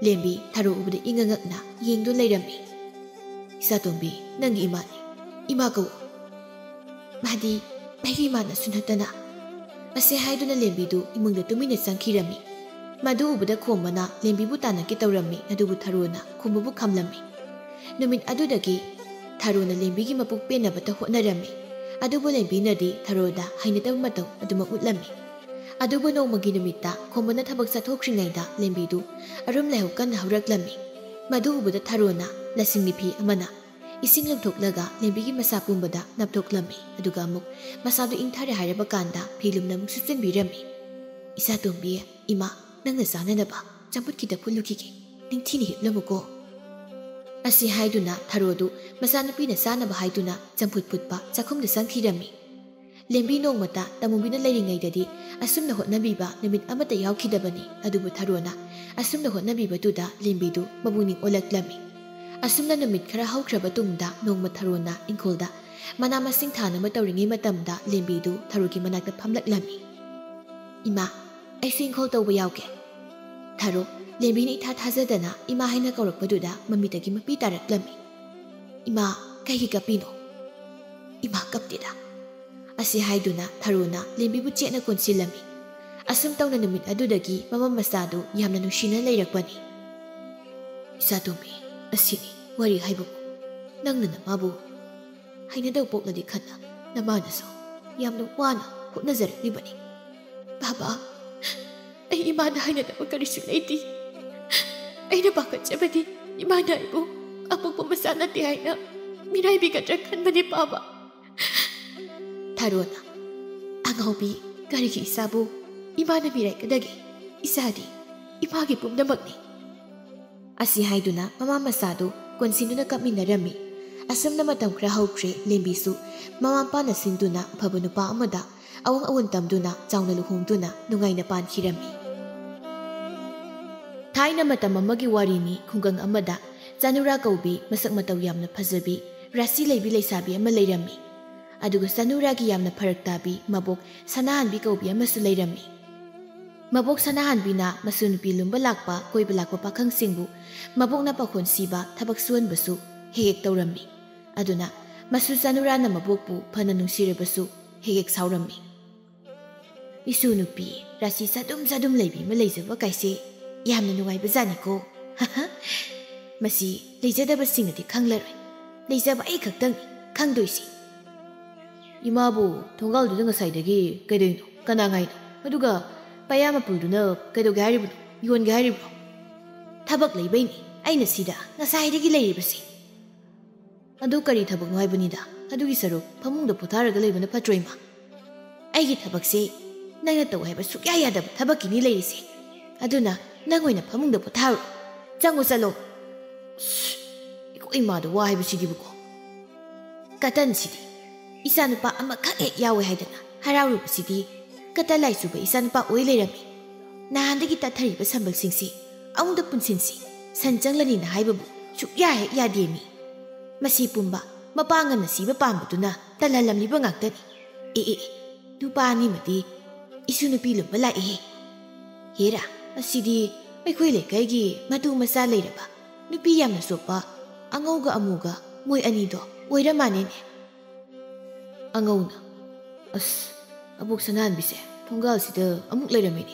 ꯂꯦꯝꯕꯤ ꯊꯔꯣ ꯎꯕꯗ ꯏꯉꯛ ꯉꯛꯅ ꯌꯦꯡꯗꯨꯅ ꯂꯩꯔꯝꯃꯤ꯫ "ꯏꯆꯥꯇꯣꯝꯕꯤ, ꯅꯪꯒꯤ ꯏꯃꯥꯅꯤ꯫ ꯏꯃꯥ ꯀꯧ꯫" "ꯃꯥꯗꯤ ꯑꯩꯒꯤ ꯏꯃꯥꯅꯁꯨ ꯅꯠꯇꯅ꯫" ꯑꯁꯤ ꯍꯥꯏꯗꯨꯅ ꯂꯦꯝꯕꯤꯗꯨ ꯏꯃꯨꯡꯗ ꯇꯨꯃꯤꯟꯅ ꯆꯪꯈꯤꯔꯝꯃꯤ꯫ ꯃꯗꯨ ꯎꯕꯗ ꯈꯣꯝꯕꯅ ꯂꯦꯝꯕꯤꯕꯨ ꯇꯥꯟꯅꯒꯦ ꯇꯧꯔꯝꯃꯤ, ꯑꯗꯨꯕꯨ ꯊꯔꯣꯅ ꯈꯣꯝꯕꯕꯨ ꯈꯝꯂꯝꯃꯤ꯫ ꯅꯨꯃꯤꯠ ꯑꯗꯨꯗꯒꯤ ꯊꯔꯣꯅ ꯂꯦꯝꯕꯤꯒꯤ ꯃꯄꯨꯛ ꯄꯦꯟꯅꯕꯇ ꯍꯣꯠꯅꯔꯝꯃꯤ꯫ ꯑꯗꯨꯕꯨ ꯂꯦꯝꯕꯤꯅꯗꯤ ꯊꯔꯣꯗ ꯍꯩꯅꯗꯕ ꯃꯇꯧ ꯑꯗꯨꯃꯛ ꯎꯠꯂꯝꯃꯤ꯫ ꯑꯗꯨꯕꯨ ꯅꯣꯡꯃꯒꯤ ꯅꯨꯃꯤꯠꯇ ꯈꯣꯝꯕꯅ ꯊꯕꯛ ꯆꯠꯊꯣꯛꯈ꯭ꯔꯤꯉꯩꯗ ꯂꯦꯝꯕꯤꯗꯨ ꯑꯔꯨꯝ ꯂꯥꯏꯍꯧ ꯀꯟꯅ ꯍꯧꯔꯛꯂꯝꯃꯤ꯫ ꯃꯗꯨ ꯎꯕꯗ ꯊꯔꯣꯅ ꯂꯁꯤꯡꯒꯤ ꯐꯤ ꯑꯃꯅ ꯏꯁꯤꯡ ꯂꯨꯝꯊꯣꯛꯂꯒ ꯂꯦꯝꯕꯤꯒꯤ ꯃꯁꯥ ꯄꯨꯝꯕꯗ ꯅꯞꯊꯣꯛꯂꯝꯃꯤ꯫ ꯑꯗꯨꯒ ꯑꯃꯨꯛ ꯃꯁꯥꯗꯨ ꯏꯪꯊꯔꯦ ꯍꯥꯏꯔꯕ ꯀꯥꯟꯗ ꯐꯤ ꯂꯨꯝꯅ ꯑꯃꯨꯛ ꯁꯨꯞꯆꯤꯟꯕꯤꯔꯝꯃꯤ꯫ "ꯏꯆꯥꯇꯣꯝꯕꯤ, ꯏꯃꯥ, ꯅꯪꯅ ꯆꯥꯅꯅꯕ ꯆꯝꯐꯨꯠ ꯈꯤꯇ ꯐꯨꯠꯂꯨꯈꯤꯒꯦ꯫ ꯅꯤꯡꯊꯤꯅ ꯍꯤꯞꯂꯝꯃꯨꯀꯣ꯫" ꯑꯁꯤ ꯍꯥꯏꯗꯨꯅ ꯊꯔꯣꯗꯨ ꯃꯆꯥꯅꯨꯄꯤꯅ ꯆꯥꯅꯕ ꯍꯥꯏꯗꯨꯅ ꯆꯝꯐꯨꯠ ꯐꯨꯠꯄ ꯆꯥꯛꯈꯨꯝꯗ ꯆꯪꯈꯤꯔꯝꯃꯤ꯫ ꯂꯦꯝꯕꯤ ꯅꯣꯡꯃꯇ ꯇꯃꯨꯕꯤꯅ ꯂꯩꯔꯤꯉꯩꯗꯗꯤ ꯑꯁꯨꯝꯅ ꯍꯣꯠꯅꯕꯤꯕ ꯅꯨꯃꯤꯠ ꯑꯃꯠꯇ ꯌꯥꯎꯈꯤꯗꯕꯅꯤ꯫ ꯑꯗꯨꯕꯨ ꯊꯔꯣꯅ ꯑꯁꯨꯝꯅ ꯍꯣꯠꯅꯕꯤꯕꯗꯨꯗ ꯂꯦꯝꯕꯤꯗꯨ ꯃꯄꯨꯛꯅꯤꯡ ꯑꯣꯜꯂꯛꯂꯝꯃꯤ꯫ ꯑꯁꯨꯝꯅ ꯅꯨꯃꯤꯠ ꯈꯔ ꯍꯧꯈ꯭ꯔꯕ ꯇꯨꯡꯗ ꯅꯣꯡꯃ ꯊꯔꯣꯅ ꯏꯪꯈꯣꯜꯗ ꯃꯅꯥ ꯃꯁꯤꯡ ꯊꯥꯅꯕ ꯇꯧꯔꯤꯉꯩ ꯃꯇꯝꯗ ꯂꯦꯝꯕꯤꯗꯨ ꯊꯔꯣꯒꯤ ꯃꯅꯥꯛꯇ ꯐꯝꯂꯛꯂꯝꯃꯤ꯫ "ꯏꯃꯥ, ꯑꯩꯁꯨ ꯏꯪꯈꯣꯜ ꯇꯧꯕ ꯌꯥꯎꯒꯦ꯫" ꯊꯔꯣ, ꯂꯦꯝꯕꯤꯅ ꯏꯊꯥ ꯊꯥꯖꯗꯅ ꯏꯃꯥ ꯍꯥꯏꯅ ꯀꯧꯔꯛꯄꯗꯨꯗ ꯃꯃꯤꯠꯇꯒꯤ ꯃꯄꯤ ꯇꯥꯔꯛꯂꯝꯃꯤ꯫ "ꯏꯃꯥ, ꯀꯩꯒꯤ ꯀꯞꯄꯤꯅꯣ?" "ꯏꯃꯥ ꯀꯞꯇꯦꯗ꯫" ꯑꯁꯤ ꯍꯥꯏꯗꯨꯅ ꯊꯔꯣꯅ ꯂꯦꯝꯕꯤꯕꯨ ꯆꯦꯠꯅ ꯀꯣꯟꯁꯤꯜꯂꯝꯃꯤ꯫ ꯑꯁꯨꯝ ꯇꯧꯅ ꯅꯨꯃꯤꯠ ꯑꯗꯨꯗꯒꯤ ꯃꯃꯥ ꯃꯆꯥꯗꯨ ꯌꯥꯝꯅ ꯅꯨꯡꯁꯤꯅ ꯂꯩꯔꯛꯄꯅꯤ꯫ "ꯏꯆꯥꯇꯣꯝꯕꯤ, ꯑꯁꯤꯅꯤ ꯋꯥꯔꯤ ꯍꯥꯏꯕꯕꯨ꯫ ꯅꯪꯅ ꯅꯃꯥꯕꯨ ꯍꯩꯅꯗꯕ ꯄꯣꯛꯂꯗꯤ ꯈꯟꯅ ꯅꯃꯥꯅꯁꯨ ꯌꯥꯝꯅ ꯋꯥꯅ ꯍꯣꯠꯅꯖꯔꯛꯂꯤꯕꯅꯤ꯫ ꯕꯥꯕꯥ, ꯑꯩ ꯏꯃꯥꯗ ꯍꯥꯏꯅꯗꯕ ꯀꯔꯤꯁꯨ ꯂꯩꯇꯦ꯫ ꯑꯩꯅ ꯄꯥꯈꯠꯆꯕꯗꯤ ꯏꯃꯥꯅ ꯑꯩꯕꯨ ꯑꯄꯣꯛꯄ ꯃꯆꯥ ꯅꯠꯇꯦ ꯍꯥꯏꯅ ꯃꯤꯔꯥꯏꯕꯤꯒꯗ꯭ꯔꯥ ꯈꯟꯕꯅꯤ ꯕꯥꯕꯥ꯫ ꯊꯥꯔꯣꯅ, "ꯑꯉꯥꯎꯕꯤ, ꯀꯔꯤꯒꯤ ꯏꯆꯥꯕꯨ ꯏꯃꯥꯅ ꯃꯤꯔꯥꯏꯒꯗꯒꯦ? ꯏꯆꯥꯗꯤ ꯏꯃꯥꯒꯤ ꯄꯨꯝꯅꯃꯛꯅꯤ"꯫ ꯑꯁꯤ ꯍꯥꯏꯗꯨꯅ ꯃꯃꯥ ꯃꯆꯥꯗꯨ ꯀꯣꯟꯁꯤꯟꯗꯨꯅ ꯀꯞꯃꯤꯟꯅꯔꯝꯃꯤ꯫ ꯑꯁꯨꯝꯅ ꯃꯇꯝ ꯈꯔ ꯍꯧꯈ꯭ꯔꯦ꯫ ꯂꯦꯝꯕꯤꯁꯨ ꯃꯃꯥ ꯃꯄꯥꯅ ꯁꯤꯟꯗꯨꯅ ꯑꯐꯕ ꯅꯨꯄꯥ ꯑꯃꯗ ꯑꯋꯥꯡ ꯑꯋꯨꯟ ꯇꯝꯗꯨꯅ ꯆꯥꯎꯅ ꯂꯨꯍꯣꯡꯗꯨꯅ ꯅꯨꯡꯉꯥꯏꯅ ꯄꯥꯟꯈꯤꯔꯝꯃꯤ꯫ ꯊꯥꯏꯅ ꯃꯇꯝ ꯑꯃꯒꯤ ꯋꯥꯔꯤꯅꯤ꯫ ꯈꯨꯡꯒꯪ ꯑꯃꯗ ꯆꯅꯨꯔꯥ ꯀꯧꯕꯤ ꯃꯁꯛ ꯃꯇꯧ ꯌꯥꯝꯅ ꯐꯖꯕꯤ, ꯔꯥꯁꯤ ꯂꯩꯕꯤ ꯂꯩꯁꯥꯕꯤ ꯑꯃ ꯂꯩꯔꯝꯃꯤ꯫ ꯑꯗꯨꯒ ꯆꯅꯨꯔꯥꯒꯤ ꯌꯥꯝꯅ ꯐꯔꯛ ꯇꯥꯕꯤ ꯃꯕꯣꯛ ꯁꯅꯥꯍꯟꯕꯤ ꯀꯧꯕꯤ ꯑꯃꯁꯨ ꯂꯩꯔꯝꯃꯤ꯫ ꯃꯕꯣꯛ ꯁꯅꯥꯍꯟꯕꯤꯅ ꯃꯁꯨ ꯅꯨꯄꯤ ꯂꯨꯝꯕ ꯂꯥꯛꯄ, ꯀꯣꯏꯕ ꯂꯥꯛꯄ ꯄꯥꯈꯪꯁꯤꯡꯕꯨ ꯃꯕꯣꯛꯅ ꯄꯥꯈꯣꯟ ꯁꯤꯕ, ꯊꯕꯛ ꯁꯨꯍꯟꯕꯁꯨ ꯍꯦꯛ ꯍꯦꯛ ꯇꯧꯔꯝꯃꯤ꯫ ꯑꯗꯨꯅ ꯃꯁꯨ ꯆꯅꯨꯔꯥꯅ ꯃꯕꯣꯛꯄꯨ ꯐꯅ ꯅꯨꯡꯁꯤꯔꯕꯁꯨ ꯍꯦꯛ ꯍꯦꯛ ꯁꯥꯎꯔꯝꯃꯤ꯫ "ꯏꯁꯨ ꯅꯨꯄꯤ ꯔꯥꯁꯤ ꯆꯗꯨꯝ ꯆꯗꯨꯝ ꯂꯩꯕꯤ ꯑꯃ ꯂꯩꯖꯕ ꯀꯥꯏꯁꯦ ꯌꯥꯝꯅ ꯅꯨꯡꯉꯥꯏꯕꯖꯥꯠꯅꯤꯀꯣ꯫ ꯃꯁꯤ ꯂꯩꯖꯗꯕꯁꯤꯡꯅꯗꯤ ꯈꯪꯂꯔꯣꯏ꯫ ꯂꯩꯖꯕ ꯑꯩ ꯈꯛꯇꯪꯅꯤ ꯈꯪꯗꯣꯏꯁꯤ"꯫ "ꯏꯃꯥꯕꯨ ꯊꯣꯡꯒꯥꯜꯗꯨꯗ ꯉꯁꯥꯏꯗꯒꯤ ꯀꯩꯗꯧꯅꯣ? ꯀꯅꯥ ꯉꯥꯏꯅꯣ? ꯑꯗꯨꯒ ꯄꯌꯥ ꯃꯄꯨꯜꯗꯨꯅ ꯀꯩꯗꯧꯒꯦ ꯍꯥꯏꯔꯤꯕꯅꯣ? ꯌꯣꯟꯒꯦ ꯍꯥꯏꯔꯤꯕ꯭ꯔꯣ?" "ꯊꯕꯛ ꯂꯩꯕꯩꯅꯤ ꯑꯩꯅ ꯁꯤꯗ ꯉꯁꯥꯏꯗꯒꯤ ꯂꯩꯔꯤꯕꯁꯤ"꯫ "ꯑꯗꯨ ꯀꯔꯤ ꯊꯕꯛꯅꯣ ꯍꯥꯏꯕꯅꯤꯗ? ꯑꯗꯨꯒꯤ ꯁꯔꯨꯛ ꯐꯃꯨꯡꯗ ꯄꯣꯊꯥꯔꯒ ꯂꯩꯕꯅ ꯐꯠꯇ꯭ꯔꯣ, ꯏꯃꯥ?" "ꯑꯩꯒꯤ ꯊꯕꯛꯁꯦ ꯅꯪꯅ ꯇꯧ ꯍꯥꯏꯕ ꯁꯨꯛꯌꯥ ꯌꯥꯗꯕ ꯊꯕꯛꯀꯤꯅꯤ ꯂꯩꯔꯤꯁꯦ꯫ ꯑꯗꯨꯅ ꯅꯪ ꯑꯣꯏꯅ ꯐꯃꯨꯡꯗ ꯄꯣꯊꯥꯔꯣ꯫ ꯆꯪꯉꯣ, ꯆꯠꯂꯣ"꯫ "ꯁ꯭ꯁ, ꯑꯩꯈꯣꯏ ꯏꯃꯥꯗ ꯋꯥ ꯍꯥꯏꯕꯁꯤꯗꯤꯕꯀꯣ"꯫ ꯀꯇꯟꯁꯤꯗꯤ ꯏꯆꯥꯅꯨꯄꯥ ꯑꯃꯈꯛ ꯍꯦꯛ ꯌꯥꯎꯋꯦ ꯍꯥꯏꯗꯅ ꯍꯔꯥꯎꯔꯨꯕꯁꯤꯗꯤ ꯀꯇꯟ ꯂꯥꯏꯆꯨꯕ ꯏꯆꯥꯅꯨꯄꯥ ꯑꯣꯏ ꯂꯩꯔꯝꯃꯤ꯫ ꯅꯍꯥꯟꯗꯒꯤ ꯇꯠꯊꯔꯤꯕ ꯁꯝꯕꯜꯁꯤꯡꯁꯤ ꯑꯃꯨꯛꯇ ꯄꯨꯟꯁꯤꯟꯁꯤ, ꯁꯟ ꯆꯪꯂꯅꯤꯅ ꯍꯥꯏꯕꯕꯨ ꯁꯨꯛꯌꯥ ꯍꯦꯛ ꯌꯥꯗꯦꯃꯤ꯫ ꯃꯁꯤ ꯄꯨꯝꯕ ꯃꯄꯥ ꯉꯟꯅ ꯁꯤꯕ ꯄꯥꯝꯕꯗꯨꯅ ꯇꯜꯍꯜꯂꯝꯂꯤꯕ ꯉꯥꯛꯇꯅꯤ꯫ ꯑꯦ, ꯑꯦ, ꯑꯦ, ꯅꯨꯄꯥ ꯑꯅꯤꯃꯗꯤ ꯏꯁꯨ ꯅꯨꯄꯤ ꯂꯨꯝꯕ ꯂꯥꯛꯏꯍꯦ꯫ ꯍꯦꯔꯥ, ꯑꯁꯤꯗꯤ ꯑꯩꯈꯣꯏ ꯂꯩꯀꯥꯏꯒꯤ ꯃꯇꯨ ꯃꯆꯥ ꯂꯩꯔꯕ ꯅꯨꯄꯤ ꯌꯥꯝꯅ ꯆꯣꯞꯄ ꯑꯉꯧꯒ ꯑꯃꯨꯒ ꯃꯣꯏ ꯑꯅꯤꯗꯣ ꯑꯣꯏꯔ ꯃꯥꯅꯦꯅꯦ꯫ ꯑꯉꯧꯅ, "ꯑꯁ, ꯑꯕꯣꯛ ꯁꯅꯥꯍꯟꯕꯤꯁꯦ ꯊꯣꯡꯒꯥꯜꯁꯤꯗ ꯑꯃꯨꯛ ꯂꯩꯔꯝꯃꯤꯅꯦ꯫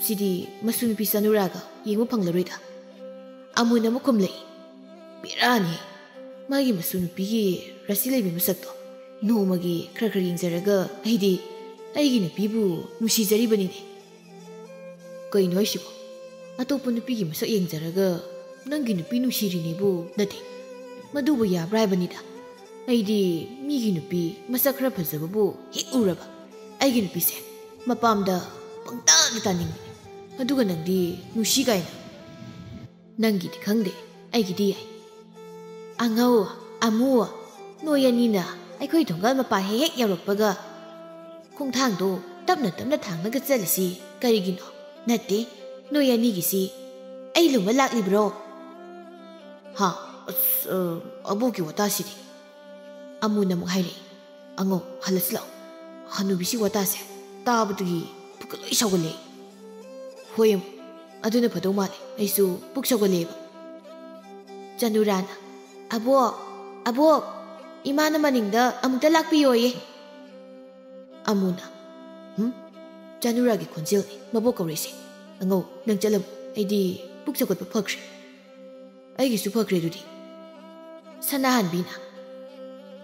ꯁꯤꯗꯤ ꯃꯁꯨ ꯅꯨꯄꯤ ꯆꯅꯨꯔꯥꯒ ꯌꯦꯡꯕ ꯐꯪꯂꯔꯣꯏꯗ"꯫ ꯑꯃꯨꯅ ꯑꯃꯨꯛ ꯈꯨꯝꯂꯛꯏ, "ꯕꯦꯔꯥꯅꯤ꯫ ꯃꯥꯒꯤ ꯃꯁꯨ ꯅꯨꯄꯤꯒꯤ ꯔꯥꯁꯤ ꯂꯩꯕꯤ ꯃꯁꯛꯇꯣ ꯅꯣꯡꯃꯒꯤ ꯈꯔ ꯈꯔ ꯌꯦꯡꯖꯔꯒ ꯑꯩꯗꯤ ꯑꯩꯒꯤ ꯅꯨꯄꯤꯕꯨ ꯅꯨꯡꯁꯤꯖꯔꯤꯕꯅꯤꯅꯦ꯫ ꯀꯩꯅꯣ ꯍꯥꯏꯁꯤꯕꯣ? ꯑꯇꯣꯞꯄ ꯅꯨꯄꯤꯒꯤ ꯃꯁꯛ ꯌꯦꯡꯖꯔꯒ ꯅꯪꯒꯤ ꯅꯨꯄꯤ ꯅꯨꯡꯁꯤꯔꯤꯅꯦꯕꯨ ꯅꯠꯇꯦ꯫ ꯃꯗꯨꯕꯨ ꯌꯥꯕ꯭ꯔꯥ ꯍꯥꯏꯕꯅꯤꯗ꯫ ꯑꯩꯗꯤ ꯃꯤꯒꯤ ꯅꯨꯄꯤ ꯃꯁꯛ ꯈꯔ ꯐꯖꯕꯕꯨ ꯍꯦꯛ ꯎꯔꯕ ꯑꯩꯒꯤ ꯅꯨꯄꯤꯁꯦ ꯃꯄꯥꯝꯗ ꯄꯪꯇꯥꯗ ꯇꯥꯅꯤꯡꯕꯅꯤ꯫ ꯑꯗꯨꯒ ꯅꯪꯗꯤ ꯅꯨꯡꯁꯤ ꯀꯥꯏꯅ꯫ ꯅꯪꯒꯤꯗꯤ ꯈꯪꯗꯦ, ꯑꯩꯒꯤꯗꯤ ꯌꯥꯏ꯫ ꯑꯉꯧ, ꯑꯃꯨ, ꯅꯣꯏ ꯑꯅꯤꯅ ꯑꯩꯈꯣꯏ ꯊꯣꯡꯒꯥꯜ ꯃꯄꯥ ꯍꯦꯛ ꯍꯦꯛ ꯌꯧꯔꯛꯄꯒ ꯈꯣꯡꯊꯥꯡꯗꯣ ꯇꯞꯅ ꯇꯞꯅ ꯊꯥꯡꯂꯒ ꯆꯠꯂꯤꯁꯤ ꯀꯔꯤꯒꯤꯅꯣ? ꯅꯠꯇꯦ, ꯅꯣꯏ ꯑꯅꯤꯒꯤꯁꯤ ꯑꯩ ꯂꯨꯝꯕ ꯂꯥꯛꯂꯤꯕ꯭ꯔꯣ? ꯍꯥ? ꯑꯁ, ꯑ, ꯑꯕꯣꯛꯀꯤ ꯋꯥꯇꯥꯁꯤꯗꯤ꯫ ꯑꯃꯨꯅ ꯑꯃꯨꯛ ꯍꯥꯏꯔꯛꯏ, "ꯑꯉꯧ, ꯍꯜꯂꯁꯤ ꯂꯥꯛꯑꯣ꯫ ꯍꯅꯨꯕꯤꯁꯤ ꯋꯥꯇꯥꯁꯦ ꯇꯥꯕꯗꯒꯤ ꯄꯨꯛꯀ ꯂꯣꯏ ꯁꯧꯒꯠꯂꯛꯑꯦ꯫" "ꯍꯣꯏ ꯑꯃꯨ, ꯑꯗꯨꯅ ꯐꯗꯧ ꯃꯥꯜꯂꯦ꯫ ꯑꯩꯁꯨ ꯄꯨꯛ ꯁꯧꯒꯠꯂꯛꯑꯦꯕ꯫" ꯆꯅꯨꯔꯥꯅ, "ꯑꯕꯣꯛ, ꯑꯕꯣꯛ, ꯏꯃꯥꯅ ꯃꯅꯤꯡꯗ ꯑꯃꯨꯛꯇ ꯂꯥꯛꯄꯤꯌꯣꯌꯦ꯫" ꯑꯃꯨꯅ, "ꯍꯨꯝ?" ꯆꯅꯨꯔꯥꯒꯤ ꯈꯣꯟꯖꯦꯜꯅꯤ ꯃꯕꯣꯛ ꯀꯧꯔꯛꯏꯁꯦ꯫ "ꯑꯉꯧ, ꯅꯪ ꯆꯠꯂꯝꯃꯨ꯫ ꯑꯩꯗꯤ ꯄꯨꯛ ꯁꯧꯒꯠꯄ ꯐꯈ꯭ꯔꯦ꯫" "ꯑꯩꯒꯤꯁꯨ ꯐꯈ꯭ꯔꯦ ꯑꯗꯨꯗꯤ꯫" ꯁꯅꯥꯍꯟꯕꯤꯅ,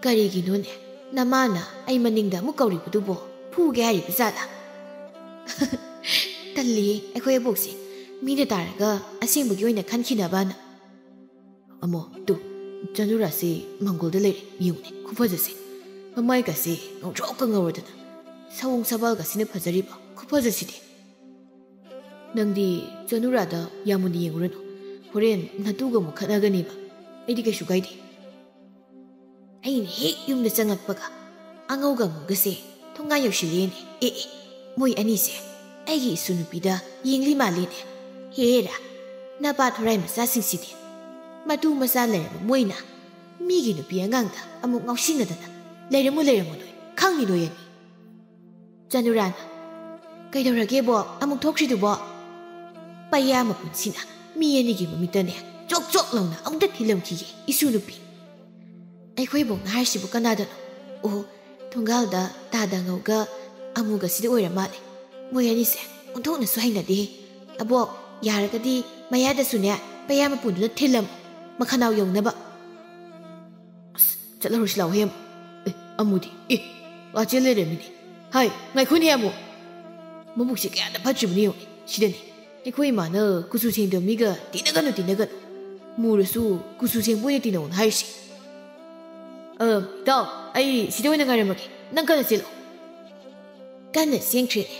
"ꯀꯔꯤꯒꯤꯅꯣꯅꯦ ꯅꯃꯥꯅ ꯑꯩ ꯃꯅꯤꯡꯗ ꯑꯃꯨꯛ ꯀꯧꯔꯤꯕꯗꯨꯕꯣ? ꯐꯨꯒꯦ ꯍꯥꯏꯔꯤꯕ ꯖꯥꯠꯂꯥ?" "ꯇꯜꯂꯤꯍꯦ ꯑꯩꯈꯣꯏ ꯑꯕꯣꯛꯁꯦ꯫ ꯃꯤꯅ ꯇꯥꯔꯒ ꯑꯁꯦꯡꯕꯒꯤ ꯑꯣꯏꯅ ꯈꯟꯈꯤꯅꯕꯅ꯫" "ꯑꯃꯣ, ꯇꯨ, ꯆꯅꯨꯔꯥꯁꯤ ꯃꯪꯒꯣꯜꯗ ꯂꯩꯔꯦ꯫ ꯌꯦꯡꯉꯨꯅꯦ, ꯈꯨꯐꯖꯁꯦ꯫ ꯃꯃꯥꯏꯒꯁꯦ ꯉꯧꯔꯣꯛꯀ ꯉꯧꯔꯗꯅ꯫ ꯁꯑꯣꯡ ꯁꯕꯥꯜꯒꯁꯤꯅ ꯐꯖꯔꯤꯕ ꯈꯨꯐꯖꯁꯤꯗꯤ꯫" "ꯅꯪꯗꯤ ꯆꯅꯨꯔꯥꯗ ꯌꯥꯝ ꯃꯨꯟꯅ ꯌꯦꯡꯉꯨꯔꯅꯨ꯫ ꯍꯣꯔꯦꯟ ꯅꯇꯨꯒ ꯑꯃꯨꯛ ꯈꯠꯅꯒꯅꯦꯕ꯫ ꯑꯩꯗꯤ ꯀꯩꯁꯨ ꯀꯥꯏꯗꯦ꯫" ꯑꯩꯅ ꯍꯦꯛ ꯌꯨꯝꯗ ꯆꯪꯉꯛꯄꯒ ꯑꯉꯧꯒ ꯑꯃꯨꯒꯁꯦ ꯊꯣꯡꯒꯥꯟ ꯌꯧꯁꯤꯜꯂꯦꯅꯦ꯫ ꯑꯦ, ꯑꯦ, ꯃꯣꯏ ꯑꯅꯤꯁꯦ ꯑꯩꯒꯤ ꯏꯁꯨ ꯅꯨꯄꯤꯗ ꯌꯦꯡꯂꯤ ꯃꯥꯜꯂꯦꯅꯦ꯫ ꯍꯦꯔꯥ, ꯅꯄꯥ ꯊꯣꯔꯥꯏ ꯃꯆꯥꯁꯤꯡꯁꯤꯗꯤ꯫ ꯃꯇꯨ ꯃꯆꯥ ꯂꯩꯔꯕ ꯃꯣꯏꯅ ꯃꯤꯒꯤ ꯅꯨꯄꯤ ꯑꯉꯥꯡꯗ ꯑꯃꯨꯛ ꯉꯥꯎꯁꯤꯟꯅꯗꯅ ꯂꯩꯔꯝꯃꯨ ꯂꯩꯔꯝꯃꯨ ꯅꯣꯏ, ꯈꯪꯅꯤ ꯅꯣꯏ ꯑꯅꯤ꯫ ꯆꯅꯨꯔꯥꯅ, "ꯀꯩꯗꯧꯔꯒꯦꯕꯣ ꯑꯃꯨꯛ ꯊꯣꯛꯈ꯭ꯔꯤꯗꯨꯕꯣ?" ꯄꯩꯌꯥ ꯃꯄꯨꯟꯁꯤꯅ ꯃꯤ ꯑꯅꯤꯒꯤ ꯃꯃꯤꯠꯇꯅꯦ ꯆꯣꯛ ꯆꯣꯛ ꯂꯥꯎꯅ ꯑꯃꯨꯛꯇ ꯊꯤꯜꯂꯝꯈꯤꯒꯦ, ꯏꯁꯨ ꯅꯨꯄꯤ꯫ ꯑꯩꯈꯣꯏ ꯏꯕꯣꯛꯅ ꯍꯥꯏꯔꯤꯁꯤꯕꯨ ꯀꯅꯥꯗꯅꯣ? ꯑꯣ, ꯊꯣꯡꯒꯥꯜꯗ ꯇꯥꯗ ꯉꯧꯒ ꯑꯃꯨꯒꯁꯤꯗ ꯑꯣꯏꯔ ꯃꯥꯜꯂꯦ꯫ ꯃꯣꯏ ꯑꯅꯤꯁꯦ ꯑꯣꯟꯊꯣꯛꯅꯁꯨ ꯍꯩꯅꯗꯦ꯫ ꯑꯕꯣꯛ, ꯌꯥꯔꯒꯗꯤ ꯃꯌꯥꯗꯁꯨꯅꯦ ꯄꯩꯌꯥ ꯃꯄꯨꯟꯗꯨꯅ ꯊꯤꯜꯂꯝꯃꯨ, ꯃꯈꯅꯥꯎ ꯌꯧꯅꯕ꯫ ꯑꯁ, ꯆꯠꯂꯔꯣꯏꯁꯤ ꯂꯥꯎꯍꯦ꯫ ꯑꯦ, ꯑꯃꯨꯗꯤ, "ꯑꯦ, ꯂꯥꯛꯆꯦꯜ ꯂꯩꯔꯝꯃꯤꯅꯦ꯫ ꯍꯥꯏ, ꯉꯥꯏꯈꯣꯅꯦ ꯑꯃꯨ꯫ ꯃꯕꯨꯛꯁꯦ ꯀꯌꯥꯗ ꯐꯠꯇ꯭ꯔꯤꯕꯅꯤ ꯌꯦꯡꯉꯨꯅꯦ, ꯁꯤꯗꯅꯤ꯫ ꯑꯩꯈꯣꯏ ꯏꯃꯥꯅ ꯀꯨꯆꯨ ꯁꯦꯡꯗꯕ ꯃꯤꯒ ꯇꯤꯟꯅꯒꯅꯨ, ꯇꯤꯟꯅꯒꯅꯨ꯫ ꯃꯨꯔꯁꯨ ꯀꯨꯆꯨ ꯁꯦꯡꯕ ꯑꯣꯏꯅ ꯇꯤꯟꯅꯧꯅ ꯍꯥꯏꯔꯤꯁꯦ꯫ ꯑ, ꯏꯇꯥꯎ, ꯑꯩ ꯁꯤꯗ ꯑꯣꯏꯅ ꯉꯥꯏꯔꯝꯃꯒꯦ꯫ ꯅꯪ ꯀꯟꯅ ꯆꯦꯜꯂꯣ꯫" ꯀꯟꯅ ꯆꯦꯟꯈ꯭ꯔꯦꯅꯦ꯫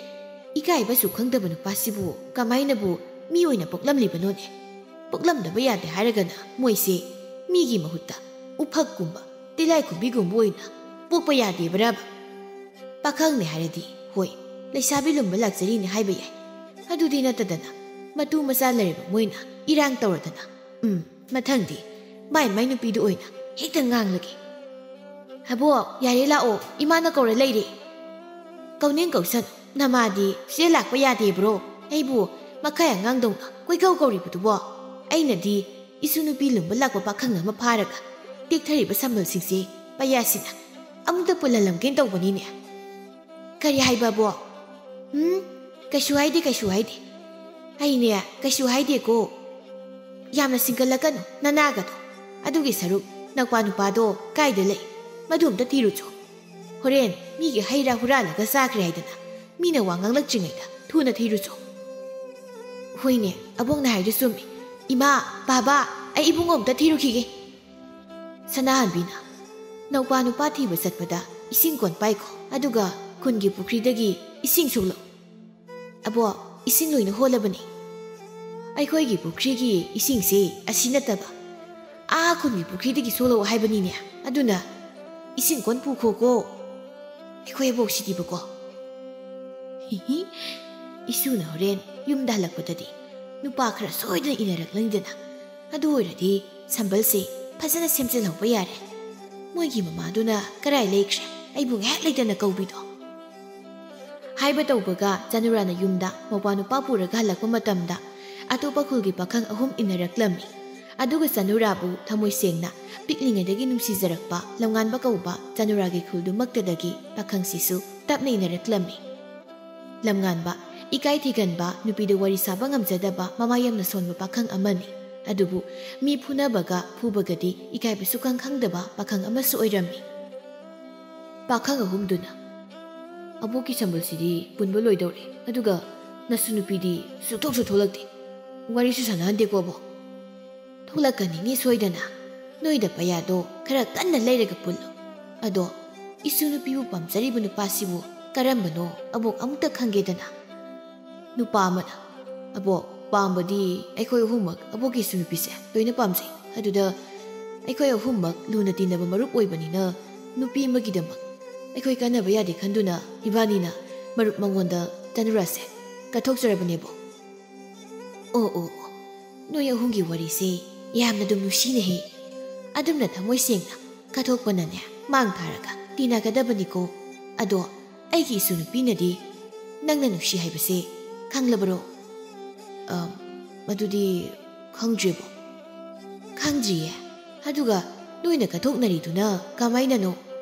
ꯏꯀꯥꯏꯕꯁꯨ ꯈꯪꯗꯕ ꯅꯨꯄꯥꯁꯤꯕꯨ ꯀꯃꯥꯏꯅꯕꯨ ꯃꯤ ꯑꯣꯏꯅ ꯄꯣꯛꯂꯝꯂꯤꯕꯅꯣꯅꯦ? ꯄꯣꯛꯂꯝꯗꯕ ꯌꯥꯗꯦ ꯍꯥꯏꯔꯒꯅ ꯃꯣꯏꯁꯦ ꯃꯤꯒꯤ ꯃꯍꯨꯠꯇ ꯎꯐꯛꯀꯨꯝꯕ, ꯇꯤꯂꯥꯏꯈꯨꯝꯕꯤꯒꯨꯝꯕ ꯑꯣꯏꯅ ꯄꯣꯛꯄ ꯌꯥꯗꯦꯕ꯭ꯔꯕ? ꯄꯥꯈꯪꯅꯦ ꯍꯥꯏꯔꯗꯤ, ꯍꯣꯏ, ꯂꯩꯁꯥꯕꯤ ꯂꯨꯝꯕ ꯂꯥꯛꯆꯔꯤꯅꯦ ꯍꯥꯏꯕ ꯌꯥꯏ꯫ ꯑꯗꯨꯗꯤ ꯅꯠꯇꯗꯅ, ꯃꯇꯨ ꯃꯆꯥ ꯂꯩꯔꯕ ꯃꯣꯏꯅ ꯏꯔꯥꯡ ꯇꯧꯔꯗꯅ, ꯎꯝ, ꯃꯊꯪꯗꯤ ꯃꯥꯏ ꯃꯥꯏ ꯅꯨꯄꯤꯗꯨ ꯑꯣꯏꯅ ꯍꯦꯛꯇ ꯉꯥꯡꯂꯒꯦ꯫ "ꯑꯕꯣꯛ, ꯌꯥꯔꯦ, ꯂꯥꯛꯑꯣ, ꯏꯃꯥꯅ ꯀꯧꯔ ꯂꯩꯔꯦ꯫" "ꯀꯧꯅꯤꯡ ꯀꯧꯁꯅꯨ, ꯅꯃꯥꯗꯤ ꯁꯤꯗ ꯂꯥꯛꯄ ꯌꯥꯗꯦꯕ꯭ꯔꯣ? ꯑꯩꯕꯨ ꯃꯈꯥꯏ ꯑꯉꯥꯡꯗꯧꯅ ꯀꯣꯏꯀꯧ ꯀꯧꯔꯤꯕꯗꯨꯕꯣ? ꯑꯩꯅꯗꯤ ꯏꯁꯨ ꯅꯨꯄꯤ ꯂꯨꯝꯕ ꯂꯥꯛꯄ ꯄꯥꯈꯪ ꯑꯃ ꯐꯥꯔꯒ ꯇꯦꯛꯊꯔꯤꯕ ꯁꯝꯕꯜꯁꯤꯡꯁꯦ ꯄꯩꯌꯥꯁꯤꯅ ꯑꯃꯨꯛꯇ ꯄꯨꯜꯍꯜꯂꯝꯒꯦꯅ ꯇꯧꯕꯅꯤꯅꯦ꯫" "ꯀꯔꯤ ꯍꯥꯏꯕ, ꯑꯕꯣꯛ?" "ꯎꯝ, ꯀꯩꯁꯨ ꯍꯥꯏꯗꯦ, ꯀꯩꯁꯨ ꯍꯥꯏꯗꯦ꯫ ꯑꯩꯅꯦ, ꯀꯩꯁꯨ ꯍꯥꯏꯗꯦꯀꯣ꯫ ꯌꯥꯝꯅ ꯁꯤꯡꯒꯠꯂꯛꯀꯅꯨ, ꯅꯅꯥꯒꯗꯣ꯫ ꯑꯗꯨꯒꯤ ꯁꯔꯨꯛ ꯅꯛꯄꯥ ꯅꯨꯄꯥꯗꯣ ꯀꯥꯏꯗ ꯂꯩ? ꯃꯗꯨ ꯑꯝꯇ ꯊꯤꯔꯨꯆꯣ꯫ ꯍꯣꯔꯦꯟ ꯃꯤꯒꯤ ꯍꯩ ꯔꯥ ꯍꯨꯔꯥꯜꯂꯒ ꯆꯥꯈ꯭ꯔꯦ ꯍꯥꯏꯗꯅ ꯃꯤꯅ ꯋꯥ ꯉꯥꯡꯂꯛꯇ꯭ꯔꯤꯉꯩꯗ ꯊꯨꯅ ꯊꯤꯔꯨꯆꯣ꯫" "ꯍꯣꯏꯅꯦ, ꯑꯕꯣꯛꯅ ꯍꯥꯏꯗꯨ ꯆꯨꯝꯃꯤ꯫ ꯏꯃꯥ, ꯕꯥꯕꯥ, ꯑꯩ ꯏꯕꯨꯡꯉꯣ ꯑꯝꯇ ꯊꯤꯔꯨꯈꯤꯒꯦ꯫" ꯁꯅꯥꯍꯟꯕꯤꯅ, "ꯅꯧꯄꯥ ꯅꯨꯄꯥ ꯊꯤꯕ ꯆꯠꯄꯗ ꯏꯁꯤꯡ ꯀꯣꯟ ꯄꯥꯏꯈꯣ, ꯑꯗꯨꯒ ꯈꯨꯟꯒꯤ ꯄꯨꯈ꯭ꯔꯤꯗꯒꯤ ꯏꯁꯤꯡ ꯁꯣꯛꯂꯛꯎ꯫" "ꯑꯕꯣꯛ, ꯏꯁꯤꯡ ꯂꯣꯏꯅ ꯍꯣꯜꯂꯕꯅꯤ꯫" "ꯑꯩꯈꯣꯏꯒꯤ ꯄꯨꯈ꯭ꯔꯤꯒꯤ ꯏꯁꯤꯡꯁꯤ ꯑꯁꯤ ꯅꯠꯇꯕ, ꯑꯥ ꯈꯨꯟꯒꯤ ꯄꯨꯈ꯭ꯔꯤꯗꯒꯤ ꯁꯣꯛꯂꯛꯎ ꯍꯥꯏꯕꯅꯤꯅꯦ꯫ ꯑꯗꯨꯅ ꯏꯁꯤꯡ ꯀꯣꯟ ꯄꯨꯈꯣꯀꯣ꯫" ꯑꯩꯈꯣꯏ ꯑꯕꯣꯛꯁꯤꯗꯤꯕꯀꯣ꯫ ꯍꯤꯍꯤ, ꯏꯁꯨꯅ ꯍꯣꯔꯦꯟ ꯌꯨꯝꯗ ꯍꯜꯂꯛꯄꯗꯗꯤ ꯅꯨꯄꯥ ꯈꯔ ꯁꯣꯏꯗꯅ ꯏꯟꯅꯔꯛꯂꯅꯤꯗꯅ꯫ ꯑꯗꯨ ꯑꯣꯏꯔꯗꯤ ꯁꯝꯕꯜꯁꯦ ꯐꯖꯅ ꯁꯦꯝꯖꯤꯜꯍꯧꯕ ꯌꯥꯔꯦ꯫ ꯃꯣꯏꯒꯤ ꯃꯃꯥꯗꯨꯅ ꯀꯔꯥꯏ ꯂꯩꯈ꯭ꯔꯦ? ꯑꯩꯕꯨ ꯉꯥꯏꯍꯥꯛ ꯂꯩꯇꯅ ꯀꯧꯕꯤꯗꯣ꯫ ꯍꯥꯏꯕ ꯇꯧꯕꯒ ꯆꯅꯨꯔꯥꯅ ꯌꯨꯝꯗ ꯃꯧꯄ꯭ꯋꯥ ꯅꯨꯄꯥ ꯄꯨꯔꯒ ꯍꯜꯂꯛꯄ ꯃꯇꯝꯗ ꯑꯇꯣꯞꯄ ꯈꯨꯜꯒꯤ ꯄꯥꯈꯪ ꯑꯍꯨꯝ ꯏꯟꯅꯔꯛꯂꯝꯃꯤ꯫ ꯑꯗꯨꯒ ꯆꯅꯨꯔꯥꯕꯨ ꯊꯃꯣꯏ ꯁꯦꯡꯅ ꯄꯤꯛꯂꯤꯉꯩꯗꯒꯤ ꯅꯨꯡꯁꯤꯖꯔꯛꯄ ꯂꯝꯉꯥꯟꯕ ꯀꯧꯕ ꯆꯅꯨꯔꯥꯒꯤ ꯈꯨꯜꯗꯨꯃꯛꯇꯗꯒꯤ ꯄꯥꯈꯪꯁꯤꯁꯨ ꯇꯞꯅ ꯏꯟꯅꯔꯛꯂꯝꯃꯤ꯫ ꯂꯝꯉꯥꯟꯕ, ꯏꯀꯥꯏ ꯊꯤꯒꯟꯕ, ꯅꯨꯄꯤꯗ ꯋꯥꯔꯤ ꯁꯥꯕ ꯉꯝꯖꯗꯕ, ꯃꯃꯥ ꯌꯥꯝꯅ ꯁꯣꯟꯕ ꯄꯥꯈꯪ ꯑꯃꯅꯤ꯫ ꯑꯗꯨꯕꯨ ꯃꯤ ꯐꯨꯅꯕꯒ ꯐꯨꯕꯒꯗꯤ ꯏꯀꯥꯏꯕ ꯁꯨꯈꯪ ꯈꯪꯗꯕ ꯄꯥꯈꯪ ꯑꯃꯁꯨ ꯑꯣꯏꯔꯝꯃꯤ꯫ ꯄꯥꯈꯪ ꯑꯍꯨꯝꯗꯨꯅ, "ꯑꯕꯣꯛꯀꯤ ꯁꯝꯕꯜꯁꯤꯗꯤ ꯄꯨꯟꯕ ꯂꯣꯏꯗꯧꯔꯦ, ꯑꯗꯨꯒ ꯅꯁꯨ ꯅꯨꯄꯤꯗꯤ ꯁꯨꯛꯊꯣꯛꯁꯨ ꯊꯣꯛꯂꯛꯇꯦ, ꯋꯥꯔꯤꯁꯨ ꯁꯥꯟꯅꯍꯟꯗꯦꯀꯣ ꯑꯕꯣꯛ?" "ꯊꯣꯛꯂꯛꯀꯅꯤꯅꯦ ꯁꯣꯏꯗꯅ꯫ ꯅꯣꯏꯗ ꯄꯩꯌꯥꯗꯣ ꯈꯔ ꯀꯟꯅ ꯂꯩꯔꯒ ꯄꯨꯜꯂꯣ꯫ ꯑꯗꯣ ꯏꯁꯨ ꯅꯨꯄꯤꯕꯨ ꯄꯥꯝꯖꯔꯤꯕ ꯅꯨꯄꯥꯁꯤꯕꯨ ꯀꯔꯝꯕꯅꯣ ꯑꯕꯣꯛ ꯑꯃꯨꯛꯇ ꯈꯪꯒꯦꯗꯅ?" ꯅꯨꯄꯥ ꯑꯃꯅ, "ꯑꯕꯣꯛ, ꯄꯥꯝꯕꯗꯤ ꯑꯩꯈꯣꯏ ꯑꯍꯨꯝꯃꯛ ꯑꯕꯣꯛꯀꯤ ꯏꯁꯨ ꯅꯨꯄꯤꯁꯦ ꯂꯣꯏꯅ ꯄꯥꯝꯖꯩ꯫ ꯑꯗꯨꯗ ꯑꯩꯈꯣꯏ ꯑꯍꯨꯝꯃꯛ ꯂꯨꯅ ꯇꯤꯟꯅꯕ ꯃꯔꯨꯞ ꯑꯣꯏꯕꯅꯤꯅ ꯅꯨꯄꯤ ꯑꯃꯒꯤꯗꯃꯛ ꯑꯩꯈꯣꯏ ꯀꯥꯟꯅꯕ ꯌꯥꯗꯦ ꯈꯟꯗꯨꯅ ꯏꯕꯥꯅꯤꯅ ꯃꯔꯨꯞ ꯃꯉꯣꯟꯗ ꯇꯅꯨꯔꯥꯁꯦ ꯀꯠꯊꯣꯛꯆꯔꯕꯅꯦꯕꯣ꯫" "ꯑꯣ, ꯑꯣ, ꯑꯣ, ꯅꯣꯏ ꯑꯍꯨꯝꯒꯤ ꯋꯥꯔꯤꯁꯦ ꯌꯥꯝꯅ ꯑꯗꯨꯝ ꯅꯨꯡꯁꯤꯅꯦꯍꯦ꯫ ꯑꯗꯨꯝꯅ ꯊꯃꯣꯏ ꯁꯦꯡꯅ ꯀꯠꯊꯣꯛꯄꯅꯅꯦ ꯃꯥꯡ ꯊꯥꯔꯒ ꯇꯤꯟꯅꯒꯗꯕꯅꯤꯀꯣ꯫ ꯑꯗꯣ ꯑꯩꯒꯤ ꯏꯁꯨ ꯅꯨꯄꯤꯅꯗꯤ ꯅꯪꯅ ꯅꯨꯡꯁꯤ ꯍꯥꯏꯕꯁꯦ ꯈꯪꯂꯕꯔꯣ?" "ꯑ, ꯃꯗꯨꯗꯤ ꯈꯪꯗ꯭ꯔꯤꯕꯣ?" "ꯈꯪꯗ꯭ꯔꯤꯌꯦ? ꯑꯗꯨꯒ ꯅꯣꯏꯅ ꯀꯠꯊꯣꯛꯅꯔꯤꯗꯨꯅ ꯀꯃꯥꯏꯅꯅꯣ?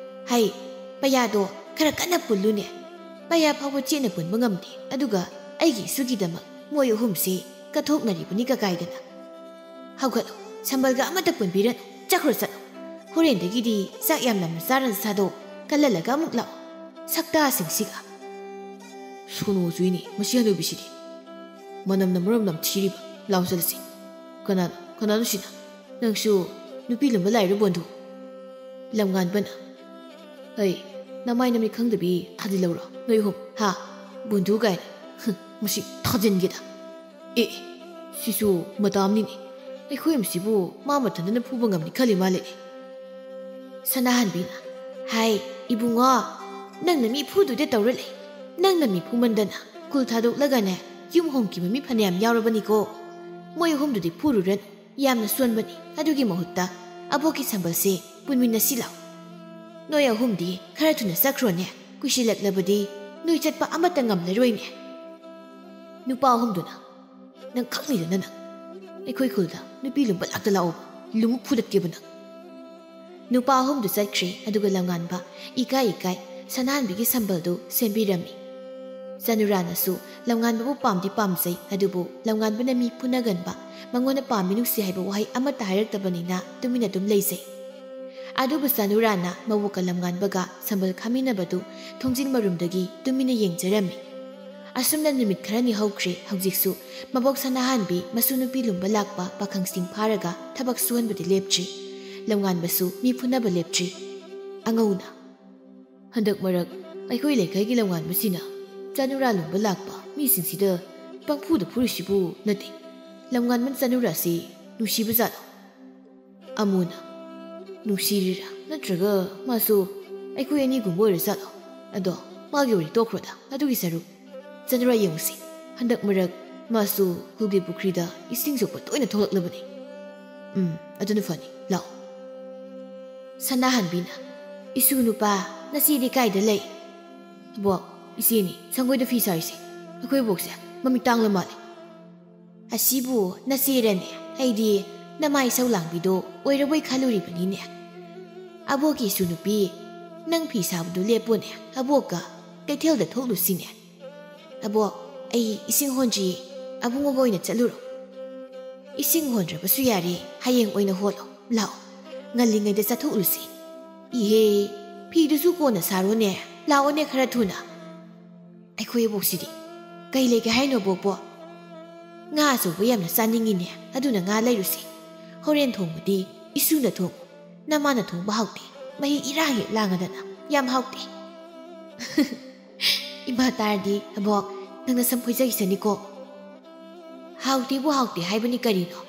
ꯍꯩ, ꯄꯩꯌꯥꯗꯣ ꯈꯔ ꯀꯟꯅ ꯄꯨꯜꯂꯨꯅꯦ꯫ ꯄꯩꯌꯥ ꯐꯥꯎꯕ ꯆꯦꯠꯅ ꯄꯨꯟꯕ ꯉꯝꯗꯦ, ꯑꯗꯨꯒ ꯑꯩꯒꯤ ꯏꯁꯨꯒꯤꯗꯃꯛ ꯃꯣꯏ ꯑꯍꯨꯝꯁꯦ ꯀꯠꯊꯣꯛꯅꯔꯤꯕꯅꯤ ꯀꯀꯥꯏꯗꯅ꯫ ꯍꯧꯒꯠꯂꯣ, ꯁꯝꯕꯜꯒ ꯑꯃꯠꯇ ꯄꯨꯟꯕꯤꯔꯅꯨ, ꯆꯠꯈ꯭ꯔꯣ ꯆꯠꯂꯣ꯫ ꯍꯣꯔꯦꯟꯗꯒꯤꯗꯤ ꯆꯥꯛ ꯌꯥꯝ ꯅꯝꯅ ꯆꯥꯔꯅ ꯁꯥꯗꯣ, ꯀꯜꯍꯜꯂꯒ ꯑꯃꯨꯛ ꯂꯥꯛꯑꯣ꯫ ꯁꯛꯇꯥꯁꯤꯡꯁꯤꯒ꯫ ꯁꯣꯅꯣ ꯆꯨꯏꯅꯤ ꯃꯁꯤ ꯍꯅꯨꯕꯤꯁꯤꯗꯤ꯫ ꯃꯅꯝꯅ ꯃꯔꯣꯝ ꯅꯝꯊꯤꯔꯤꯕ꯫ ꯂꯥꯎ ꯆꯠꯂꯁꯤ꯫ ꯀꯅꯥꯅꯣ, ꯀꯅꯥꯅꯣ ꯁꯤꯅ? ꯅꯪꯁꯨ ꯅꯨꯄꯤ ꯂꯨꯝꯕ ꯂꯥꯛꯏꯔꯣ ꯕꯣꯟꯗꯨ?" ꯂꯝꯉꯥꯟꯕꯅ, "ꯍꯩ, ꯅꯃꯥꯏ ꯅꯃꯤꯠ ꯈꯪꯗꯕꯤ ꯊꯥꯖꯤꯜꯂꯧꯔꯣ ꯅꯣꯏ ꯑꯍꯨꯝ, ꯍꯥ? ꯕꯣꯟꯗꯨ ꯀꯥꯏꯅ꯫ ꯍꯨꯝ, ꯃꯁꯤ ꯊꯥꯖꯤꯟꯒꯦꯗ꯫ ꯑꯦ, ꯁꯤꯁꯨ ꯃꯇꯥ ꯑꯃꯅꯤꯅꯦ꯫ ꯑꯩꯈꯣꯏ ꯑꯃꯁꯤꯕꯨ ꯃꯥ ꯃꯊꯟꯇꯅ ꯐꯨꯕ ꯉꯝꯅꯤ ꯈꯜꯂꯤ ꯃꯥꯜꯂꯦꯅꯦ꯫" ꯁꯅꯥꯍꯟꯕꯤꯅ, "ꯍꯥꯏ, ꯏꯕꯨꯡꯉꯣ, ꯅꯪꯅ ꯃꯤ ꯐꯨꯗꯣꯏꯗ ꯇꯧꯔ ꯂꯩ꯫ ꯅꯪꯅ ꯃꯤ ꯐꯨꯃꯟꯗꯅ ꯈꯨꯜ ꯊꯥꯗꯣꯛꯂꯒꯅꯦ ꯌꯨꯝ ꯍꯣꯡꯈꯤꯕ ꯃꯤ ꯐꯅꯌꯥꯝ ꯌꯥꯎꯔꯕꯅꯤꯀꯣ꯫ ꯃꯣꯏ ꯑꯍꯨꯝꯗꯨꯗꯤ ꯐꯨꯔꯨꯔꯅꯨ, ꯌꯥꯝꯅ ꯁꯣꯟꯕꯅꯤ꯫ ꯑꯗꯨꯒꯤ ꯃꯍꯨꯠꯇ ꯑꯕꯣꯛꯀꯤ ꯁꯝꯕꯜꯁꯦ ꯄꯨꯟꯃꯤꯟꯅꯁꯤ ꯂꯥꯎ꯫ ꯅꯣꯏ ꯑꯍꯨꯝꯗꯤ ꯈꯔ ꯊꯨꯅ ꯆꯠꯈ꯭ꯔꯣꯅꯦ, ꯀꯨꯏꯁꯤꯜꯂꯛꯂꯕꯗꯤ ꯅꯣꯏ ꯆꯠꯄ ꯑꯃꯠꯇ ꯉꯝꯂꯔꯣꯏꯅꯦ꯫" ꯅꯨꯄꯥ ꯑꯍꯨꯝꯗꯨꯅ, "ꯅꯪ ꯈꯪꯅꯤꯗꯅ ꯅꯪ꯫ ꯑꯩꯈꯣꯏ ꯈꯨꯜꯗ ꯅꯨꯄꯤ ꯂꯨꯝꯕ ꯂꯥꯛꯇ ꯂꯥꯛꯑꯣꯕ, ꯂꯨꯝ ꯐꯨꯗꯠꯀꯦꯕ ꯅꯪ꯫" ꯅꯨꯄꯥ ꯑꯍꯨꯝꯗꯨ ꯆꯠꯈ꯭ꯔꯦ, ꯑꯗꯨꯒ ꯂꯝꯉꯥꯟꯕ ꯏꯀꯥꯏ ꯏꯀꯥꯏ ꯁꯅꯥꯍꯟꯕꯤꯒꯤ ꯁꯝꯕꯜꯗꯨ ꯁꯦꯝꯕꯤꯔꯝꯃꯤ꯫ ꯆꯅꯨꯔꯥꯅꯁꯨ ꯂꯝꯉꯥꯟꯕꯕꯨ ꯄꯥꯝꯗꯤ ꯄꯥꯝꯖꯩ, ꯑꯗꯨꯕꯨ ꯂꯝꯉꯥꯟꯕꯅ ꯃꯤ ꯐꯨꯅꯒꯟꯕ, ꯃꯉꯣꯟꯗ ꯄꯥꯝꯃꯤ ꯅꯨꯡꯁꯤ ꯍꯥꯏꯕ ꯋꯥꯍꯩ ꯑꯃꯠꯇ ꯍꯥꯏꯔꯛꯇꯕꯅꯤꯅ ꯇꯨꯃꯤꯟꯅ ꯑꯗꯨꯝ ꯂꯩꯖꯩ꯫ ꯑꯗꯨꯕꯨ ꯆꯅꯨꯔꯥꯅ ꯃꯕꯣꯛꯀ ꯂꯝꯉꯥꯟꯕꯒ ꯁꯝꯕꯜ ꯈꯥꯃꯤꯟꯅꯕꯗꯨ ꯊꯣꯡꯖꯤꯟ ꯃꯔꯨꯝꯗꯒꯤ ꯇꯨꯃꯤꯟꯅ ꯌꯦꯡꯖꯔꯝꯃꯤ꯫ ꯑꯁꯨꯝꯅ ꯅꯨꯃꯤꯠ ꯈꯔꯅꯤ ꯍꯧꯈ꯭ꯔꯦ꯫ ꯍꯧꯖꯤꯛꯁꯨ ꯃꯕꯣꯛ ꯁꯅꯥꯍꯥꯟꯕꯤ ꯃꯁꯨ ꯅꯨꯄꯤ ꯂꯨꯝꯕ ꯂꯥꯛꯄ ꯄꯥꯈꯪꯁꯤꯡ ꯐꯥꯔꯒ ꯊꯕꯛ ꯁꯨꯍꯟꯕꯗꯤ ꯂꯦꯞꯇ꯭ꯔꯤ꯫ ꯂꯝꯉꯥꯟꯕꯁꯨ ꯃꯤ ꯐꯨꯅꯕ ꯂꯦꯞꯇ꯭ꯔꯤ꯫ ꯑꯉꯧꯅ, "ꯍꯟꯗꯛ ꯃꯔꯛ ꯑꯩꯈꯣꯏ ꯂꯩꯀꯥꯏꯒꯤ ꯂꯝꯉꯥꯟꯕꯁꯤꯅ ꯆꯅꯨꯔꯥ ꯂꯨꯝꯕ ꯂꯥꯛꯄ ꯃꯤꯁꯤꯡꯁꯤꯗ ꯄꯪꯐꯨꯗ ꯐꯨꯔꯤꯁꯤꯕꯨ ꯅꯠꯇꯦ꯫ ꯂꯝꯉꯥꯟꯕꯅ ꯆꯅꯨꯔꯥꯁꯤ ꯅꯨꯡꯁꯤꯕ ꯖꯥꯠꯂꯣ?" ꯑꯃꯨꯅ, "ꯅꯨꯡꯁꯤꯔꯤꯔꯥ ꯅꯠꯇ꯭ꯔꯒ ꯃꯥꯁꯨ ꯑꯩꯈꯣꯏ ꯑꯅꯤꯒꯨꯝꯕ ꯑꯣꯏꯔ ꯖꯥꯠꯂꯣ? ꯑꯗꯣ ꯃꯥꯒꯤ ꯋꯥꯔꯤ ꯇꯣꯛꯈ꯭ꯔꯣꯗ, ꯑꯗꯨꯒꯤ ꯁꯔꯨꯛ꯫ ꯆꯅꯨꯔꯥ ꯌꯦꯡꯉꯨꯁꯤ, ꯍꯟꯗꯛ ꯃꯔꯛ ꯃꯥꯁꯨ ꯍꯨꯒ꯭ꯂꯤ ꯄꯨꯈ꯭ꯔꯤꯗ ꯏꯁꯤꯡ ꯁꯣꯛꯄ ꯇꯣꯏꯅ ꯊꯣꯛꯂꯛꯂꯕꯅꯤ꯫ ꯎꯝ, ꯑꯗꯨꯅ ꯐꯅꯤ, ꯂꯥꯛꯑꯣ꯫" ꯁꯅꯥꯍꯟꯕꯤꯅ, "ꯏꯁꯨ ꯅꯨꯄꯥ, ꯅꯆꯦꯗꯤ ꯀꯥꯏꯗ ꯂꯩ?" "ꯑꯕꯣꯛ, ꯏꯆꯦꯅꯤ ꯁꯪꯒꯣꯏꯗ ꯐꯤ ꯁꯥꯔꯤꯁꯦ꯫ ꯑꯩꯈꯣꯏ ꯑꯕꯣꯛꯁꯦ ꯃꯃꯤꯠ ꯇꯥꯡꯂ ꯃꯥꯜꯂꯦ꯫" "ꯑꯁꯤꯕꯨ ꯅꯆꯦꯔꯅꯦ? ꯑꯩꯗꯤ ꯅꯃꯥꯏ ꯏꯁꯧ ꯂꯥꯡꯕꯤꯗꯣ ꯑꯣꯏꯔꯕꯣꯏ ꯈꯜꯂꯨꯔꯤꯕꯅꯤꯅꯦ꯫ ꯑꯕꯣꯛꯀꯤ ꯏꯁꯨ ꯅꯨꯄꯤ, ꯅꯪ ꯐꯤ ꯁꯥꯕꯗꯨ ꯂꯦꯞꯄꯣꯅꯦ, ꯑꯕꯣꯛꯀ ꯀꯩꯊꯦꯜꯗ ꯊꯣꯛꯂꯨꯁꯤꯅꯦ꯫" "ꯑꯕꯣꯛ, ꯑꯩ ꯏꯁꯤꯡ ꯍꯣꯟꯗ꯭ꯔꯤꯌꯦ, ꯑꯕꯨꯡꯉꯣꯒ ꯑꯣꯏꯅ ꯆꯠꯂꯨꯔꯣ꯫" "ꯏꯁꯤꯡ ꯍꯣꯟꯗ꯭ꯔꯕꯁꯨ ꯌꯥꯔꯦ, ꯍꯌꯦꯡ ꯑꯣꯏꯅ ꯍꯣꯜꯂꯣ꯫ ꯂꯥꯛꯑꯣ, ꯉꯜꯂꯤꯉꯩꯗ ꯆꯠꯊꯣꯛꯂꯨꯁꯤ꯫" "ꯏꯍꯦ, ꯐꯤꯗꯨꯁꯨ ꯀꯣꯟꯅ ꯁꯥꯔꯣꯅꯦ, ꯂꯥꯛꯑꯣꯅꯦ ꯈꯔ ꯊꯨꯅ꯫" "ꯑꯩꯈꯣꯏ ꯑꯕꯣꯛꯁꯤꯗꯤ꯫ ꯀꯩ ꯂꯩꯒꯦ ꯍꯥꯏꯅꯣ, ꯕꯣꯛꯄꯣ?" "ꯉꯥ ꯑꯆꯧꯕ ꯌꯥꯝꯅ ꯆꯥꯅꯤꯡꯉꯤꯅꯦ, ꯑꯗꯨꯅ ꯉꯥ ꯂꯩꯔꯨꯁꯤ꯫ ꯍꯣꯔꯦꯟ ꯊꯣꯡꯕꯗꯤ ꯏꯁꯨꯅ ꯊꯣꯡꯉꯨ, ꯅꯃꯥꯅ ꯊꯣꯡꯕ ꯍꯥꯎꯇꯦ, ꯃꯍꯤ ꯏꯔꯥꯡ ꯍꯦꯛ ꯂꯥꯡꯉꯗꯅ, ꯌꯥꯝ ꯍꯥꯎꯇꯦ꯫" "ꯏꯃꯥ ꯇꯥꯔꯗꯤ, ꯑꯕꯣꯛ, ꯅꯪꯅ ꯁꯝ ꯐꯣꯏꯖꯈꯤꯁꯅꯤꯀꯣ꯫" "ꯍꯥꯎꯇꯦꯕꯨ ꯍꯥꯎꯇꯦ ꯍꯥꯏꯕꯅꯤ ꯀꯔꯤꯅꯣ?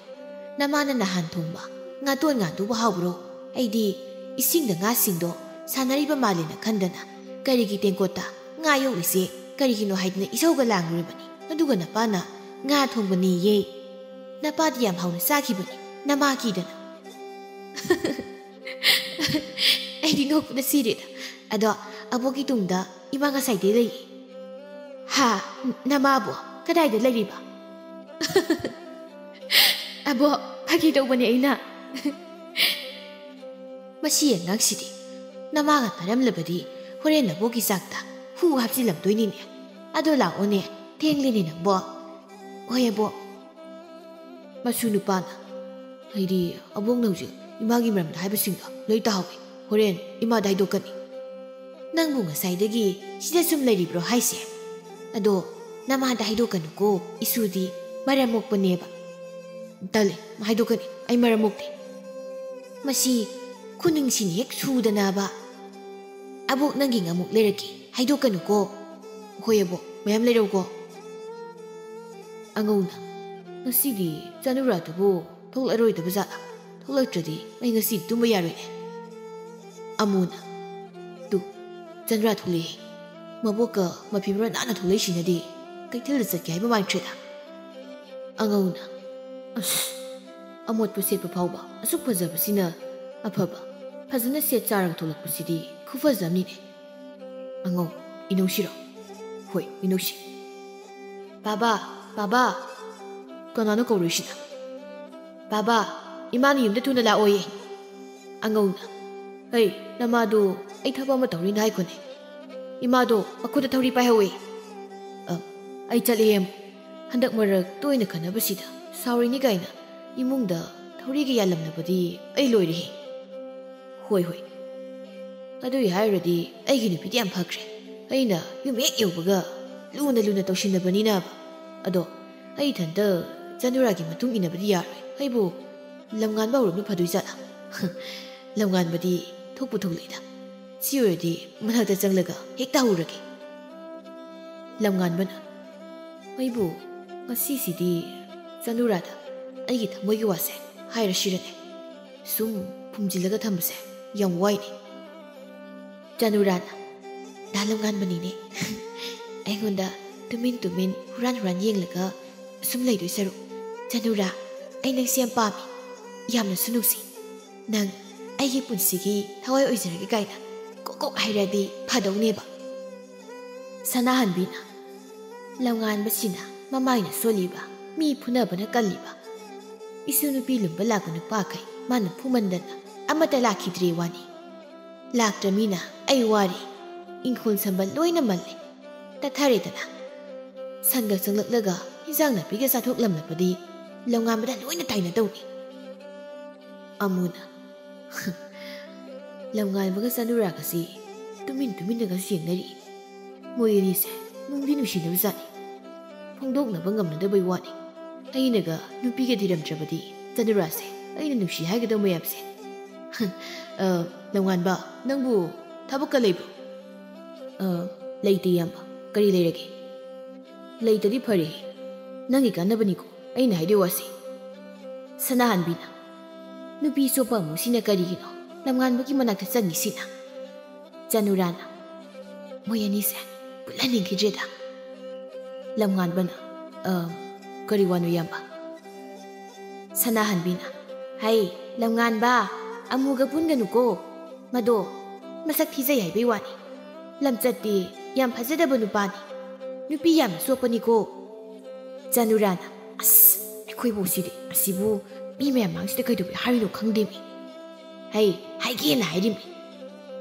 ꯅꯃꯥꯅ ꯅꯍꯥꯟ ꯊꯣꯡꯕ ꯉꯥꯇꯣꯟ ꯉꯥꯗꯨꯕꯨ ꯍꯥꯎꯕ꯭ꯔꯣ? ꯑꯩꯗꯤ ꯏꯁꯤꯡꯗ ꯉꯥꯁꯤꯡꯗꯣ ꯁꯥꯟꯅꯔꯤꯕ ꯃꯥꯜꯂꯦꯅ ꯈꯟꯗꯅ, ꯀꯔꯤꯒꯤ ꯇꯦꯡꯀꯣꯠꯇ ꯉꯥ ꯌꯣꯛꯂꯤꯁꯦ ꯀꯔꯤꯒꯤꯅꯣ ꯍꯥꯏꯗꯅ ꯏꯁꯧꯒ ꯂꯥꯡꯂꯨꯔꯕꯅꯤ꯫ ꯑꯗꯨꯒ ꯅꯄꯥꯅ ꯉꯥ ꯊꯣꯡꯕꯅꯦꯌꯦ꯫ ꯅꯄꯥꯗꯤ ꯌꯥꯝ ꯍꯥꯎꯅ ꯆꯥꯈꯤꯕꯅꯤ, ꯅꯃꯥ ꯀꯤꯗꯅ꯫" "ꯑꯩꯗꯤ ꯅꯣꯛꯄꯅ ꯁꯤꯔꯦꯗ꯫ ꯑꯗꯣ ꯑꯕꯣꯛꯀꯤ ꯇꯨꯡꯗ ꯏꯃꯥ ꯉꯁꯥꯏꯗꯩ ꯂꯩꯌꯦ꯫" "ꯍꯥ? ꯅꯃꯥꯕꯣ? ꯀꯗꯥꯏꯗ ꯂꯩꯔꯤꯕ?" "ꯑꯕꯣꯛ, ꯐꯥꯒꯤ ꯇꯧꯕꯅꯦ ꯑꯩꯅ꯫" "ꯃꯁꯤ ꯑꯉꯥꯡꯁꯤꯗꯤ, ꯅꯃꯥꯒ ꯇꯥꯔꯝꯂꯕꯗꯤ ꯍꯣꯔꯦꯟ ꯅꯕꯣꯛꯀꯤ ꯆꯥꯛꯇ ꯍꯨ ꯍꯥꯞꯆꯤꯜꯂꯝꯗꯣꯏꯅꯤꯅꯦ꯫ ꯑꯗꯣ ꯂꯥꯛꯑꯣꯅꯦ, ꯊꯦꯡꯂꯦꯅꯦ ꯅꯪꯕꯣ꯫" "ꯍꯣꯏ ꯑꯕꯣꯛ꯫" ꯃꯁꯨ ꯅꯨꯄꯥꯅ, "ꯑꯩꯗꯤ ꯑꯕꯣꯛꯅ ꯍꯧꯖꯤꯛ ꯏꯃꯥꯒꯤ ꯃꯔꯝꯗ ꯍꯥꯏꯕꯁꯤꯡꯗꯣ ꯂꯣꯏ ꯇꯥꯍꯧꯋꯦ꯫ ꯍꯣꯔꯦꯟ ꯏꯃꯥꯗ ꯍꯥꯏꯗꯣꯛꯀꯅꯤ꯫ ꯅꯪꯕꯨ ꯉꯁꯥꯏꯗꯒꯤ ꯁꯤꯗ ꯁꯨꯝ ꯂꯩꯔꯤꯕ꯭ꯔꯣ ꯍꯥꯏꯁꯦ? ꯑꯗꯣ ꯅꯃꯥꯗ ꯍꯥꯏꯗꯣꯛꯀꯅꯨꯀꯣ, ꯏꯁꯨꯗꯤ ꯃꯔꯝ ꯃꯣꯛꯄꯅꯦꯕ꯫ ꯇꯜꯂꯦ, ꯍꯥꯏꯗꯣꯛꯀꯅꯤ, ꯑꯩ ꯃꯔꯝ ꯃꯣꯛꯇꯦ꯫ ꯃꯁꯤ ꯈꯨꯅꯤꯡꯁꯤꯅ ꯍꯦꯛ ꯁꯨꯗꯅꯕ꯫ ꯑꯕꯣꯛ, ꯅꯪꯒꯤ ꯉꯥꯃꯨꯛ ꯂꯩꯔꯛꯀꯦ, ꯍꯥꯏꯗꯣꯛꯀꯅꯨꯀꯣ꯫ ꯍꯣꯏ ꯑꯕꯣꯛ, ꯃꯌꯥꯝ ꯂꯩꯔꯛꯎꯀꯣ꯫ ꯑꯉꯧꯅ, ꯉꯁꯤꯗꯤ ꯆꯅꯨꯔꯥꯗꯨꯕꯨ ꯊꯣꯛꯂꯛꯑꯔꯣꯏꯗꯕ ꯖꯥꯠꯂꯥ? ꯊꯣꯛꯂꯛꯇ꯭ꯔꯗꯤ ꯑꯩ ꯉꯁꯤꯗꯤ ꯇꯨꯝꯕ ꯌꯥꯔꯣꯏꯅꯦ꯫ ꯑꯃꯨꯅ, ꯇꯨ, ꯆꯅꯨꯔꯥ ꯊꯣꯛꯂꯛꯑꯦ꯫ ꯃꯕꯣꯛꯀ ꯃꯐꯤ ꯃꯔꯣꯟ ꯅꯥꯟꯅ ꯊꯣꯛꯂꯛꯏꯁꯤꯅꯗꯤ ꯀꯩꯊꯦꯜꯗ ꯆꯠꯀꯦ ꯍꯥꯏꯕ ꯃꯥꯟꯈ꯭ꯔꯦꯗ꯫ ꯑꯉꯧꯅ, ꯑꯁ, ꯑꯃꯣꯠꯄ ꯁꯦꯠꯄ ꯐꯥꯎꯕ ꯑꯁꯨꯛ ꯐꯖꯕꯁꯤꯅ ꯑꯐꯕ ꯐꯖꯅ ꯁꯦꯠ ꯆꯥꯔꯒ ꯊꯣꯛꯂꯛꯄꯁꯤꯗꯤ ꯈꯨꯐꯖ ꯑꯃꯅꯤꯅꯦ꯫ ꯑꯉꯧ, ꯏꯅꯧꯁꯤꯔꯣ? ꯍꯣꯏ, ꯏꯅꯧꯁꯤ꯫ ꯕꯥꯕꯥ, ꯕꯥꯕꯥ꯫ ꯀꯅꯥꯅꯣ ꯀꯧꯔꯛꯏꯁꯤꯅ? ꯕꯥꯕꯥ, ꯏꯃꯥꯅ ꯌꯨꯝꯗ ꯊꯨꯅ ꯂꯥꯛꯑꯣꯌꯦ꯫ ꯑꯉꯧꯅ, ꯍꯩ, ꯅꯃꯥꯗꯣ ꯑꯩ ꯊꯕꯛ ꯑꯃ ꯇꯧꯔꯤꯅ ꯍꯥꯏꯈꯣꯅꯦ꯫ ꯏꯃꯥꯗꯣ ꯃꯈꯨꯠꯇ ꯊꯧꯔꯤ ꯄꯥꯏꯍꯧꯋꯦ꯫ ꯑ, ꯑꯩ ꯆꯠꯂꯦ ꯑꯃꯨꯛ꯫ ꯍꯟꯗꯛ ꯃꯔꯛ ꯇꯣꯏꯅ ꯈꯟꯅꯕꯁꯤꯗ ꯁꯥꯎꯔꯤꯅꯤ ꯀꯥꯏꯅ ꯏꯃꯨꯡꯗ ꯊꯧꯔꯤꯒ ꯌꯥꯜꯂꯝꯅꯕꯗꯤ ꯑꯩ ꯂꯣꯏꯔꯦꯍꯦ꯫ ꯍꯣꯏ, ꯍꯣꯏ꯫ ꯑꯗꯨꯒꯤ ꯍꯥꯏꯔꯨꯔꯗꯤ ꯑꯩꯒꯤ ꯅꯨꯄꯤꯗꯤ ꯌꯥꯝ ꯐꯈ꯭ꯔꯦ꯫ ꯑꯩꯅ ꯌꯨꯝ ꯍꯦꯛ ꯌꯧꯕꯒ ꯂꯨꯅ ꯂꯨꯅ ꯇꯧꯁꯤꯟꯅꯕꯅꯤꯅꯕ꯫ ꯑꯗꯣ ꯑꯩ ꯏꯊꯟꯇ ꯆꯅꯨꯔꯥꯒꯤ ꯃꯇꯨꯡ ꯏꯟꯅꯕꯗꯤ ꯌꯥꯔꯣꯏ꯫ ꯑꯩꯕꯨ ꯂꯝꯉꯥꯟꯕ ꯍꯧꯔꯛꯅ ꯐꯗꯣꯏ ꯖꯥꯠꯂꯥ? ꯂꯝꯉꯥꯟꯕꯗꯤ ꯊꯣꯛꯄꯨ ꯊꯣꯛꯂꯣꯏꯗ꯫ ꯁꯤ ꯑꯣꯏꯔꯗꯤ ꯃꯅꯥꯛꯇ ꯆꯪꯂꯒ ꯍꯦꯛꯇ ꯍꯧꯔꯒꯦ꯫ ꯂꯝꯉꯥꯟꯕꯅ, ꯑꯩꯕꯨ ꯉꯁꯤꯁꯤꯗꯤ ꯆꯅꯨꯔꯥꯗ ꯑꯩꯒꯤ ꯊꯃꯣꯏꯒꯤ ꯋꯥꯁꯦ ꯍꯥꯏꯔꯁꯤꯔꯅꯦ꯫ ꯁꯨꯝ ꯐꯨꯝꯖꯤꯜꯂꯒ ꯊꯝꯕꯁꯦ ꯌꯥꯝ ꯋꯥꯏꯅꯦ꯫ ꯆꯅꯨꯔꯥꯅ, ꯗꯥ ꯂꯝꯉꯥꯟꯕꯅꯤꯅꯦ꯫ ꯑꯩꯉꯣꯟꯗ ꯇꯨꯃꯤꯟ ꯇꯨꯃꯤꯟ ꯍꯨꯔꯥꯟ ꯍꯨꯔꯥꯟ ꯌꯦꯡꯂꯒ ꯁꯨꯝ ꯂꯩꯗꯣꯏ ꯁꯔꯨꯛ, ꯆꯅꯨꯔꯥ, ꯑꯩ ꯅꯪꯁꯦ ꯌꯥꯝ ꯄꯥꯝꯃꯤ, ꯌꯥꯝꯅꯁꯨ ꯅꯨꯡꯁꯤ꯫ ꯅꯪ ꯑꯩꯒꯤ ꯄꯨꯟꯁꯤꯒꯤ ꯊꯋꯥꯏ ꯑꯣꯏꯖꯔꯒꯦ ꯀꯥꯏꯅ ꯀꯣꯛ ꯀꯣꯛ ꯍꯥꯏꯔꯗꯤ ꯐꯗꯧꯅꯦꯕ꯫ ꯁꯅꯥꯍꯟꯕꯤꯅ, ꯂꯝꯉꯥꯟꯕꯁꯤꯅ ꯃꯃꯥꯏꯅ ꯁꯣꯜꯂꯤꯕ, ꯃꯤ ꯐꯨꯅꯕꯅ ꯀꯜꯂꯤꯕ, ꯏꯁꯨ ꯅꯨꯄꯤ ꯂꯨꯝꯕ ꯂꯥꯛꯄ ꯅꯨꯄꯥꯈꯩ ꯃꯥꯅ ꯐꯨꯃꯟꯗꯅ ꯑꯃꯠꯇ ꯂꯥꯛꯈꯤꯗ꯭ꯔꯦ ꯋꯥꯅꯤ꯫ ꯂꯥꯛꯇ꯭ꯔꯃꯤꯅ ꯑꯩ ꯋꯥꯔꯦ꯫ ꯏꯪꯈꯣꯜ ꯁꯝꯕꯜ ꯂꯣꯏꯅ ꯃꯜꯂꯦ꯫ ꯇꯠꯊꯔꯦꯗꯅ꯫ ꯁꯟꯒ ꯆꯪꯂꯛꯂꯒ ꯏꯟꯖꯥꯡ ꯅꯥꯄꯤꯒ ꯆꯥꯊꯣꯛꯂꯝꯂꯕꯗꯤ ꯂꯝꯉꯥꯟꯕꯗ ꯂꯣꯏꯅ ꯇꯥꯏꯅꯗꯧꯅꯤ꯫ ꯑꯃꯨꯅ, ꯂꯝꯉꯥꯟꯕꯒ ꯆꯅꯨꯔꯥꯒꯁꯤ ꯇꯨꯃꯤꯟ ꯇꯨꯃꯤꯟꯅꯒꯁꯨ ꯌꯦꯡꯅꯔꯤ꯫ ꯃꯣꯏ ꯑꯅꯤꯁꯦ ꯅꯨꯡꯗꯤ ꯅꯨꯡꯁꯤꯅꯕꯖꯥꯠꯅꯤ꯫ ꯐꯣꯡꯗꯣꯛꯅꯕ ꯉꯝꯅꯗꯕꯩ ꯋꯥꯅꯤ꯫ ꯑꯩꯅꯒ ꯅꯨꯄꯤꯒ ꯊꯤꯔꯝꯗ꯭ꯔꯕꯗꯤ ꯆꯅꯨꯔꯥꯁꯦ ꯑꯩꯅ ꯅꯨꯡꯁꯤ ꯍꯥꯏꯒꯗꯕ ꯃꯌꯥꯝꯁꯦ꯫ ꯑ, ꯂꯝꯉꯥꯟꯕ, ꯅꯪꯕꯨ ꯊꯕꯛꯀ ꯂꯩꯕ꯭ꯔꯣ? ꯑ, ꯂꯩꯇꯦ ꯏꯌꯥꯝꯕ꯫ ꯀꯔꯤ ꯂꯩꯔꯒꯦ? ꯂꯩꯇꯗꯤ ꯐꯔꯦ꯫ ꯅꯪꯒꯤ ꯀꯥꯟꯅꯕꯅꯤꯀꯣ ꯑꯩꯅ ꯍꯥꯏꯗꯣꯏ ꯋꯥꯁꯦ꯫ ꯁꯅꯥꯍꯟꯕꯤꯅ, ꯅꯨꯄꯤ ꯆꯣꯞꯄ ꯑꯃꯨꯛꯁꯤꯅ ꯀꯔꯤꯒꯤꯅꯣ ꯂꯝꯉꯥꯟꯕꯒꯤ ꯃꯅꯥꯛꯇ ꯆꯪꯉꯤꯁꯤꯅ? ꯆꯅꯨꯔꯥꯅ, ꯃꯣꯏ ꯑꯅꯤꯁꯦ ꯄꯨꯜꯍꯟꯅꯤꯡꯈꯤꯗ꯭ꯔꯦꯗ꯫ ꯂꯝꯉꯥꯟꯕꯅ, "ꯑ, ꯀꯔꯤ ꯋꯥꯅꯣ ꯏꯌꯥꯝꯕ?" ꯁꯅꯥꯍꯟꯕꯤꯅ, "ꯍꯩ, ꯂꯝꯉꯥꯟꯕ, ꯑꯃꯨꯒ ꯄꯨꯟꯒꯅꯨꯀꯣ꯫ ꯃꯗꯣ ꯃꯁꯛ ꯊꯤꯖꯩ ꯍꯥꯏꯕꯩ ꯋꯥꯅꯤ꯫ ꯂꯝꯆꯠꯇꯤ ꯌꯥꯝ ꯐꯖꯗꯕ ꯅꯨꯄꯥꯅꯤ꯫ ꯅꯨꯄꯤ ꯌꯥꯝꯅ ꯆꯣꯞꯄꯅꯤꯀꯣ꯫" ꯆꯅꯨꯔꯥꯅ, "ꯑꯁ, ꯑꯩꯈꯣꯏꯕꯨ ꯁꯤꯗꯤ, ꯑꯁꯤꯕꯨ ꯃꯤ ꯃꯌꯥꯝ ꯃꯥꯡꯁꯤꯗ ꯀꯩꯗꯧꯕꯩ ꯍꯥꯏꯔꯤꯅꯣ ꯈꯪꯗꯦꯃꯤ꯫ ꯍꯩ, ꯍꯥꯏꯒꯦꯅ ꯍꯥꯏꯔꯤꯃꯤ꯫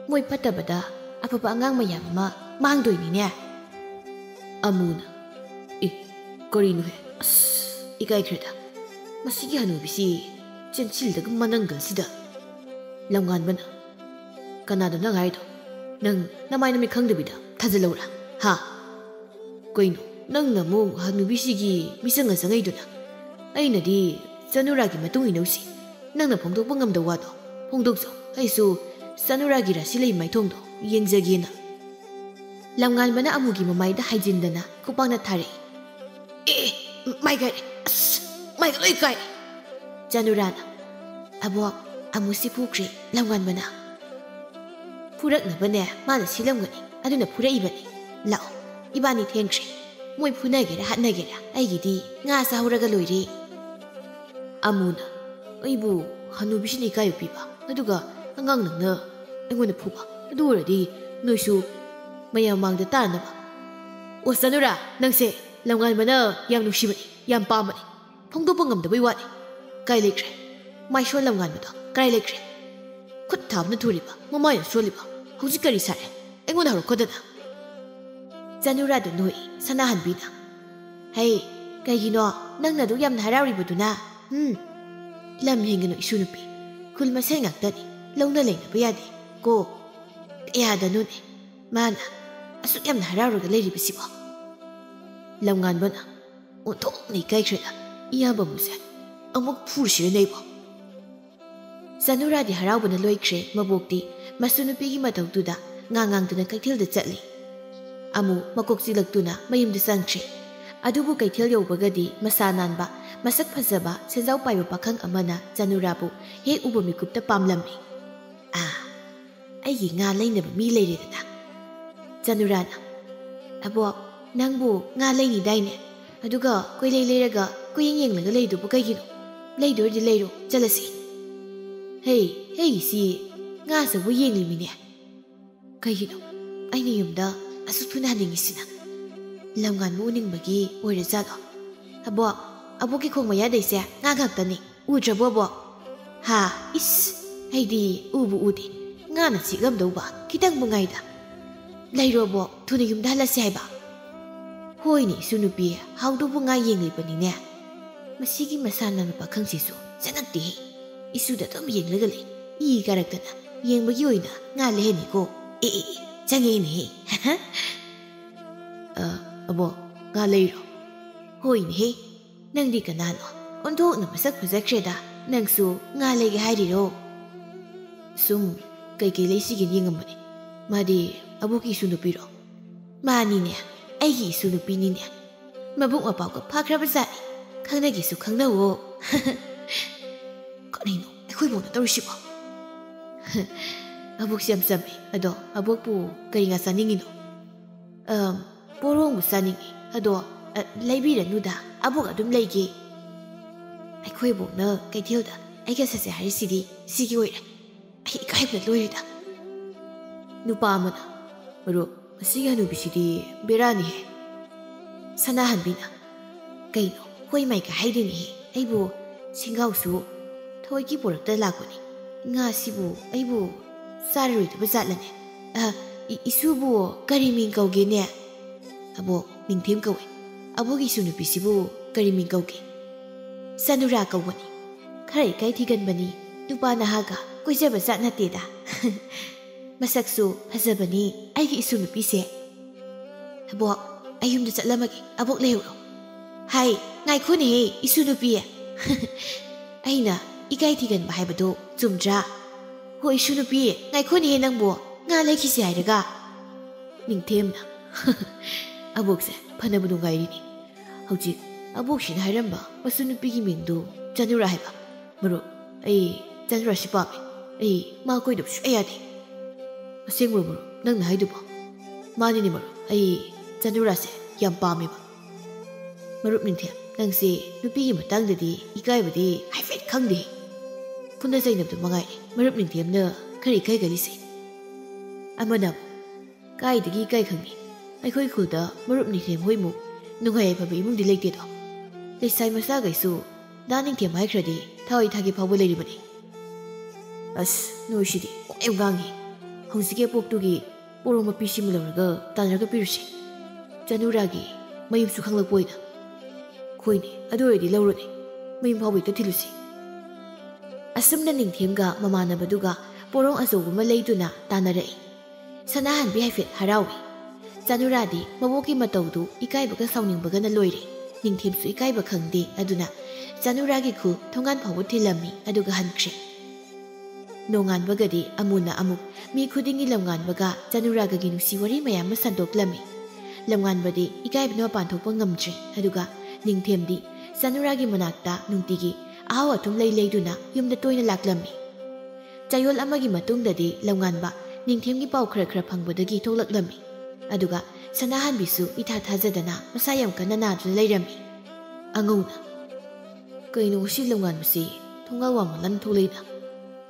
ꯃꯣꯏ ꯐꯠꯇꯕꯗ ꯑꯐꯕ ꯑꯉꯥꯡ ꯃꯌꯥꯝ ꯑꯃ ꯃꯥꯡꯗꯣꯏꯅꯤꯅꯦ꯫" ꯑꯃꯨꯅ, "ꯑꯦ, ꯀꯔꯤꯅꯣꯍꯦ? ꯑꯁ, ꯏꯀꯥꯏꯈ꯭ꯔꯦꯗ꯫ ꯃꯁꯤꯒꯤ ꯍꯅꯨꯕꯤꯁꯤ ꯆꯦꯟꯁꯤꯜꯂꯒ ꯃꯅꯪꯒꯜꯁꯤꯗ꯫" ꯂꯝꯉꯥꯟꯕꯅ, "ꯀꯅꯥꯗꯣ ꯅꯪ ꯍꯥꯏꯗꯣ? ꯅꯪ ꯅꯃꯥꯏ ꯅꯃꯤꯠ ꯈꯪꯗꯕꯤꯗ ꯊꯥꯖꯜꯂꯧꯔꯥ? ꯍꯥ? ꯀꯩꯅꯣ, ꯅꯪꯅ ꯑꯃꯨꯛ ꯍꯅꯨꯕꯤꯁꯤꯒꯤ ꯃꯤꯆꯪꯒ ꯆꯪꯉꯛꯏꯗꯨꯅ? ꯑꯩꯅꯗꯤ ꯆꯅꯨꯔꯥꯒꯤ ꯃꯇꯨꯡ ꯏꯟꯅꯧꯁꯤ꯫ ꯅꯪꯅ ꯐꯣꯡꯗꯣꯛꯄ ꯉꯝꯗꯕ ꯋꯥꯗꯣ ꯐꯣꯡꯗꯣꯛꯆꯧ꯫ ꯑꯩꯁꯨ ꯆꯅꯨꯔꯥꯒꯤ ꯔꯥꯁꯤ ꯂꯩ ꯃꯥꯏꯊꯣꯡꯗꯣ ꯌꯦꯡꯖꯒꯦꯅ꯫" ꯂꯝꯉꯥꯟꯕꯅ ꯑꯃꯨꯒꯤ ꯃꯃꯥꯏꯗ ꯍꯥꯏꯖꯤꯟꯗꯅ ꯈꯨꯄꯥꯛꯅ ꯊꯥꯔꯛꯏ꯫ "ꯑꯦ, ꯃꯥꯏ ꯀꯥꯏꯔꯦ꯫ ꯑꯁ, ꯃꯥꯏꯒ ꯂꯣꯏ ꯀꯥꯏꯔꯦ꯫" ꯆꯅꯨꯔꯥꯅ, "ꯑꯕꯣꯛ, ꯑꯃꯨꯁꯤ ꯐꯨꯈ꯭ꯔꯦ ꯂꯝꯉꯥꯟꯕꯅ꯫" "ꯐꯨꯔꯛꯅꯕꯅꯦ ꯃꯥꯅ ꯁꯤꯜꯂꯝꯒꯅꯤ, ꯑꯗꯨꯅ ꯐꯨꯔꯛꯏꯕꯅꯤ꯫ ꯂꯥꯛꯑꯣ, ꯏꯕꯥꯅꯤ ꯊꯦꯡꯈ꯭ꯔꯦ꯫ ꯃꯣꯏ ꯐꯨꯅꯒꯦꯔꯥ ꯍꯥꯠꯅꯒꯦꯔꯥ, ꯑꯩꯒꯤꯗꯤ ꯉꯥ ꯆꯥꯍꯧꯔꯒ ꯂꯣꯏꯔꯦ꯫" ꯑꯃꯨꯅ, "ꯑꯩꯕꯨ ꯍꯅꯨꯕꯤꯁꯤꯅ ꯏꯀꯥꯏꯕ ꯄꯤꯕ, ꯑꯗꯨꯒ ꯑꯉꯥꯡ ꯅꯪꯅ ꯑꯩꯉꯣꯟꯗ ꯐꯨꯕ? ꯑꯗꯨ ꯑꯣꯏꯔꯗꯤ ꯅꯣꯏꯁꯨ ꯃꯌꯥꯝ ꯃꯥꯡꯗ ꯇꯥꯅꯕ꯫ ꯑꯣ ꯆꯅꯨꯔꯥ, ꯅꯪꯁꯦ ꯂꯝꯉꯥꯟꯕꯅ ꯌꯥꯝ ꯅꯨꯡꯁꯤꯕꯅꯤ, ꯌꯥꯝ ꯄꯥꯝꯕꯅꯤ꯫ ꯐꯣꯡꯗꯣꯛꯄ ꯉꯝꯗꯕꯩ ꯋꯥꯅꯤ꯫ ꯀꯥꯏ ꯂꯩꯈ꯭ꯔꯦ? ꯃꯥꯏꯁꯣꯟ ꯂꯝꯉꯥꯟꯕꯗꯣ ꯀꯥꯏ ꯂꯩꯈ꯭ꯔꯦ? ꯈꯨꯠ ꯊꯥꯕꯅ ꯊꯨꯔꯤꯕ, ꯃꯃꯥꯏꯅ ꯁꯣꯜꯂꯤꯕ, ꯍꯧꯖꯤꯛ ꯀꯔꯤ ꯁꯥꯔꯦ? ꯑꯩꯉꯣꯟꯗ ꯍꯧꯔꯛꯀꯗꯅ꯫" ꯆꯅꯨꯔꯥꯗ ꯅꯣꯛꯏ ꯁꯅꯥꯍꯟꯕꯤꯅ꯫ "ꯍꯩ, ꯀꯩꯒꯤꯅꯣ ꯅꯪꯅ ꯑꯗꯨꯛ ꯌꯥꯝꯅ ꯍꯔꯥꯎꯔꯤꯕꯗꯨꯅ? ꯎꯝ, ꯂꯝ ꯍꯦꯟꯒꯅꯨ ꯏꯁꯨ ꯅꯨꯄꯤ꯫ ꯀꯨꯜ ꯃꯁꯦꯟ ꯉꯥꯛꯇꯅꯤ, ꯂꯧꯅ ꯂꯩꯅꯕ ꯌꯥꯗꯦ ꯀꯣ꯫ ꯀꯌꯥꯗꯅꯣꯅꯦ ꯃꯥꯅ ꯑꯁꯨꯛ ꯌꯥꯝꯅ ꯍꯔꯥꯎꯔꯒ ꯂꯩꯔꯤꯕꯁꯤꯕꯣ? ꯂꯝꯉꯥꯟꯕꯅ ꯑꯣꯟꯊꯣꯛꯅ ꯏꯀꯥꯏꯈ꯭ꯔꯦꯗ, ꯏꯌꯥꯝꯕ ꯃꯨꯁꯦ꯫ ꯑꯃꯨꯛ ꯐꯨꯔꯁꯤꯔꯅꯦ ꯑꯩꯕꯣ? ꯆꯅꯨꯔꯥꯗꯤ ꯍꯔꯥꯎꯕꯅ ꯂꯣꯏꯈ꯭ꯔꯦ꯫ ꯃꯕꯣꯛꯇꯤ ꯃꯁꯨ ꯅꯨꯄꯤꯒꯤ ꯃꯇꯧꯗꯨꯗ ꯉꯥꯡ ꯉꯥꯡꯗꯨꯅ ꯀꯩꯊꯦꯜꯗ ꯆꯠꯂꯤ꯫ ꯑꯃꯨ ꯃꯀꯣꯛ ꯆꯤꯛꯂꯛꯇꯨꯅ ꯃꯌꯨꯝꯗ ꯆꯪꯈ꯭ꯔꯦ꯫ ꯑꯗꯨꯕꯨ ꯀꯩꯊꯦꯜ ꯌꯧꯕꯒꯗꯤ ꯃꯁꯥ ꯅꯥꯟꯕ, ꯃꯁꯛ ꯐꯖꯕ, ꯁꯦꯟꯖꯥꯎ ꯄꯥꯏꯕ ꯄꯥꯈꯪ ꯑꯃꯅ ꯆꯅꯨꯔꯥꯕꯨ ꯍꯦꯛ ꯎꯕ ꯃꯤꯀꯨꯞꯇ ꯄꯥꯝꯂꯝꯃꯤ꯫ "ꯑꯥ, ꯑꯩꯒꯤ ꯉꯥ ꯂꯩꯅꯕ ꯃꯤ ꯂꯩꯔꯦꯗꯅ꯫" ꯆꯅꯨꯔꯥꯅ, "ꯑꯕꯣꯛ, ꯅꯪꯕꯨ ꯉꯥ ꯂꯩꯅꯤꯗꯥꯏꯅꯦ? ꯑꯗꯨꯒ ꯀꯣꯏꯂꯩ ꯂꯩꯔꯒ ꯀꯣꯏꯌꯦꯡ ꯌꯦꯡꯂꯒ ꯂꯩꯗꯨꯕꯨ ꯀꯩꯒꯤꯅꯣ? ꯂꯩꯗꯣꯏꯗꯤ ꯂꯩꯔꯣ, ꯆꯠꯂꯁꯤ꯫" "ꯍꯦ, ꯍꯦ, ꯏꯆꯦ, ꯉꯥ ꯑꯆꯧꯕ ꯌꯦꯡꯂꯤꯃꯤꯅꯦ꯫ ꯀꯩꯒꯤꯅꯣ? ꯑꯩꯅ ꯌꯨꯝꯗ ꯑꯁꯨꯛ ꯊꯨꯅ ꯍꯟꯅꯤꯡꯉꯤꯁꯤꯅ? ꯂꯝꯉꯥꯟꯕ ꯎꯅꯤꯡꯕꯒꯤ ꯑꯣꯏꯔꯖꯥꯠꯂꯣ? ꯑꯕꯣꯛ, ꯑꯕꯣꯛꯀꯤ ꯈꯣꯡ ꯃꯌꯥꯗꯩꯁꯦ ꯉꯥ ꯉꯥꯛꯇꯅꯤ꯫ ꯎꯗ꯭ꯔꯕꯣ, ꯑꯕꯣꯛ? ꯍꯥ? ꯏꯁ, ꯑꯩꯗꯤ ꯎꯕꯨ ꯎꯗꯦ꯫ ꯉꯥꯅ ꯆꯤꯛꯂꯝꯗꯧꯕ ꯈꯤꯇꯪꯕꯨ ꯉꯥꯏꯗ꯫ ꯂꯩꯔꯣ, ꯑꯕꯣꯛ, ꯊꯨꯅ ꯌꯨꯝꯗ ꯍꯜꯂꯁꯤ ꯍꯥꯏꯕ?" "ꯍꯣꯏꯅꯦ, ꯏꯁꯨ ꯅꯨꯄꯤ, ꯍꯥꯎꯗꯧꯕ ꯉꯥ ꯌꯦꯡꯂꯤꯕꯅꯤꯅꯦ꯫ ꯃꯁꯤꯒꯤ ꯃꯁꯥ ꯅꯥꯟꯕ ꯄꯥꯈꯪꯁꯤꯁꯨ ꯆꯅꯛꯇꯦꯍꯦ꯫ ꯏꯁꯨꯗ ꯑꯗꯨꯝ ꯌꯦꯡꯂꯒ ꯂꯩ꯫ ꯏ ꯀꯥꯔꯛꯇꯅ ꯌꯦꯡꯕꯒꯤ ꯑꯣꯏꯅ ꯉꯥ ꯂꯩꯍꯟꯅꯤꯀꯣ꯫ ꯑꯦ, ꯑꯦ, ꯑꯦ, ꯆꯪꯉꯦꯅꯦꯍꯦ꯫" "ꯑ, ꯑꯕꯣꯛ, ꯉꯥ ꯂꯩꯔꯣ?" "ꯍꯣꯏꯅꯦꯍꯦ, ꯅꯪꯗꯤ ꯀꯅꯥꯅꯣ? ꯑꯣꯟꯊꯣꯛꯅ ꯃꯁꯛ ꯐꯖꯈ꯭ꯔꯦꯗ꯫ ꯅꯪꯁꯨ ꯉꯥ ꯂꯩꯒꯦ ꯍꯥꯏꯔꯤꯔꯣ?" "ꯁꯨꯝ ꯀꯩꯀꯩ ꯂꯩꯁꯤꯒꯦꯅ ꯌꯦꯡꯉꯝꯕꯅꯦ꯫ ꯃꯥꯗꯤ ꯑꯕꯣꯛꯀꯤ ꯏꯁꯨ ꯅꯨꯄꯤꯔꯣ?" "ꯃꯥꯅꯤꯅꯦ, ꯑꯩꯒꯤ ꯏꯁꯨ ꯅꯨꯄꯤꯅꯤꯅꯦ꯫ ꯃꯕꯨꯛ ꯃꯄꯥꯎꯒ ꯐꯈ꯭ꯔꯕ ꯖꯥꯠꯅꯤ꯫ ꯈꯪꯅꯒꯦꯁꯨ ꯈꯪꯅꯧꯋꯣ꯫" "ꯀꯔꯤꯅꯣ ꯑꯩꯈꯣꯏꯕꯧꯅ ꯇꯧꯔꯤꯁꯤꯕꯣ?" "ꯑꯕꯣꯛꯁꯦ ꯌꯥꯝ ꯆꯝꯃꯦ꯫ ꯑꯗꯣ ꯑꯕꯣꯛꯄꯨ ꯀꯔꯤ ꯉꯥ ꯆꯥꯅꯤꯡꯉꯤꯅꯣ?" "ꯑꯝ, ꯄꯣꯔꯣꯡꯕꯨ ꯆꯥꯅꯤꯡꯉꯤ꯫ ꯑꯗꯣ, ꯑ, ꯂꯩꯕꯤꯔꯅꯨꯗ, ꯑꯕꯣꯛ ꯑꯗꯨꯝ ꯂꯩꯒꯦ꯫" "ꯑꯩꯈꯣꯏ ꯑꯕꯣꯛꯅ ꯀꯩꯊꯦꯜꯗ ꯑꯩꯒ ꯆꯠꯁꯦ ꯍꯥꯏꯔꯤꯁꯤꯗꯤ ꯁꯤꯒꯤ ꯑꯣꯏꯔꯦ꯫ ꯑꯩ ꯏꯀꯥꯏꯕꯅ ꯂꯣꯏꯔꯦꯗ꯫" ꯅꯨꯄꯥ ꯑꯃꯅ, "ꯃꯔꯨꯞ, ꯃꯁꯤꯒꯤ ꯍꯅꯨꯕꯤꯁꯤꯗꯤ ꯕꯦꯔꯥꯅꯤꯍꯦ꯫" ꯁꯅꯥꯍꯟꯕꯤꯅ, "ꯀꯩꯅꯣ, ꯍꯣꯏ ꯃꯥꯏꯒ ꯍꯥꯏꯗꯣꯏꯅꯦꯍꯦ꯫ ꯑꯩꯕꯨ ꯁꯦꯡꯒꯥꯎꯁꯨ ꯊꯑꯣꯏꯒꯤ ꯄꯨꯔꯛꯇ ꯂꯥꯛꯄꯅꯤ꯫ ꯉꯥꯁꯤꯕꯨ ꯑꯩꯕꯨ ꯆꯥꯔꯔꯣꯏꯗꯕ ꯖꯥꯠꯂꯅꯦ? ꯑ, ꯏ-, ꯏꯁꯨꯕꯨ ꯀꯔꯤ ꯃꯤꯡ ꯀꯧꯒꯦꯅꯦ?" "ꯑꯕꯣꯛ, ꯅꯤꯡꯊꯦꯝ ꯀꯧꯏ꯫" "ꯑꯕꯣꯛ, ꯏꯁꯨ ꯅꯨꯄꯤꯁꯤꯕꯨ ꯀꯔꯤ ꯃꯤꯡ ꯀꯧꯒꯦ?" "ꯆꯅꯨꯔꯥ ꯀꯧꯕꯅꯤ꯫ ꯈꯔ ꯏꯀꯥꯏ ꯊꯤꯒꯟꯕꯅꯤ꯫ ꯅꯨꯄꯥ ꯅꯍꯥꯒ ꯀꯣꯏꯖꯕ ꯖꯥꯠ ꯅꯠꯇꯦꯗ꯫ ꯃꯁꯛꯁꯨ ꯐꯖꯕꯅꯤ ꯑꯩꯒꯤ ꯏꯁꯨ ꯅꯨꯄꯤꯁꯦ꯫ ꯑꯕꯣꯛ, ꯑꯩ ꯌꯨꯝꯗ ꯆꯠꯂꯝꯃꯒꯦ, ꯑꯕꯣꯛ ꯂꯩꯍꯧꯔꯣ꯫ ꯍꯥꯏ, ꯉꯥꯏꯈꯣꯅꯦꯍꯦ ꯏꯁꯨ ꯅꯨꯄꯤ꯫ ꯑꯩꯅ ꯏꯀꯥꯏ ꯊꯤꯒꯟꯕ ꯍꯥꯏꯕꯗꯣ ꯆꯨꯝꯗ꯭ꯔꯥ? ꯍꯣ ꯏꯁꯨ ꯅꯨꯄꯤ, ꯉꯥꯏꯈꯣꯅꯦꯍꯦ ꯅꯪꯕꯨ, ꯉꯥ ꯂꯩꯈꯤꯁꯦ ꯍꯥꯏꯔꯒ꯫ ꯅꯤꯡꯊꯦꯝꯅ꯫ ꯑꯕꯣꯛꯁꯦ ꯐꯅꯕ ꯅꯨꯡꯉꯥꯏꯔꯤꯅꯤ꯫ ꯍꯧꯖꯤꯛ ꯑꯕꯣꯛꯁꯤꯅ ꯍꯥꯏꯔꯝꯕ ꯃꯁꯨ ꯅꯨꯄꯤꯒꯤ ꯃꯤꯡꯗꯨ ꯆꯅꯨꯔꯥ ꯍꯥꯏꯕ꯫ ꯃꯔꯨꯞ, ꯑꯩ ꯆꯅꯨꯔꯥꯁꯤ ꯄꯥꯝꯃꯦ꯫ ꯑꯩ ꯃꯥ ꯀꯣꯏꯗꯕ ꯁꯨꯡꯌꯥ ꯌꯥꯗꯦ꯫ ꯑꯁꯦꯡꯕ꯭ꯔꯣ ꯃꯔꯨꯞ, ꯅꯪꯅ ꯍꯥꯏꯗꯨꯕꯣ? ꯃꯥꯅꯤꯅꯦ ꯃꯔꯨꯞ, ꯑꯩ ꯆꯅꯨꯔꯥꯁꯦ ꯌꯥꯝ ꯄꯥꯝꯃꯦꯕ꯫ ꯃꯔꯨꯞ ꯅꯤꯡꯊꯦꯝ, ꯅꯪꯁꯦ ꯅꯨꯄꯤꯒꯤ ꯃꯇꯥꯡꯗꯗꯤ ꯏꯀꯥꯏꯕꯗꯤ ꯍꯥꯏꯐꯦꯠ ꯈꯪꯗꯦ꯫ ꯐꯨꯅ ꯆꯩꯅꯕꯗꯨ ꯃꯉꯥꯏꯔꯦ ꯃꯔꯨꯞ ꯅꯤꯡꯊꯦꯝꯅ ꯈꯔ ꯏꯀꯥꯏꯒꯜꯂꯤꯁꯦ꯫ ꯑꯃꯅ ꯑꯃꯨꯛ, ꯀꯥꯏꯗꯒꯤ ꯏꯀꯥꯏ ꯈꯪꯅꯤ? ꯑꯩꯈꯣꯏ ꯈꯨꯜꯗ ꯃꯔꯨꯞ ꯅꯤꯡꯊꯦꯝ ꯍꯣꯏꯃꯨꯛ ꯅꯨꯡꯉꯥꯏ ꯌꯥꯏꯐꯕ ꯏꯃꯨꯡꯗꯤ ꯂꯩꯇꯦꯗꯣ꯫ ꯂꯩꯁꯥꯏ ꯃꯆꯥꯈꯩꯁꯨ ꯗꯥ ꯅꯤꯡꯊꯦꯝ ꯍꯥꯏꯈ꯭ꯔꯗꯤ ꯊꯋꯥꯏ ꯊꯥꯒꯦ ꯐꯥꯎꯕ ꯂꯩꯔꯤꯕꯅꯤ꯫ ꯑꯁ, ꯅꯣꯏꯁꯤꯗꯤ ꯋꯥ ꯌꯥꯝ ꯉꯥꯡꯉꯤ꯫ ꯍꯧꯖꯤꯛꯀꯤ ꯑꯄꯣꯛꯇꯨꯒꯤ ꯄꯣꯔꯣꯝ ꯃꯄꯤꯁꯤꯃ ꯂꯧꯔꯒ ꯇꯥꯟꯅꯔꯒ ꯄꯤꯔꯨꯁꯤ꯫ ꯆꯅꯨꯔꯥꯒꯤ ꯃꯌꯨꯝꯁꯨ ꯈꯪꯂꯛꯄ ꯑꯣꯏꯅ꯫ ꯍꯣꯏꯅꯦ, ꯑꯗꯨ ꯑꯣꯏꯔꯗꯤ ꯂꯧꯔꯨꯅꯦ꯫ ꯃꯌꯨꯝ ꯐꯥꯎꯕ ꯍꯦꯛꯇ ꯊꯤꯜꯂꯨꯁꯤ꯫ ꯑꯁꯨꯝꯅ ꯅꯤꯡꯊꯦꯝꯒ ꯃꯃꯥꯟꯅꯕꯗꯨꯒ ꯄꯣꯔꯣꯝ ꯑꯆꯧꯕ ꯑꯃ ꯂꯩꯗꯨꯅ ꯇꯥꯟꯅꯔꯛꯏ꯫ ꯁꯅꯥꯍꯟꯕꯤ ꯍꯥꯏꯐꯦꯠ ꯍꯔꯥꯎꯏ꯫ ꯆꯅꯨꯔꯥꯗꯤ ꯃꯕꯣꯛꯀꯤ ꯃꯇꯧꯗꯨ ꯏꯀꯥꯏꯕꯒ ꯁꯥꯎꯅꯤꯡꯕꯒꯅ ꯂꯣꯏꯔꯦ꯫ ꯅꯤꯡꯊꯦꯝꯁꯨ ꯏꯀꯥꯏꯕ ꯈꯪꯗꯦ, ꯑꯗꯨꯅ ꯆꯅꯨꯔꯥꯒꯤ ꯈꯨꯜ ꯊꯣꯡꯒꯥꯟ ꯐꯥꯎꯕ ꯊꯤꯜꯂꯝꯃꯤ, ꯑꯗꯨꯒ ꯍꯟꯈ꯭ꯔꯦ꯫ ꯅꯣꯡꯉꯥꯟꯕꯒꯗꯤ ꯑꯃꯨꯅ ꯑꯃꯨꯛ ꯃꯤ ꯈꯨꯗꯤꯡꯒꯤ ꯂꯝꯉꯥꯟꯕꯒ ꯆꯅꯨꯔꯥꯒꯒꯤ ꯅꯨꯡꯁꯤ ꯋꯥꯔꯤ ꯃꯌꯥꯝ ꯑꯃ ꯁꯟꯗꯣꯛꯂꯝꯃꯤ꯫ ꯂꯝꯉꯥꯟꯕꯗꯤ ꯏꯀꯥꯏꯕꯅ ꯃꯄꯥꯟ ꯊꯣꯛꯄ ꯉꯝꯗ꯭ꯔꯦ, ꯑꯗꯨꯒ ꯅꯤꯡꯊꯦꯝꯗꯤ ꯆꯅꯨꯔꯥꯒꯤ ꯃꯅꯥꯛꯇ ꯅꯨꯡꯇꯤꯒꯤ ꯑꯍꯥꯎ ꯑꯊꯨꯝ ꯂꯩ ꯂꯩꯗꯨꯅ ꯌꯨꯝꯗ ꯇꯣꯏꯅ ꯂꯥꯛꯂꯝꯃꯤ꯫ ꯆꯌꯣꯜ ꯑꯃꯒꯤ ꯃꯇꯨꯡꯗꯗꯤ ꯂꯝꯉꯥꯟꯕ ꯅꯤꯡꯊꯦꯝꯒꯤ ꯄꯥꯎ ꯈꯔ ꯈꯔ ꯐꯪꯕꯗꯒꯤ ꯊꯣꯛꯂꯛꯂꯝꯃꯤ꯫ ꯑꯗꯨꯒ ꯁꯅꯥꯍꯟꯕꯤꯁꯨ ꯏꯊꯥ ꯊꯥꯖꯗꯅ ꯃꯁꯥ ꯌꯥꯝ ꯀꯟꯅ ꯅꯥꯗꯨꯅ ꯂꯩꯔꯝꯃꯤ꯫ ꯑꯉꯧꯅ, "ꯀꯩꯅꯣ ꯉꯁꯤ ꯂꯝꯉꯥꯟꯕꯁꯤ ꯊꯣꯡꯒꯥꯜ ꯋꯥꯡꯃ ꯂꯟ ꯊꯣꯛꯂꯛꯏꯅ?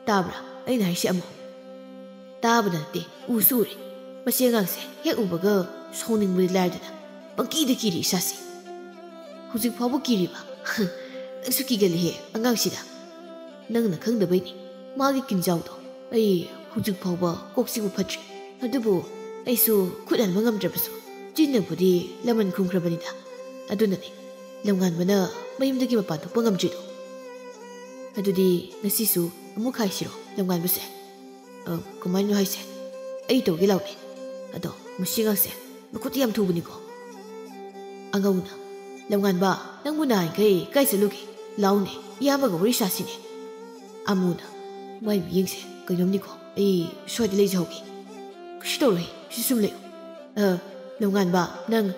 ꯇꯥꯕ꯭ꯔꯥ ꯑꯩꯅ ꯍꯥꯏꯁꯤ ꯑꯃꯨꯛ?" "ꯇꯥꯕ ꯅꯠꯇꯦ, ꯎꯁꯨ ꯎꯔꯦ꯫ ꯃꯁꯤ ꯑꯉꯥꯡꯁꯦ ꯍꯦꯛ ꯎꯕꯒ ꯁꯥꯎꯅꯤꯡꯕꯗꯤ ꯂꯥꯏꯔꯗꯅ ꯄꯪꯀꯤꯗ ꯀꯤꯔꯤ ꯏꯁꯥꯁꯦ꯫ ꯍꯧꯖꯤꯛ ꯐꯥꯎꯕ ꯀꯤꯔꯤꯕ? ꯅꯪꯁꯨ ꯀꯤꯒꯜꯂꯤꯍꯦ ꯑꯉꯥꯡꯁꯤꯗ꯫ ꯅꯪꯅ ꯈꯪꯗꯕꯩꯅꯤ꯫ ꯃꯥꯒꯤ ꯀꯤꯟꯖꯥꯎꯗꯣ ꯑꯩ ꯍꯧꯖꯤꯛ ꯐꯥꯎꯕ ꯀꯣꯛ ꯆꯤꯛꯄ ꯐꯠꯇ꯭ꯔꯤ꯫ ꯑꯗꯨꯕꯨ ꯑꯩꯁꯨ ꯈꯨꯠ ꯍꯟꯕ ꯉꯝꯗ꯭ꯔꯕꯁꯨ ꯆꯤꯟꯅꯕꯨꯗꯤ ꯂꯃꯟ ꯈꯨꯝꯈ꯭ꯔꯕꯅꯤꯗ꯫ ꯑꯗꯨꯅꯅꯤ ꯂꯝꯉꯥꯟꯕꯅ ꯃꯌꯨꯝꯗꯒꯤ ꯃꯄꯥꯟ ꯊꯣꯛꯄ ꯉꯝꯗ꯭ꯔꯤꯗꯣ꯫" ꯑꯗꯨꯗꯤ ꯉꯁꯤꯁꯨ ꯑꯃꯨꯛ ꯍꯥꯏꯁꯤꯔꯣ, ꯂꯝꯉꯥꯟꯕꯁꯦ? ꯑ, ꯀꯃꯥꯏꯅꯣ ꯍꯥꯏꯁꯦ? ꯑꯩ ꯇꯧꯒꯦ ꯂꯥꯎꯅꯦ꯫ ꯑꯗꯣ ꯃꯁꯤ ꯑꯉꯥꯡꯁꯦ ꯃꯈꯨꯠꯇꯤ ꯌꯥꯝ ꯊꯨꯕꯅꯤꯀꯣ꯫ ꯑꯉꯧꯅ, "ꯂꯝꯉꯥꯟꯕ, ꯅꯪꯕꯨ ꯅꯍꯥꯟꯈꯩ ꯀꯥꯏ ꯆꯠꯂꯨꯒꯦ? ꯂꯥꯎꯅꯦ, ꯏꯌꯥꯝꯕꯒ ꯋꯥꯔꯤ ꯁꯥꯁꯤꯅꯦ꯫" ꯑꯃꯨꯅ, "ꯃꯥꯏ ꯃꯤꯠꯌꯦꯡꯁꯦ ꯀꯩꯅꯣꯝꯅꯤꯀꯣ, ꯑꯩ ꯁ꯭ꯋꯥꯏꯗ ꯂꯩꯖꯍꯧꯒꯦ꯫" "ꯀꯩꯁꯨ ꯇꯧꯔꯣꯏ, ꯁꯤ ꯁꯨꯝ ꯂꯩꯌꯨ꯫" "ꯑ, ꯂꯝꯉꯥꯟꯕ, ꯅꯪ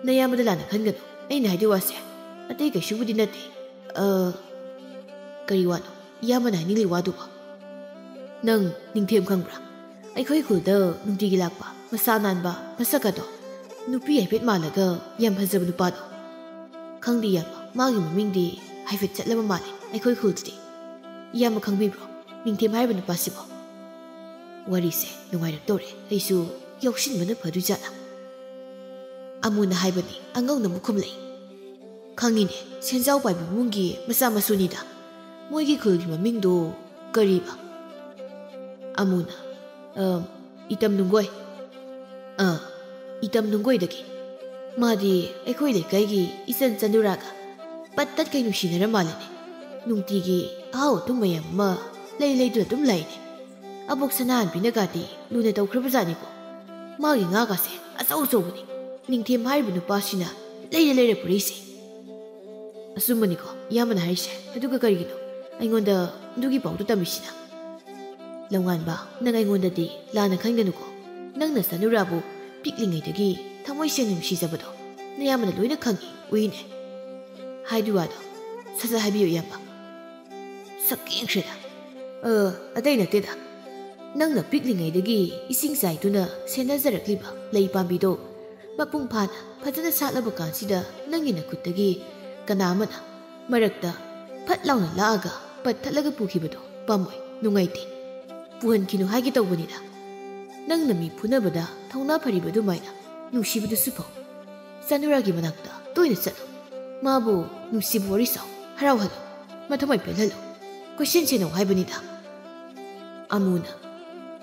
ꯅꯌꯥꯝꯕꯗ ꯂꯥꯟꯅ ꯈꯟꯒꯅꯨ꯫ ꯑꯩꯅ ꯍꯥꯏꯗꯣꯏ ꯋꯥꯁꯦ ꯑꯇꯩ ꯀꯩꯁꯨꯕꯨꯗꯤ ꯅꯠꯇꯦ꯫" "ꯑ, ꯀꯔꯤ ꯋꯥꯅꯣ ꯏꯌꯥꯝꯕꯅ ꯍꯥꯏꯅꯤꯡꯂꯤ ꯋꯥꯗꯨꯕꯣ?" "ꯅꯪ ꯅꯤꯡꯊꯦꯝ ꯈꯪꯕ꯭ꯔꯥ? ꯑꯩꯈꯣꯏ ꯈꯨꯜꯗ ꯅꯨꯡꯇꯤꯒꯤ ꯂꯥꯛꯄ, ꯃꯁꯥ ꯅꯥꯟꯕ, ꯃꯁꯛ ꯑꯗꯣ ꯅꯨꯄꯤ ꯍꯥꯏꯐꯦꯠ ꯃꯥꯜꯂꯒ ꯌꯥꯝ ꯐꯖꯕ ꯅꯨꯄꯥꯗꯣ꯫" "ꯈꯪꯗꯦ ꯏꯌꯥꯝꯕ, ꯃꯥꯒꯤ ꯃꯃꯤꯡꯗꯤ ꯍꯥꯏꯐꯦꯠ ꯆꯠꯂꯕ ꯃꯥꯜꯂꯦ ꯑꯩꯈꯣꯏ ꯈꯨꯜꯗꯗꯤ꯫" "ꯏꯌꯥꯝꯕ ꯈꯪꯕꯤꯕ꯭ꯔꯣ ꯅꯤꯡꯊꯦꯝ ꯍꯥꯏꯔꯤꯕ ꯅꯨꯄꯥꯁꯤꯕꯣ?" ꯋꯥꯔꯤꯁꯦ ꯅꯨꯡꯉꯥꯏꯔꯛꯇꯧꯔꯦ, ꯑꯩꯁꯨ ꯌꯥꯎꯁꯤꯟꯕꯅ ꯐꯗꯣꯏꯖꯥꯠꯂꯥ? ꯑꯃꯨꯅ ꯍꯥꯏꯕꯅꯤ꯫ ꯑꯉꯧꯅ ꯑꯃꯨꯛ ꯈꯨꯝꯂꯛꯏ꯫ "ꯈꯪꯉꯤꯅꯦ, ꯁꯦꯟꯖꯥꯎ ꯄꯥꯏꯕ ꯏꯃꯨꯡꯒꯤ ꯃꯆꯥ ꯃꯁꯨꯅꯤꯗ꯫ ꯃꯣꯏꯒꯤ ꯈꯨꯜꯒꯤ ꯃꯃꯤꯡꯗꯣ ꯀꯔꯤꯕ?" ꯑꯃꯨꯅ, "ꯑ, ꯏꯇꯝ ꯅꯨꯡꯒꯣꯏ꯫" "ꯑ, ꯏꯇꯝ ꯅꯨꯡꯒꯣꯏꯗꯒꯤ꯫ ꯃꯥꯗꯤ ꯑꯩꯈꯣꯏ ꯂꯩꯀꯥꯏꯒꯤ ꯏꯆꯟ ꯆꯅꯨꯔꯥꯒ ꯄꯠ ꯇꯠꯈꯩ ꯅꯨꯡꯁꯤꯅꯔ ꯃꯥꯜꯂꯦꯅꯦ꯫ ꯅꯨꯡꯇꯤꯒꯤ ꯑꯍꯥꯎ ꯑꯊꯨꯝ ꯃꯌꯥꯝ ꯑꯃ ꯂꯩ ꯂꯩꯗꯨꯅ ꯑꯗꯨꯝ ꯂꯥꯛꯏꯅꯦ꯫ ꯑꯕꯣꯛ ꯁꯅꯥꯍꯟꯕꯤꯅꯒꯗꯤ ꯂꯨꯅ ꯇꯧꯈ꯭ꯔꯕꯖꯥꯠꯅꯤꯀꯣ꯫ ꯃꯥꯒꯤ ꯉꯥꯒꯁꯦ ꯑꯆꯧ ꯑꯆꯧꯕꯅꯤ ꯅꯤꯡꯊꯦꯝ ꯍꯥꯏꯔꯤꯕ ꯅꯨꯄꯥꯁꯤꯅ ꯂꯩꯔ ꯂꯩꯔ ꯄꯨꯔꯛꯏꯁꯦ꯫" "ꯑꯆꯨꯝꯕꯅꯤꯀꯣ ꯏꯌꯥꯝꯕꯅ ꯍꯥꯏꯔꯤꯁꯦ꯫ ꯑꯗꯨꯒ ꯀꯔꯤꯒꯤꯅꯣ ꯑꯩꯉꯣꯟꯗ ꯑꯗꯨꯒꯤ ꯄꯥꯎꯗꯨ ꯇꯝꯃꯤꯁꯤꯅ?" "ꯂꯝꯉꯥꯟꯕ, ꯅꯪ ꯑꯩꯉꯣꯟꯗꯗꯤ ꯂꯥꯟꯅ ꯈꯟꯒꯅꯨꯀꯣ꯫ ꯅꯪꯅ ꯁꯅꯨꯔꯥꯕꯨ ꯄꯤꯛꯂꯤꯉꯩꯗꯒꯤ ꯊꯃꯣꯏ ꯁꯦꯡꯅ ꯅꯨꯡꯁꯤꯖꯕꯗꯣ ꯅꯌꯥꯝꯕꯅ ꯂꯣꯏꯅ ꯈꯪꯉꯤ, ꯎꯏꯅꯦ꯫" "ꯍꯥꯏꯗꯨ ꯋꯥꯗꯣ ꯁꯠ ꯁꯠ ꯍꯥꯏꯕꯤꯌꯨ ꯏꯌꯥꯝꯕ꯫" "ꯁꯛ ꯀꯦꯡꯈ꯭ꯔꯦꯗ꯫ ꯑ, ꯑꯇꯩ ꯅꯠꯇꯦꯗ꯫ ꯅꯪꯅ ꯄꯤꯛꯂꯤꯉꯩꯗꯒꯤ ꯏꯁꯤꯡ ꯆꯥꯏꯗꯨꯅ ꯁꯦꯟꯅꯖꯔꯛꯂꯤꯕ ꯂꯩ ꯄꯥꯝꯕꯤꯗꯣ ꯃꯄꯨꯡ ꯐꯥꯅ ꯐꯖꯅ ꯁꯥꯠꯂꯕ ꯀꯥꯟꯁꯤꯗ ꯅꯪꯒꯤ ꯅꯈꯨꯠꯇꯒꯤ ꯀꯅꯥ ꯑꯃꯅ ꯃꯔꯛꯇ ꯐꯠ ꯂꯥꯎꯅ ꯂꯥꯛꯑꯒ ꯄꯠꯊꯠꯂꯒ ꯄꯨꯈꯤꯕꯗꯣ ꯄꯥꯝꯃꯣꯏ, ꯅꯨꯡꯉꯥꯏꯇꯦ꯫ ꯄꯨꯍꯟꯈꯤꯅꯨ ꯍꯥꯏꯒꯦ ꯇꯧꯕꯅꯤꯗ꯫ ꯅꯪꯅ ꯃꯤ ꯐꯨꯅꯕꯗ ꯊꯧꯅꯥ ꯐꯔꯤꯕ ꯑꯗꯨꯃꯥꯏꯅ ꯅꯨꯡꯁꯤꯕꯗꯨꯁꯨ ꯐꯧ꯫ ꯆꯅꯨꯔꯥꯒꯤ ꯃꯅꯥꯛꯇ ꯇꯣꯏꯅ ꯆꯠꯂꯨ꯫ ꯃꯥꯕꯨ ꯅꯨꯡꯁꯤꯕ ꯋꯥꯔꯤ ꯁꯥꯎ, ꯍꯔꯥꯎꯍꯜꯂꯨ, ꯃꯊꯃꯣꯏ ꯄꯦꯜꯍꯜꯂꯨ꯫ ꯀꯣꯏꯁꯦꯟ ꯁꯦꯟꯅꯧ ꯍꯥꯏꯕꯅꯤꯗ꯫" ꯑꯃꯨꯅ,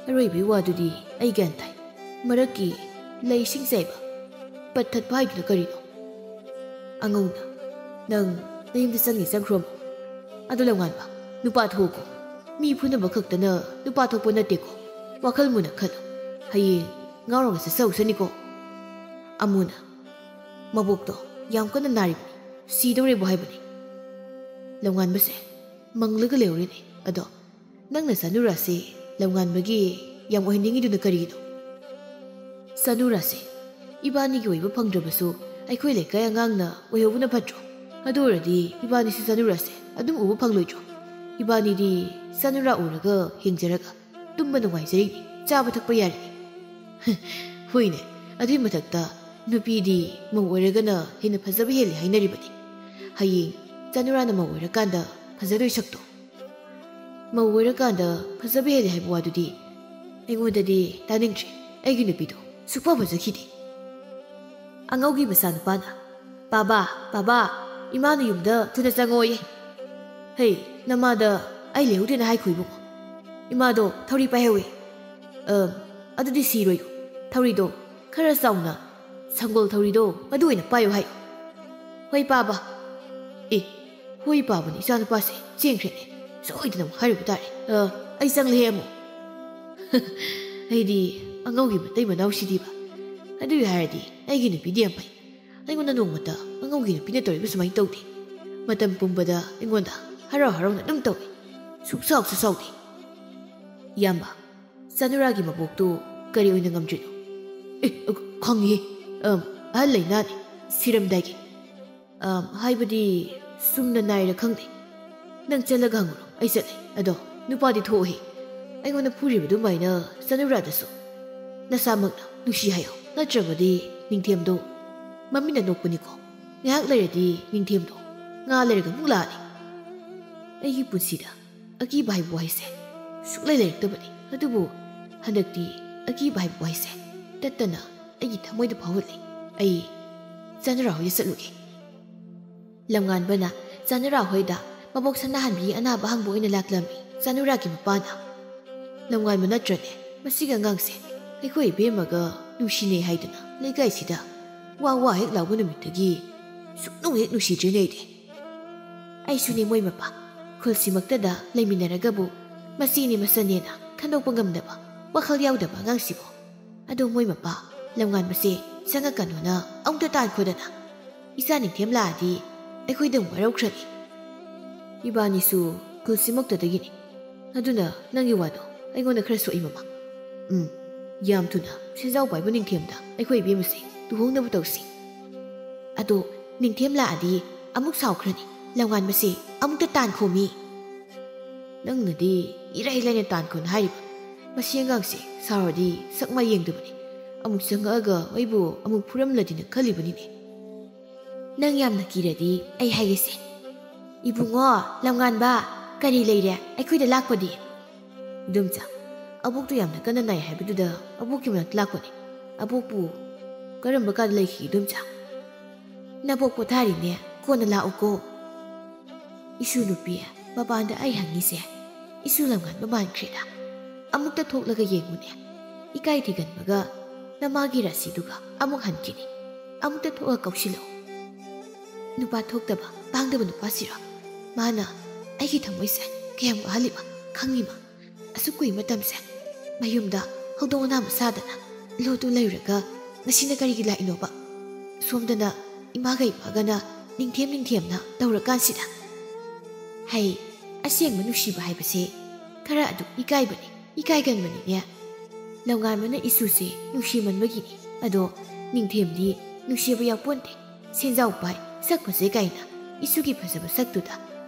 "ꯑꯔꯣꯏꯕꯒꯤ ꯋꯥꯗꯨꯗꯤ ꯑꯩ ꯒ꯭ꯌꯥꯟ ꯇꯥꯏ꯫ ꯃꯔꯛꯀꯤ ꯂꯩꯁꯤꯡ ꯆꯥꯏꯕ, ꯄꯠꯊꯠꯄ ꯍꯥꯏꯗꯨꯅ ꯀꯔꯤꯅꯣ?" ꯑꯉꯧꯅ, "ꯅꯪ ꯅꯌꯨꯝꯗ ꯆꯪꯉꯦ ꯆꯪꯈ꯭ꯔꯣ ꯑꯃꯨꯛ꯫ ꯑꯗꯨ ꯂꯝꯉꯥꯟꯕ, ꯅꯨꯄꯥ ꯊꯣꯛꯎꯀꯣ꯫ ꯃꯤ ꯐꯨꯅꯕ ꯈꯛꯇꯅ ꯅꯨꯄꯥ ꯊꯣꯛꯄ ꯅꯠꯇꯦꯀꯣ꯫ ꯋꯥꯈꯜ ꯃꯨꯟꯅ ꯈꯜꯂꯨ꯫ ꯍꯌꯦꯡ ꯉꯥꯎꯔꯒ ꯆꯠꯆꯧꯁꯅꯤꯀꯣ꯫ ꯑꯃꯨꯅ ꯃꯕꯣꯛꯇꯣ ꯌꯥꯝ ꯀꯟꯅ ꯅꯥꯔꯤꯕꯅꯤ꯫ ꯁꯤꯗꯧꯔꯦꯕꯨ ꯍꯥꯏꯕꯅꯤ꯫ ꯂꯝꯉꯥꯟꯕꯁꯦ ꯃꯪꯂꯒ ꯂꯩꯍꯧꯔꯤꯅꯤ꯫ ꯑꯗꯣ ꯅꯪꯅ ꯆꯥꯅꯨꯔꯥꯁꯦ ꯂꯝꯉꯥꯟꯕꯒꯤ ꯌꯥꯝ ꯑꯣꯏꯍꯟꯅꯤꯡꯉꯤꯗꯨꯅ ꯀꯔꯤꯒꯤꯅꯣ? ꯆꯥꯅꯨꯔꯥꯁꯦ ꯏꯕꯥꯅꯤꯒꯤ ꯑꯣꯏꯕ ꯐꯪꯗ꯭ꯔꯕꯁꯨ ꯑꯩꯈꯣꯏ ꯂꯩꯀꯥꯏ ꯑꯉꯥꯡꯅ ꯑꯣꯏꯍꯧꯕꯅ ꯐꯠꯇ꯭ꯔꯣ? ꯑꯗꯨ ꯑꯣꯏꯔꯗꯤ ꯏꯕꯥꯅꯤꯁꯨ ꯆꯥꯅꯨꯔꯥꯁꯦ ꯑꯗꯨꯝ ꯎꯕ ꯐꯪꯂꯣꯏꯗ꯭ꯔꯣ? ꯏꯕꯥꯅꯤꯗꯤ ꯆꯥꯅꯨꯔꯥ ꯎꯔꯒ ꯍꯤꯡꯖꯔꯒ ꯇꯨꯝꯕ ꯅꯨꯡꯉꯥꯏꯖꯔꯤꯅꯤ, ꯆꯥꯕ ꯊꯛꯄ ꯌꯥꯔꯤꯅꯤ꯫ ꯍꯣꯏꯅꯦ, ꯑꯗꯨꯏ ꯃꯊꯛꯇ ꯅꯨꯄꯤꯗꯤ ꯃꯧ ꯑꯣꯏꯔꯒꯅ ꯍꯦꯟꯅ ꯐꯖꯕ ꯍꯦꯜꯂꯤ ꯍꯥꯏꯅꯔꯤꯕꯅꯤ꯫ ꯍꯌꯦꯡ ꯆꯥꯅꯨꯔꯥꯅ ꯃꯧ ꯑꯣꯏꯔꯀꯥꯟꯗ ꯐꯖꯗꯣꯏ ꯁꯛꯇꯣ꯫ ꯃꯧ ꯑꯣꯏꯔꯀꯥꯟꯗ ꯐꯖꯕ ꯍꯦꯜꯂꯤ ꯍꯥꯏꯕ ꯋꯥꯗꯨꯗꯤ ꯑꯩꯉꯣꯟꯗꯗꯤ ꯇꯥꯅꯤꯡꯗ꯭ꯔꯦ꯫ ꯑꯩꯒꯤ ꯅꯨꯄꯤꯗꯣ ꯁꯨꯛꯐ ꯐꯖꯈꯤꯗꯦ꯫ ꯑꯉꯧꯒꯤ ꯃꯆꯥꯅꯨꯄꯥꯅ, "ꯕꯥꯕꯥ, ꯕꯥꯕꯥ, ꯏꯃꯥꯅ ꯌꯨꯝꯗ ꯊꯨꯅ ꯆꯪꯉꯣꯌꯦ꯫ ꯍꯩ, ꯅꯃꯥꯗ ꯑꯩ ꯂꯩꯍꯧꯗꯦꯅ ꯍꯥꯏꯈꯣ ꯏꯕꯨꯡꯉꯣ꯫ ꯏꯃꯥꯗꯣ ꯊꯧꯔꯤ ꯄꯥꯏꯍꯧꯋꯤ꯫ ꯑꯝ, ꯑꯗꯨꯗꯤ ꯁꯤꯔꯣꯏꯌꯨ꯫ ꯊꯧꯔꯤꯗꯣ ꯈꯔ ꯆꯥꯎꯅ ꯁꯪꯒꯣꯜ ꯊꯧꯔꯤꯗꯣ ꯃꯗꯨ ꯑꯣꯏꯅ ꯄꯥꯏꯌꯨ ꯍꯥꯏꯌꯨ꯫" "ꯍꯣꯏ ꯄꯥꯕ꯫" ꯑꯦ, ꯍꯣꯏ ꯄꯥꯕꯅꯤ ꯏꯆꯥꯅꯨꯄꯥꯁꯦ ꯆꯦꯟꯈ꯭ꯔꯦꯅꯦ꯫ ꯁꯣꯏꯗꯅ ꯑꯃꯨꯛ ꯍꯥꯏꯔꯨꯕ ꯇꯥꯔꯦ꯫ ꯑ, ꯑꯩ ꯆꯪꯂꯦꯍꯦ ꯑꯃꯨꯛ꯫ ꯑꯩꯗꯤ ꯑꯉꯧꯒꯤ ꯃꯇꯩ ꯃꯅꯥꯎꯁꯤꯗꯤꯕ꯫ ꯑꯗꯨꯒꯤ ꯍꯥꯏꯔꯗꯤ ꯑꯩꯒꯤ ꯅꯨꯄꯤꯗꯤ ꯌꯥꯝ ꯐꯩ꯫ ꯑꯩꯉꯣꯟꯗ ꯅꯣꯡꯃꯇ ꯑꯉꯧꯒꯤ ꯅꯨꯄꯤꯅ ꯇꯧꯔꯤꯕ ꯁꯨꯃꯥꯏꯅ ꯇꯧꯗꯦ꯫ ꯃꯇꯝ ꯄꯨꯝꯕꯗ ꯑꯩꯉꯣꯟꯗ ꯍꯔꯥꯎ ꯍꯔꯥꯎꯅ ꯑꯗꯨꯝ ꯇꯧꯏ꯫ ꯁꯨꯛꯁꯥꯎꯁꯨ ꯁꯥꯎꯗꯦ꯫ ꯏꯌꯥꯝꯕ, ꯆꯥꯅꯨꯔꯥꯒꯤ ꯃꯕꯣꯛꯇꯨ ꯀꯔꯤ ꯑꯣꯏꯅ ꯉꯝꯗ꯭ꯔꯤꯅꯣ? ꯑꯦ, ꯈꯪꯉꯤꯍꯦ꯫ ꯑꯝ, ꯑꯍꯜ ꯂꯩꯅꯥꯅꯤ꯫ ꯁꯤꯔꯝꯗꯥꯏꯒꯤ꯫ ꯑꯝ, ꯍꯥꯏꯕꯗꯤ ꯁꯨꯝꯅ ꯅꯥꯏꯔ ꯈꯪꯗꯦ꯫ ꯅꯪ ꯆꯠꯂꯒ ꯍꯪꯉꯨꯔꯣ, ꯑꯩ ꯆꯠꯂꯦ꯫ ꯑꯗꯣ ꯅꯨꯄꯥꯗꯤ ꯊꯣꯛꯎꯍꯦ꯫ ꯑꯩꯉꯣꯟꯗ ꯐꯨꯔꯤꯕ ꯑꯗꯨꯃꯥꯏꯅ ꯆꯥꯅꯨꯔꯥꯗꯁꯨ ꯅꯁꯥꯃꯛꯅ ꯅꯨꯡꯁꯤ ꯍꯥꯏꯌꯣ꯫ ꯅꯠꯇ꯭ꯔꯕꯗꯤ ꯅꯤꯡꯊꯦꯝꯗꯣ ꯃꯃꯤꯠꯅ ꯅꯣꯛꯄꯅꯤꯀꯣ꯫ ꯉꯥꯏꯍꯥꯛ ꯂꯩꯔꯗꯤ ꯅꯤꯡꯊꯦꯝꯗꯣ ꯉꯥ ꯂꯩꯔꯒ ꯑꯃꯨꯛ ꯂꯥꯛꯑꯅꯤ꯫ ꯑꯩꯒꯤ ꯄꯨꯟꯁꯤꯗ ꯑꯀꯤꯕ ꯍꯥꯏꯕ ꯋꯥꯍꯩꯁꯦ ꯁꯨꯛꯂꯩ ꯂꯩꯔꯛꯇꯕꯅꯤ꯫ ꯑꯗꯨꯕꯨ ꯍꯟꯗꯛꯇꯤ ꯑꯀꯤꯕ ꯍꯥꯏꯕ ꯋꯥꯍꯩꯁꯦ ꯇꯠꯇꯅ ꯑꯩꯒꯤ ꯊꯃꯣꯏꯗ ꯐꯥꯎꯍꯜꯂꯤ꯫ ꯑꯩ ꯆꯥꯅꯨꯔꯥ ꯍꯣꯏꯗ ꯆꯠꯂꯨꯒꯦ꯫ ꯂꯝꯉꯥꯟꯕꯅ ꯆꯥꯅꯨꯔꯥ ꯍꯣꯏꯗ ꯃꯕꯣꯛ ꯁꯅꯥꯍꯟꯕꯤꯒꯤ ꯑꯅꯥꯕ ꯍꯪꯕ ꯑꯣꯏꯅ ꯂꯥꯛꯂꯝꯃꯤ꯫ ꯆꯥꯅꯨꯔꯥꯒꯤ ꯃꯄꯥꯅ, "ꯂꯝꯉꯥꯟꯕ ꯅꯠꯇ꯭ꯔꯅꯦ? ꯃꯁꯤꯒꯤ ꯑꯉꯥꯡꯁꯦ ꯑꯩꯈꯣꯏ ꯏꯕꯦꯝꯃꯒ ꯅꯨꯡꯁꯤꯅꯩ ꯍꯥꯏꯗꯨꯅ ꯂꯩꯀꯥꯏꯁꯤꯗ ꯋꯥ ꯋꯥ ꯍꯦꯛ ꯂꯥꯎꯕ ꯅꯨꯃꯤꯠꯇꯒꯤ ꯁꯨꯛꯅꯨꯡ ꯍꯦꯛ ꯅꯨꯡꯁꯤꯗ꯭ꯔꯤꯅꯦ ꯑꯩꯗꯤ꯫" "ꯑꯩꯁꯨꯅꯦ ꯃꯣꯏ ꯃꯄꯥ꯫ ꯈꯨꯜꯁꯤꯃꯛꯇꯗ ꯂꯩꯃꯤꯟꯅꯔꯒꯕꯨ ꯃꯆꯦꯅꯤ ꯃꯆꯟꯅꯦꯅ ꯈꯟꯗꯣꯛꯄ ꯉꯝꯗꯕ, ꯋꯥꯈꯜ ꯌꯥꯎꯗꯕ ꯑꯉꯥꯡꯁꯤꯕꯨ꯫ ꯑꯗꯣ ꯃꯣꯏ ꯃꯄꯥ ꯂꯝꯉꯥꯟꯕꯁꯦ ꯆꯪꯉꯛꯀꯅꯣꯅ ꯑꯃꯨꯛꯇ ꯇꯥꯟꯈꯣꯗꯅ꯫ ꯏꯆꯥ ꯅꯤꯡꯊꯦꯝ ꯂꯥꯛꯑꯗꯤ ꯑꯩꯈꯣꯏꯗ ꯑꯃꯨꯛ ꯋꯥꯔꯧꯈ꯭ꯔꯅꯤ꯫ ꯏꯕꯥꯅꯤꯁꯨ ꯈꯨꯜꯁꯤꯃꯛꯇꯗꯒꯤꯅꯤ꯫ ꯑꯗꯨꯅ ꯅꯪꯒꯤ ꯋꯥꯗꯣ ꯑꯩꯉꯣꯟꯗ ꯈꯔ ꯁꯣꯛꯏ, ꯃꯃꯥ꯫ ꯎꯝ, ꯌꯥꯝ ꯊꯨꯅ ꯁꯦꯟꯖꯥꯎ ꯄꯥꯏꯕ ꯅꯤꯡꯊꯦꯝꯗ ꯑꯩꯈꯣꯏ ꯏꯕꯦꯝꯃꯁꯦ ꯂꯨꯍꯣꯡꯅꯕ ꯇꯧꯁꯤ꯫ ꯑꯗꯣ ꯅꯤꯡꯊꯦꯝ ꯂꯥꯛꯑꯗꯤ ꯑꯃꯨꯛ ꯁꯥꯎꯈ꯭ꯔꯅꯤ꯫ ꯂꯝꯉꯥꯟꯕꯁꯦ ꯑꯃꯨꯛꯇ ꯇꯥꯟꯈꯣꯃꯤ꯫ ꯅꯪꯅꯗꯤ ꯏꯔꯥꯏ ꯂꯥꯏꯅ ꯇꯥꯟꯈꯣꯅ ꯍꯥꯏꯔꯤꯕ꯫ ꯃꯁꯤ ꯑꯉꯥꯡꯁꯦ ꯁꯥꯎꯔꯗꯤ ꯁꯛ ꯃꯥꯏ ꯌꯦꯡꯗꯕꯅꯤ꯫ ꯑꯃꯨꯛ ꯆꯪꯉꯛꯑꯒ ꯑꯩꯕꯨ ꯑꯃꯨꯛ ꯐꯨꯔꯝꯂꯗꯤꯅ ꯈꯜꯂꯤꯕꯅꯤꯅꯦ꯫ ꯅꯪ ꯌꯥꯝꯅ ꯀꯤꯔꯗꯤ ꯑꯩ ꯍꯥꯏꯒꯦꯁꯦ꯫ ꯏꯕꯨꯡꯉꯣ, ꯂꯝꯉꯥꯟꯕ, ꯀꯔꯤ ꯂꯩꯔꯦ ꯑꯩꯈꯣꯏꯗ ꯂꯥꯛꯄꯗꯤ? ꯏꯗꯣꯝꯆꯥ, ꯑꯕꯣꯛꯇꯨ ꯌꯥꯝꯅ ꯀꯟꯅ ꯅꯥꯏ ꯍꯥꯏꯕꯗꯨꯗ ꯑꯕꯣꯛꯀꯤ ꯃꯅꯥꯛꯇ ꯂꯥꯛꯄꯅꯦ꯫ ꯑꯕꯣꯛꯄꯨ ꯀꯔꯝꯕ ꯀꯥꯗ ꯂꯩꯈꯤꯒꯦ, ꯏꯗꯣꯝꯆꯥ? ꯅꯕꯣꯛ ꯄꯣꯊꯥꯔꯤꯅꯦ, ꯀꯣꯟꯅ ꯂꯥꯛꯎꯀꯣ꯫ ꯏꯁꯨ ꯅꯨꯄꯤ, ꯃꯄꯥꯟꯗ ꯑꯩ ꯍꯪꯉꯤꯁꯦ ꯏꯁꯨ ꯂꯝꯉꯥꯟꯕ ꯃꯥꯟꯈ꯭ꯔꯦꯗ꯫ ꯑꯃꯨꯛꯇ ꯊꯣꯛꯂꯒ ꯌꯦꯡꯉꯨꯅꯦ꯫ ꯏꯀꯥꯏ ꯊꯤꯒꯟꯕꯒ ꯅꯃꯥꯒꯤ ꯔꯥꯁꯤꯗꯨꯒ ꯑꯃꯨꯛ ꯍꯟꯈꯤꯅꯤ꯫ ꯑꯃꯨꯛꯇ ꯊꯣꯛꯑꯒ ꯀꯧꯁꯤꯜꯂꯛꯎ꯫ ꯅꯨꯄꯥ ꯊꯣꯛꯇꯕ, ꯄꯥꯡꯗꯕ ꯅꯨꯄꯥꯁꯤꯔꯣ? ꯃꯥꯅ ꯑꯩꯒꯤ ꯊꯃꯣꯏꯁꯦ ꯀꯌꯥꯝ ꯋꯥꯍꯜꯂꯤꯕ ꯈꯪꯉꯤꯃ? ꯑꯁꯨꯛ ꯀꯨꯏ ꯃꯇꯝꯁꯦ ꯃꯌꯨꯝꯗ ꯍꯧꯗꯣꯡ ꯑꯅꯥꯕ ꯁꯥꯗꯅ ꯂꯣꯠꯇꯨ ꯂꯩꯔꯒ ꯉꯁꯤꯅ ꯀꯔꯤꯒꯤ ꯂꯥꯛꯏꯅꯣꯕ? ꯁꯣꯝꯗꯅ ꯏꯃꯥꯒ ꯏꯄꯥꯒꯅ ꯅꯤꯡꯊꯦꯝ ꯅꯤꯡꯊꯦꯝꯅ ꯇꯧꯔꯀꯥꯟꯁꯤꯗ꯫ ꯍꯩ, ꯑꯁꯦꯡꯕ ꯅꯨꯡꯁꯤꯕ ꯍꯥꯏꯕꯁꯦ ꯈꯔ ꯑꯗꯨꯝ ꯏꯀꯥꯏꯕꯅꯤ, ꯏꯀꯥꯏꯒꯟꯕꯅꯤꯅꯦ꯫ ꯂꯝꯉꯥꯟꯕꯅ ꯏꯁꯨꯁꯦ ꯅꯨꯡꯁꯤꯃꯟꯕꯒꯤꯅꯤ꯫ ꯑꯗꯣ ꯅꯤꯡꯊꯦꯝꯗꯤ ꯅꯨꯡꯁꯤꯕ ꯌꯥꯎꯄꯣꯟꯇꯦ꯫ ꯁꯦꯟꯖꯥꯎ ꯄꯥꯏ, ꯁꯛ ꯐꯖꯩ ꯀꯥꯏꯅ ꯏꯁꯨꯒꯤ ꯐꯖꯕ ꯁꯛꯇꯨꯗ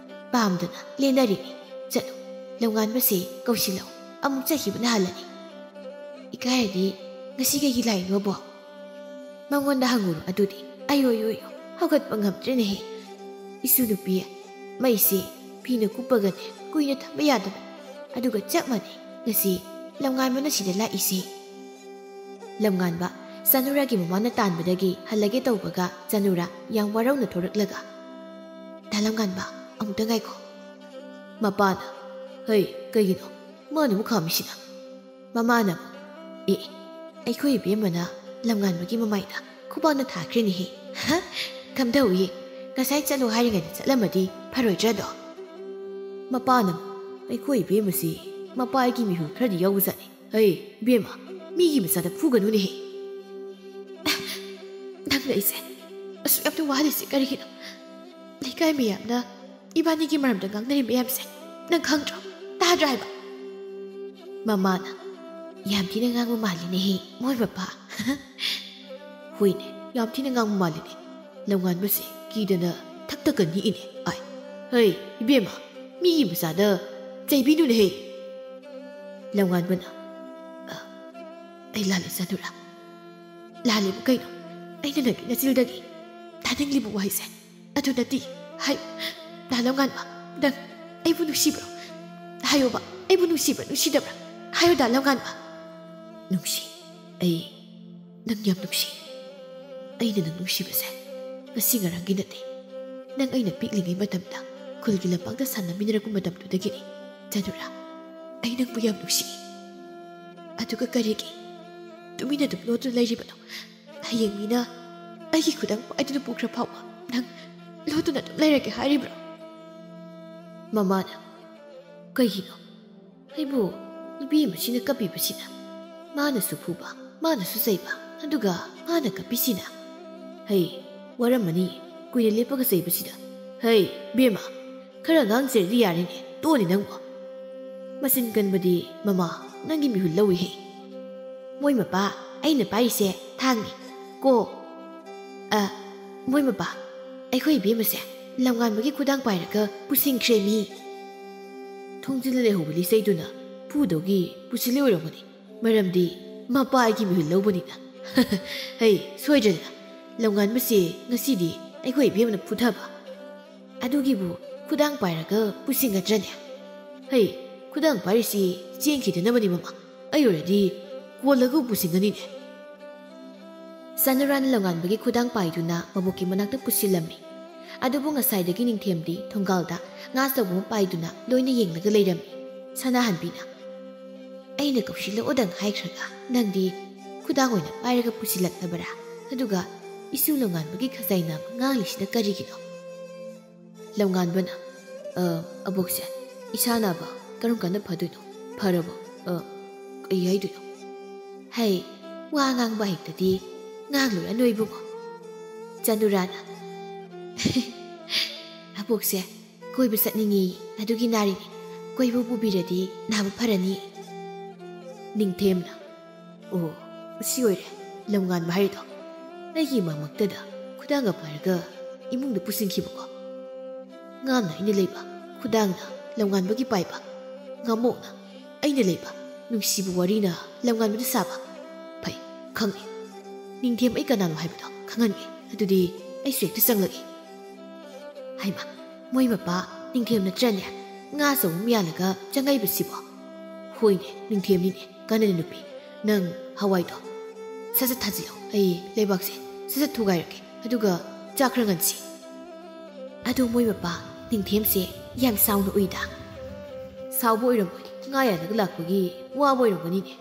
ꯄꯥꯝꯗꯅ ꯂꯦꯟꯅꯔꯤꯅꯤ꯫ ꯆꯠꯂꯨ, ꯂꯝꯉꯥꯟꯕꯁꯦ ꯀꯧꯁꯤꯜꯂꯛꯎ, ꯑꯃꯨꯛ ꯆꯠꯈꯤꯕꯅ ꯍꯥꯜꯂꯅꯤ꯫ ꯏꯀꯥꯏꯔꯗꯤ ꯉꯁꯤ ꯀꯩꯒꯤ ꯂꯥꯛꯏꯅꯣꯕꯣ? ꯃꯉꯣꯟꯗ ꯍꯪꯉꯨꯔꯣ ꯑꯗꯨꯗꯤ꯫ ꯑꯌꯣ, ꯑꯌꯣ, ꯑꯌꯣ, ꯍꯧꯒꯠꯄ ꯉꯝꯗ꯭ꯔꯦꯅꯦꯍꯦ꯫ ꯏꯁꯨ ꯅꯨꯄꯤ, ꯃꯩꯁꯦ ꯐꯤꯅ ꯀꯨꯞꯄꯒꯅꯦ ꯀꯨꯏꯅ ꯊꯝꯕ ꯌꯥꯗꯕꯅꯤ꯫ ꯑꯗꯨꯒ ꯆꯞ ꯃꯥꯟꯅꯩ ꯉꯁꯤ ꯂꯝꯉꯥꯟꯕꯅ ꯁꯤꯗ ꯂꯥꯛꯏꯁꯦ꯫ ꯂꯝꯉꯥꯟꯕ ꯆꯅꯨꯔꯥꯒꯤ ꯃꯃꯥꯅ ꯇꯥꯟꯕꯗꯒꯤ ꯍꯜꯂꯒꯦ ꯇꯧꯕꯒ ꯆꯅꯨꯔꯥ ꯌꯥꯝ ꯋꯥꯔꯧꯅ ꯊꯣꯔꯛꯂꯒ, "ꯗꯥ ꯂꯝꯉꯥꯟꯕ, ꯑꯃꯨꯛꯇ ꯉꯥꯏꯈꯣ꯫" ꯃꯄꯥꯅ, "ꯍꯩ, ꯀꯩꯒꯤꯅꯣ? ꯃꯥꯅ ꯑꯃꯨꯛ ꯈꯥꯝꯃꯤꯁꯤꯅ?" ꯃꯃꯥꯅ, "ꯑꯦ, ꯑꯩꯈꯣꯏ ꯏꯕꯦꯝꯃꯅ ꯂꯝꯉꯥꯟꯕꯒꯤ ꯃꯃꯥꯏꯗ ꯈꯨꯕꯥꯛꯅ ꯊꯥꯈ꯭ꯔꯦꯅꯦꯍꯦ꯫ ꯍ, ꯀꯝꯗꯧꯏ? ꯉꯁꯥꯏ ꯆꯠꯂꯣ ꯍꯥꯏꯔꯤꯉꯩꯗ ꯆꯠꯂꯝꯃꯗꯤ ꯐꯔꯣꯏꯗ꯭ꯔꯗꯣ?" ꯃꯄꯥꯅ, "ꯑꯩꯈꯣꯏ ꯏꯕꯦꯝꯃꯁꯤ ꯃꯄꯥꯒꯤ ꯃꯤꯍꯨꯜ ꯈꯔꯗꯤ ꯌꯥꯎꯕꯖꯥꯠꯅꯤ꯫ ꯍꯩ, ꯏꯕꯦꯝꯃ, ꯃꯤꯒꯤ ꯃꯆꯥꯗ ꯐꯨꯒꯅꯨꯅꯦꯍꯦ꯫ ꯅꯪꯅ ꯑꯩꯁꯦ ꯑꯁꯨꯛ ꯌꯥꯝꯅ ꯋꯥꯍꯜꯂꯤꯁꯦ ꯀꯔꯤꯒꯤꯅꯣ? ꯂꯩꯀꯥꯏ ꯃꯌꯥꯝꯅ ꯏꯕꯥꯅꯤꯒꯤ ꯃꯔꯝꯗ ꯉꯥꯡꯅꯔꯤ ꯃꯌꯥꯝꯁꯦ ꯅꯪ ꯈꯪꯗ꯭ꯔꯣ? ꯇꯥꯗ꯭ꯔꯥ ꯍꯥꯏꯕ?" ꯃꯃꯥꯅ, "ꯌꯥꯝ ꯊꯤꯅ ꯉꯥꯡꯕ ꯃꯥꯜꯂꯤꯅꯦꯍꯦ, ꯃꯣꯏ ꯃꯄꯥ꯫" "ꯍꯣꯏꯅꯦ, ꯌꯥꯝ ꯊꯤꯅ ꯉꯥꯡꯕ ꯃꯥꯜꯂꯤꯅꯦ꯫ ꯂꯝꯉꯥꯟꯕꯁꯦ ꯀꯤꯗꯅ ꯊꯛ ꯊꯛꯀ ꯅꯤꯛꯏꯅꯦ꯫ ꯑꯥꯏ, ꯍꯩ, ꯏꯕꯦꯝꯃ, ꯃꯤꯒꯤ ꯃꯆꯥꯗ ꯆꯩꯕꯤꯅꯨꯅꯦꯍꯦ꯫" ꯂꯝꯉꯥꯟꯕꯅ, "ꯑ, ꯑꯩ ꯂꯥꯜꯂꯦ ꯆꯅꯨꯔꯥ꯫ ꯂꯥꯜꯂꯦꯕꯨ ꯀꯩꯅꯣ? ꯑꯩꯅ ꯅꯪꯒꯤ ꯅꯆꯤꯜꯗꯒꯤ ꯇꯥꯅꯤꯡꯂꯤꯕ ꯋꯥꯍꯩꯁꯦ ꯑꯗꯨ ꯅꯠꯇꯦ꯫ ꯍꯥꯏ, ꯗꯥ ꯂꯝꯉꯥꯟꯕ, ꯅꯪ ꯑꯩꯕꯨ ꯅꯨꯡꯁꯤꯕ꯭ꯔꯣ? ꯍꯥꯏꯌꯣꯕ, ꯑꯩꯕꯨ ꯅꯨꯡꯁꯤꯕ꯭ꯔꯥ, ꯅꯨꯡꯁꯤꯗꯕ꯭ꯔꯥ? ꯍꯥꯏꯌꯣ, ꯗꯥ ꯂꯝꯉꯥꯟꯕ꯫" "ꯅꯨꯡꯁꯤ, ꯑꯩ ꯅꯪ ꯌꯥꯝ ꯅꯨꯡꯁꯤ꯫ ꯑꯩꯅ ꯅꯪ ꯅꯨꯡꯁꯤꯕꯁꯦ ꯉꯁꯤ ꯉꯔꯥꯡꯒꯤ ꯅꯠꯇꯦ꯫ ꯅꯪ ꯑꯩꯅ ꯄꯤꯛꯂꯤꯉꯩ ꯃꯇꯝꯗ ꯈꯨꯜꯒꯤ ꯂꯝꯄꯥꯛꯇ ꯁꯥꯟꯅꯃꯤꯟꯅꯔꯛꯄ ꯃꯇꯝꯗꯨꯗꯒꯤꯅꯤ, ꯆꯅꯨꯔꯥ꯫ ꯑꯩ ꯅꯪꯕꯨ ꯌꯥꯝ ꯅꯨꯡꯁꯤ꯫ ꯑꯗꯨꯒ ꯀꯔꯤꯒꯤ ꯇꯨꯃꯤꯟꯅ ꯑꯗꯨꯝ ꯂꯣꯠꯇꯨꯅ ꯂꯩꯔꯤꯕꯅꯣ? ꯍꯌꯦꯡ ꯃꯤꯅ ꯑꯩꯒꯤ ꯈꯨꯗꯥꯡ ꯄꯥꯏꯗꯨꯅ ꯄꯨꯈ꯭ꯔ ꯐꯥꯎꯕ ꯅꯪ ꯂꯣꯠꯇꯨꯅ ꯑꯗꯨꯝ ꯂꯩꯔꯒꯦ ꯍꯥꯏꯔꯤꯕ꯭ꯔꯣ?" ꯃꯃꯥꯅ, "ꯀꯩꯒꯤꯅꯣ? ꯑꯩꯕꯨ ꯏꯕꯦꯝꯃꯁꯤꯅ ꯀꯞꯄꯤꯕꯁꯤꯅ, ꯃꯥꯅꯁꯨ ꯐꯨꯕ, ꯃꯥꯅꯁꯨ ꯆꯩꯕ, ꯑꯗꯨꯒ ꯃꯥꯅ ꯀꯞꯄꯤꯁꯤꯅ? ꯍꯩ, ꯋꯥꯔꯝꯃꯅꯤ, ꯀꯨꯏꯅ ꯂꯦꯞꯄꯒ ꯆꯩꯕꯁꯤꯗ꯫ ꯍꯩ, ꯏꯕꯦꯝꯃ, ꯈꯔ ꯉꯥꯡꯖꯔꯗꯤ ꯌꯥꯔꯦꯅꯦ, ꯇꯣꯛꯑꯣꯅꯦ ꯅꯪꯕꯨ꯫ ꯃꯆꯤꯟ ꯀꯟꯕꯗꯤ ꯃꯃꯥ, ꯅꯪꯒꯤ ꯃꯤꯍꯨꯜ ꯂꯧꯏꯍꯦ꯫ ꯃꯣꯏ ꯃꯄꯥ, ꯑꯩꯅ ꯄꯥꯏꯔꯤꯁꯦ ꯊꯥꯡꯅꯤ꯫ ꯀꯣ, ꯑ, ꯃꯣꯏ ꯃꯄꯥ, ꯑꯩꯈꯣꯏ ꯏꯕꯦꯝꯃꯁꯦ ꯂꯝꯉꯥꯟꯕꯒꯤ ꯈꯨꯗꯥꯡ ꯄꯥꯏꯔꯒ ꯄꯨꯁꯤꯟꯈ꯭ꯔꯦ ꯃꯤ꯫" ꯊꯣꯡꯖꯤꯜꯂ ꯂꯩꯍꯧꯕ ꯂꯤꯆꯩꯗꯨꯅ ꯐꯨꯗꯧꯒꯤ ꯄꯨꯁꯤꯜꯂꯤ ꯑꯣꯏꯔꯝꯒꯅꯤ꯫ ꯃꯔꯝꯗꯤ ꯃꯄꯥ ꯑꯩꯒꯤ ꯃꯤꯍꯨꯜ ꯂꯧꯕꯅꯤꯅ꯫ ꯍꯩ, ꯁꯣꯏꯗ꯭ꯔꯦꯗꯅ꯫ ꯂꯝꯉꯥꯟꯕꯁꯦ ꯉꯁꯤꯗꯤ ꯑꯩꯈꯣꯏ ꯏꯕꯦꯝꯃꯅ ꯐꯨꯊꯕ꯫ ꯑꯗꯨꯒꯤꯕꯨ ꯈꯨꯗꯥꯡ ꯄꯥꯏꯔꯒ ꯄꯨꯁꯤꯟꯒꯗ꯭ꯔꯅꯦ? ꯍꯩ, ꯈꯨꯗꯥꯡ ꯄꯥꯏꯔꯤꯁꯤ ꯆꯦꯟꯈꯤꯗꯅꯕꯅꯤ ꯃꯃꯥ꯫ ꯑꯩ ꯑꯣꯏꯔꯗꯤ ꯀꯣꯜꯂꯒ ꯄꯨꯁꯤꯟꯒꯅꯤꯅꯦ꯫ ꯆꯅꯨꯔꯥꯅ ꯂꯝꯉꯥꯟꯕꯒꯤ ꯈꯨꯗꯥꯡ ꯄꯥꯏꯗꯨꯅ ꯃꯕꯣꯛꯀꯤ ꯃꯅꯥꯛꯇ ꯄꯨꯁꯤꯜꯂꯝꯃꯤ꯫ ꯑꯗꯨꯕꯨ ꯉꯁꯥꯏꯗꯒꯤ ꯅꯤꯡꯊꯦꯝꯗꯤ ꯊꯣꯡꯒꯥꯜꯗ ꯉꯥ ꯑꯆꯧꯕ ꯑꯃ ꯄꯥꯏꯗꯨꯅ ꯂꯣꯏꯅ ꯌꯦꯡꯂꯒ ꯂꯩꯔꯝꯃꯤ꯫ ꯁꯅꯥꯍꯟꯕꯤꯅ, "ꯑꯩꯅ ꯀꯧꯁꯤꯜꯂꯛꯑꯣꯗꯪ ꯍꯥꯏꯈ꯭ꯔꯒ ꯅꯪꯗꯤ ꯈꯨꯗꯥꯡ ꯑꯣꯏꯅ ꯄꯥꯏꯔꯒ ꯄꯨꯁꯤꯜꯂꯛꯂꯕꯔꯥ? ꯑꯗꯨꯒ ꯏꯁꯨ ꯂꯝꯉꯥꯟꯕꯒꯤ ꯈꯖꯥꯏ ꯅꯥꯝꯃ ꯉꯥꯡꯂꯤꯁꯤꯅ ꯀꯔꯤꯒꯤꯅꯣ?" ꯂꯝꯉꯥꯟꯕꯅ, "ꯑ, ꯑꯕꯣꯛꯁꯦ, "ꯏꯁꯥ ꯅꯥꯕ ꯀꯔꯝ ꯀꯥꯟꯗ ꯐꯗꯣꯏꯅꯣ? ꯐꯔꯕꯣ? ꯑ, ꯀꯩ ꯍꯥꯏꯗꯣꯏꯅꯣ?" "ꯍꯩ, ꯋꯥ ꯉꯥꯡꯕ ꯍꯩꯇꯗꯤ ꯉꯥꯡꯂꯣꯏ ꯑꯅꯣꯏꯕꯨ"꯫ ꯆꯅꯨꯔꯥꯅ, "ꯑꯕꯣꯛꯁꯦ ꯀꯣꯏꯕ ꯆꯠꯅꯤꯡꯉꯤ, ꯑꯗꯨꯒꯤ ꯅꯥꯔꯤꯅꯤ꯫ ꯀꯣꯏꯕ ꯄꯨꯕꯤꯔꯗꯤ ꯅꯥꯕ ꯐꯔꯅꯤ"꯫ ꯅꯤꯡꯊꯦꯝꯅ, "ꯑꯣ, ꯑꯁꯤ ꯑꯣꯏꯔꯦ ꯂꯝꯉꯥꯟꯕ ꯍꯥꯏꯔꯤꯗꯣ꯫ ꯑꯩꯒꯤ ꯃꯃꯛꯇꯗ ꯈꯨꯗꯥꯡꯒ ꯄꯥꯏꯔꯒ ꯏꯃꯨꯡꯗ ꯄꯨꯁꯤꯟꯈꯤꯕꯀꯣ꯫ ꯉꯥꯝꯅ ꯑꯩꯅ ꯂꯩꯕ, ꯈꯨꯗꯥꯡꯅ ꯂꯝꯉꯥꯟꯕꯒꯤ ꯄꯥꯏꯕ, ꯉꯥꯃꯣꯛꯅ ꯑꯩꯅ ꯂꯩꯕ, ꯅꯨꯡꯁꯤꯕ ꯋꯥꯔꯤꯅ ꯂꯝꯉꯥꯟꯕꯗ ꯁꯥꯕ꯫ ꯐꯩ, ꯈꯪꯉꯦ꯫ ꯅꯤꯡꯊꯦꯝ ꯑꯩ ꯀꯅꯥꯅꯣ ꯍꯥꯏꯕꯗꯣ ꯈꯪꯍꯟꯒꯦ꯫ ꯑꯗꯨꯗꯤ ꯑꯩꯁꯨ ꯍꯦꯛꯇ ꯆꯪꯂꯒꯦ"꯫ ꯍꯩꯃꯥ, ꯃꯣꯏ ꯃꯄꯥ ꯅꯤꯡꯊꯦꯝ ꯅꯠꯇ꯭ꯔꯅꯦ? ꯉꯥ ꯑꯆꯧꯕ ꯑꯃ ꯌꯥꯜꯂꯒ ꯆꯪꯉꯛꯏꯕꯁꯤꯕꯣ? "ꯍꯣꯏꯅꯦ, ꯅꯤꯡꯊꯦꯝꯅꯤꯅꯦ, ꯀꯥꯟꯅꯗ ꯅꯨꯄꯤ꯫ ꯅꯪ ꯍꯋꯥꯏꯗꯣ ꯁꯠ ꯁꯠ ꯊꯥꯖꯤꯜꯂꯣ, ꯑꯩ ꯂꯩꯕꯥꯛꯁꯦ ꯁꯠ ꯁꯠ ꯊꯨꯒꯥꯏꯔꯛꯀꯦ, ꯑꯗꯨꯒ ꯆꯥꯛ ꯈꯔ ꯉꯟꯁꯤ"꯫ ꯑꯗꯣ ꯃꯣꯏ ꯃꯄꯥ ꯅꯤꯡꯊꯦꯝꯁꯦ ꯌꯥꯝ ꯁꯥꯎꯅ ꯎꯏꯗ꯫ "ꯁꯥꯎꯕ ꯑꯣꯏꯔꯝꯃꯣꯏ, ꯉꯥ ꯌꯥꯜꯂꯒ ꯂꯥꯛꯄꯒꯤ ꯋꯥꯕ ꯑꯣꯏꯔꯝꯒꯅꯤꯅꯦ"꯫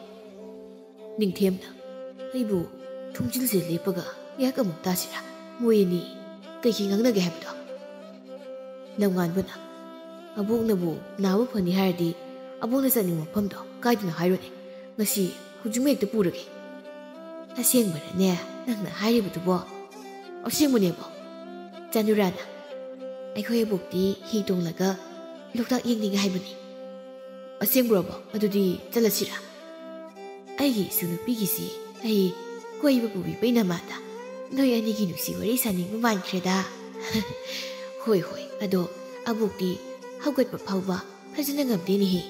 ꯅꯤꯡꯊꯦꯝꯅ, "ꯑꯩꯕꯨ ꯊꯣꯡꯖꯤꯜꯁꯦ ꯂꯦꯞꯄꯒ ꯉꯥꯏꯍꯥꯛ ꯑꯃꯨꯛ ꯇꯥꯁꯤꯔꯥ? ꯃꯣꯏ ꯑꯅꯤ ꯀꯩꯀꯩ ꯉꯥꯡꯅꯒꯦ ꯍꯥꯏꯕꯗꯣ"꯫ ꯂꯝꯉꯥꯟꯕꯅ, "ꯑꯕꯣꯛꯅꯕꯨ ꯅꯥꯕ ꯐꯅꯤ ꯍꯥꯏꯔꯗꯤ ꯑꯕꯣꯛꯅ ꯆꯠꯅꯤꯡꯕ ꯃꯐꯝꯗꯣ ꯀꯥꯏꯗꯅꯣ ꯍꯥꯏꯔꯣꯅꯦ꯫ ꯉꯁꯤ ꯍꯧꯖꯤꯛꯃꯛ ꯍꯦꯛꯇ ꯄꯨꯔꯒꯦ"꯫ "ꯑꯁꯦꯡꯕꯔꯅꯦ ꯅꯪꯅ ꯍꯥꯏꯔꯤꯕꯗꯨꯕꯣ?" "ꯑꯁꯦꯡꯕꯅꯦꯕꯣ"꯫ ꯆꯅꯨꯔꯥꯅ, "ꯑꯩꯈꯣꯏ ꯑꯕꯣꯛꯇꯤ ꯍꯤ ꯇꯣꯡꯂꯒ ꯂꯣꯛꯇꯥꯛ ꯌꯦꯡꯅꯤꯡꯉꯦ ꯍꯥꯏꯕꯅꯤ"꯫ "ꯑꯁꯦꯡꯕ꯭ꯔꯣꯕꯣ? ꯑꯗꯨꯗꯤ ꯆꯠꯂꯁꯤꯔꯥ?" "ꯑꯩꯒꯤ ꯏꯁꯨ ꯅꯨꯄꯤꯒꯤꯁꯤ ꯑꯩ ꯀꯣꯏꯕ ꯄꯨꯕꯤꯕꯩ ꯅꯃꯥꯗ ꯅꯣꯏ ꯑꯅꯤꯒꯤ ꯅꯨꯡꯁꯤ ꯋꯥꯔꯤ ꯁꯥꯅꯤꯡꯕ ꯃꯥꯟꯈ꯭ꯔꯦꯗ"꯫ "ꯍꯣꯏ, ꯍꯣꯏ, ꯑꯗꯣ ꯑꯕꯣꯛꯇꯤ ꯍꯧꯒꯠꯄ ꯐꯥꯎꯕ ꯐꯖꯅ ꯉꯝꯗꯦꯅꯦꯍꯦ"꯫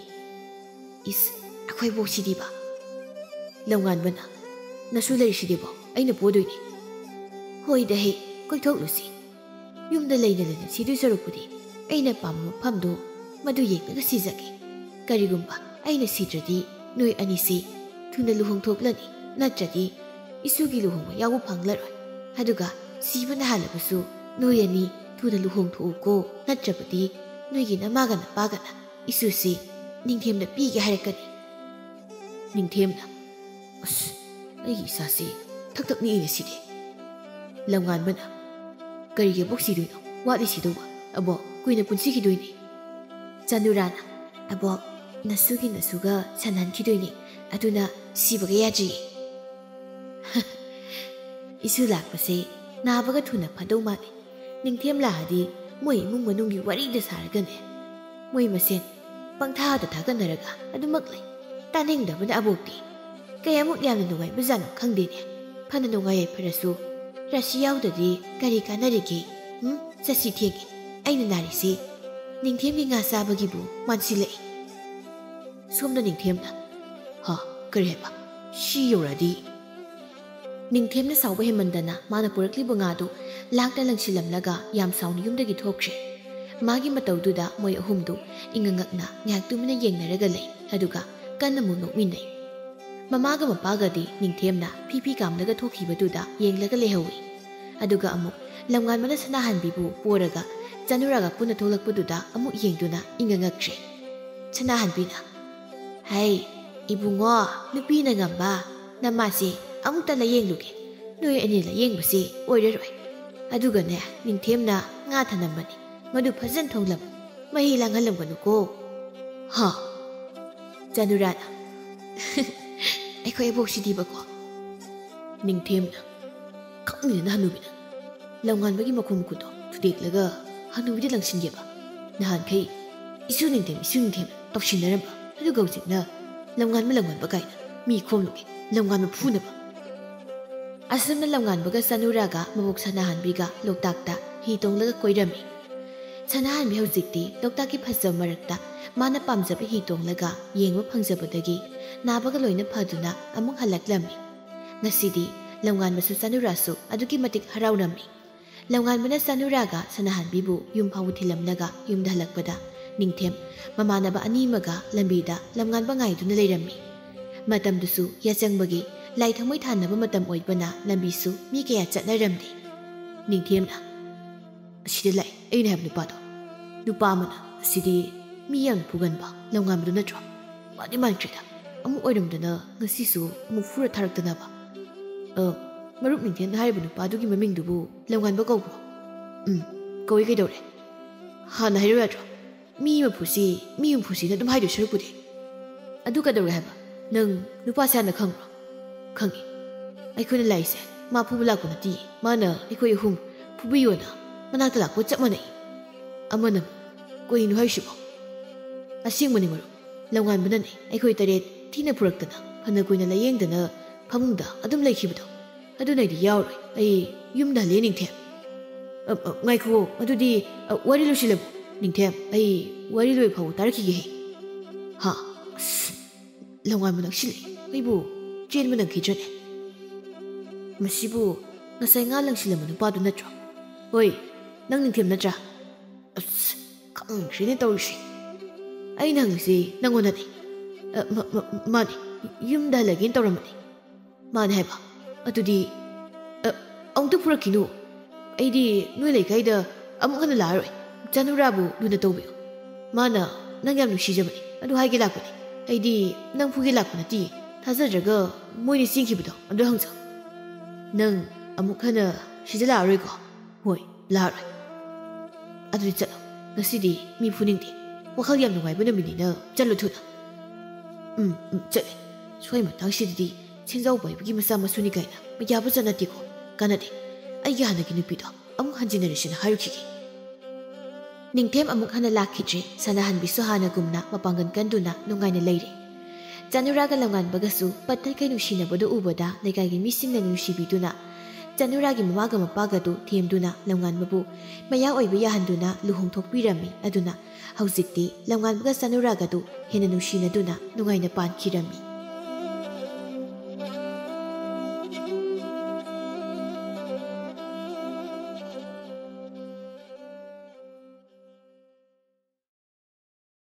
"ꯏꯁ, ꯑꯩꯈꯣꯏ ꯕꯣꯛꯁꯤꯗꯤꯕ"꯫ ꯂꯝꯉꯥꯟꯕꯅ, "ꯅꯁꯨ ꯂꯩꯔꯤꯁꯤꯗꯤꯕꯣ, ꯑꯩꯅ ꯄꯣꯗꯣꯏꯅꯤ"꯫ "ꯍꯣꯏꯗ ꯍꯦ, ꯀꯣꯏꯊꯣꯛꯂꯨꯁꯤ꯫ ꯌꯨꯝꯗ ꯂꯩꯅ ꯂꯩꯅ ꯁꯤꯗꯣꯏ ꯁꯔꯨꯛꯄꯨꯗꯤ ꯑꯩꯅ ꯄꯥꯝꯕ ꯃꯐꯝꯗꯣ ꯃꯗꯨ ꯌꯦꯡꯂꯒ ꯁꯤꯖꯒꯦ꯫ ꯀꯔꯤꯒꯨꯝꯕ ꯑꯩꯅ ꯁꯤꯗ꯭ꯔꯗꯤ ꯅꯣꯏ ꯑꯅꯤꯁꯤ ꯊꯨꯅ ꯂꯨꯍꯣꯡꯊꯣꯛꯂꯅꯤ, ꯅꯠꯇ꯭ꯔꯗꯤ ꯏꯁꯨꯒꯤ ꯂꯨꯍꯣꯡꯕ ꯌꯥꯎꯕ ꯐꯪꯂꯔꯣꯏ꯫ ꯑꯗꯨꯒ ꯁꯤꯕꯅ ꯍꯥꯜꯂꯕꯁꯨ ꯅꯣꯏ ꯑꯅꯤ ꯊꯨꯅ ꯂꯨꯍꯣꯡꯊꯣꯛꯎꯀꯣ, ꯅꯠꯇ꯭ꯔꯕꯗꯤ ꯅꯣꯏꯒꯤ ꯅꯃꯥꯒ ꯅꯄꯥꯒꯅ ꯏꯁꯨꯁꯤ ꯅꯤꯡꯊꯦꯝꯗ ꯄꯤꯒꯦ ꯍꯥꯏꯔꯛꯀꯅꯤ"꯫ ꯅꯤꯡꯊꯦꯝꯅ, "ꯑꯁ, ꯑꯩꯒꯤ ꯏꯆꯥꯁꯤ ꯊꯛ ꯊꯛ ꯅꯤꯛꯏꯅꯦ ꯁꯤꯗꯤ"꯫ ꯂꯝꯉꯥꯟꯕꯅ, "ꯀꯔꯤꯒꯤ ꯑꯕꯣꯛ ꯁꯤꯗꯣꯏꯅꯣ? ꯋꯥꯠꯂꯤ ꯁꯤꯗꯧꯕ꯫ ꯑꯕꯣꯛ, ꯀꯨꯏꯅ ꯄꯨꯟꯁꯤꯈꯤꯗꯣꯏꯅꯤ"꯫ ꯆꯅꯨꯔꯥꯅ, "ꯑꯕꯣꯛ, ꯅꯁꯨꯒꯤ ꯅꯁꯨꯒ ꯁꯥꯟꯅꯍꯟꯈꯤꯗꯣꯏꯅꯦ, ꯑꯗꯨꯅ ꯁꯤꯕꯒ ꯌꯥꯗ꯭ꯔꯤꯌꯦ꯫" ꯏꯁꯨ ꯂꯥꯛꯄꯁꯦ ꯅꯥꯕꯒ ꯊꯨꯅ ꯐꯗꯧ ꯃꯥꯜꯂꯤ꯫ ꯅꯤꯡꯊꯦꯝ ꯂꯥꯛꯑꯗꯤ ꯃꯣꯏ ꯏꯃꯨꯡ ꯃꯅꯨꯡꯒꯤ ꯋꯥꯔꯤꯗ ꯁꯥꯔꯒꯅꯦ, ꯃꯣꯏ ꯃꯁꯦꯟ ꯄꯪꯊꯥꯗ ꯊꯥꯒꯠꯅꯔꯒ ꯑꯗꯨꯃꯛ ꯂꯩ꯫ ꯇꯥꯅꯤꯡꯗꯕꯅ ꯑꯕꯣꯛꯇꯤ꯫ ꯀꯌꯥꯃꯨꯛ ꯌꯥꯝꯅ ꯅꯨꯡꯉꯥꯏꯕꯖꯥꯠꯅꯣ ꯈꯪꯗꯦꯅꯦ꯫ ꯐꯅ ꯅꯨꯡꯉꯥꯏ ꯌꯥꯏꯐꯔꯁꯨ ꯔꯥꯁꯤ ꯌꯥꯎꯗ꯭ꯔꯗꯤ ꯀꯔꯤ ꯀꯥꯟꯅꯔꯤꯒꯦ? ꯎꯝ? ꯆꯠꯁꯤ, ꯊꯦꯡꯉꯦ꯫ ꯑꯩꯅ ꯅꯥꯔꯤꯁꯤ ꯅꯤꯡꯊꯦꯝꯒꯤ ꯉꯥ ꯆꯥꯕꯒꯤꯕꯨ ꯃꯥꯟꯁꯤꯜꯂꯛꯏ꯫ ꯁꯣꯝꯗ ꯅꯤꯡꯊꯦꯝꯅ, "ꯍꯥ? ꯀꯔꯤ ꯍꯥꯏꯕ? ꯁꯤ ꯌꯧꯔꯛꯑꯗꯤ?" ꯅꯤꯡꯊꯦꯝꯅ ꯁꯥꯎꯕ ꯍꯦꯟꯃꯟꯗꯅ ꯃꯥꯅ ꯄꯨꯔꯛꯂꯤꯕ ꯉꯥꯗꯨ ꯂꯥꯛꯇ ꯂꯪꯁꯤꯜꯂꯝꯂꯒ ꯌꯥꯝ ꯁꯥꯎꯅ ꯌꯨꯝꯗꯒꯤ ꯊꯣꯛꯈ꯭ꯔꯦ꯫ ꯃꯥꯒꯤ ꯃꯇꯧꯗꯨꯗ ꯃꯣꯏ ꯑꯍꯨꯝꯗꯨ ꯏꯉꯛ ꯉꯛꯅ ꯉꯥꯏꯍꯥꯛ ꯇꯨꯃꯤꯟꯅ ꯌꯦꯡꯅꯔꯒ ꯂꯩ, ꯑꯗꯨꯒ ꯀꯟꯅ ꯑꯃꯨꯛ ꯅꯣꯛꯃꯤꯟꯅꯩ꯫ ꯃꯃꯥꯒ ꯃꯄꯥꯒꯗꯤ ꯅꯤꯡꯊꯦꯝꯅ ꯐꯤ ꯐꯤ ꯀꯥꯝꯂꯒ ꯊꯣꯛꯈꯤꯕꯗꯨꯗ ꯌꯦꯡꯂꯒ ꯂꯩꯍꯧꯏ꯫ ꯑꯗꯨꯒ ꯑꯃꯨꯛ ꯂꯝꯉꯥꯟꯕꯅ ꯁꯅꯥꯍꯟꯕꯤꯕꯨ ꯄꯣꯔꯒ ꯆꯅꯨꯔꯥꯒ ꯄꯨꯟꯅ ꯊꯣꯛꯂꯛꯄꯗꯨꯗ ꯑꯃꯨꯛ ꯌꯦꯡꯗꯨꯅ ꯏꯉꯛ ꯉꯛꯈ꯭ꯔꯦ꯫ ꯁꯅꯥꯍꯟꯕꯤꯅ, "ꯍꯩ, ꯏꯕꯨꯡꯉꯣ, ꯅꯨꯄꯤꯅ ꯉꯝꯕ, ꯅꯃꯥꯁꯦ ꯑꯃꯨꯛꯇ ꯂꯥꯌꯦꯡꯂꯨꯒꯦ꯫ ꯅꯣꯏ ꯑꯅꯤ ꯂꯥꯌꯦꯡꯕꯁꯦ ꯑꯣꯏꯔꯔꯣꯏ꯫ ꯑꯗꯨꯒꯅꯦ, ꯅꯤꯡꯊꯦꯝꯅ ꯉꯥ ꯊꯅꯝꯕꯅꯤ, ꯃꯗꯨ ꯐꯖꯅ ꯊꯣꯡꯂꯝꯃꯨ, ꯃꯍꯤ ꯂꯥꯡꯍꯜꯂꯝꯒꯅꯨꯀꯣ꯫" ꯍꯥ? ꯆꯅꯨꯔꯥꯅ, "ꯑꯩꯈꯣꯏ ꯑꯕꯣꯛꯁꯤꯗꯤꯕꯀꯣ꯫" ꯅꯤꯡꯊꯦꯝꯅ, "ꯈꯪꯗꯦꯅ ꯍꯅꯨꯕꯤꯅ ꯂꯝꯉꯥꯟꯕꯒꯤ ꯃꯈꯣꯡ ꯃꯈꯨꯠꯇꯣ ꯊꯨꯗꯦꯛꯂꯒ ꯍꯅꯨꯕꯤꯗ ꯂꯪꯁꯤꯟꯒꯦꯕ꯫ ꯅꯍꯥꯟꯈꯩ ꯏꯁꯨ ꯅꯤꯡꯊꯦꯝ, ꯏꯁꯨ ꯅꯤꯡꯊꯦꯝ ꯇꯧꯁꯤꯟꯅꯔꯝꯕ, ꯑꯗꯨꯒ ꯍꯧꯖꯤꯛꯅ ꯂꯝꯉꯥꯟꯕ, ꯂꯝꯉꯥꯟꯕ ꯀꯥꯏꯅ ꯃꯤ ꯈꯣꯝꯂꯨꯒꯦ, ꯂꯝꯉꯥꯟꯕ ꯐꯨꯅꯕ꯫" ꯑꯁꯨꯝꯅ ꯂꯝꯉꯥꯟꯕꯒ ꯆꯅꯨꯔꯥꯒ ꯃꯕꯣꯛ ꯁꯅꯥꯍꯟꯕꯤꯒ ꯂꯣꯛꯇꯥꯛꯇ ꯍꯤ ꯇꯣꯡꯂꯒ ꯀꯣꯏꯔꯝꯃꯤ꯫ ꯁꯅꯥꯍꯟꯕꯤ ꯍꯧꯖꯤꯛꯇꯤ ꯂꯣꯛꯇꯥꯛꯀꯤ ꯐꯖꯕ ꯃꯔꯛꯇ ꯃꯥꯅ ꯄꯥꯝꯖꯕ ꯍꯤ ꯇꯣꯡꯂꯒ ꯌꯦꯡꯕ ꯐꯪꯖꯕꯗꯒꯤ ꯅꯥꯕꯒ ꯂꯣꯏꯅ ꯐꯗꯨꯅ ꯑꯃꯨꯛ ꯍꯜꯂꯛꯂꯝꯃꯤ꯫ ꯉꯁꯤꯗꯤ ꯂꯝꯉꯥꯟꯕꯁꯨ ꯆꯅꯨꯔꯥꯁꯨ ꯑꯗꯨꯛꯀꯤ ꯃꯇꯤꯛ ꯍꯔꯥꯎꯔꯝꯃꯤ꯫ ꯂꯝꯉꯥꯟꯕꯅ ꯆꯅꯨꯔꯥꯒ ꯁꯅꯥꯍꯟꯕꯤꯕꯨ ꯌꯨꯝ ꯐꯥꯎꯕ ꯊꯤꯜꯂꯝꯂꯒ ꯌꯨꯝꯗ ꯍꯜꯂꯛꯄꯗ ꯅꯤꯡꯊꯦꯝ ꯃꯃꯥꯟꯅꯕ ꯑꯅꯤꯃꯒ ꯂꯝꯕꯤꯗ ꯂꯝꯉꯥꯟꯕ ꯉꯥꯏꯗꯨꯅ ꯂꯩꯔꯝꯃꯤ꯫ ꯃꯇꯝꯗꯨꯁꯨ ꯌꯥꯆꯪꯕꯒꯤ ꯂꯥꯏ ꯊꯥꯎꯃꯩ ꯊꯥꯟꯅꯕ ꯃꯇꯝ ꯑꯣꯏꯕꯅ ꯂꯝꯕꯤꯁꯨ ꯃꯤ ꯀꯌꯥ ꯆꯠꯅꯔꯝꯗꯦ꯫ ꯅꯤꯡꯊꯦꯝꯅ, "ꯑꯁꯤꯗ ꯂꯥꯛꯑꯦ ꯑꯩꯅ ꯍꯥꯏꯕ ꯅꯨꯄꯥꯗꯣ꯫ ꯅꯨꯄꯥ ꯑꯃꯅ ꯑꯁꯤꯗꯤ ꯃꯤ ꯌꯥꯝ ꯐꯨꯒꯟꯕ ꯂꯝꯉꯥꯟꯕꯗꯨ ꯅꯠꯇ꯭ꯔꯣ? ꯃꯥꯗꯤ ꯃꯥꯟꯈ꯭ꯔꯦꯗ꯫ ꯑꯃꯨꯛ ꯑꯣꯏꯔꯝꯗꯅ ꯉꯁꯤꯁꯨ ꯑꯃꯨꯛ ꯐꯨꯔ ꯊꯥꯔꯛꯇꯅꯕ꯫ ꯑ, ꯃꯔꯨꯞ ꯅꯤꯡꯊꯦꯝꯅ ꯍꯥꯏꯔꯤꯕ ꯅꯨꯄꯥꯗꯨꯒꯤ ꯃꯃꯤꯡꯗꯨꯕꯨ ꯂꯝꯉꯥꯟꯕ ꯀꯧꯕ꯭ꯔꯣ?" "ꯎꯝ, ꯀꯧꯏ, ꯀꯩꯗꯧꯔꯦ?" "ꯍꯥꯟꯅ ꯍꯥꯏꯔꯛꯎ ꯌꯥꯗ꯭ꯔꯣ?" ꯃꯤ ꯃꯄꯨꯁꯤ ꯃꯤ ꯃꯄꯨꯁꯤꯅ ꯑꯗꯨꯝ ꯍꯥꯏꯗꯣꯏ ꯁꯔꯨꯛꯄꯨꯗꯤ꯫ ꯑꯗꯨ ꯀꯩꯗꯧꯔꯦ ꯍꯥꯏꯕ? ꯅꯪ ꯅꯨꯄꯥꯁꯦ ꯍꯥꯟꯅ ꯈꯪꯕ꯭ꯔꯣ? ꯈꯪꯉꯤ꯫ ꯑꯩꯈꯣꯏꯅ ꯂꯥꯛꯏꯁꯦ ꯃꯥ ꯐꯨꯕ ꯂꯥꯛꯄ ꯅꯠꯇꯦ꯫ ꯃꯥꯅ ꯑꯩꯈꯣꯏ ꯑꯍꯨꯝ ꯐꯨꯕꯤꯌꯣꯅ ꯃꯅꯥꯛꯇ ꯂꯥꯛꯄ ꯆꯞ ꯃꯥꯟꯅꯩ꯫ ꯑꯃꯅ, "ꯀꯩꯅꯣ ꯍꯥꯏꯁꯤꯕꯣ?" ꯑꯁꯦꯡꯕꯅꯤ ꯃꯔꯨꯞ, ꯂꯝꯉꯥꯟꯕꯅꯅꯦ ꯑꯩꯈꯣꯏ ꯇꯔꯦꯠ ꯊꯤꯅ ꯐꯨꯔꯛꯇꯅ ꯐꯅ ꯀꯨꯏꯅ ꯂꯥꯌꯦꯡꯗꯅ ꯐꯃꯨꯡꯗ ꯑꯗꯨꯝ ꯂꯩꯈꯤꯕꯗꯣ꯫ ꯑꯗꯨꯅ ꯑꯩꯗꯤ ꯌꯥꯎꯔꯣꯏ꯫ ꯑꯩ ꯌꯨꯝꯗ ꯍꯜꯂꯦ, ꯅꯤꯡꯊꯦꯝ꯫ ꯑ, ꯑ, ꯉꯥꯏꯈꯨꯑꯣ, ꯑꯗꯨꯗꯤ, ꯑ, ꯋꯥꯔꯤ ꯂꯣꯏꯁꯤꯜꯂꯕꯣ? ꯅꯤꯡꯊꯦꯝ, ꯑꯩ ꯋꯥꯔꯤ ꯂꯣꯏ ꯐꯥꯎꯕ ꯇꯥꯔꯛꯈꯤꯒꯦꯍꯦ꯫ ꯍꯥ? ꯑꯁ, ꯂꯝꯉꯥꯟꯕ ꯅꯛꯁꯤꯜꯂꯛꯑꯦ꯫ ꯑꯩꯕꯨ ꯆꯦꯟꯕ ꯅꯪꯈꯤꯗ꯭ꯔꯅꯦ? ꯃꯁꯤꯕꯨ ꯉꯁꯥꯏ ꯉꯥ ꯂꯪꯁꯤꯜꯂꯝꯕ ꯅꯨꯄꯥꯗꯨ ꯅꯠꯇ꯭ꯔꯣ? ꯍꯣꯏ, ꯅꯪ ꯅꯤꯡꯊꯦꯝ ꯅꯠꯇ꯭ꯔꯥ? ꯑꯁ, ꯈꯪꯗ꯭ꯔꯦꯅꯦ ꯇꯧꯔꯤꯁꯦ꯫ ꯑꯩꯅ ꯍꯪꯉꯤꯁꯤ ꯅꯪꯉꯣꯟꯗꯅꯦ꯫ ꯑ, ꯃ-, ꯃ-, ꯃꯥꯅꯦ, ꯌꯨꯝꯗ ꯍꯜꯂꯒꯦꯅ ꯇꯧꯔꯝꯕꯅꯦ꯫ ꯃꯥꯅ ꯍꯥꯏꯕ, "ꯑꯗꯨꯗꯤ, ꯑ, ꯑꯃꯨꯛꯇ ꯐꯨꯔꯛꯈꯤꯅꯨ꯫ ꯑꯩꯗꯤ ꯅꯣꯏ ꯂꯩꯀꯥꯏꯗ ꯑꯃꯨꯛ ꯍꯟꯅ ꯂꯥꯛꯑꯔꯣꯏ꯫ ꯆꯅꯨꯔꯥꯕꯨ ꯂꯨꯅ ꯇꯧꯕꯤꯌꯨ꯫ ꯃꯥꯅ ꯅꯪ ꯌꯥꯝ ꯅꯨꯡꯁꯤꯖꯕꯅꯤ꯫ ꯑꯗꯨ ꯍꯥꯏꯒꯦ ꯂꯥꯛꯄꯅꯤ꯫ ꯑꯩꯗꯤ ꯅꯪ ꯐꯨꯒꯦ ꯂꯥꯛꯄ ꯅꯠꯇꯦ꯫ ꯊꯥꯖꯗ꯭ꯔꯒ ꯃꯣꯏꯅ ꯆꯦꯟꯈꯤꯕꯗꯣ ꯑꯗꯨ ꯍꯪꯖꯧ꯫ ꯅꯪ ꯑꯃꯨꯛ ꯍꯟꯅ ꯁꯤꯗ ꯂꯥꯛꯑꯔꯣꯏꯀꯣ?" "ꯍꯣꯏ, ꯂꯥꯛꯑꯔꯣꯏ꯫" "ꯑꯗꯨꯗꯤ ꯆꯠꯂꯣ꯫ ꯉꯁꯤꯗꯤ ꯃꯤ ꯐꯨꯅꯤꯡꯗꯦ꯫ ꯋꯥꯈꯜ ꯌꯥꯝ ꯅꯨꯡꯉꯥꯏꯕ ꯅꯨꯃꯤꯠꯅꯤꯅ ꯆꯠꯂꯣ ꯊꯨꯅ꯫" "ꯎꯝ, ꯎꯝ, ꯆꯠꯂꯦ꯫ ꯁ꯭ꯋꯥꯏ ꯃꯇꯥꯡꯁꯤꯗꯗꯤ ꯁꯦꯟꯖꯥꯎ ꯄꯥꯏꯕꯒꯤ ꯃꯆꯥ ꯃꯁꯨꯅꯤ ꯀꯥꯏꯅ ꯃꯌꯥꯕ ꯆꯠꯅꯗꯦꯀꯣ꯫ ꯀꯥꯟꯅꯗꯦ꯫ ꯑꯩꯒꯤ ꯍꯥꯟꯅꯒꯤ ꯅꯨꯄꯤꯗꯣ ꯑꯃꯨꯛ ꯍꯟꯖꯤꯟꯅꯔꯁꯤꯅ ꯍꯥꯏꯔꯨꯈꯤꯒꯦ꯫" ꯅꯤꯡꯊꯦꯝ ꯑꯃꯨꯛ ꯍꯟꯅ ꯂꯥꯛꯈꯤꯗ꯭ꯔꯦ꯫ ꯁꯅꯥꯍꯟꯕꯤꯁꯨ ꯍꯥꯟꯅꯒꯨꯝꯅ ꯃꯄꯥꯡꯒꯜ ꯀꯟꯗꯨꯅ ꯅꯨꯡꯉꯥꯏꯅ ꯂꯩꯔꯦ꯫ ꯆꯅꯨꯔꯥꯒ ꯂꯝꯉꯥꯟꯕꯒꯁꯨ ꯄꯠꯇꯩꯈꯩ ꯅꯨꯡꯁꯤꯅꯕꯗꯨ ꯎꯕꯗ ꯂꯩꯀꯥꯏꯒꯤ ꯃꯤꯁꯤꯡꯅ ꯅꯨꯡꯁꯤꯕꯤꯗꯨꯅ ꯆꯅꯨꯔꯥꯒꯤ ꯃꯃꯥꯒ ꯃꯄꯥꯒꯗꯨ ꯊꯦꯝꯗꯨꯅ ꯂꯝꯉꯥꯟꯕꯕꯨ ꯃꯌꯥ ꯑꯣꯏꯕ ꯌꯥꯍꯟꯗꯨꯅ ꯂꯨꯍꯣꯡꯊꯣꯛꯄꯤꯔꯝꯃꯤ꯫ ꯑꯗꯨꯅ ꯍꯧꯖꯤꯛꯇꯤ ꯂꯝꯉꯥꯟꯕꯒ ꯆꯅꯨꯔꯥꯒꯗꯨ ꯍꯦꯟꯅ ꯅꯨꯡꯁꯤꯅꯗꯨꯅ ꯅꯨꯡꯉꯥꯏꯅ ꯄꯥꯟꯈꯤꯔꯝꯃꯤ꯫